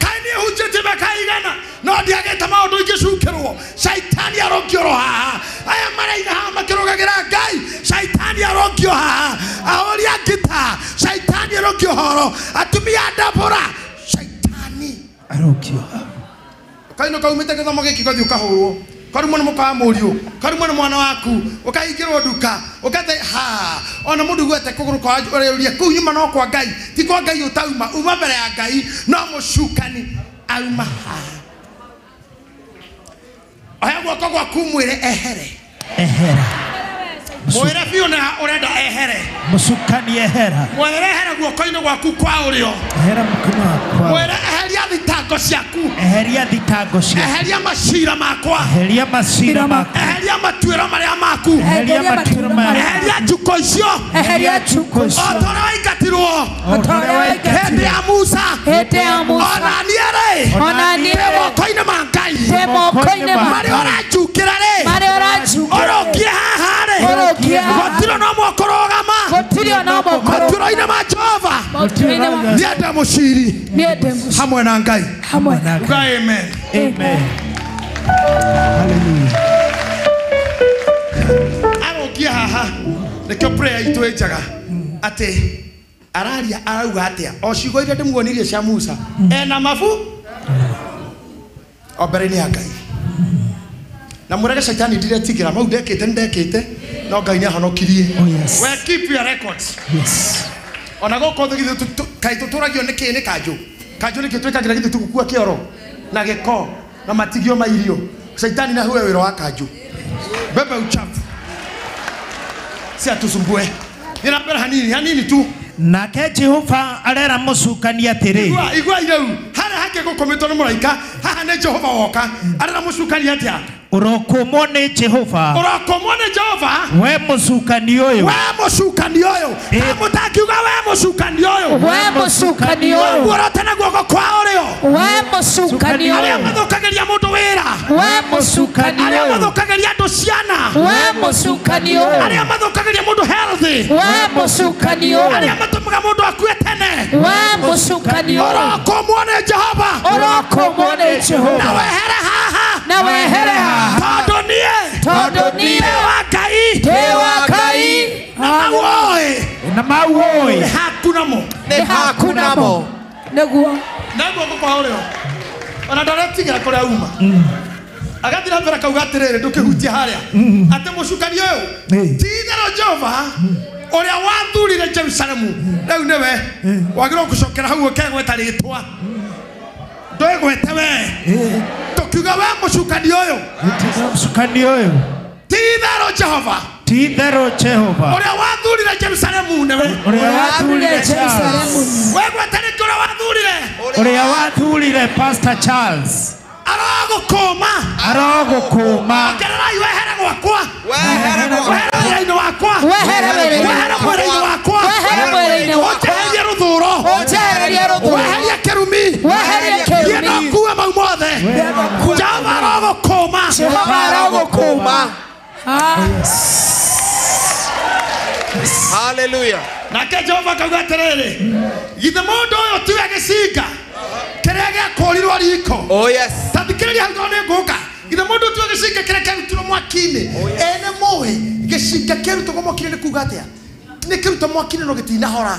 Kaĩ niĩ hunjĩtie mĩaka ĩigana no ndiagĩte maũndũ ingĩcukĩrwo. Caitani arũngio oro haha. Aya maraina haha makĩrũgagĩra Ngai, caitani arũngio haha. Ahũri a ngita, caitani arũngio horo. Atumia a ndabũra, caitani arũngio haha. Kaino kaumĩte gĩthomo gĩkĩ ũgathiĩ ũkahũrwo, karumwo nĩ mũka wa mũriũ, karumwo nĩ mwana waku, ũkahingĩrwo nduka, ũkathe ha ona mũndũ gwete kũgũrũ kwa ũrĩa kũu nyuma no kwa Ngai, ti kwa Ngai ũtauma, uma mbere ya Ngai no mũcukani auma haha. Oya guoko gwaku mwĩre ehere. Ehera. Mwĩre biũ na ũrenda ehere. Mũcukani ehera. Mwĩre ehere guoko-inĩ gwaku kwa ũrĩo. Ehera mũkono wakwa. Mwĩre eheria thitango ciaku. Eheria thitango ciaku. Eheria macira makwa. Eheria macira makwa. Eheria matuĩro marĩa maku. Eheria matuĩro marĩa. Eheria njuko icio. Eheria njuko icio. O ta ũrĩa waingatirwo. O ta ũrĩa waingatirwo. Hĩndĩ ya Musa. Hĩndĩ ya Musa. Ona niĩ rĩ. Ona niĩ rĩ. Moko-inĩ ma Ngai. Ndĩ moko-inĩ ma Marĩa ũranjukĩra rĩ. Marĩa ũranjukĩra. Ũrũngie haha rĩ. Ũrũngie haha. Gũtirĩ ona ũmwe ũkũrũgama. Gũtirĩ ona ũmwe ũkũrũgama. Matuĩro-inĩ ma Jehova. Matuĩro-inĩ ma Niĩ ndĩ mũciri. Niĩ ndĩ mũciri. Hamwe na Ngai. Hamwe na Ngai. Uga amen. Amen. Hallelujah. Arũngie haha. Nĩkĩo prayer itũ ĩ njega. Atĩ araria arauga atĩa o ciugo iria ndĩmuonirie cia Musa ena mabu o mbere-inĩ ya Ngai. Na mũrege caitani ndiretigĩra mau ndekĩte ndekĩte no Ngai nĩahonokirie. Oh yes. Well, keep your records. Yes. Ona gũkũ thĩ githĩ kaĩ tũtũragio nĩ kĩ nĩ kanjũ. Kanjũ nĩkĩ twĩkagĩra githĩ tũgũkua kĩoro na gĩko na matigio ma irio. Caitani na huwe wĩra wa kanjũ. Bebe uchafu. Si atusumbue. Nĩ mbere hanini hanini tu. Nake Jehova arera mũcukani atĩrĩ. Igua igua ireu harĩa hake gũkomĩtwo nĩ mũraika haha nĩ Jehova woka arera mũcukani atĩa. Ũrokũmwo nĩ Jehova. Ũrokũmwo nĩ Jehova. We mũcukani ũyũ. We mũcukani ũyũ. Mũtakiuga we mũcukani ũyũ. We mũcukani ũyũ. Muorote na guoko kwa ũrĩo. We mũcukani ũyũ. Arĩa mathũkagĩria mũndũ wĩra. We mũcukani ũyũ. Arĩa mathũkagĩria andũ ciana. We mũcukani ũyũ. Arĩa mathũkagĩria mũndũ healthy. We mũcukani ũyũ. Arĩa matũmaga mũndũ akue tene. We mũcukani ũyũ. Ũrokũmwo nĩ Jehova. Ũrokũmwo nĩ Jehova. Na wehere haha. Na wehere haha. Tondũ niĩ. Tondũ niĩ. Ndĩ wa Ngai. Ndĩ wa Ngai. Na mau oĩ. Na mau oĩ. Nĩ haku namo. Nĩ haku namo. Nĩguo. Na guoko kwa ũrĩo. Ona ndaretigĩra kũrĩa uma. Agathiĩ na mbere akauga atĩrĩrĩ, ndũkĩhutie harĩa. Atĩ mũcukani ũyũ, ti itherũ Jehova ũrĩa wathurire Jerusalemu, rĩu nĩwe wagĩrĩirwo gũcokera hau ũkegweta rĩtwa. Ndwĩgwete we. Tũkiuga we mũcukani ũyũ. Mũcukani ũyũ. Ti itherũ Jehova. Ti itherũ Jehova. Ũrĩa wathurire Jerusalemu nĩwe. Ũrĩa wathurire Jerusalemu. Wegwete rĩngĩ ũrĩa wathurire. Ũrĩa wathurire Pastor Charles. Arogũkũma. Arogũkũma. Ongererai wehere gwakwa. Wehere wĩra-inĩ wakwa. Wehere wĩra-inĩ Wehere mwĩrĩ-inĩ wakwa. Wehere mwĩrĩ-inĩ wakwa. Ũnjeherie rũthũro. Ũnjeherie rũthũro. Weherie kĩrumi. Weherie kĩrumi. Niĩ no ngue mau mothe. Jehova arogũkũma. Jehova arogũkũma. Hallelujah. Nake Jehova akauga atĩrĩrĩ, githĩ mũndũ ũyũ tiwe gĩcinga kĩrĩa gĩakũrirwo riko. Oh yes. Ta thikĩrĩria hau tondũ nĩ ngũka. Githĩ mũndũ tiwe gĩcinga kĩrĩa kĩarutirwo mwaki-inĩ. Ene mũĩ gĩcinga kĩarutwo mwaki-inĩ nĩ kuuga atĩa? Nĩ kĩrutwo mwaki-inĩ no gĩtinahora.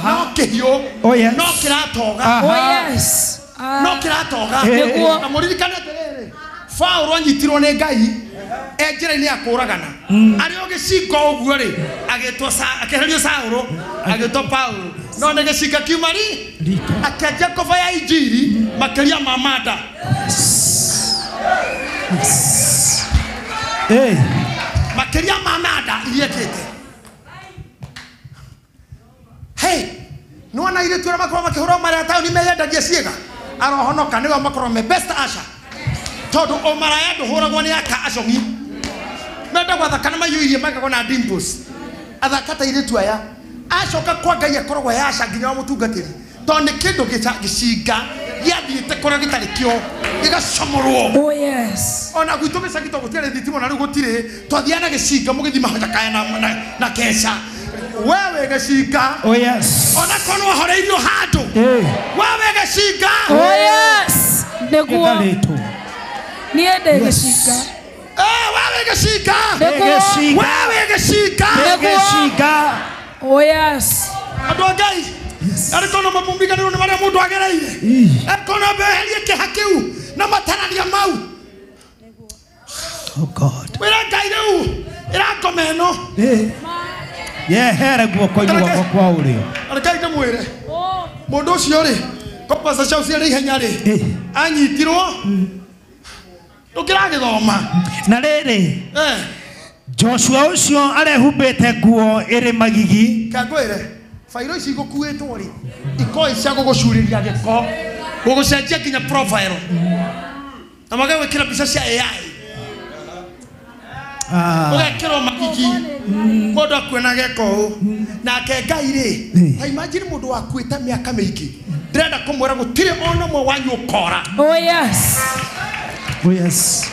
No kĩhiũ. Oh yes. No kĩratoga. Oh yes. No kĩratoga. Nĩguo. Na mũririkane atĩrĩrĩ, Paũlũ anyitirwo nĩ Ngai e njĩra-inĩ ya kũũragana. Arĩ o gĩcinga ũguo rĩ, agĩtwo akĩeherio Saũlũ, agĩtwo Paũlũ. No nĩ gĩcinga kiuma ri akĩanjia kũbaya injiri makĩria ma manda. Makĩria ma manda iria ĩkĩte. Hey, nĩwona airĩtu arĩa makoragwo makĩhũrwo marĩa taũni meyendagia ciĩga? Arohonoka nĩwe makoragwo me best asha. Tondũ ũmaraya ndũhũragwo nĩ aka acong'i. Mendagwo athaka na maiyũirie magagwo na dimples. Athaka ta airĩtu aya. Acoka kwa Ngai akoragwo e aca nginya wa mũtungatĩri. Tondũ nĩ kĩndũ gĩcinga gĩathiĩte kũrĩa gĩtarĩ kĩo gĩgacomorwo. Oh yes. Ona gwitũ gĩcagi tondũ gũtiarĩ thitima na rĩu gũtirĩ, twathiaga na gĩcinga mũgĩthiĩ majakaya na keca. Wewe gĩcinga. Oh yes. Ona korwo wahoreirio handũ. Wewe gĩcinga. Oh yes. Nĩguo. Niĩ ndĩ gĩcinga. Wewe gĩcinga. Nĩguo. Wewe gĩcinga. Gĩcinga. Oh yes. Andũ a Ngai. Arĩ kono mamumbiganĩrwo nĩ marĩa mũndũ agereire. Akorwo meherie kĩeha kĩu na matarania mau. Oh God. Wĩra Ngai rĩu ĩrangoma ĩno. Yehere guoko-inĩ gwakwa kwa ũrĩo. Reke ndĩmwĩre. Mũndũ ũcio rĩ, kombaca ciao ciarĩ ihenya rĩ, anyitirwo ndũkĩragĩthoma. Na rĩrĩ, Joshua ũcio arehumbĩte nguo ĩrĩ magigi. Kangwĩre, bairo ici igũkuĩtwo rĩ, ikoĩ cia gũgũcurĩria gĩko, gũgũcenjia nginya profile. Na magagwĩkĩra mbica cia AI. Ũgekĩrwo magigi. Mũndũ akue na geko ũũ. Nake Ngai rĩ, ta imagine mũndũ wakuĩte mĩaka mĩingĩ. Ndĩrenda kũmwĩra gũtirĩ ona ũmwe wanyu ũkora. Oh yes. Oh yes.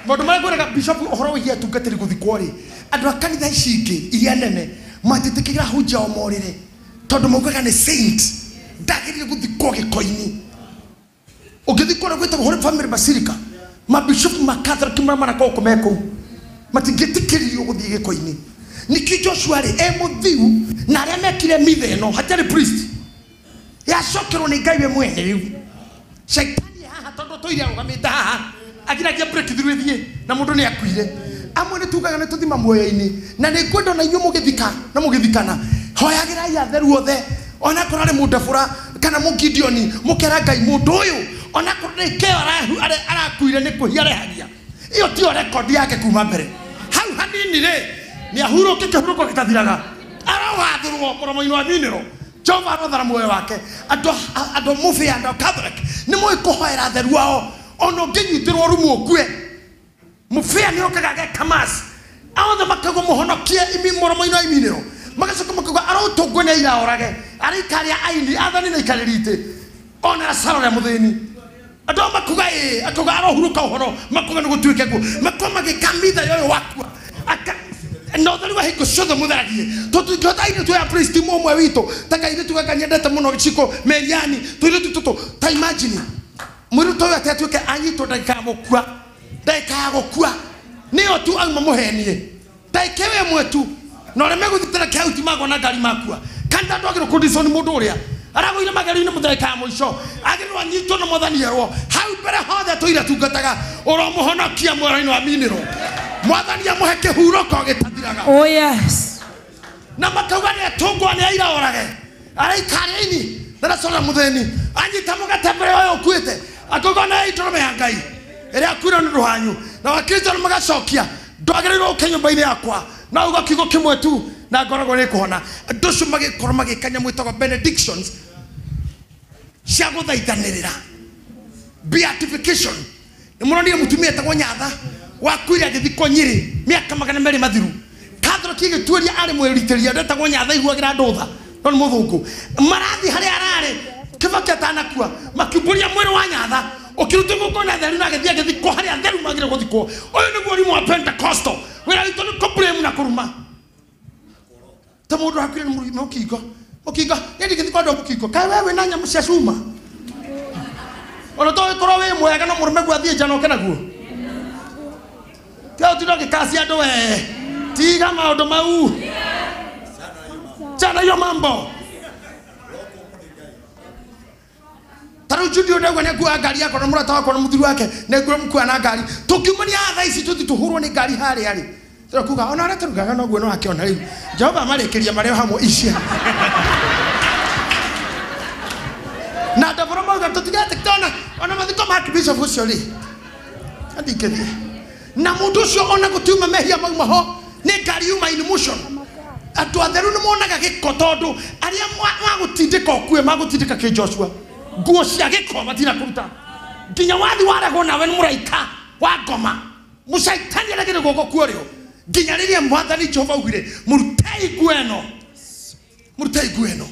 Maũndũ marĩa ngwĩraga bishop ũhoro wĩgiĩ atungatĩri gũthikwo rĩ, andũ a kanitha ici ingĩ iria nene matĩtĩkĩra hunjia o morĩre tondũ maugaga nĩ saint ndagĩrĩire gũthikwo gĩko-inĩ. Ũngĩthikwo na gwĩtagwo Holy Family Basilica, mabishop ma Catholic marĩa marakorwo me kũu matingĩtĩkĩrio gũthiĩ gĩko-inĩ. Nĩkĩo Joshua rĩ e mũthiu na arĩa mekire mitha ĩno hatarĩ priest yacokerwo nĩ Ngai we mwene rĩu. Shaitani haha tondũ tũire arũgamĩte haha agiragia breakthrough ĩthiĩ na mũndũ nĩ akuire. Amwe nĩ tugaga nĩ tũthima muoyo-inĩ na nĩ ngwenda ona inyuĩ mũgĩthika na mũgĩthikana hoyagĩrai atheru othe ona korwo arĩ mũndabũra kana mũgideoni mũkera Ngai mũndũ ũyũ ona korwo nĩ kĩo arakuire nĩ kwĩhia arehagia ĩyo tiyo rekondi yake kuma mbere. Hau hanini rĩ nĩ ahurũke kĩhurũko gĩtathiraga arogathũrwo mũromo-inĩ wa minĩro. Jehova arothara muoyo wake. Andũ mũbĩa andũ Catholic nĩ moĩ kũhoera atheru ao ona ũngĩnyitĩrwo rumu ũkue. Mũbĩa nĩ okaga ageka mass othe makauga mũhonokie mũromo-inĩ wa iminĩro magacoka makauga arotũngwo nĩ aira orage araikaria aini athani na ikarĩri itĩ ona Lazaro ũrĩa mũthĩni. Andũ ao makuga ĩĩ akauga arohurũka ũhoro makuga nĩ gũtuĩke guo makorwo magĩka mitha ya ũyũ wakua na ũtheru wa hingo ciothe mũtheragie tũtingĩhota airĩtu aya priest ũmwe witũ ta kairĩtu gaka nyendete mũno gĩciko Meriani tũirĩtu tũtũ ta imagine Mũirĩtu ũyũ atĩ atuĩke anyitwo ndagĩka ya gũkua, ndagĩka ya gũkua nĩyo tu auma mũhenie, ndagĩka ĩyo ĩmwe tu na ũrĩa megũthitĩra kĩauti magwa na ngari makua. Kanitha ndwagĩrĩirwo kũndicwo nĩ mũndũ ũrĩa aragũire magerio-inĩ mũndagĩka ya mũico, agĩrĩirwo anyitwo na mwathani erwo hau mbere hothe tũire tungataga ũromũhonokia mwero-inĩ wa minĩrwo, mwathani amũhe kĩhurũko gĩtathiraga. Oh yes. Na makauga nĩ atũngwo nĩ aira orage araikarĩini ndaracora mũthĩni anyita mũgate mbere ũyũ ũkuĩte akauga nĩ ndũrũme ya Ngai ĩrĩa akuire nĩ ũndũ wanyu, na wakristo nĩ magacokia ndwagĩrĩirwo ũke nyũmba-inĩ yakwa na uga kiugo kĩmwe tu na ngoragwo nĩ kũhona. Andũ acio magĩkorwo magĩka nyamũ ĩtagwo benedictions cia gũthaithanĩrĩra, beatification. Nĩ mũronire mũtumia etagwo Nyatha wakuire agĩthikwo Nyĩrĩ mĩaka 200 mathiru. Catholic ĩgĩtuĩria arĩ mwĩrutĩri ndetagwo Nyatha iguagĩra andũ tha no nĩ mũthũngũ. Marathiĩ harĩa ararĩ Kĩbaki atanakua makiumbũria mwĩrĩ wa Nyatha ũkĩrutwo igongona theru na agĩthiĩ agĩthikwo harĩa theru magĩrĩirwo gũthikwo. Ũyũ nĩguo ũrimũ wa Pentecostal. Wĩra witũ nĩ kũblame na kũruma. Ta mũndũ akuire nĩ mũkingo, mũkingo niĩ ndingĩthikwo andũ a mũkingo. Kaĩ we wĩna nyamũ cia cuma? Ona to gĩkorwo wĩ mwega no mũrũme guo athiĩ nja na oke naguo. Tiga ũtinde ũgĩkacia andũ we, tiga maũndũ mau, chana hiyo mambo. Ta rĩu Judy ndauga nĩ akuaga ngari yakwa na mũrata wakwa na mũthuri wake nĩ nguo na ngari. Tũkiumania thaa ici tũthiĩ tũhũrwo nĩ ngari harĩa rĩ, tũrakuga ona ũrĩa tũrugaga noguo no akĩona rĩu Jehova amarĩkĩria marĩ o hamwe icia. Na ndabũrũ mauga tũtigetĩkĩona ona mathiko ma Bishop ũcio rĩ andingĩthiĩ na mũndũ ũcio ona gũtiuma mehia mauma ho nĩ ngari yuma in motion. Andũ atheru nĩ monaga gĩko tondũ arĩa magũtindĩka ũkue magũtindĩka kĩ Joshua nguo cia gĩko matina kũruta nginya wathi waregwo nawe nĩ mũraika wa ngoma mũcaitani aregere guoko kuorĩo nginya rĩrĩa mwathani Jehova augire mũrutei nguo ĩno, mũrutei nguo ĩno.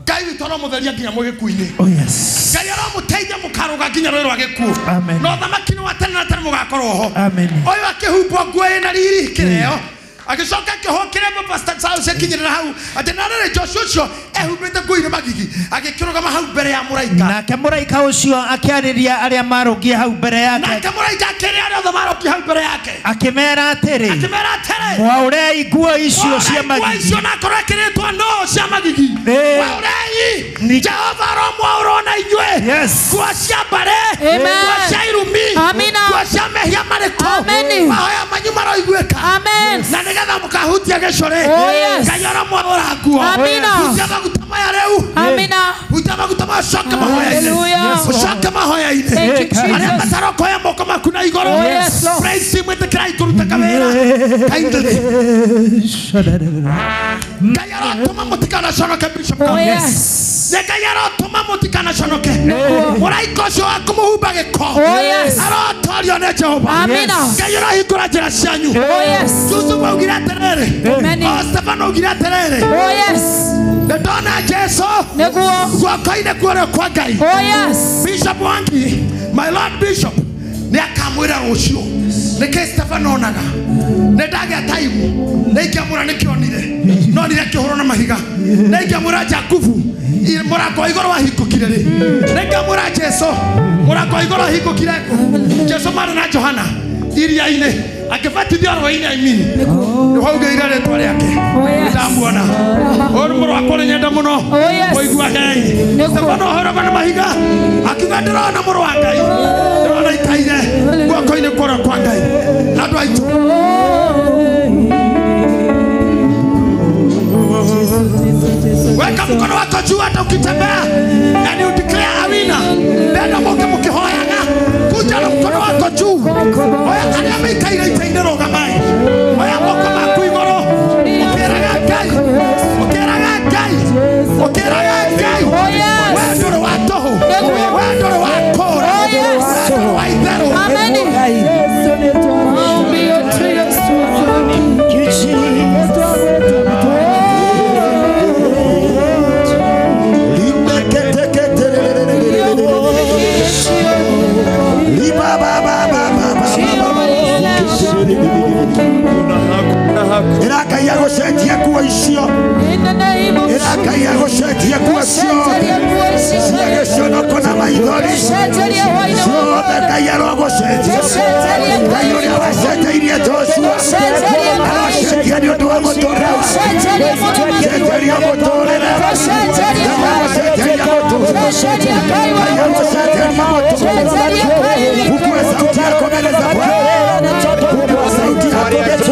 Ngai witũ aromũtheria nginya mũgĩkuinĩ. Oh yes. Ngai aromũteithia mũkarũga nginya rũĩ rwa gĩkuũ. Amen. Na ũthamaki nĩ wa tene na tene mũgakorwo ho. Amen. Ũyũ akĩhumbwo nguo ĩna riri kĩreo agĩcoka akĩohwo kĩrembo Pastor Charles akinyĩrĩra hau atĩ na rĩrĩ Joshua ũcio ehumbĩte nguo irĩ magigi agĩkĩrũgama hau mbere ya mũraika. Nake mũraika ũcio akĩarĩria arĩa marũngiĩ hau mbere yake. Nake mũraika akĩrĩa arĩa othe marũngiĩ hau mbere yake akĩmera atĩrĩ, akĩmera atĩrĩ, mwaũrei nguo icio cia magigi. Nguo icio nakorwo ekĩrĩtwo no cia magigi. Mwaũrei, Jehova aromwaũrwo na inyuĩ. Nguo cia mbarĩ, nguo cia irumi, nguo cia mehia marĩkũ, mahoya manyu maroiguĩka. Na nĩgetha mũkahutia gĩcũrĩ, Ngai aromwaũra nguo. Hutia maguta maya rĩu. Hutia maguta maya, ũcoke mahoya-inĩ, ũcoke mahoya-inĩ. Arĩa matarokoya moko maku na igũrũ, praise team ĩtĩkĩrai kũruta kawĩra kindly. Ngai arotũma mũtikanaconoke Bishop. Nĩ Ngai arotũma mũtikanaconoke. Mũraika ũcio wa kũmũhumba gĩko arotorio nĩ Jehova. Ngai ũrohingũra njĩra cianyu. Yusufu augire atĩrĩrĩ, o Stefano augire atĩrĩrĩ, nĩ ndona Jesu guoko-inĩ kuorĩo kwa Ngai. Bishop Wangi, my Lord Bishop, nĩ akamwĩra rũciũ nĩkĩ Stefano onaga. Nĩ ndagĩa taimu nĩ ingĩamwĩra nĩkĩonire nonire akĩhũrwo na mahiga, nĩ ingĩamwĩra Jakubu mũrango wa igũrũ wahingũkire rĩ, nĩ ingĩamwĩra Jesu mũrango wa igũrũ wahingũkire kũ. Jesu marĩ na Johana iria-inĩ akĩbatithio rũĩ-inĩ, I mean nĩho augĩire rĩtwa rĩake. Nĩndamuona ũyũ nĩ mũrũ wakwa ũrĩa nyenda mũno, mũiguagei. Stefano ahũragwo na mahiga akiuga ndĩrona mũrũ wa Ngai, ndĩrona aikaire guoko-inĩ kũrĩa kwa Ngai. Andũ aitũ, weka mkono wako juu hata ukitembea and you declare a winner. Nenda mũke mũkĩhoyaga, kuja na mkono wako juu. Oya arĩa maikaire ita-inĩ rũgamai, oya moko maku igũrũ ũkĩraga Ngai, ũkĩraga Ngai, ũkĩraga Ngai. We ndũrĩ wa tũhũ, we ndũrĩ wa kũũra, we ndũrĩ wa itherũ. Ĩrakaia gũcenjia nguo icio, ĩrakaia gũcenjia nguo ciothe cia gĩconoko na maithori. Ngai arogũcenjia. Ngai ũrĩa wacenjeirie Joshua arocenjia nĩ ũndũ wa mũtũrĩre waku. Cenjeria mũtũrĩre. Ngai agũcenjeria mũtũrĩre. Ngai agũcenjeria mũtũrĩre. Fungua sauti yako mbele za Bwana. Fungua sauti yako mbele za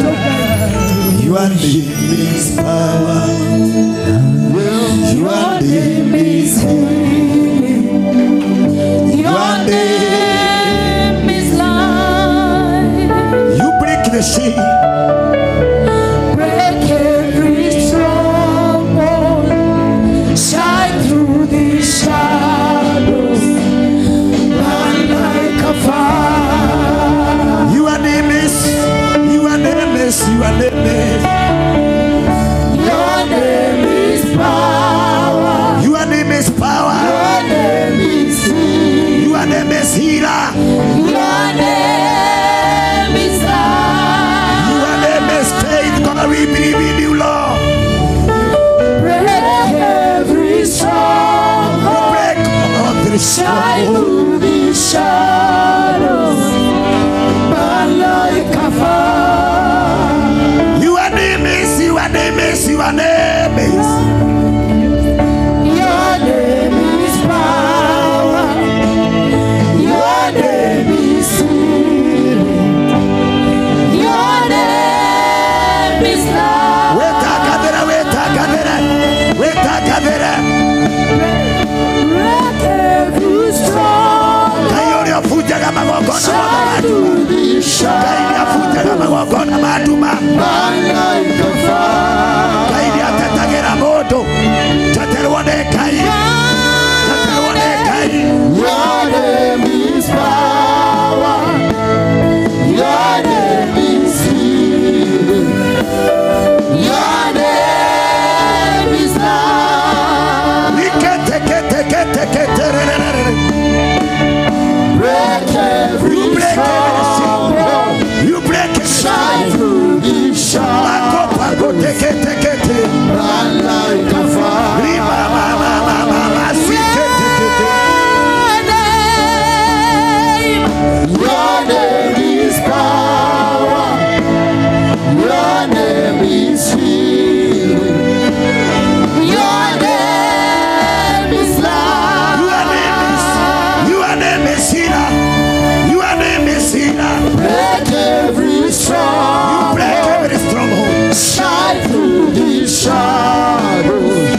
Your name is power. Your name is healing. Your name is life. You break the chain. Break every stronghold. Shine through the shadows. Burn like a fire. Your name is, your name is, your name is. Your name is power. Your name is power. Your name is healing. Your name is healer. Your name is life. Your name is faith. God, we believe in you, Lord. Break every stronghold. Break every Shine stronghold. through the shadows. Burn like a fire. Your name is, your name is, your name is. Your name is power. Your name is healing. Your name is love. Wetakabere, wetakabere, wetakabere. Break every stronghold. Ngai ũrĩa ũbunjaga magongona Shine mothe through the Ngai nĩ abunjaga magongona ma nduma. Burn like a fire. Ngai nĩ atetagĩra mũndũ. Teterwo nĩ Ngai. Teterwo nĩ Ngai. Your name is power. Your name is healing. Your name is life. Niketeketeketeketererere. Break every You break every stronghold. You break every Shine through the shadows. Makopakoteketekete. Burn like a fire. Riba ma ma ma ma ma siketekete. Name. Your name is power. Your name is healing. Your name is life. Your name is, your name is healer. Your name is healer. Break every You break stronghold. every stronghold. Shine through the shadows.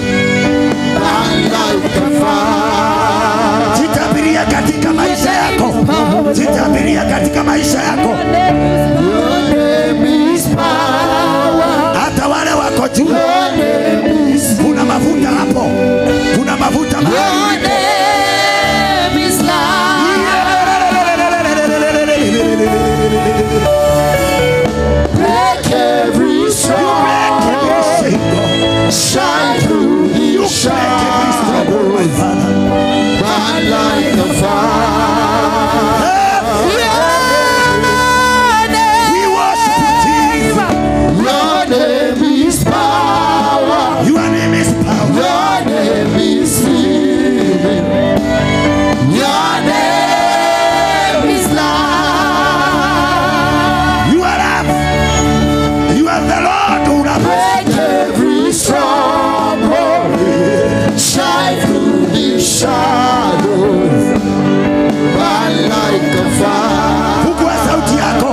Burn like a fire. Jitabiria katika maisha yako. Jitabiria katika maisha yako. Your name is power. Hata wale wako juu. Your name is Kuna mafuta hapo. Kuna mafuta Your mahali. name is life. Break every stronghold. Shine through the You break every stronghold, my shadows. Father. Burn like a fire. We worship you, Jesus. Your name is power. Your name is power. Your name is healing. Your name is life. You are love. You are the Lord who loves. Break every stronghold. Shine through the shadows. Burn like a fire. Fungua sauti yako.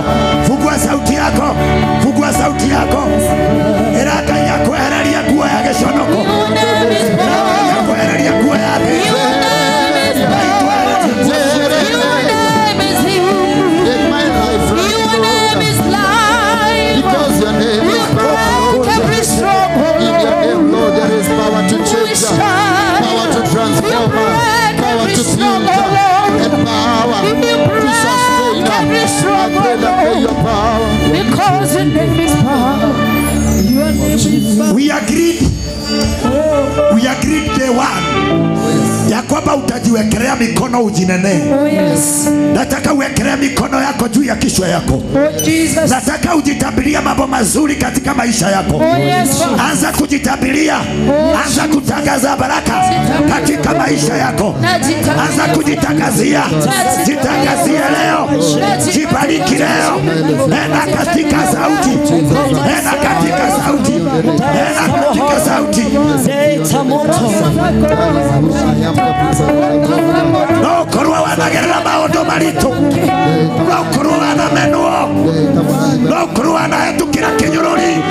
Fungua sauti yako. Fungua sauti yako. Ĩra Ngai akwehererie nguo ya gĩconoko. Your name is Ĩra Ngai power. akwehererie nguo ya thĩ. Your name is Ngai power. twehererie nguo Your name is healing. Take my life right, Your name Lord. is life. Because your name You is power. break every stronghold. In your name, Lord, there is power to We change, shine. power to transform, You break power every to build, stronghold. and power You to break sustain. every I pray that may stronghold. your power. Because your name is power. Your name is power. We agreed. We agreed day one. Ya kwamba kwamba utajiwekelea mikono ujinenee. Oh yes. Nataka uwekelee mikono yako juu ya kichwa yako. Oh Jesus. Nataka ujitabiria mambo mazuri katika maisha yako. Oh yes. Anza kujitabiria. Oh, anza kutangaza baraka katika maisha yako. Anza kujitangazia. Jitangazie leo. Jibariki leo. Nena katika sauti. Nena katika sauti. Nena katika sauti. No korwa wanagerera maundu maritu. No korwa wanamenwo. No korwa wanahetukira kinyururi.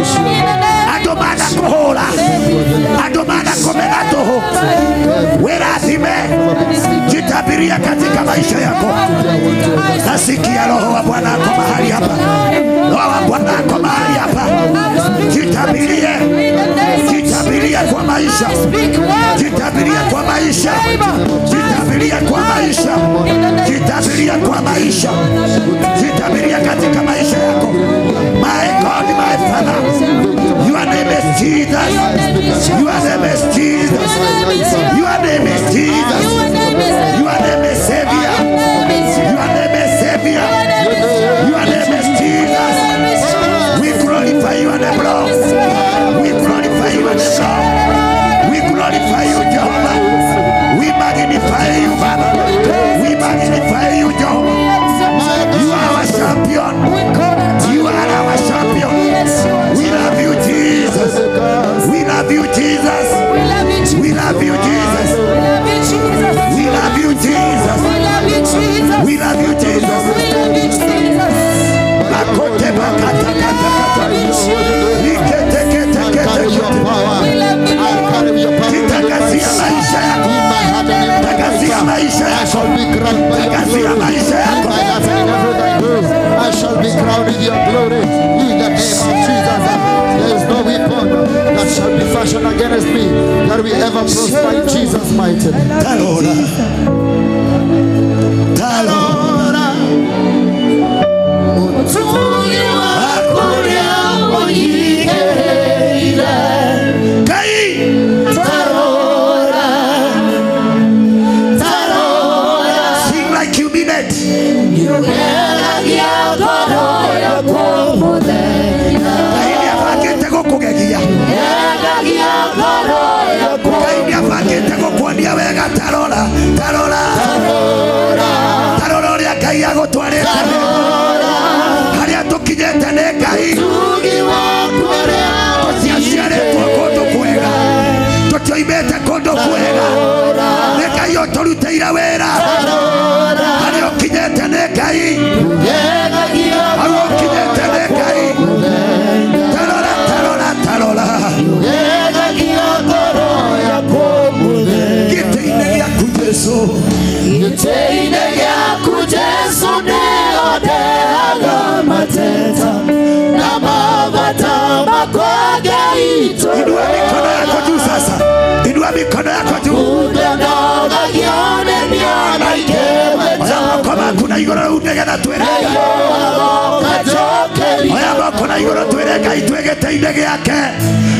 Andu manakuhura. Andu manakumena tuhu. Wirathime. Jitabiria katika maisha yako. Nasikia roho wa Bwana ako mahali hapa. Roho wa Bwana ako mahali hapa. Jitabirie. Jitabiria kwa maisha. Jitabiria kwa maisha. Jitabiria kwa maisha. Jitabiria kwa maisha. Jitabiria katika maisha yako. My God, my Father, your name is Jesus. Your name is Jesus. Your name is Jesus. Your name is Savior. Your name is Savior. Your name is Jesus. We glorify your name, Lord. We glorify your name, Lord. We glorify you, Jehovah. We magnify you, Father. We magnify you, Jehovah. You are our champion. You are our champion. We love you, Jesus. We love you, Jesus. We love you, Jesus. We love you, Jesus. We love you, Jesus. Makote bakata kata kata. Nikete kete kete kete. Jitangazia maisha yako. Tangazia maisha yako. Tangazia maisha yako. I shall be crowned with your glory in the name of Jesus. There is no weapon that shall be fashioned against me that will ever prosper in Jesus' mighty name. Talora. Talora. Kai. Tarora. Tarora. Sing like you mean it. Wega tarora tarora tarora uria Ngai agutwarite haria tukinyete ni Ngai tũciaciarĩtwo kũndũ kwega tũtioimĩte kũndũ kwega nĩ Ngai ũtũrutĩire wĩra haria ũkinyĩte nĩ Ngai hau ũkinyĩte nĩ Ngai tarora tarora tarora Jesu gĩtĩ-inĩ gĩaku Jesu nĩondeaga mateta na mabata makwa ngeitũrũra. Inua mikono yako juu sasa. Inua mikono yako juu. Oya moko maku na igũrũ rĩu nĩgetha twĩre Ngai. Oya moko na igũrũ twĩre Ngai twĩ gĩtĩ-inĩ gĩake.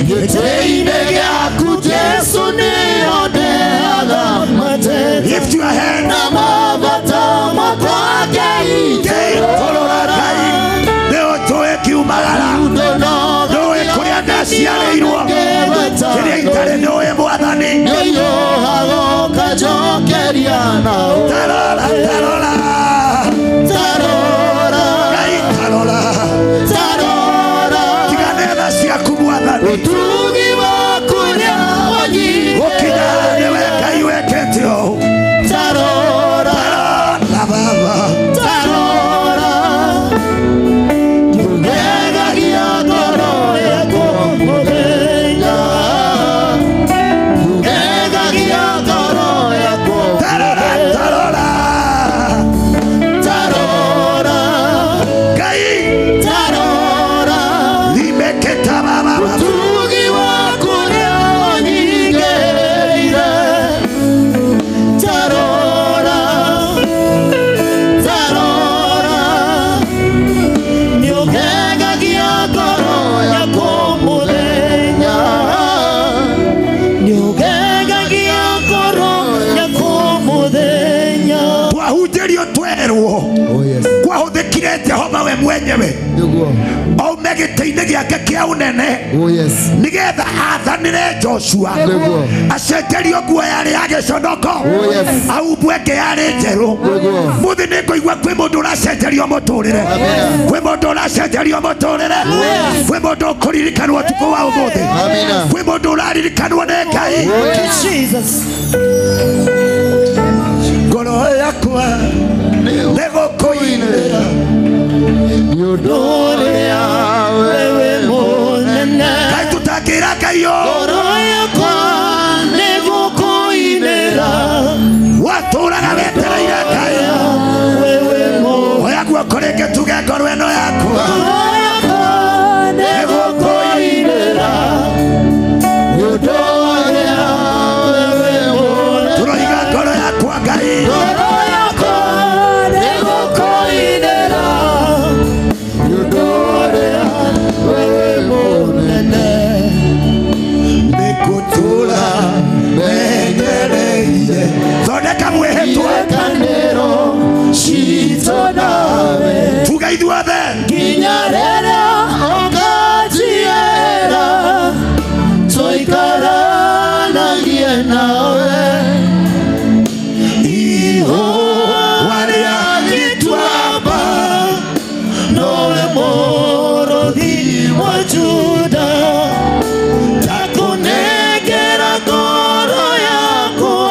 Gĩtĩ-inĩ gĩaku Jesu nĩondeaga mateta. Lift your hands. Na mabata makwa ngeitũrũra. Ngai nĩ ũtũĩ kiumagara nĩũĩ kũrĩa ndaciarĩirwo kĩrĩa itarĩ nĩũĩ Mwathani. Tarora tarora tarora Ngai tarora tarora tiga nĩ tha ciaku Mwathani ũtugi waku ũkinya nĩwe Ngai wĩkĩte ũũ. Tarora tarora Baba tarora ngegagia ngoro yakwa mũthenya ngegagia ngoro yakwa tarora tarora. Kũhunjĩrio twerwo kwahũthĩkire Jehova we mwenyewe aume gĩtĩ-inĩ gĩake kĩa ũnene nĩgetha athanĩre Joshua acenjerio nguo yarĩ ya gĩconoko aumbwe ĩngĩ yarĩ njerũ. Mũthĩ nĩngũigua kwĩ mũndũ ũracenjerio mũtũrĩre, kwĩ mũndũ ũracenjerio mũtũrĩre, kwĩ mũndũ ũkũririkanwo ũtukũ wa ũmũthĩ, kwĩ mũndũ ũraririkanwo nĩ Ngai. Ngoro yakwa nĩgũkũinĩra nĩ ũndũ ũrĩa wewe mũnene. Ngai tũtangĩra Ngai ũũ. Ngoro yakwa nĩgũkũinĩra watũraga wetereire Ngai. Oya guoko rĩngĩ tuge ngoro ĩno yakwa nĩgũkũinĩra nĩ ũndũ ũrĩa wewe mũnene. Tũroiga ngoro yakwa Ngai. Ngoro yakwa nĩgũkũinĩra nĩ ũndũ ũrĩa wewe mũnene. Nĩngũtũũra menyereire. Thondeka mwĩhĩtwa Irĩkanĩro citũ nawe tuge ithuothe nginya rĩrĩa ũkanjiĩra tũikaranagie nawe. Ihũa rĩa gĩtuamba nowe mũrũthi wa Juda, ndakũnengera ngoro yakwa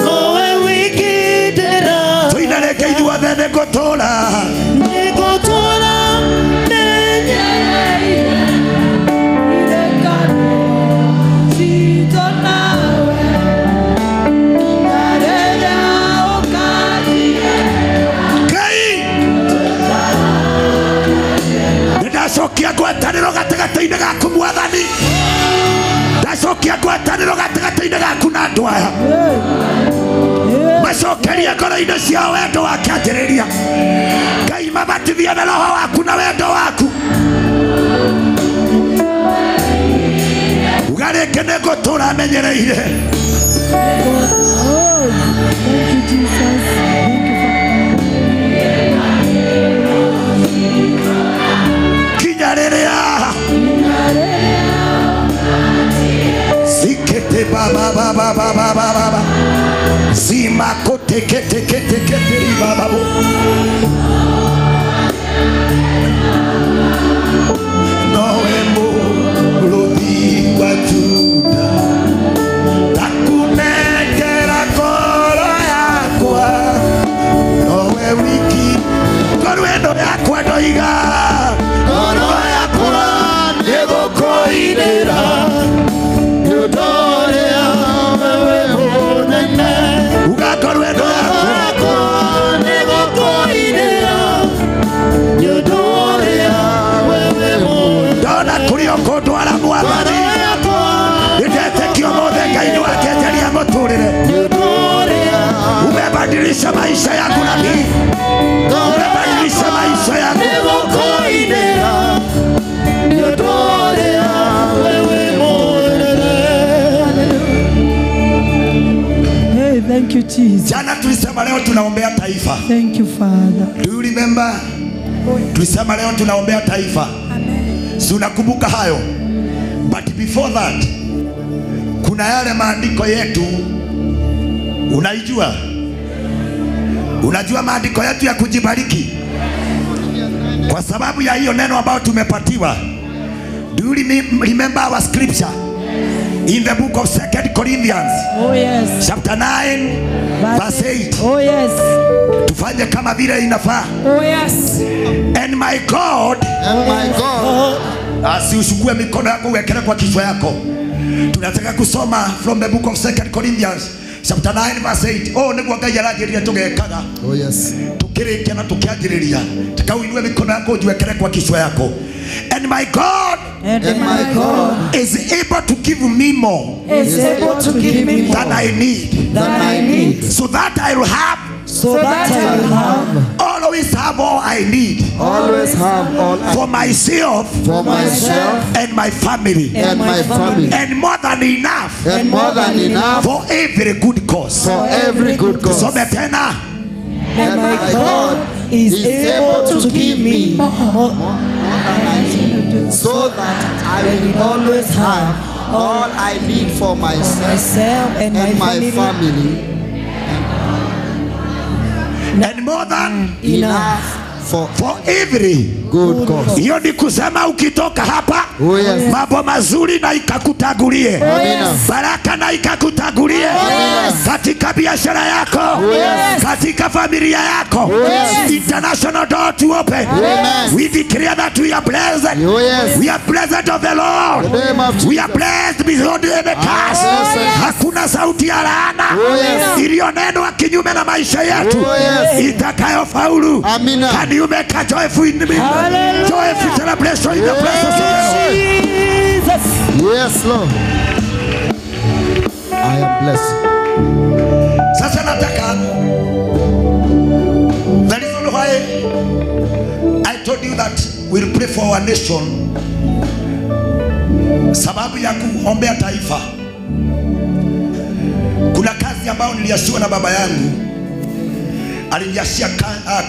nowe wiki ndĩra. Tũine rĩngĩ ithuothe nĩngũtũũra nĩngũtũũra menyereire Irĩkanĩro citũ nawe nginya rĩrĩa ũkanjiĩra. Ngai nĩndacokia ngwatanĩro gatagatĩ-inĩ gaku Mwathani, ndacokia ngwatanĩro gatagatĩ-inĩ gaku na andũ aya. Macokerie ngoro-inĩ ciao wendo wa kĩanjĩrĩria. Ngai mabatithie na roho waku na wendo waku. Uga rĩngĩ nĩngũtũũra menyereire. Thank you, Jesus. Thank you, Kinya rĩrĩa sikete baba baba baba baba zima kote kete kete kete baba bo nowe mũrũthi wa Juda ndakũnengera ngoro yakwa nowe wiki ngoro ĩno yakwa ndoiga ngoro yakwa nĩgũkũinĩra nĩ ũndũ ũrĩa wewe mũnene. Uga ngoro ĩno yakwa nĩgũkũinĩra nĩ ũndũ ũrĩa wewe mũnene. Ndona kũrĩa ũkũndwara Mwathani nĩndetĩkia ũmũthĩ Ngai nĩwanjenjeria mũtũrĩre. Umebadilisha maisha yangu nabii, umebadilisha maisha yangu. Nĩgũkũinĩra nĩ ũndũ ũrĩa wewe mũnene. Hey, thank you, Jesus. Jana tulisema leo tunaombea taifa. Thank you, Father. Do you remember? Tulisema leo tunaombea taifa. Si unakumbuka hayo? But before that, kuna yale maandiko yetu. Unaijua? Unajua maandiko yetu ya kujibariki? Kwa sababu ya hiyo neno ambayo tumepatiwa. Do you remember our scripture? In the book of 2 Corinthians. Oh yes. Chapter 9 verse 8. Oh yes. Tufanye kama vile inafaa. Oh yes. And my God, and my God. Asiushukue mikono yako uwekele kwa kichwa yako. Tunataka kusoma from the book of 2 Corinthians chapter 9 verse 8. Oh, niguo Ngai aranjĩrire tũgekaga. Oh yes. Tukĩrĩkia na tũkĩanjĩrĩria. Taka uinue mikono yako ujiwekele kwa kichwa yako. And my God, and my God is able to give me more, is able to give me more than I need, so that I will have, so that I will have, always have all I need, always have all I for myself, and my family, and my family, and more than enough, and more than enough for every good cause, for every good cause. Tusome tena. And my God is able to give me more than I need, so that I will always have all I need for myself and my family. And more than enough for every good cause. Hiyo ni kusema ukitoka hapa, oh yes, mambo mazuri na ikakutagulie, oh yes, baraka na ikakutagulie, oh yes, katika biashara yako, oh yes, katika familia yako, oh yes, international door to open. Amen. We declare that we are blessed. Oh yes. We are blessed of the Lord. The we are blessed beyond any curse. Oh yes. Hakuna sauti ya laana, oh yes, iliyonenwa kinyume na maisha yetu, oh yes, itakayofaulu. Amina. Can you make a joyful in me? Joyful celebration in the presence of the Lord. Jesus. Yes, Lord. I am blessed. Sasa nataka, the reason why I told you that we'll pray for our nation, sababu ya kuombea taifa. Kuna kazi ambayo niliashiwa na baba yangu. Aliniashia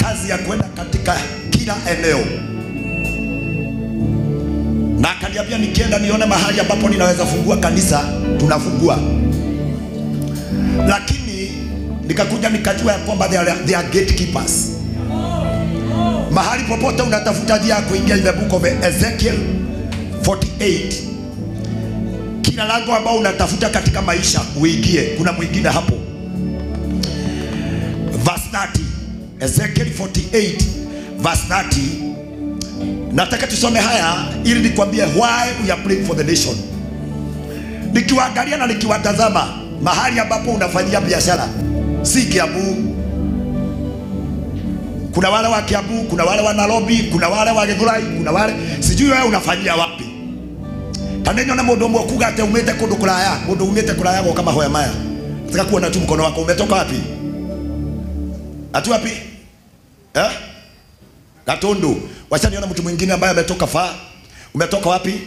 kazi ya kwenda katika kila eneo. Na akaniambia nikienda nione mahali ambapo ninaweza fungua kanisa, tunafungua. Lakini nikakuja nikajua ya kwamba they are gatekeepers. Mahali popote unatafuta njia ya kuingia, in the book of Ezekiel 48, kila lango ambao unatafuta katika maisha uingie, kuna mwingine hapo. Verse 30, Ezekiel 48 verse 30. Nataka tusome haya ili nikwambie why we are praying for the nation. Nikiwaangalia na nikiwatazama mahali ambapo unafanyia biashara, si Kiambu. Kuna wale wa Kiambu, kuna wale wa Nairobi, kuna wale wa Githurai, kuna wale sijui wewe unafanyia wapi. Tanenyo na mundu umwe kuga ate umete kundu kuraya, mundu umete kuraya goka mahoya maya. Nataka kuona tu mkono wako umetoka wapi? Atu wapi? Eh? Gatundu. Wacha niona mtu mwingine ambaye ametoka faa. Umetoka wapi?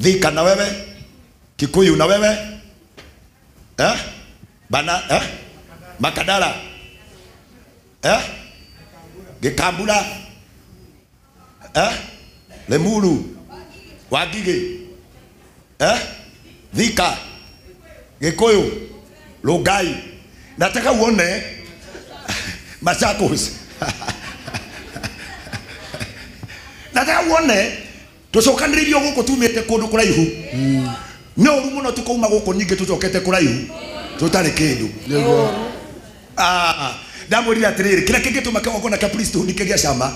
Thika. Na wewe? Kikuyu. Na wewe? Eh? Bana, eh? Makadara. Eh? Gikambura. Eh? Lemuru. Wangige. Eh? Thika. Gikuyu. Lungai. Nataka uone Machakos. Nataka uone tucokanĩrĩirio gũkũ tumĩte kũndũ kũraihu. No ũru mũno tukauma gũkũ nyingĩ tũcokete kũraihu tũtarĩ kĩndũ. Ndamwĩrire atĩrĩrĩ, kĩrĩa kĩngĩtũma kĩgongona kĩa priesthood kĩgĩe cama,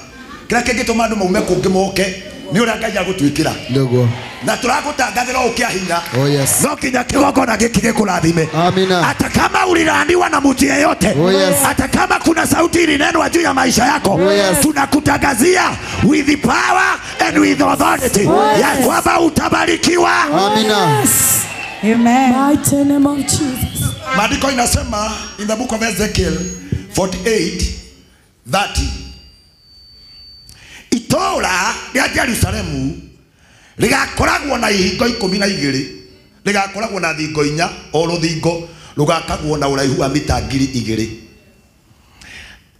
kĩrĩa kĩngĩtũma andũ maume kũngĩ moke, nĩ ũrĩa Ngai agũtwĩkĩra. Nĩguo. Na tũragũtangathĩra ũũ kĩa hinya. Oh yes. No kinya kĩgongona gĩkĩ gĩkũrathime. Amina. Hata kama ulilaaniwa na mtu yeyote, oh yes, hata kama kuna sauti ilinenwa juu ya maisha yako, oh yes, tunakutangazia with the power and with authority, oh yes, ya kwamba utabarikiwa. Amina. Yes. Amen. Mighty name of Jesus. Maandiko inasema in the book of Ezekiel 48:30, itũũra rĩa Jerusalemu rĩgakoragwo na ihingo 12, rĩgakoragwo na thingo 4, o rũthingo rũgakagwo na ũraihu wa mita 2,000.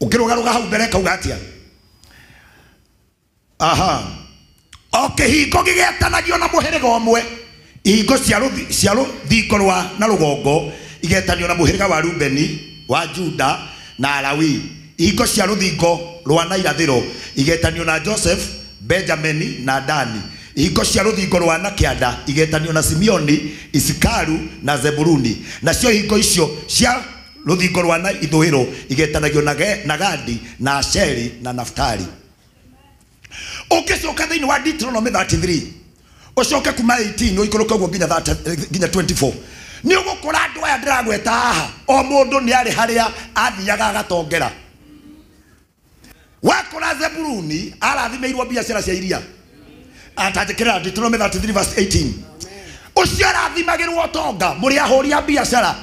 Ũkĩrũgarũga hau mbere kauga atĩa? Aha. O kĩhingo gĩgetanagio na mũhĩrĩga ũmwe. Ihingo cia rũthingo rwa na rũgongo igetanio na mũhĩrĩga wa Rubeni, wa Juda na Lawi. Ihingo cia rũthingo rwa na irathĩro igetanio na Joseph, Benjamini na Dani. Ihingo cia rũthingo rwa na kĩanda igetanio na Simeoni, Isikaru na Zebuluni. Nacio ihingo icio cia rũthingo rwa na ithũĩro igetanagio na Gadi na Asheri na Naftali. Ũngĩcoka thĩinĩ wa Deuteronomy 33, ũcoke kuma 18 ũikũrũke ũguo nginya 24, nĩ ũgũkora andũ aya ndĩragweta haha, o mũndũ nĩ arĩ harĩa athiaga agatongera. Wakora Zebuluni arathimĩirwo biacara cia iria. Atanjĩkĩrĩra Deuteronomy 33 verse 18. Ũcio arathimagĩrwo ũtonga, mũrĩ ahũri a biacara.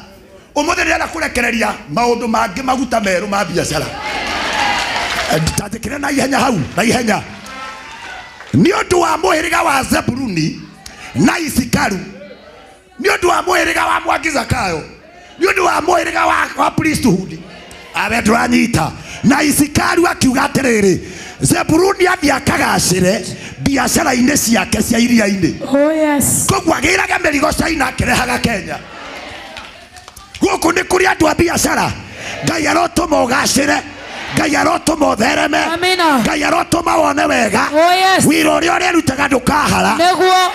Ũmũthĩ ndĩrenda kũrekereria maũndũ mangĩ maguta merũ ma biacara. Tanjĩkĩrĩra na ihenya hau, na ihenya. Nĩ ũndũ wa mũhĩrĩga wa Zebuluni na Isikaru, nĩ ũndũ wa mũhĩrĩga wa Mwangi Zakayo, nĩ ũndũ wa mũhĩrĩga wa priesthood, Awe ndũranyita. Na Isikaru akiuga atĩrĩrĩ, Zebuluni athiĩ akagacĩre biacara-inĩ ciake cia iria-inĩ. Oh yes. Koguo agĩraga mĩrigo China akĩrehaga Kenya. Gũkũ nĩ kũrĩ andũ a biacara. Ngai arotũma ũgacĩre. Ngai arotũma ũthereme. Ngai arotũma wone wega. Oh yes. Wĩra ũrĩa ũrerutaga ndũkahara. Nĩguo.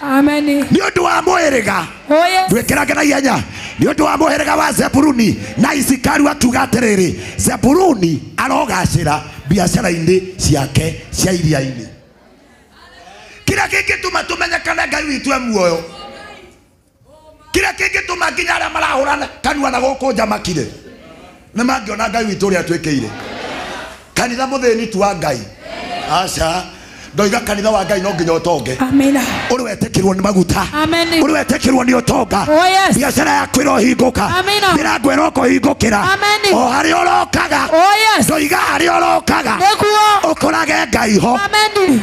Amen. Nĩ ũndũ wa mũhĩrĩga. Oh yes. Ndwĩkĩrage na ihenya. Nĩ ũndũ wa mũhĩrĩga wa Zebuluni na Isikaru akiuga atĩrĩrĩ, Zebuluni arogacĩra biacara-inĩ ciake cia iria-inĩ. Kĩrĩa kĩngĩtũma tũmenyekane Ngai witũ e muoyo, kĩrĩa kĩngĩtũma nginya arĩa marahũrana kanua na gũkũ nja makire, nĩ mangĩona Ngai witũ ũrĩa atwĩkĩire. Kanitha mũthĩni tu wa Ngai. Aca. Ndoiga kanitha wa Ngai no nginya ũtonge. Amina. Ũrĩ wetĩkĩrwo nĩ maguta. Amen. Ũrĩ wetĩkĩrwo nĩ ũtonga. Oh yes. Biacara yaku ĩrohingũka. Amina. Mĩrango ĩrokũhingũkĩra. Amen. O harĩa ũrokaga. Oh yes. Ndoiga harĩa ũrokaga. Nĩguo. Ũkorage Ngai ho. Amen.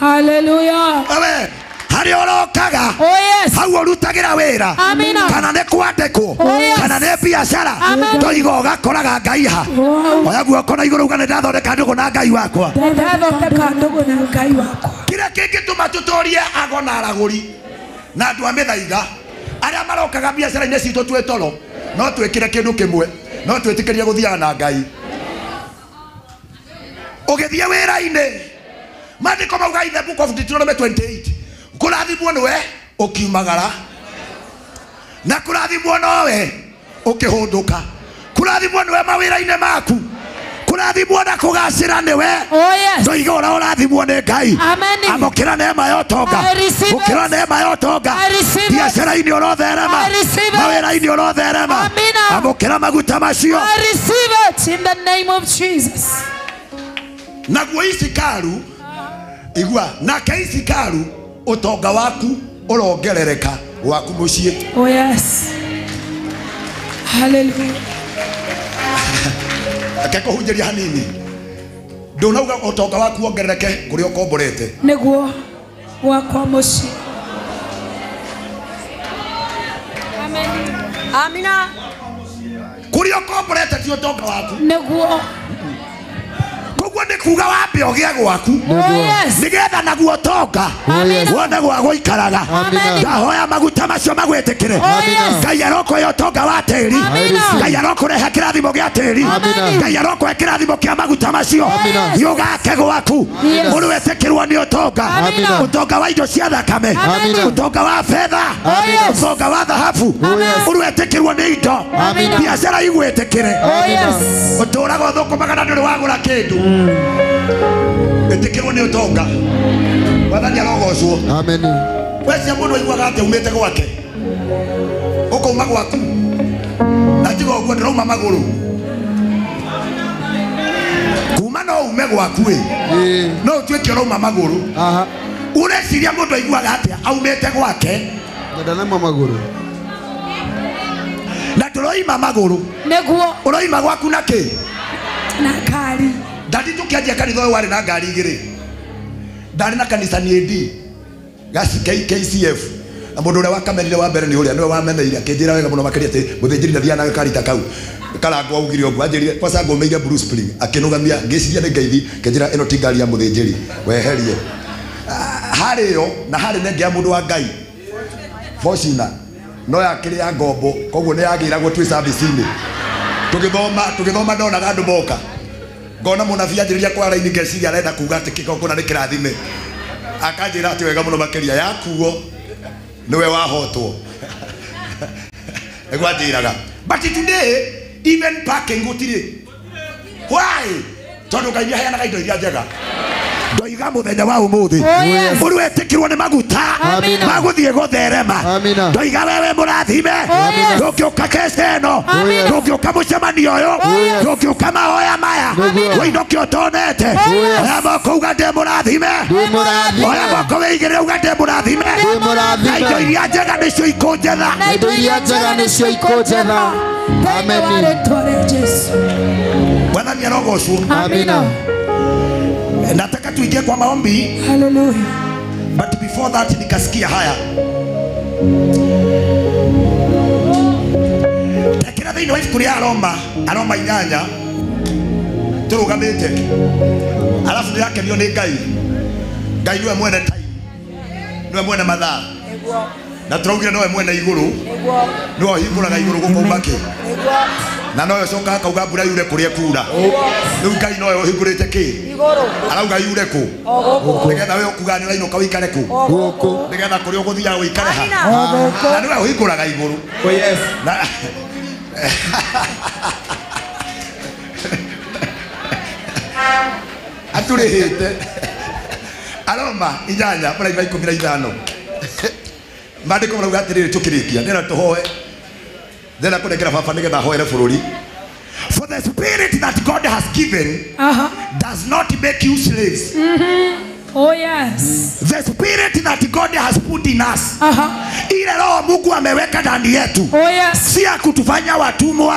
Hallelujah. Amen. Harĩa ũrokaga. Oh yes. Hau ũrutagĩra wĩra. Amina. Kana nĩ kwandĩkwo. Oh yes. Kana nĩ biacara. Ndoiga ũgakoraga Ngai ha. Oya guoko na igũrũ uga nĩ ndathondeka ndũgũ na Ngai wakwa. Ndathondeka ndũgũ na Ngai wakwa. Kĩrĩa kĩngĩtũma tũtũrie ago na aragũri na andũ a mĩthaiga arĩa marokaga biacara-inĩ citũ twĩ toro, no twĩkĩre kĩndũ kĩmwe, no twĩtĩkĩrie gũthiaga na Ngai. Ũgĩthiĩ wĩra-inĩ, maandĩko mauga in the book of Deuteronomy 28, kũrathimwo nĩwe ũkiumagara na kũrathimwo nowe ũkĩhũndũka, kũrathimwo nĩwe mawĩra-inĩ maku, kũrathimwo na kũgacĩra nĩwe. Oh yes. Ndoiga ũrĩa ũrathimwo nĩ Ngai. Amen. Amũkĩra neema ya ũtonga. Mũkĩra neema ya ũtonga. Biacara-inĩ ũrotherema. Mawĩra-inĩ ũrotherema. Amũkĩra maguta macio. I receive it in the name of Jesus. Naguo Isikaru, igua, nake Isikaru ũtonga waku ũrongerereka gwaku mũciĩ. Oh yes. Hallelujah. Reke kũhunjĩria hanini. Ndũnauga ũtonga waku wongerereke kũrĩa ũkomborete. Nĩguo gwakwa mũciĩ. Amen. Amina. Kũrĩa ũkomborete ti ũtonga waku. Nĩguo. Koguo nĩ kuga wambe ũgĩe gwaku. Oh yes. Nĩgetha naguo ũtonga wone gwa gũikaraga. Ndahoya maguta macio magwĩtĩkĩre. Ngai arokũhe ũtonga wa tĩri. Ngai arokũrehe kĩrathimo gĩa tĩri. Ngai arokũhe kĩrathimo kĩa maguta macio. Ũgake gwaku. Ũrĩ wetĩkĩrwo nĩ ũtonga. Ũtonga wa indo cia thakame. Ũtonga wa betha. Ũtonga wa thahabu. Ũrĩ wetĩkĩrwo nĩ indo. Biacara igwĩtĩkĩre. Ũtũraga ũthũkũmaga na ndũrĩ wagũra kĩndũ. Ĩtĩkĩrwo nĩ ũtonga. Mwathani arogocwo. Amen. Wecia mũndũ aiguaga atĩ umĩte gwake. Ũkauma gwaku. Na tiga ũguo ndũrauma magũrũ. Kuma no ume gwaku ĩ. No ũtuĩke ũrauma magũrũ. Ũreciria mũndũ aiguaga atĩa aumĩte gwake. Na ndanauma magũrũ. Na ndũroima magũrũ. Nĩguo. Ũroima gwaku na kĩ? Na ngari. Ndari tũkĩanjia kanitha ũyũ warĩ na ngari igĩrĩ. Ndarĩ na kanitha NAD KCF. Na mũndũ ũrĩa wakamerire wa mbere nĩ ũrĩa nĩwe wameneire akĩnjĩra wega mũno makĩria atĩ mũthĩnjĩri ndathiaga na gakari ta kau. Karangwo augire ũguo anjĩrire kwaca ngũmĩire Blue Spring akĩnũgamia ngĩciria nĩ ngeithi akĩnjĩra ĩno ti ngari ya mũthĩnjĩri weherie. Harĩ yo na harĩ nenge ya mũndũ wa Ngai Fortuna no yakĩrĩ ya ngombo koguo nĩ yagĩragwo twĩ service-inĩ. Tũgĩthoma ndonaga andũ moka. Ngona mũnabii anjĩrĩria kwa raini ngeciria arenda kuga atĩ kĩgongona nĩ kĩrathime. Akanjĩra atĩ wega mũno makĩria yakuo nĩwe wahotwo. Nĩguo anjĩraga. But today even parking gũtirĩ. Why? Tondũ Ngai nĩaheanaga indo iria njega. Ndoiga mũthenya wa ũmũthĩ ũrĩ wetĩkĩrwo nĩ maguta magũthiĩ gũtherema. Ndoiga wewe mũrathime. Ndũngĩũka keca ĩno, ndũngĩũka mũcemanio ũyũ, ndũngĩũka mahoya maya wĩinũke ũtonete. Oya moko uga ndĩ mũrathime. Oya moko wĩigĩrĩre uga ndĩ mũrathime. Na indo iria njega nĩcio ikũnjetha. Na indo iria njega nĩcio ikũnjetha. Amen. Mwathani arogocwo. Amina. Nataka tuingie kwa maombi. Hallelujah. But before that nikasikia haya. Tekera thĩinĩ wa ibuku rĩa Aroma, Aroma 8 tũrũgamĩte. Alafu ndĩrakenio nĩ Ngai. Ngai nĩwe mwene time, nĩwe mwene mathaa. Na tũraugire nowe mwene igũrũ, nĩwe ũhingũraga igũrũ gũkauma kĩ, na nowe ũcokaga akauga mbura yure kũrĩa ĩkura. Rĩu Ngai nowe ũhingũrĩte kĩ, arauga yure kũ, nĩgetha we ũkuga nĩ ũrainũka ũikare kũ, nĩgetha kũrĩa ũgũthiaga ũikare ha, na nĩwe ũhingũraga igũrũ. Atũrĩhĩte. Aroma 8 mũraima 15. Maandĩko marauga atĩrĩrĩ tũkĩrĩkia, nĩna tũhoe, ndĩrenda kũnengera baba nĩgetha ahoere bũrũri. For the spirit that God has given does not make you slaves. Oh yes. The spirit that God has put in us. Ile roho Mungu ameweka ndani yetu. Oh yes. Si ya kutufanya watumwa.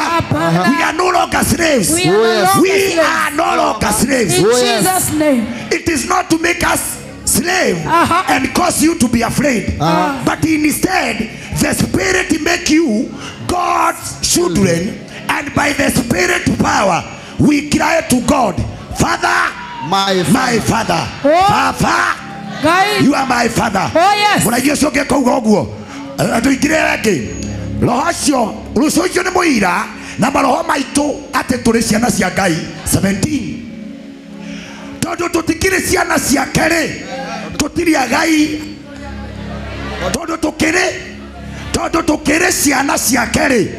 We are no longer slaves. We are no longer slaves. In Jesus' name. It is not to make us slave and cause you to be afraid. But instead, the spirit make you God's children, and by the spirit power we cry to God, Father, my father. Papa, you are my father. Oh yes. Unajua sio geko ugo. Atuikire reke. Roho cio, rucio cio ni muira na maroho maitu ati turi ciana cia Ngai 17. Tondu tutikire ciana ciake ri, tutiri agai. Tondu tukire ciana ciake ri,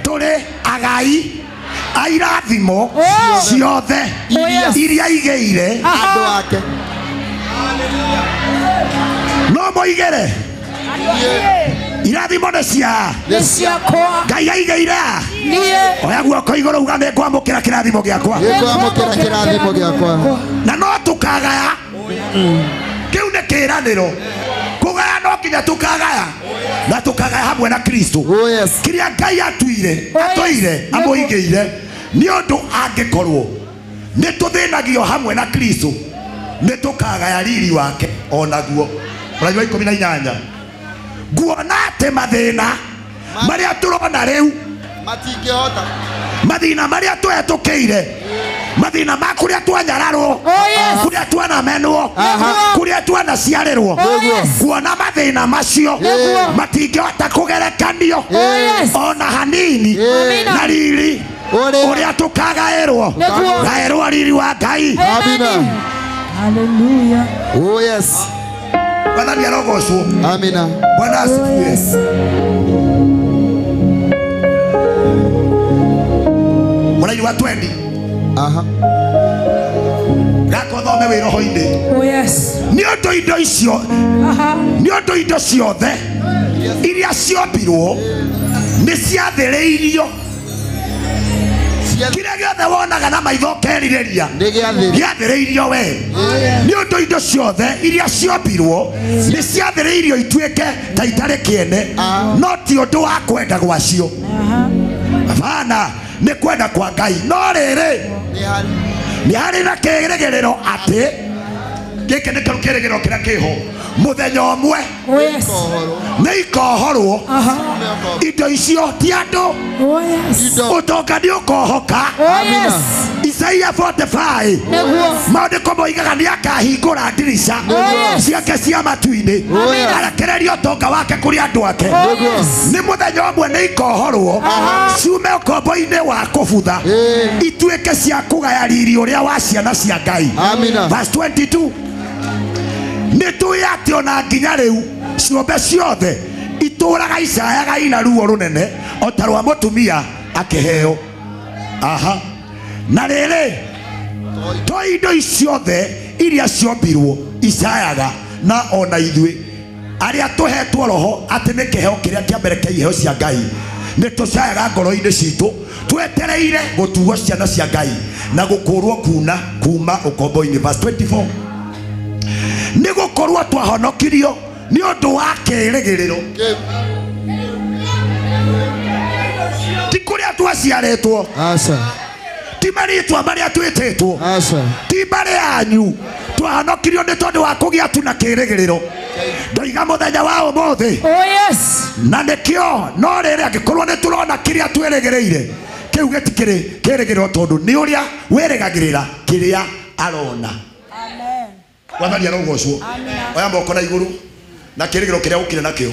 turi agai airathimo ciothe iria igeire andũ ake. No moigere irathimo nĩ cia ciakwa. Ngai aigeire oya guoko igũrũ uga nĩ ngwamũkĩra kĩrathimo gĩakwa, nĩngwamũkĩra kĩrathimo gĩakwa. Na no tũkagaya. Kĩu nĩ kĩĩranĩro. Kũgaya no nginya tũkagaya, na tũkagaya hamwe na Kristo. Kĩrĩa Ngai atuire, atũire, amũigĩire, nĩ ũndũ angĩkorwo nĩ tũthĩnagio hamwe na Kristo, nĩ tũkagaya riri wake onaguo. Mũrathi wa 18. Nguona atĩ mathĩna marĩa tũrona rĩu matingĩhota, mathĩna marĩa twetũkĩire, mathĩna ma kũrĩa twanyararwo, kũrĩa twanamenwo, kũrĩa twanaciarĩrwo, kuona mathĩna macio matingĩhota kũgerekanio ona hanini na riri ũrĩa tũkagaĩrwo. Gaĩrwo riri wa Ngai. Hallelujah. Oh yes. Mwathani arogocwo. Amina. Bwana asifiwe. Mũraini wa 20. Gako thome wĩ roho-inĩ. Oh yes. Nĩ ũndũ indo icio, nĩ ũndũ indo ciothe iria ciombirwo nĩ ciathĩrĩirio. Kĩrĩa gĩothe wonaga na maitho ũkerirĩria gĩathĩrĩirio we. Nĩ ũndũ indo ciothe iria ciombirwo nĩ ciathĩrĩirio ituĩke ta itarĩ kĩene, no ti ũndũ wa kwenda gwacio. Bana, nĩ kwenda kwa Ngai. No rĩrĩ, nĩ harĩ na kĩĩrĩgĩrĩro atĩ gĩkĩ nĩkĩo kĩĩrĩgĩrĩro kĩrĩa kĩho, mũthenya ũmwe nĩ ikohorwo indo icio ti andũ. Ũtonga nĩ ũkohoka. Isaia 45 maandĩko moigaga nĩ akahingũra ndirica ciake cia matu-inĩ, arekererie ũtonga wake kũrĩ andũ ake. Nĩ mũthenya ũmwe nĩ ikohorwo ciume ũkombo-inĩ wa kũbutha, ituĩke cia kũgaya riri ũrĩa wa ciana cia Ngai. Verse 22. Nĩ tũĩ atĩ ona nginya rĩu ciũmbe ciothe itũraga icayaga ina ruo rũnene o ta rwa mũtumia akĩheo. Na rĩrĩ, to indo ciothe iria ciombirwo icayaga, na ona ithuĩ arĩa tũhetwo roho atĩ nĩ kĩheo kĩrĩa kĩa mbere kĩa iheo cia Ngai, nĩ tũcayaga ngoro-inĩ citũ twetereire gũtuo ciana cia Ngai na gũkũrwo kuma ũkombo-inĩ. Verse 24. Nĩ gũkorwo twahonokirio nĩ ũndũ wa kĩĩrĩgĩrĩro, ti kũrĩa twaciarĩtwo, ti marĩtwa marĩa twĩtĩtwo, ti mbarĩ yanyu, Twahonokirio nĩ tondũ wa kũgĩa tu na kĩĩrĩgĩrĩro. Ndoiga mũthenya wa ũmũthĩ. Oh yes. Na nĩkĩo no rĩrĩ angĩkorwo nĩ tũrona kĩrĩa twĩrĩgĩrĩire kĩu gĩtikĩrĩ kĩĩrĩgĩrĩro tondũ nĩ ũrĩa wĩrĩgagĩrĩra kĩrĩa arona. Amen. Mwathani arogocwo. Oya moko na igũrũ na kĩĩrĩgĩrĩro kĩrĩa ũkire nakĩo.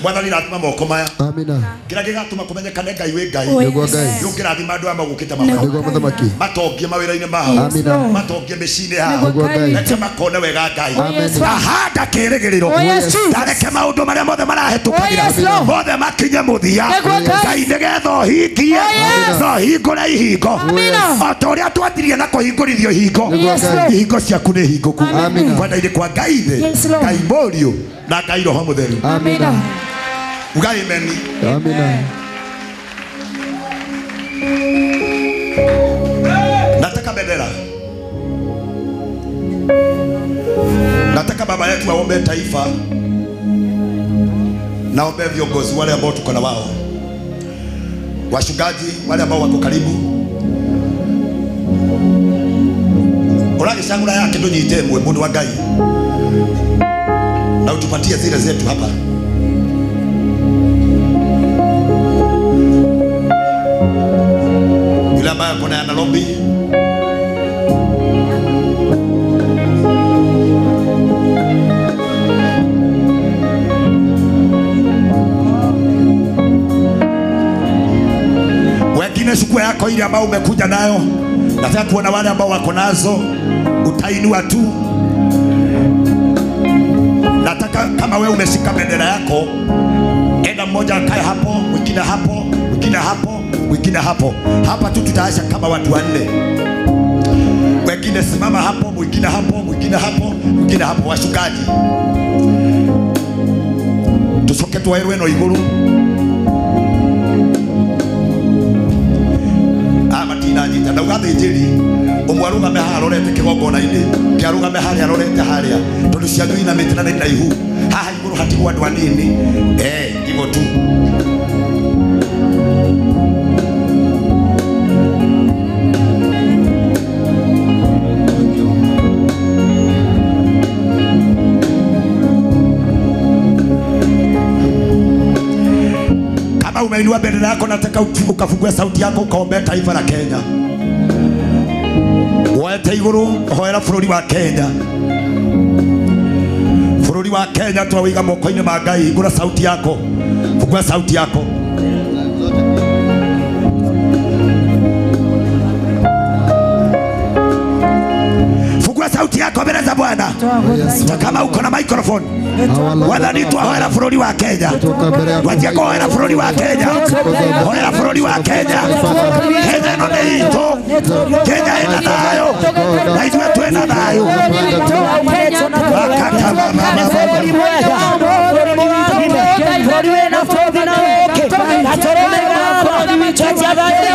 Mwathani rathima moko maya. Amina. Kĩrĩa gĩgatũma kũmenyekane Ngai wĩ Ngai. Nĩguo Ngai. Nĩũkĩrathima andũ aya magũkĩte mawĩra. Nĩguo mũthamaki. Matongie mawĩra-inĩ mao. Amina. Matongie mĩciĩ-inĩ yao. Nĩguo Ngai. Reke makone wega Ngai. Amen. Ahanda kĩĩrĩgĩrĩro. Oh, yes, Jesus. Na reke maũndũ marĩa mothe marahĩtũkagĩra Oh, yes, Lord. mothe makinye mũthia. Nĩguo Ngai. Ngai nĩgetha ũhingie Oh, yes. na ũhingũre ihingo. Amina. O ta ũrĩa twathirie na kũhingũrithio ihingo. Yes, Lord. Ihingo ciaku nĩ hingũku. Amina. Kwenda-inĩ kwa Ngai Ithe, Yes, Lord. Ngai Mũriũ na Ngai Roho Mũtheru. Amina. Uga amen. Amina. Nataka bendera. Nataka baba yetu aombe taifa. Naombe viongozi wale ambao tuko na wao. Wachungaji wale ambao wako karibu. Uragicagura yake ndunyite mwe mundu wa Ngai. Na utupatie zile zetu hapa. Yule ambaye ako na Nairobi. Wengine siku yako ile ambayo umekuja nayo, nataka kuona wale ambao wako nazo, utainua tu. Nataka kama wewe umeshika bendera yako, enda mmoja akae hapo, mwingine hapo, mwingine hapo, mwingine hapo. Hapa tu tutaacha kama watu wanne. Wengine simama hapo, mwingine hapo, mwingine hapo, mwingine hapo, wachungaji. Tusoke tuwairwe no iguru. Matinanyita ndauga thĩnjĩri ũmwe arũgame haha arorete kĩgongona-inĩ ũngĩ arũgame harĩa arorete harĩa tondũ cianyu inamĩte na nĩ ndaihu haha igũrũ hatigwo andũ anini hivyo tu. Kama umeinua bendera yako, nataka ukafungue sauti yako ukaombea taifa la Kenya. Woete iguru hoera bũrũri wa Kenya. Bũrũri wa Kenya twawiga moko-inĩ ma Ngai. Hingũra sauti yako. Fungua sauti yako. Fungua sauti yako mbele za Bwana. Na kama uko na microphone, Wathani twahoera bũrũri wa Kenya. Wanjia kũhoera bũrũri wa Kenya. Hoera bũrũri wa Kenya. Kenya ĩno nĩ itũ. Kenya ĩna thayũ. Na ithuĩ twĩna thayũ.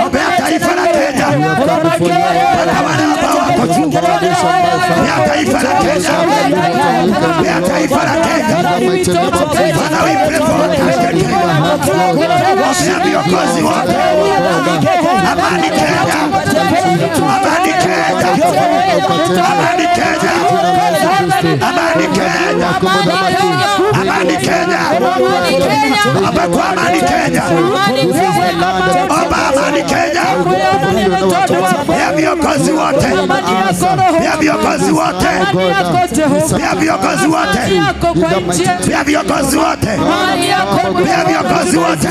Ombea taifa la Kenya. Mpaka wale ambao wako juu. Ombea taifa la Kenya. Ombea taifa la Kenya. Father, we pray for our country Kenya. Ombea viongozi wote. Amani Kenya. Amani Kenya. Amani Kenya. Amani Kenya. Amani Kenya. Omba kwa amani Kenya. Omba amani Kenya. Ya viongozi wote. Ya viongozi wote. Ya viongozi wote. Ya viongozi wote. Ya viongozi wote.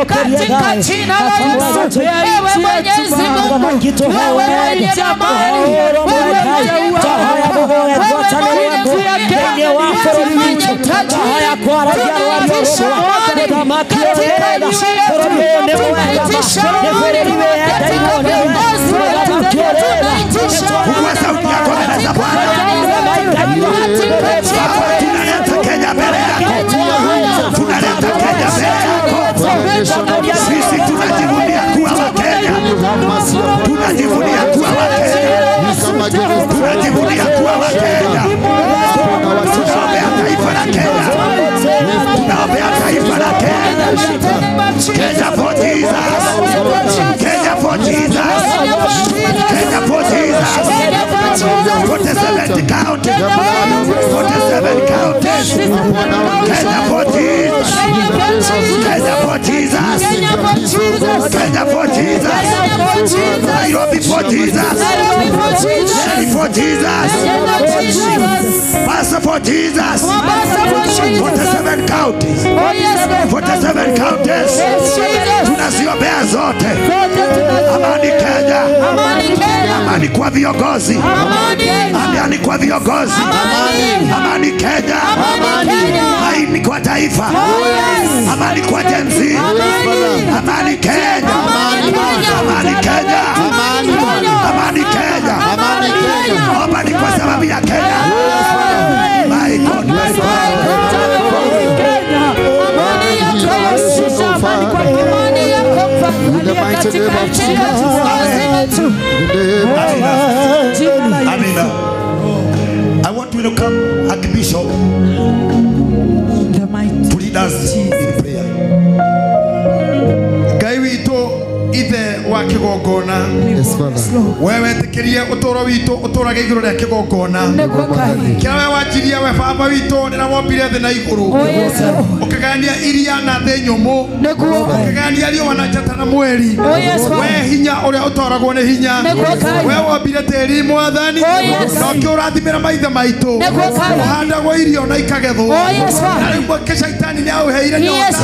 Katika jina la Yesu, ewe Mwenyezi Mungu, wewe mwenye amani, wewe mwenye Fungua sauti yako mbele za Bwana. Tunaleta Kenya mbele yako. Tunaleta Kenya mbele yako. Sisi tunajivunia kuwa Wakenya. Tunajivunia kuwa Wakenya. Tunajivunia kuwa Wakenya. Tunaombea taifa la Kenya. Tunaombea taifa la Kenya. Kenya for Jesus. Kenya for Jesus. Kenya for Jesus. 47 counties. 47 counties. Kenya for Jesus. Kenya for Jesus. Kenya for Jesus. Nairobi for Jesus. Delhi for Jesus. Pastor for Jesus. 47 counties. 47 counties. Tunaziombea zote. Amani Kenya. Amani kwa viongozi. Amani kwa viongozi. Amani Kenya. Amani kwa taifa. Amani kwa Gen Z. Amani Kenya. Amani Kenya. Amani Kenya. Amani kwa sababu ya Kenya. My God, my God. In the mighty name of Jesus. Amina. I want to welcome Archbishop to lead us in prayer. Ngai witũ ithe wa kĩgongona, we wetĩkĩrie ũtũũro witũ ũtũũrage igũrũ rĩa kĩgongona kĩrĩa we wanjirie we baba witũ rĩrĩa wombire thĩ na igũrũ, ũkĩgayania iria na thĩ nyũmũ, ũkĩgayania riũa na njata na mweri. We hinya ũrĩa ũtoragwo nĩ hinya, we wombire tĩri mwathani na ũkĩũrathimĩra maithe maitũ, ũhandagwo irio na ikagethwo. Na rĩu shaitani nĩ aũheire nyota,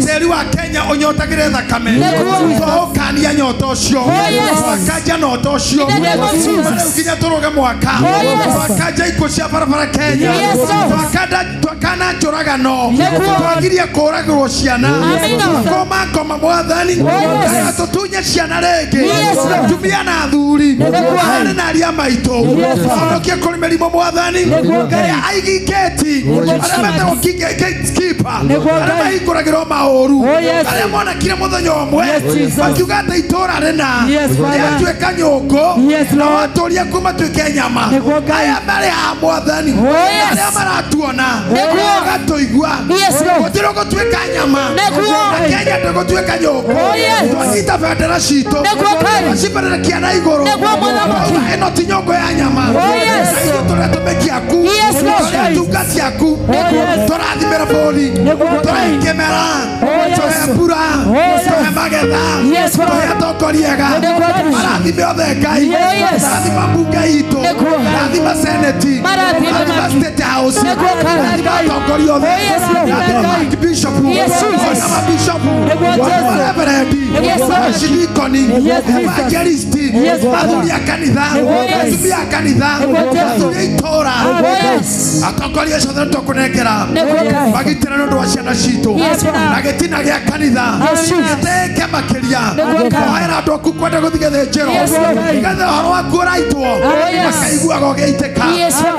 tĩri wa Kenya ũnyotagĩre thakame, tũkania nyota ũcio, twakanja nyota ũcio, rĩu nginya tũrũge mwaka, twakanja ikuũ cia barabara Kenya, twakana njũragano, twagirie kũũragĩrwo ciana, kũma ngoma mwathani, tũtunye ciana rĩngĩ, atumia na athuri, arĩ na aria maitũ, honokie kũrĩ mĩrimũ mwathani, arĩa aigi gate, arĩa metagwo gatekeeper, arĩa mahingũragĩrwo maũru, arĩa monekire mũthenya ũmwe makiuga atĩ itũũra rĩna rĩatuĩka nyũngũ na watũrie kuo matuĩke nyama. Aya marĩ haha mwathani, arĩa maratuona magatũigua, gũtirĩ gũtuĩka nyama na Kenya ndĩgũtuĩka nyũngũ. Twanyita bendera citũ twacibererekia na igũrũ, ĩno ti nyũngũ ya nyama, na ithuĩ tũrĩ atũmĩki aku, tũrĩ atungati aku, tũrathimĩra bũrũri, tũrahe kĩmera, tũhe mbura, tũhe magetha, tũhe atongoria ega, marathime othe Ngai, rathima mbunge itũ, rathima seneti, rathima state house, rathima atongoria othe, rathima archbishop, ona mabishop, ona reverend, archdeacon, evangelist, athuri a kanitha, atumia a kanitha, athuri a itũũra, atongoria acio othe nĩtũkũnengera magitĩra nĩ ũndũ wa ciana citũ na gĩtina gĩa kanitha gĩtĩke makĩria, kũhoera andũ aku kwenda gũthiĩ gĩthĩnjĩro nĩgetha ũhoro waku ũraitwo makaiguaga ũgĩitĩka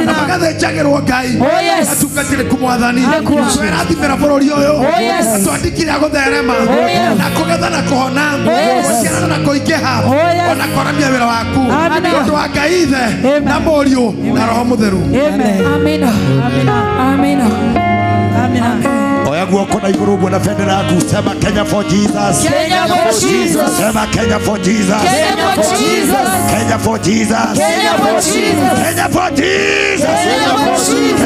na magathĩnjagĩrwo Ngai. Atungatĩrĩku mwathani, twĩrathimĩra bũrũri ũyũ, twandĩkire a gũtherema na kũgetha na kũhona, gũciarana na kũingĩha, ona kwaramia wĩra waku nĩ ũndũ wa Ngai Ithe na Mũriũ na Roho Mũtheru. Amina. Amina. Amina. Oya guoko na igũrũ ũguo na bendera yaku, sema Kenya for Jesus. Kenya for Jesus. Sema Kenya for Jesus. Kenya for Jesus. Kenya for Jesus. Kenya for Jesus. Kenya for Jesus.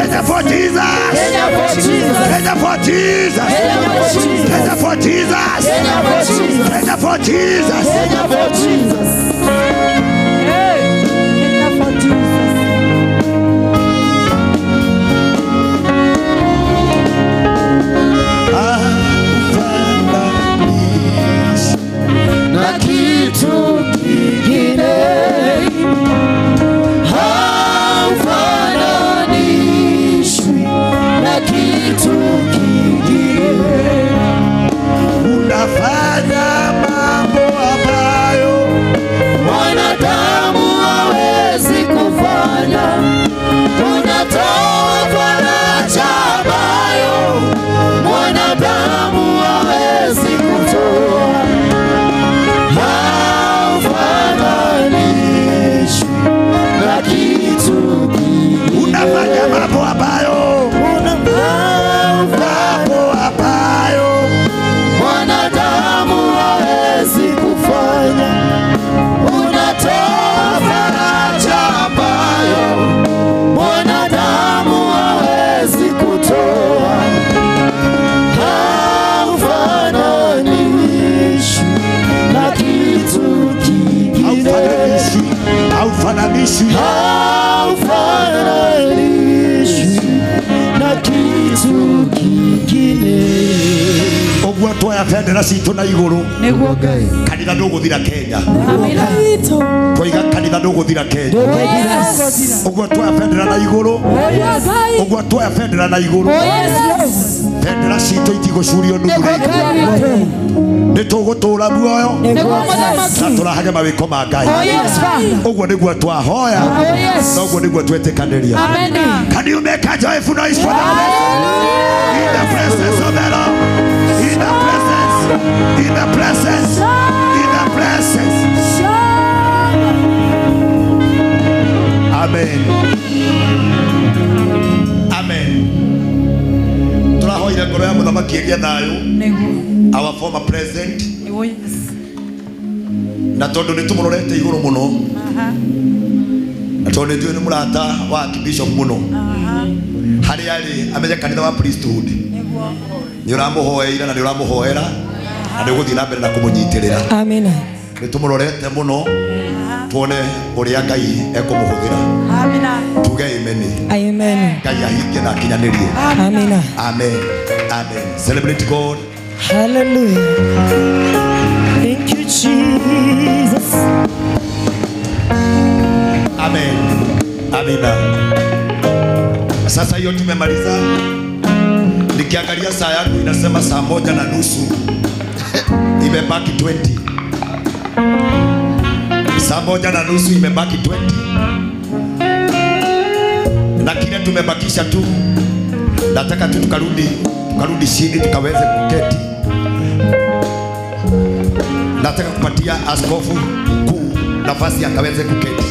Kenya for Jesus. Kenya for Jesus. Kenya for Jesus. Kenya for Jesus. Kenya for Jesus. Kenya for Jesus. Kenya for Jesus. Kenya for Jesus. Hey, Kenya for Jesus. Na kitu kingine haufananishwi na kitu kingine, unafanya mambo ambayo mwana bendera citũ na igũrũ Nĩguo Ngai. Kanitha ndũgũthira Kenya. Twoiga kanitha ndũgũthira Kenya. Ũguo tuoya bendera na igũrũ. Ũguo tuoya bendera na igũrũ. Bendera citũ itigũcurio nuthu rĩngĩ. Nĩ tũgũtũra muoyo na tũrahage mawĩko ma Ngai. Ũguo nĩguo twahoya na ũguo nĩguo twetĩkanĩria. Can you make a joyful noise for the Lord? In the presence of the Lord. In the presence. In the presence. In the presence. Amen. Amen. Tũrahoire ngoro ya mũthamaki ĩgĩe thayũ. Our former president. Na tondũ nĩ tũmũrorete igũrũ mũno. Na tondũ nĩ njũĩ nĩ mũrata wa Archbishop mũno. Harĩa arĩ amenye kanitha wa priesthood. Nĩ ũramũhoeire na nĩ ũramũhoera na nĩ ũgũthiĩ na mbere na kũmũnyitĩrĩra. Amen. Nĩ tũmũrorete mũno tuone ũrĩa Ngai ekũmũhũthĩra. Tuge amen. Amen. Ngai ahingie na akinyanĩrie. Amen. Amen. Amen. Celebrate God. Hallelujah. Thank you, Jesus. Amen. Amina. Sasa hiyo tumemaliza. Nikiangalia saa yangu inasema saa 1:30. Imebaki 20. Saa 1:30 imebaki 20. Na kile tumebakisha tu, nataka tu tukarudi chini tukaweze kuketi. Nataka kupatia askofu mkuu nafasi akaweze kuketi.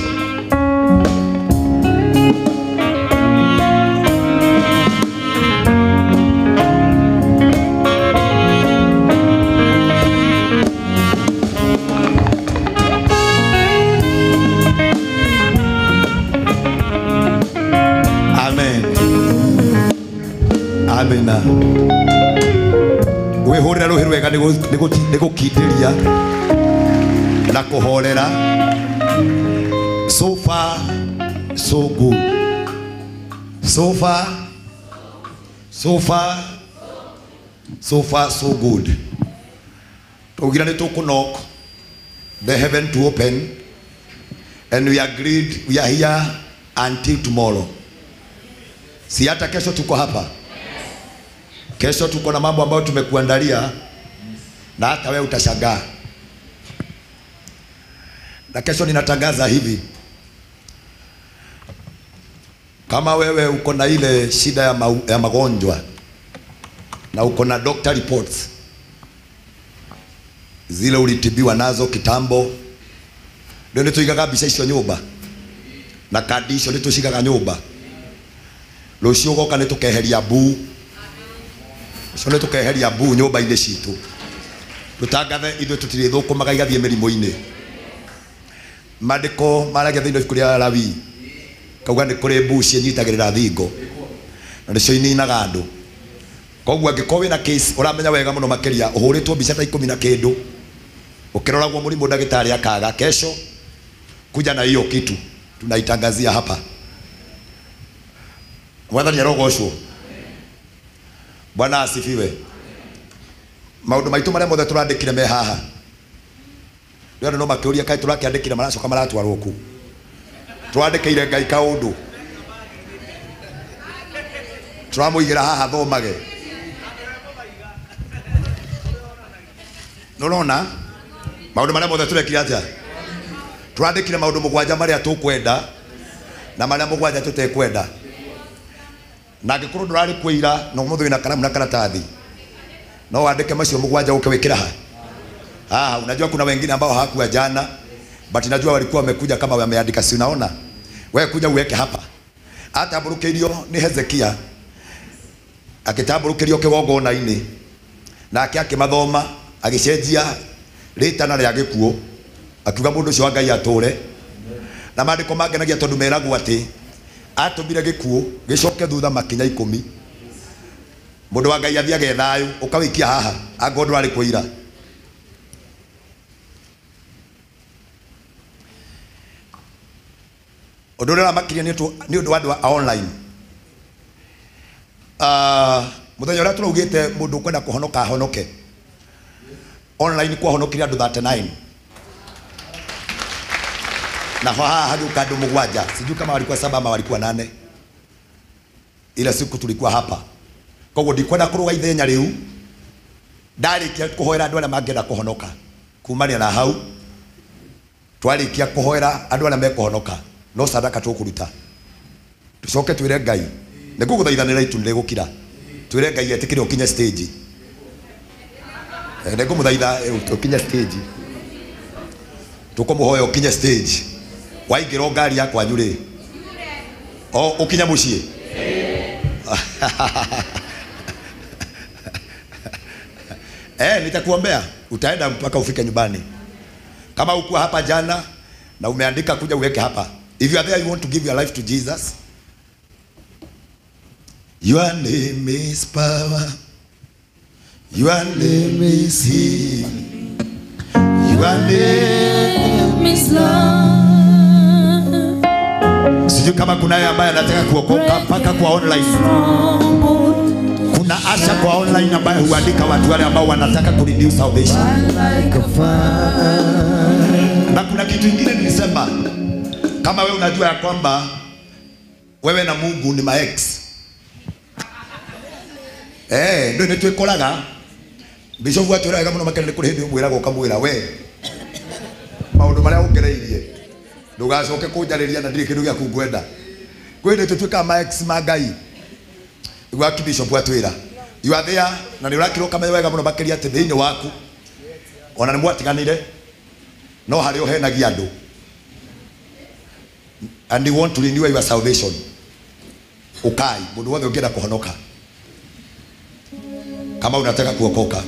Amen. Amina. Wihurira ruhi rwega nĩgũkindĩria na kũhorera. So far so good. So far so far so far so good. Tũgira nĩ tũkũknock the heaven to open, and we agreed we are here until tomorrow. Si hata kesho tuko hapa. Kesho tuko na mambo ambayo tumekuandalia na hata wewe utashangaa. Na kesho ninatangaza hivi. Kama wewe uko na ile shida ya magonjwa na uko na doctor reports zile ulitibiwa nazo kitambo, ndio nituigaga mbica icio nyumba na kadi icio nitucigaga nyumba. Rũciũ goka nĩtũkeheria mbuu. Ũcio nĩtũkeheria mbuu nyũmba-inĩ citũ. Tũtangathe ithuĩ tũtirĩthũkũmaga igathiĩ mĩrimũ-inĩ. Maandĩko maragia thĩinĩ wa ibuku rĩa Lawi kauga nĩ kũrĩ mbuu ciĩnyitagĩrĩra thingo na nĩcio ininaga andũ. Koguo angĩkorwo wĩna case ũramenya wega mũno makĩria ũhũrĩtwo mbica ta 10 na kĩndũ ũkĩroragwo mũrimũ ndagĩtarĩ akaga, kesho kuja na hiyo kitu tunaitangazia hapa. Mwathani arogocwo. Bwana asifiwe. Maũndũ maitũ marĩa mothe tũrandĩkire me haha. Rĩu andũ no makĩũria kaĩ tũrakĩandĩkire maracoka maratwarwo kũ. Tũrandĩkĩire Ngai kaũndũ. Tũramũigĩra haha thomage. Nũrona maũndũ marĩa mothe tũrekire atĩa? Tũrandĩkire maũndũ 7 marĩa tũkwenda na marĩa 7 tũtekwenda. Na angĩkorwo ndũrarĩ kuo ira na ũmũthĩ wĩna karamu na karatathi no wandĩke macio 7 ũke wĩkĩra haha. Ah, unajua kuna wengine ambao hawakuwa jana but najua walikuwa wamekuja kama wameandika, si unaona? Wewe kuja uweke hapa. Atambũrũkĩirio nĩ Hezekia akĩtambũrũkĩrio kĩgongona-inĩ nake akĩmathoma agĩcenjia rĩtana rĩa gĩkuũ akiuga mũndũ ũcio wa Ngai atũre. Na maandĩko mangenagia tondũ meragwo atĩ atũmire gĩkuũ gĩcoke thutha makinya 10. Mũndũ wa Ngai athiage thayũ ũkawĩikia haha angorwo ndũrarĩ kuo ira. Ũndũ ũrĩa ũramakirie nĩ ũndũ wa andũ a online. Mũthenya ũrĩa tũraugĩte mũndũ ũkwenda kũhonoka ahonoke. Online kwahonokire andũ 39 na haha hagĩũka andũ 7, sijui kama walikuwa 7 ama walikuwa 8 ila siku tulikuwa hapa. Koguo ndikwenda kũrũga ithenya rĩu, ndarĩkia kũhoera andũ arĩa mangĩenda kũhonoka. Kumania na hau twarĩkia kũhoera andũ arĩa mekũhonoka, no sadaka tũkũruta, tucoke twĩre Ngai nĩngũgũthaithanĩra itu nĩrĩgũkira, twĩre Ngai etĩkĩre ũkinye stage. Nĩngũmũthaitha ũkinye stage, tũkũmũhoya ũkinye stage. Waingĩra ngari ya kwanyu rĩ, o ũkinye mũciĩ. Nitakuombea utaenda mpaka ufike nyumbani. Kama ukuwa hapa jana na umeandika, kuja uweke hapa. If you are there, you want to give your life to Jesus. Your name is power. Your name is healing. Your name is love. Sijui kama kunaye ambaye anataka kuokoka mpaka kwa online. Kuna asha kwa online ambaye huandika watu wale ambao wanataka ku renew salvation. Na kuna kitu kingine nilisema, kama wewe unajua ya kwamba wewe na Mungu ni ma ex. Ndio nitwikoraga. Bishop atwiraga muno makene kuri hindi umwiraga ukamwira we maundu maria ungereirie ndugacoke kunjariria na ndiri kindu giaku ngwenda. Kwi hindi tutuikaga ma ex ma Ngai. Igua Bishop atwira you are there na ni urakirwo kamenya wega muno makiria ati thiini waku ona ni mwatiganire no hari uhenagia andu, and you want to renew your salvation. Ukai mundu wothe ungienda kuhonoka, kama unataka kuokoka.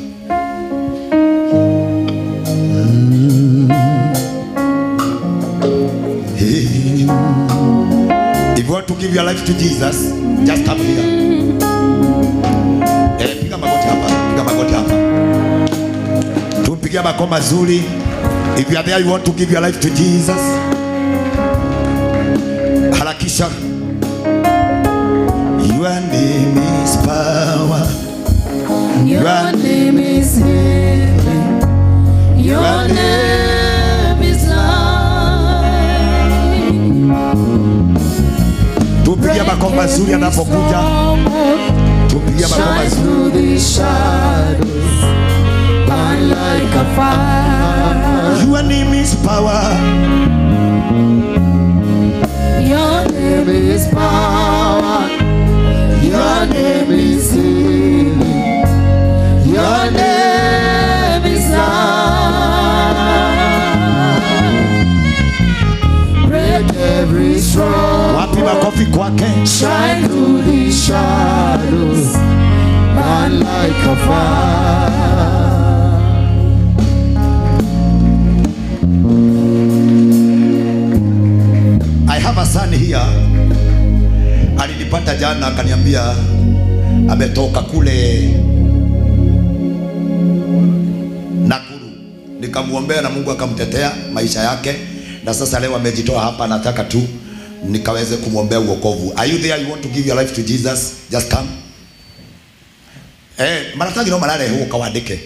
If you want to give your life to Jesus, just come here. Piga magoti hapa, piga magoti hapa. Tumpigia makofi mazuri. If you are there, you want to give your life to Jesus, harakisha. Your name is power. Your name is healing. Your name is life. Tupigie makofi mazuri anapokuja. Tupigie makofi mazuri. Burn like a fire. Your name is power. Your name is power. Your name is healing. Your name is life. Break every stronghold. Wapi makofi kwake. Shine through the shadows. Burn like a fire. I have a son here. Alinipata jana akaniambia ametoka kule Nakuru. Nikamuombea na Mungu akamtetea maisha yake, na sasa leo amejitoa hapa, nataka tu nikaweze kumuombea uokovu. Are you there? You want to give your life to Jesus? Just come. Maratathi no mararehwo kawandike.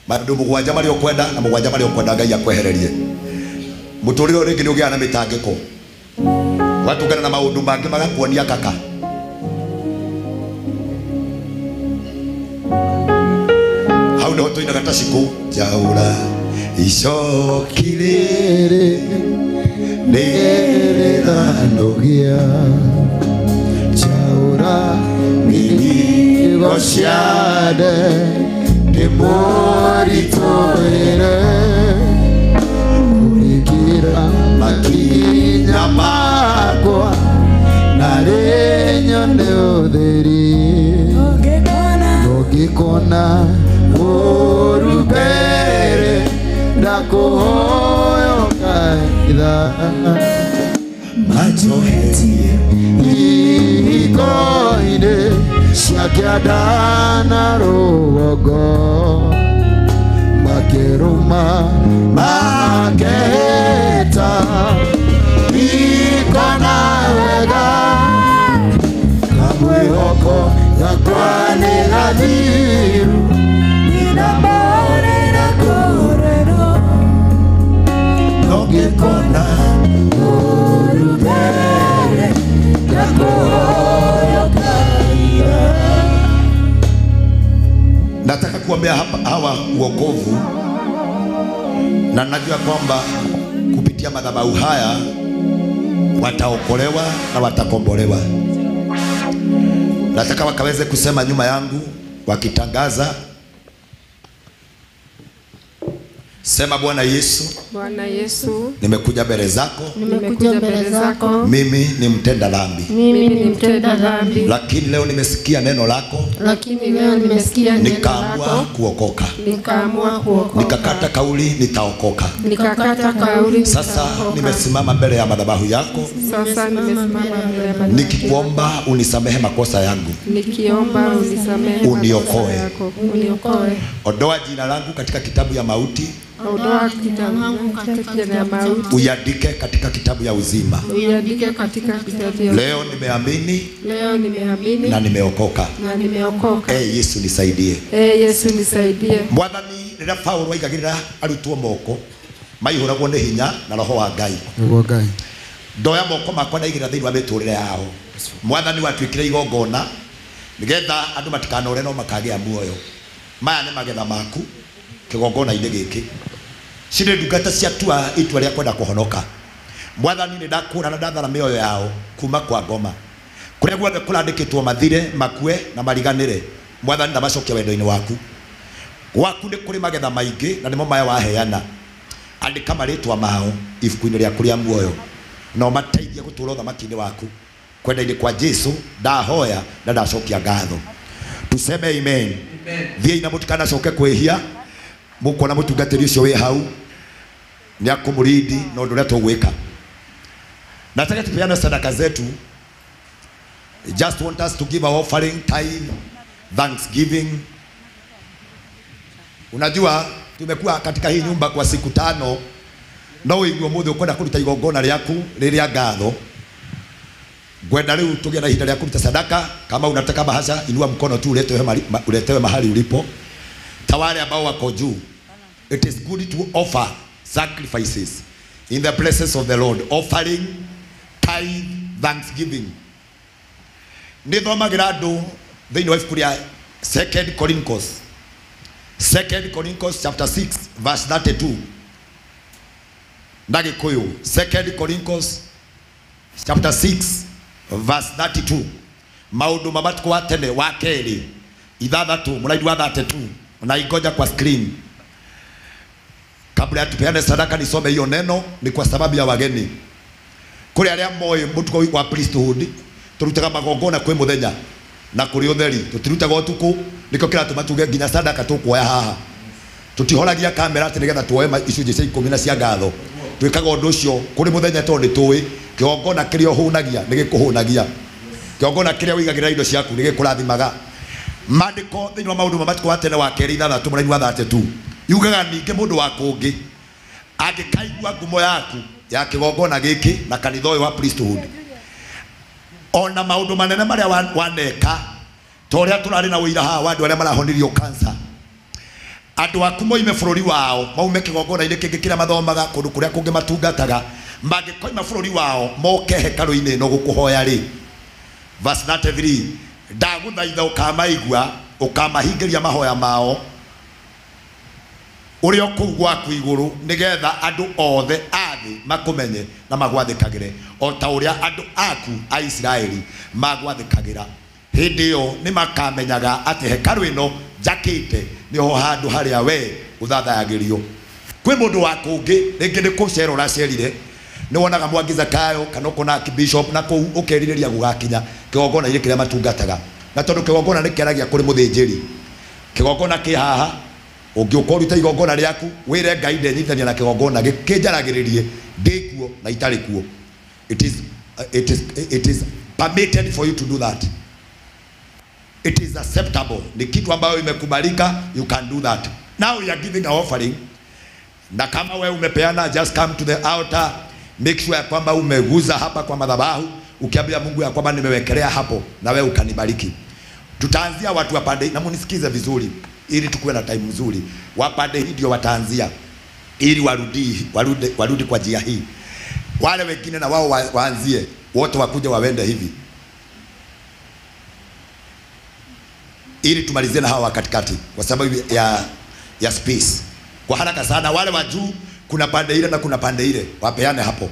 Maundu mugwanja maria ukwenda na mugwanja maria ukwenda Ngai akwehererie. Muturire ringi ni ugiaga na mitangiko. Watungana na maundu mangi magakuonia kaka. Hau niho tuinaga ta ciku njaura icoki rĩrĩ nĩrĩranogia njaura mĩrigo ciande ndĩmũritũhĩre mũrĩkĩra makinya makwa narĩ nyone ũtheri ndũngĩkona ũru mbere ndakũhoya ũkaitha majohetie ihiko-inĩ cia kĩanda na rũgongo makĩrũma makehĩta ikona wega kamwĩhoko gakwa nĩ gathiru. Nina bore na ko uokovu, na najua kwamba kupitia madhabahu haya wataokolewa na watakombolewa. Nataka wakaweze kusema nyuma yangu wakitangaza. Sema, Bwana Yesu, Bwana Yesu, nimekuja mbele zako, nimekuja mbele zako, mimi ni mtenda dhambi, mimi ni mtenda dhambi, lakini leo nimesikia neno lako, lakini leo nimesikia neno lako, nikaamua kuokoka, nikaamua kuokoka, nikakata kauli nitaokoka, nikakata kauli. Sasa nimesimama mbele ya madhabahu yako, sasa nimesimama mbele ya madhabahu, nikikuomba unisamehe makosa yangu, nikiomba unisamehe, uniokoe, uniokoe, ondoa jina langu katika kitabu ya mauti, ondoa kitabu langu katika kitabu ya mauti, uiandike katika kitabu ya uzima, uiandike katika kitabu ya. Leo nimeamini, leo nimeamini na nimeokoka, na nimeokoka. Yesu nisaidie, Yesu nisaidie. Mwathani rĩrĩa Paulo aigagĩrĩra arutwo moko maihũragwo nĩ hinya na roho wa Ngai. Nĩguo Ngai. Ndoya moko makwa ndaigĩrĩra thĩinĩ wa mĩtũrĩre yao. Mwathani watuĩkire igongona nĩgetha andũ matikanore no makagĩa muoyo. Maya nĩ magetha maku kĩgongona-inĩ gĩkĩ. Cirĩ ndungata ciatua itua rĩa kwenda kũhonoka. Mwathani nĩ ndakũra na ndathara mĩoyo yao kuma kwa ngoma. Kũrĩa guothe kũrandĩkĩtwo mathire, makue na mariganĩre. Mwathani ndamacokia wendo-inĩ waku. Gwaku nĩ kũrĩ magetha maingĩ na nĩmo maya waheana. Andĩka marĩtwa mao ibuku-inĩ rĩaku rĩa muoyo na ũmateithie gũtũũra ũthamaki-inĩ waku. Kwenda-inĩ kwa Jesu ndahoya na ndacokia ngatho. Tuseme amen. Thiĩi na mũtikanacoke kwĩhia. Mũkuona mũtungatĩri ũcio wĩ hau nĩ akũmũrindi na ũndũ ũrĩa tũgwĩka. Nataka tupeane sadaka zetu. Just want us to give our offering, tithe, thanksgiving. Unajua tumekuwa katika hii nyumba kwa siku 5. No ũigue ũmũthĩ ũkwenda kũruta igongona rĩaku rĩrĩa ngatho. Ngwenda rĩu tũgĩe na ihinda rĩa kũruta sadaka. Kama unataka bahasha, inua mkono tu uletewe mahali ulipo. Tawale ambao wako juu. It is good to offer sacrifices in the presence of the Lord. Offering, tithe, thanksgiving. Nĩthomagira andũ thĩinĩ wa ibuku rĩa 2 Corinthians. 2 Corinthians chapter 6 verse 32. Na Gĩkũyũ. 2 Corinthians chapter 6 verse 32. Maũndũ ma matukũ wa tene wa kerĩ 6 mũrairi wa 32. Na ingoja kwa screen. Kabla ya tupeane sadaka nisome hiyo neno, ni kwa sababu ya wageni. Kuri arĩa moĩ mũtugo wa priesthood turutaga magongona kwĩ mũthenya na kũrĩ ũtheri, tutirutaga ũtukũ. Nĩkĩo kĩratũma tuge nginya sadaka tũkuoya haha. Tutihoragia kamera atĩ nĩgetha tuoe icunjĩ cia 10 na cia ngatho. Twĩkaga ũndũ ũcio kũrĩ mũthenya tondũ nĩ tũĩ kĩgongona kĩrĩa ũhũnagia nĩ gĩkũhũnagia, kĩgongona kĩrĩa ũigagĩrĩra indo ciaku nĩ gĩkũrathimaga. Maandĩko thĩinĩ wa maũndũ ma matukũ wa tene wa kerĩ 6 mũraini wa 32 yugaga ningĩ mũndũ wa kũngĩ angĩkaigua ngumo yaku ya kĩgongona gĩkĩ na kanitha ũyũ wa priesthood, ona maũndũ manene marĩa waneka, ta ũrĩa tũrarĩ na ũira haha wa andũ arĩa marahonirio cancer, andũ aku moime bũrũri wao maume kĩgongona-inĩ kĩngĩ kĩrĩa mathomaga kũndũ kũrĩa kũngĩ matungataga, mangĩkoima bũrũri wao moke hekarũ-inĩ ĩno gũkũhoya rĩ, verse 33, ndagũthaitha ũkamaigua ũkamahingĩria mahoya mao ũrĩa kũu gwaku igũrũ, nĩgetha andũ othe a thĩ makũmenye na magwathĩkagĩre o ta ũrĩa andũ aku a Isiraeli magwathĩkagĩra. Hĩndĩ ĩyo nĩmakamenyaga atĩ hekarũ ĩno njakĩte nĩho handũ harĩa we ũthathayagĩrio. Kwĩ mũndũ wa kũngĩ rĩngĩ nĩ kũcera ũracerire, nĩwonaga Mwangi Zakayo kana ũkona Bishop na kũu ũkerirĩria gũgakinya kĩgongona-inĩ kĩrĩa matungataga, na tondũ kĩgongona nĩ kĩaragia kũrĩ mũthĩnjĩri, kĩgongona kĩ haha ũngĩũka ũrute igongona rĩaku wĩre Ngai ndenyitania na kĩgongona gĩkĩnjaragĩrĩrie ndĩ kuo na itarĩ kuo. It is permitted for you to do that. It is acceptable. Ni kitu ambayo imekubalika, you can do that. Now we are giving our offering. Na kama wewe umepeana, just come to the altar. Make sure ya kwamba umeguza hapa kwa madhabahu, ukiambia Mungu ya kwamba nimewekelea hapo na wewe ukanibariki. Tutaanzia watu wa pande, na munisikize vizuri ili tukuwe na time nzuri. Wapande hii ndio wataanzia ili warudi kwa njia hii. Wale wengine na wao waanzie, wote wakuja wawende hivi ili tumalizie na hawa katikati kwa sababu ya ya space. Kwa haraka sana, wale wa juu kuna pande ile na kuna pande ile, wapeane hapo.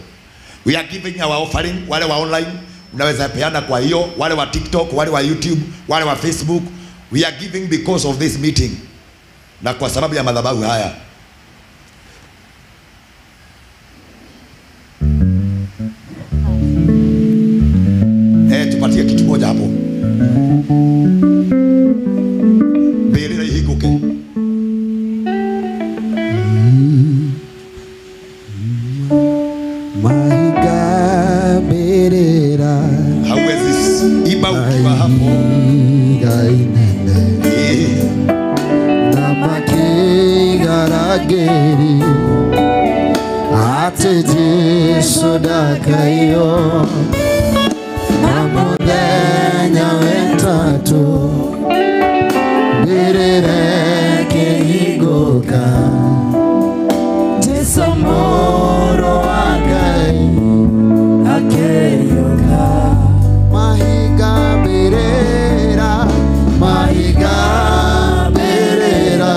We are giving our offering. Wale wa online unaweza peana kwa hiyo, wale wa TikTok, wale wa YouTube, wale wa Facebook. We are giving because of this meeting na kwa sababu ya madhabahu haya. Tupatie kitu moja hapo. Mbele ihinguke. Hauwezi iba ukiwa hapo. Ate Jesu dakayo na muthenya wetatu mbĩrĩra kĩhingũka Jesu mũrũ wa Ngai akĩriũka mahiga mbĩrĩra mahiga mbĩrĩra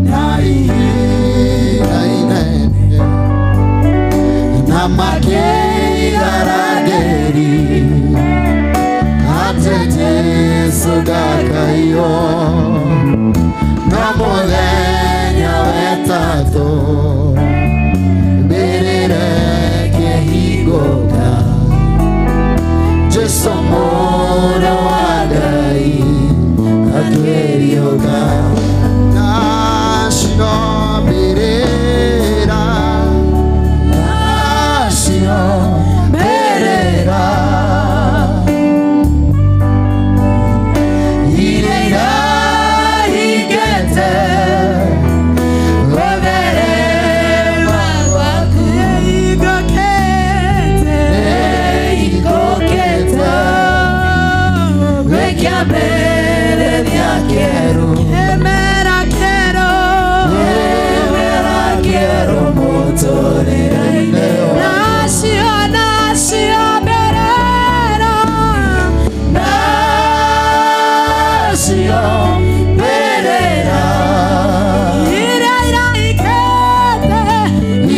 na ihiga inene na makĩigaragĩri ate Jesu ndakaiywo na mũthenya wetatũ mbĩrĩra ĩkĩhingũka Jesu mũrũ wa Ngai akĩriũka nacio mbĩrĩra nacio mbĩrĩra iria irahingĩte gũtherema gwaku nĩhingũkĩte gwĩ kĩambĩrĩria kĩerũ kĩmera kĩerũ kĩmera kĩerũ mũtũrĩre-inĩ nacio nacio mbĩrĩra nacio mbĩrĩra iria irahingĩte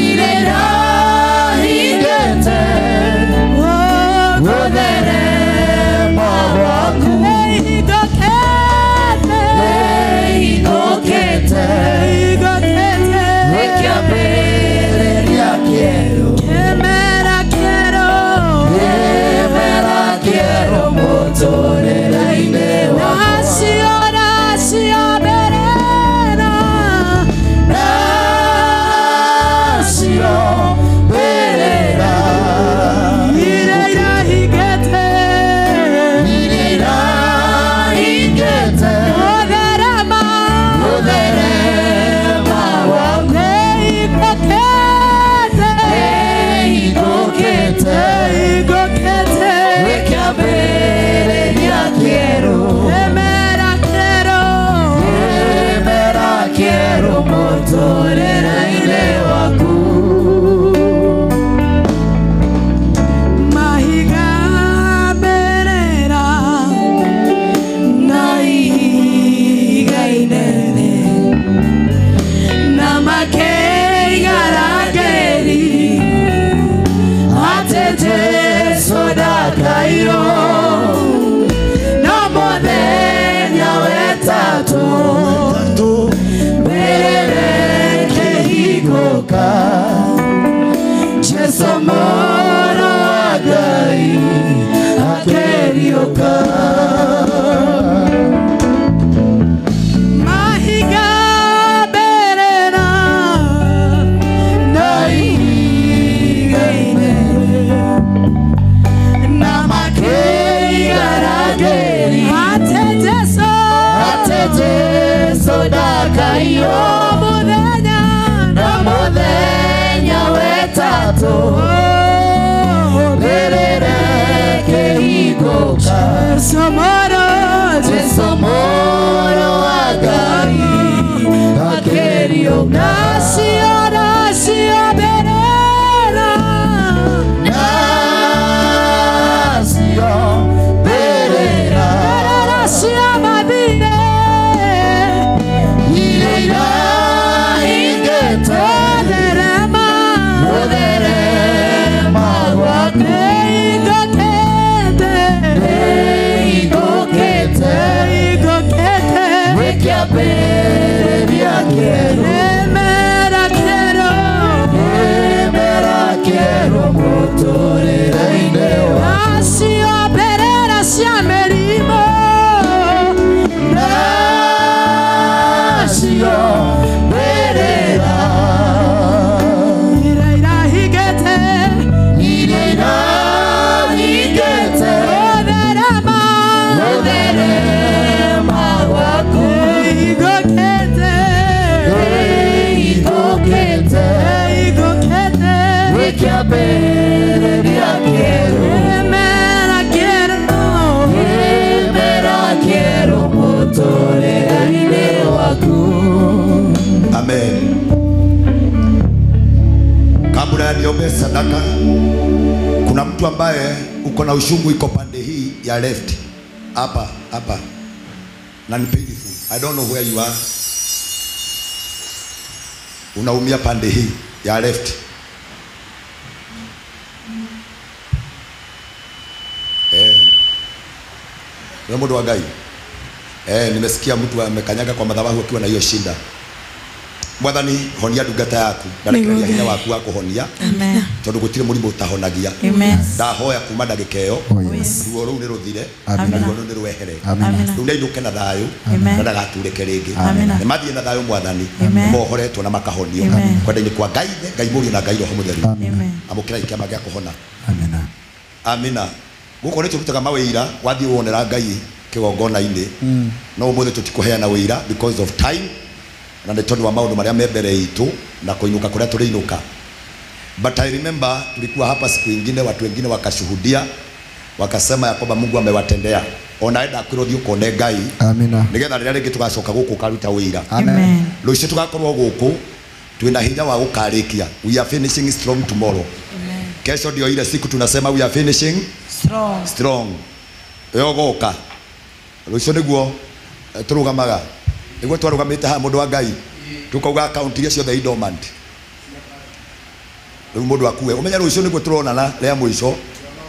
iria irahingĩte gũtherema gwaku nĩhingũkĩte nĩhingũkĩte nĩhingũkĩte gwĩ kĩambĩrĩria kĩerũ kĩmera kĩerũ kĩmera kĩerũ mũtũrĩre-inĩ wakwa nacio nacio mbĩrĩra nacio mbĩrĩra iria irahingĩte iria irahingĩte gũtherema gũtherema gwaku nĩhingũkĩte nĩhingũkĩte nĩhingũkĩte gwĩ kĩambĩrĩria kĩerũ kĩmera kĩerũ kĩmera kĩerũ mũtũrĩre-inĩ waku mahiga mbĩrĩra na ihiga inene na makĩigaragĩri ate Jesu ndakaiywo no mũthenya wetatũ mbĩrĩra ĩkĩhingũka Jesu mũrũ wa Ngai akĩriũka mahiga mbĩrĩra na ihiga inene na makĩigaragĩri ate Jesu ate Jesu ndakaiywo mũthenya na mũthenya wetatũ mbĩrĩra ĩkĩhingũka Jesu mũrũ Jesu mũrũ wa Ngai akĩriũka nacio nacio mbĩrĩra nacio mbĩrĩra mbĩrĩra cia mathirĩ Kĩambĩrĩria kĩerũ. Kĩmera kĩerũ. Kĩmera kĩerũ mũtũrĩre-inĩ wakwa. Nacio mbĩrĩra cia mĩrimũ. Nacio mbĩrĩra. Iria irahingĩte. Iria irahingĩte. Gũtherema. Gũtherema gwaku. Ĩhingũkĩte. Ĩhingũkĩte. Ĩhingũkĩte. Nĩ kĩambĩrĩria kĩerũ. Kĩmera kĩerũ. Kĩmera kĩerũ mũtũrĩre-inĩ waku. Amen. Kabla ya niombe sadaka, kuna mtu ambaye uko na ushungu iko pande hii ya left. Hapa, hapa. Na ni painful. I don't know where you are. Unaumia pande hii ya left. Mundu wa Ngai. Nimesikia mtu amekanyaga kwa madhabahu akiwa na hiyo shida. Mwathani honia ndungata yaku ndarekereria hinya waku wa kuhonia. Amen. Tondu gutire murimu utahonagia. Ndahoya kuma ndagika iyo ruo ruu ni ruthire na ruo ruu ni rwehere. Riu nĩainũke na thayũ na ndagaturĩke rĩngĩ. Nĩ mathiĩ na thayũ Mwathani mohoretwo na makahonio kwenda-inĩ kwa Ngai Ithe, Ngai Mũriũ na Ngai Roho Mũtheru. Amũkĩrai kĩama gĩa kũhona. Amina. Gũkũ nĩ tũrutaga mawĩira wathiĩ wonera Ngai kĩgongona-inĩ no ũmũthĩ tũtikũheana wĩira because of time na nĩ tondũ wa maũndũ marĩa me mbere itũ na kũinũka kũrĩa tũrĩinũka. But I remember tulikuwa hapa siku ingine, watu wengine wakashuhudia wakasema ya kwamba Mungu amewatendea. Ona enda kwĩrwo thiĩ ũkone Ngai. Amina. Nĩgetha rĩrĩa rĩngĩ tũgacoka gũkũ ũkaruta wĩira. Amen. Rũciũ tũgakorwo gũkũ twĩna hinya wa gũkarĩkia. We are finishing strong tomorrow. Amen. Kesho ndio ile siku tunasema we are finishing strong. Strong. Yogoka. Rũciũ nĩguo tũrũgamaga. Nĩguo twarũgamĩte haha mũndũ wa Ngai. Tukauga account iria ciothe i dormant. Rĩu mũndũ akue. Ũmenye rũciũ nĩguo tũronana rĩa mũico.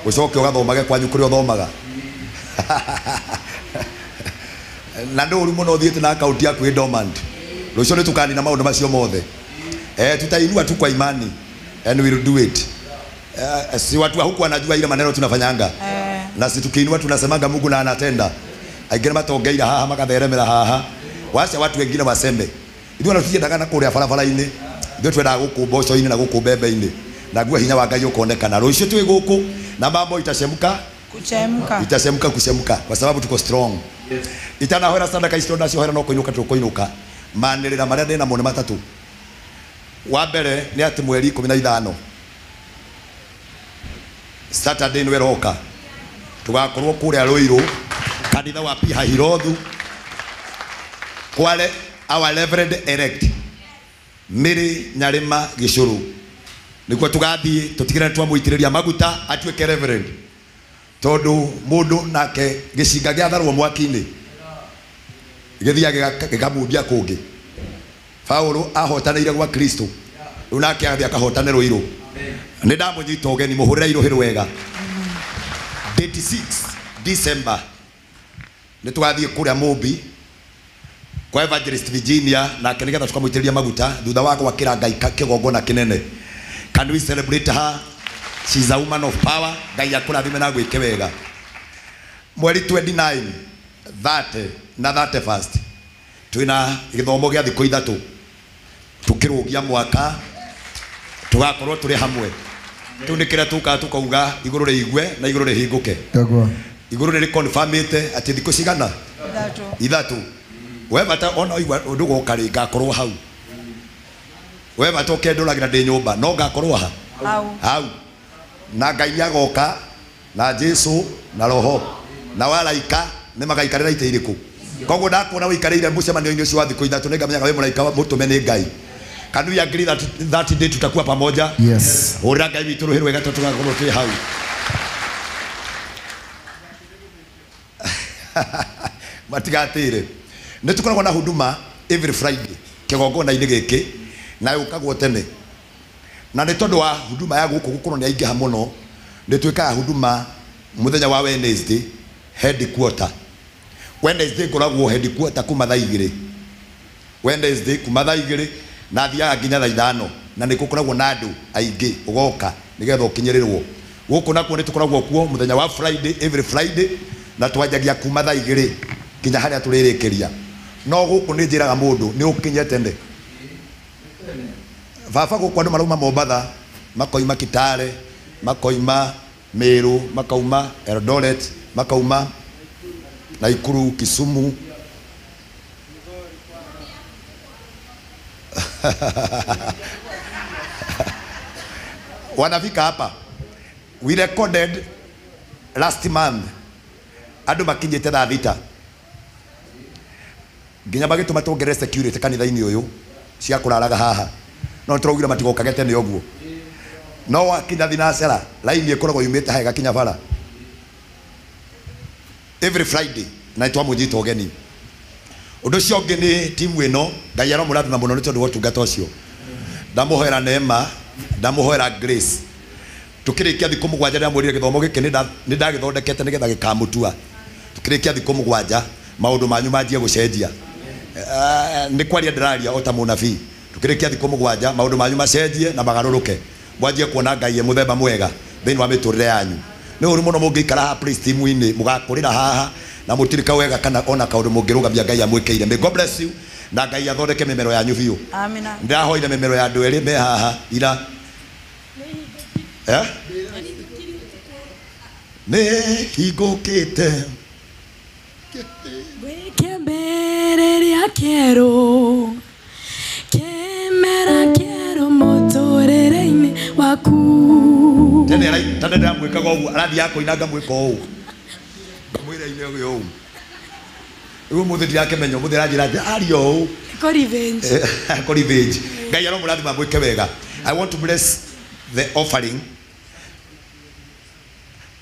Ũcoke ũgathomage kwanyu kũrĩa ũthomaga. Na nĩ ũru mũno ũthiĩte na account yaku ĩ dormant. Rũciũ nĩ tũkanina maũndũ macio mothe. Tutainua tu kwa imani and we will do it. Si watu wa huku wanajua ile maneno tunafanyanga. Na si tukiinua tunasemanga Mungu na anatenda. Aingĩ matongeira haha makatheremera haha. Wacha watu wengine waseme. Ithuĩ ona tũtiendaga na kũrĩa barabara-inĩ. Ithuĩ twendaga gũkũ mboco-inĩ na gũkũ mbembe-inĩ. Na guo hinya wa Ngai ũkonekana. Rũciũ twĩ gũkũ na mambo itachemka. Kuchemka. Itachemka kuchemka kwa sababu tuko strong. Yes. Itanahwera sadaka icio ndaciohera no kũinũka tũkũinũka. Manĩrĩra marĩa ndĩ namo nĩ matatũ. Wa mbere nĩ atĩ mweri 15 Saturday nĩ ĩroka. Tũgakorwo kũrĩa Ruiru kanitha wa Pihahirothu kwale our Reverend elect Mary Nyarima Gĩcũrũ. Nĩkuo tũgathiĩ tũtigĩrĩre twamũitĩrĩria maguta atuĩke reverend. Tondũ mũndũ nake gĩcinga gĩatharwo mwaki-inĩ gĩthiaga gĩkamundia kũngĩ. Paulo ahotanĩire gwa Kristo rĩu nake athiĩ akahotane Ruiru. Nĩ ndamũnyita ũgeni mũhũrĩre irũhĩ wega. Date 6 December nĩ tũgathiĩ kũrĩa Mũmbi kwa Evangelist Virginia nake nĩgetha tũkamũitĩrĩria maguta thutha wa gwakĩra Ngai kĩgongona kĩnene. Can we celebrate her? She's a woman of power. Ngai akũrathime na gwĩke wega. Mweri 29, 30 na 31 twĩna gĩthomo gĩa thikũ ithatũ tũkĩrũgia mwaka tũgakorwo tũrĩ hamwe. Rĩu nĩ kĩrĩa tũkaga tũkauga igũrũ rĩigue na igũrũ rĩhingũke. Igũrũ nĩ rĩconfirmĩte atĩ thikũ cigana? Ithatũ. We bata ona ũigua ndũgoka rĩ ngakorwo hau. We bata ũkendũragĩra ndĩ nyũmba no ngakorwo ha? Hau. Na Ngai nĩagoka na Jesu na Roho na waraika nĩ magaikarĩra itĩ irĩkũ. Koguo ndakuona ũikarĩire mũcemanio-inĩ ũcio wa thikũ ithatũ nĩngamenyaga wĩ mũraika mũtũme nĩ Ngai. Can we agree that that day tutakuwa pamoja? Yes. Hũrĩra Ngai witũ rũhĩ rwega tondũ tũgakorwo twĩ hau. Matigatĩre. Nĩ tũkoragwo na huduma every Friday kĩgongona-inĩ gĩkĩ na yũkagwo tene. Na nĩ tondũ wa huduma ya gũkũ gũkorwo nĩ aingĩha mũno nĩ twĩkaga huduma mũthenya wa Wednesday headquarter. Wednesday ngoragwo headquarter kuma thaa igĩrĩ. Wednesday kuma thaa 2 na thiaga nginya thaa 5 na nĩ gũkoragwo na andũ aingĩ ũgoka nĩgetha ũkinyĩrĩrwo. Gũkũ nakuo nĩ tũkoragwo kuo mũthenya wa Friday, every Friday, na twanjagia kuma thaa 2 nginya harĩa tũrĩrĩkĩria. No gũkũ nĩ njĩraga mũndũ nĩ ũkinye tene. Baba gũkũ andũ marauma Mombatha, makoima Kitale, makoima Meru, makauma Eldoret, makauma Nakuru, Kisumu. Wanafika hapa. We recorded last month andu makinyite thaa 6 nginya magituma tuongerere security kanitha-inĩ ũyũ cia kũraraga haha, no tũraugire matigokage tene ũguo. No wakinya thinacera laini ĩkoragwo yumĩte haha ĩgakinya bara every Friday, na nĩtwamũnyita ũgeni. Ũndũ ũcio ũngĩ nĩ timu ĩno, Ngai aromũrathima mũno nĩ tondũ wa ũtungata ũcio. Ndamũhoera neema, ndamũhoera grace. Tukĩrĩkia thikũ 7 ndamwĩrire gĩthomo gĩkĩ nĩ ndagĩthondekete nĩgetha gĩkamũtua. Tukĩrĩkia thikũ 7 maũndũ manyu manjie gũcenjia. Nĩ kwaria ndĩraria o ta mũnabii. Tukĩrĩkia thikũ 7 maũndũ manyu macenjie na magarũrũke, mwanjie kuona Ngai e mũthemba mwega thĩinĩ wa mĩtũrĩre yanyu. Nĩ ũru mũno mũngĩikara haha praise team-inĩ mũgakũrĩra haha na mũtirĩ kawega kana ona kaũndũ mũngĩrũgamia Ngai amwĩkĩire. May God bless you na Ngai athondeke mĩmero yanyu biũ. Amina. Ndĩrahoire mĩmero ya andũ erĩ me haha ira. Nĩ hingũkĩte Kĩambĩrĩria kĩerũ, kĩmera kĩerũ mũtũrĩre-inĩ waku. Tene ndĩramwĩkaga ũguo, arathiĩ akũina ngamwĩka ũũ, ngamwĩra ine ũũ. Rĩu ũmũthĩ ndirakĩmenya, ũmũthĩ aranjĩra atĩ aria ũũ. Ko revenge. Ko revenge. Ngai aromũrathima mwĩke wega. I want to bless the offering.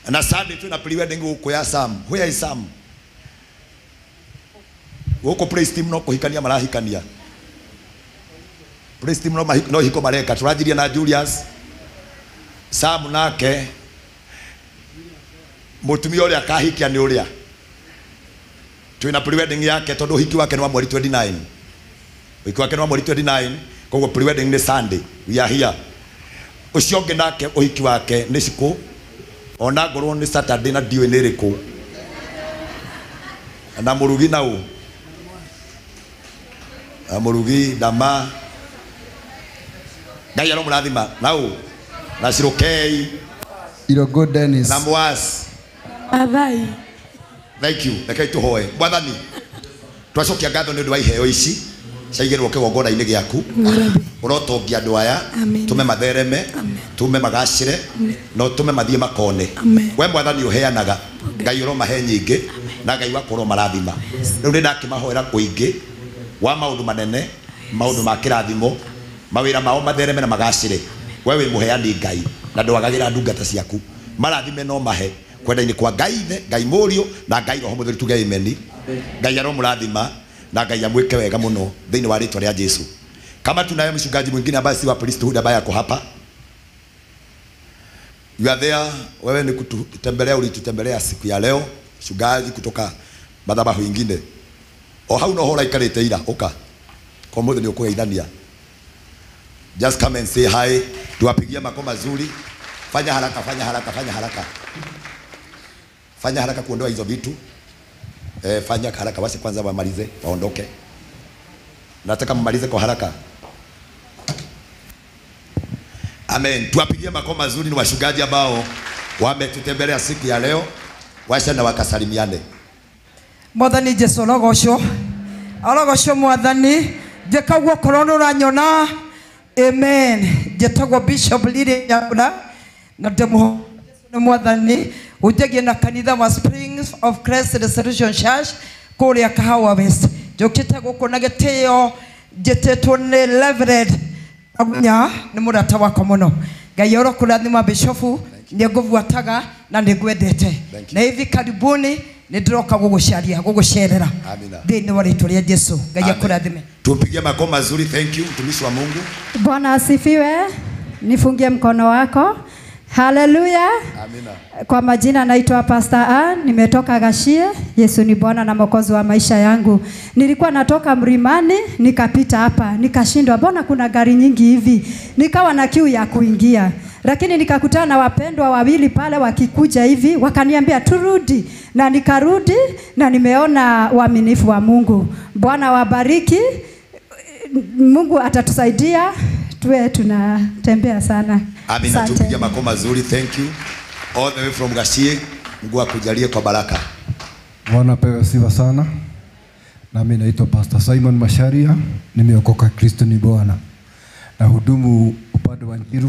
Na Sunday twĩna pre-wedding gũkũ ya Sam. Where is Sam? Gũkũ praise team no kũhikania marahikania. Praise team no hiko mareka. Tũranjirie na Julius. Sam nake mũtumia ũrĩa akahikia nĩ ũrĩa. Twĩna pre-wedding yake tondũ ũhiki wake nĩ wa mweri 29. Ũhiki wake nĩ wa mweri 29, koguo pre-wedding nĩ Sunday. We are here. Ũcio ũngĩ nake ũhiki wake nĩ cikũ, ona ngorwo nĩ Saturday na ndiũĩ nĩ ĩrĩkũ. Na mũrugi na ũ? Na mũrugi ndama. Ngai aromũrathima na ũ? Na Cirũkei. Irogo Dennis. Na Mwasi. Athai. Thank you. Rekei tũhoe. Mwathani, twacokia ngatho nĩ ũndũ wa iheo ici ciaigĩrwo kĩgongona-inĩ gĩaku. Ũrotongia andũ aya, tũme mathereme, tũme magacĩre, na ũtũme mathiĩ makone. We Mwathani ũheanaga, Ngai ũromahe nyingĩ, na Ngai wakwa ũromarathima. Rĩu nĩ ndakĩmahoera ũingĩ wa maũndũ manene, maũndũ ma kĩrathimo, mawĩra mao mathereme na magacĩre. We wĩ mũheani Ngai, na ndwagagĩra ndungata ciaku. Marathime no mahe kwenda-inĩ kwa Ngai Ithe, Ngai Mũriũ, na Ngai Roho Mũtheru, tuge amen. Ngai aromũrathima na Ngai amwĩke wega mũno thĩinĩ wa rĩtwa rĩa Jesu. Kama tunaye mchungaji mwingine ambaye si wa priesthood ambaye ako hapa, you are there, wewe ni kututembelea, ulitutembelea siku ya leo, mchungaji kutoka madhabahu ingine. O hau no hora ikarĩte ira, ũka. Kwa mũthĩ nĩ ũkũgeithania. Just come and say hi, tuwapigie mako mazuri. Fanya haraka, fanya haraka, fanya haraka. Fanya haraka kuondoa hizo vitu. Fanya haraka, wasi kwanza wamalize, waondoke. Nataka mmalize kwa haraka. Amen. Tuwapigie mako mazuri ni washugaji ambao wametutembelea siku ya leo. Washa na wakasalimiane. Mwathani Jesu arogocwo. Arogocwo Mwathani. Njĩkagwo korwo nĩ ũranyona. Amen. Njĩtagwo Bishop Lily Nyambura na ndĩmũhoya Jesu nĩ Mwathani. Ũnjagie na kanitha wa Springs of Christ Restoration Church kũrĩa Kahawa West. Njũkĩte gũkũ na gĩtĩo njĩtĩtwo nĩ Reverend Agunya, nĩ mũrata wakwa mũno. Ngai arokũrathima Bishofu, nĩngũbuataga na nĩngwendete. Na hivi karibuni nĩndĩroka gũgũcaria, gũgũcerera. Amina. Thĩinĩ wa rĩtwa rĩa Jesu. Ngai akũrathime. Tumpigie makofi mazuri. Thank you mtumishi wa Mungu. Bwana asifiwe. Nifungie mkono wako. Haleluya. Amina. Kwa majina naitwa Pastor Ann, nimetoka Gashie. Yesu ni Bwana na Mwokozi wa maisha yangu. Nilikuwa natoka mlimani, nikapita hapa, nikashindwa, mbona kuna gari nyingi hivi? Nikawa na kiu ya kuingia. Lakini nikakutana na wapendwa wawili pale wakikuja hivi, wakaniambia turudi, na nikarudi na nimeona uaminifu wa Mungu. Bwana wabariki. Mungu atatusaidia tuwe tunatembea sana. Amina, Asante. tupige makofi mazuri. Thank you. All the way from Gashie. Mungu akujalie kwa baraka. Bwana apewe sifa sana. Nami naitwa Pastor Simon Masharia, nimeokoka, Kristo ni Bwana. Na hudumu upande wa Njiru.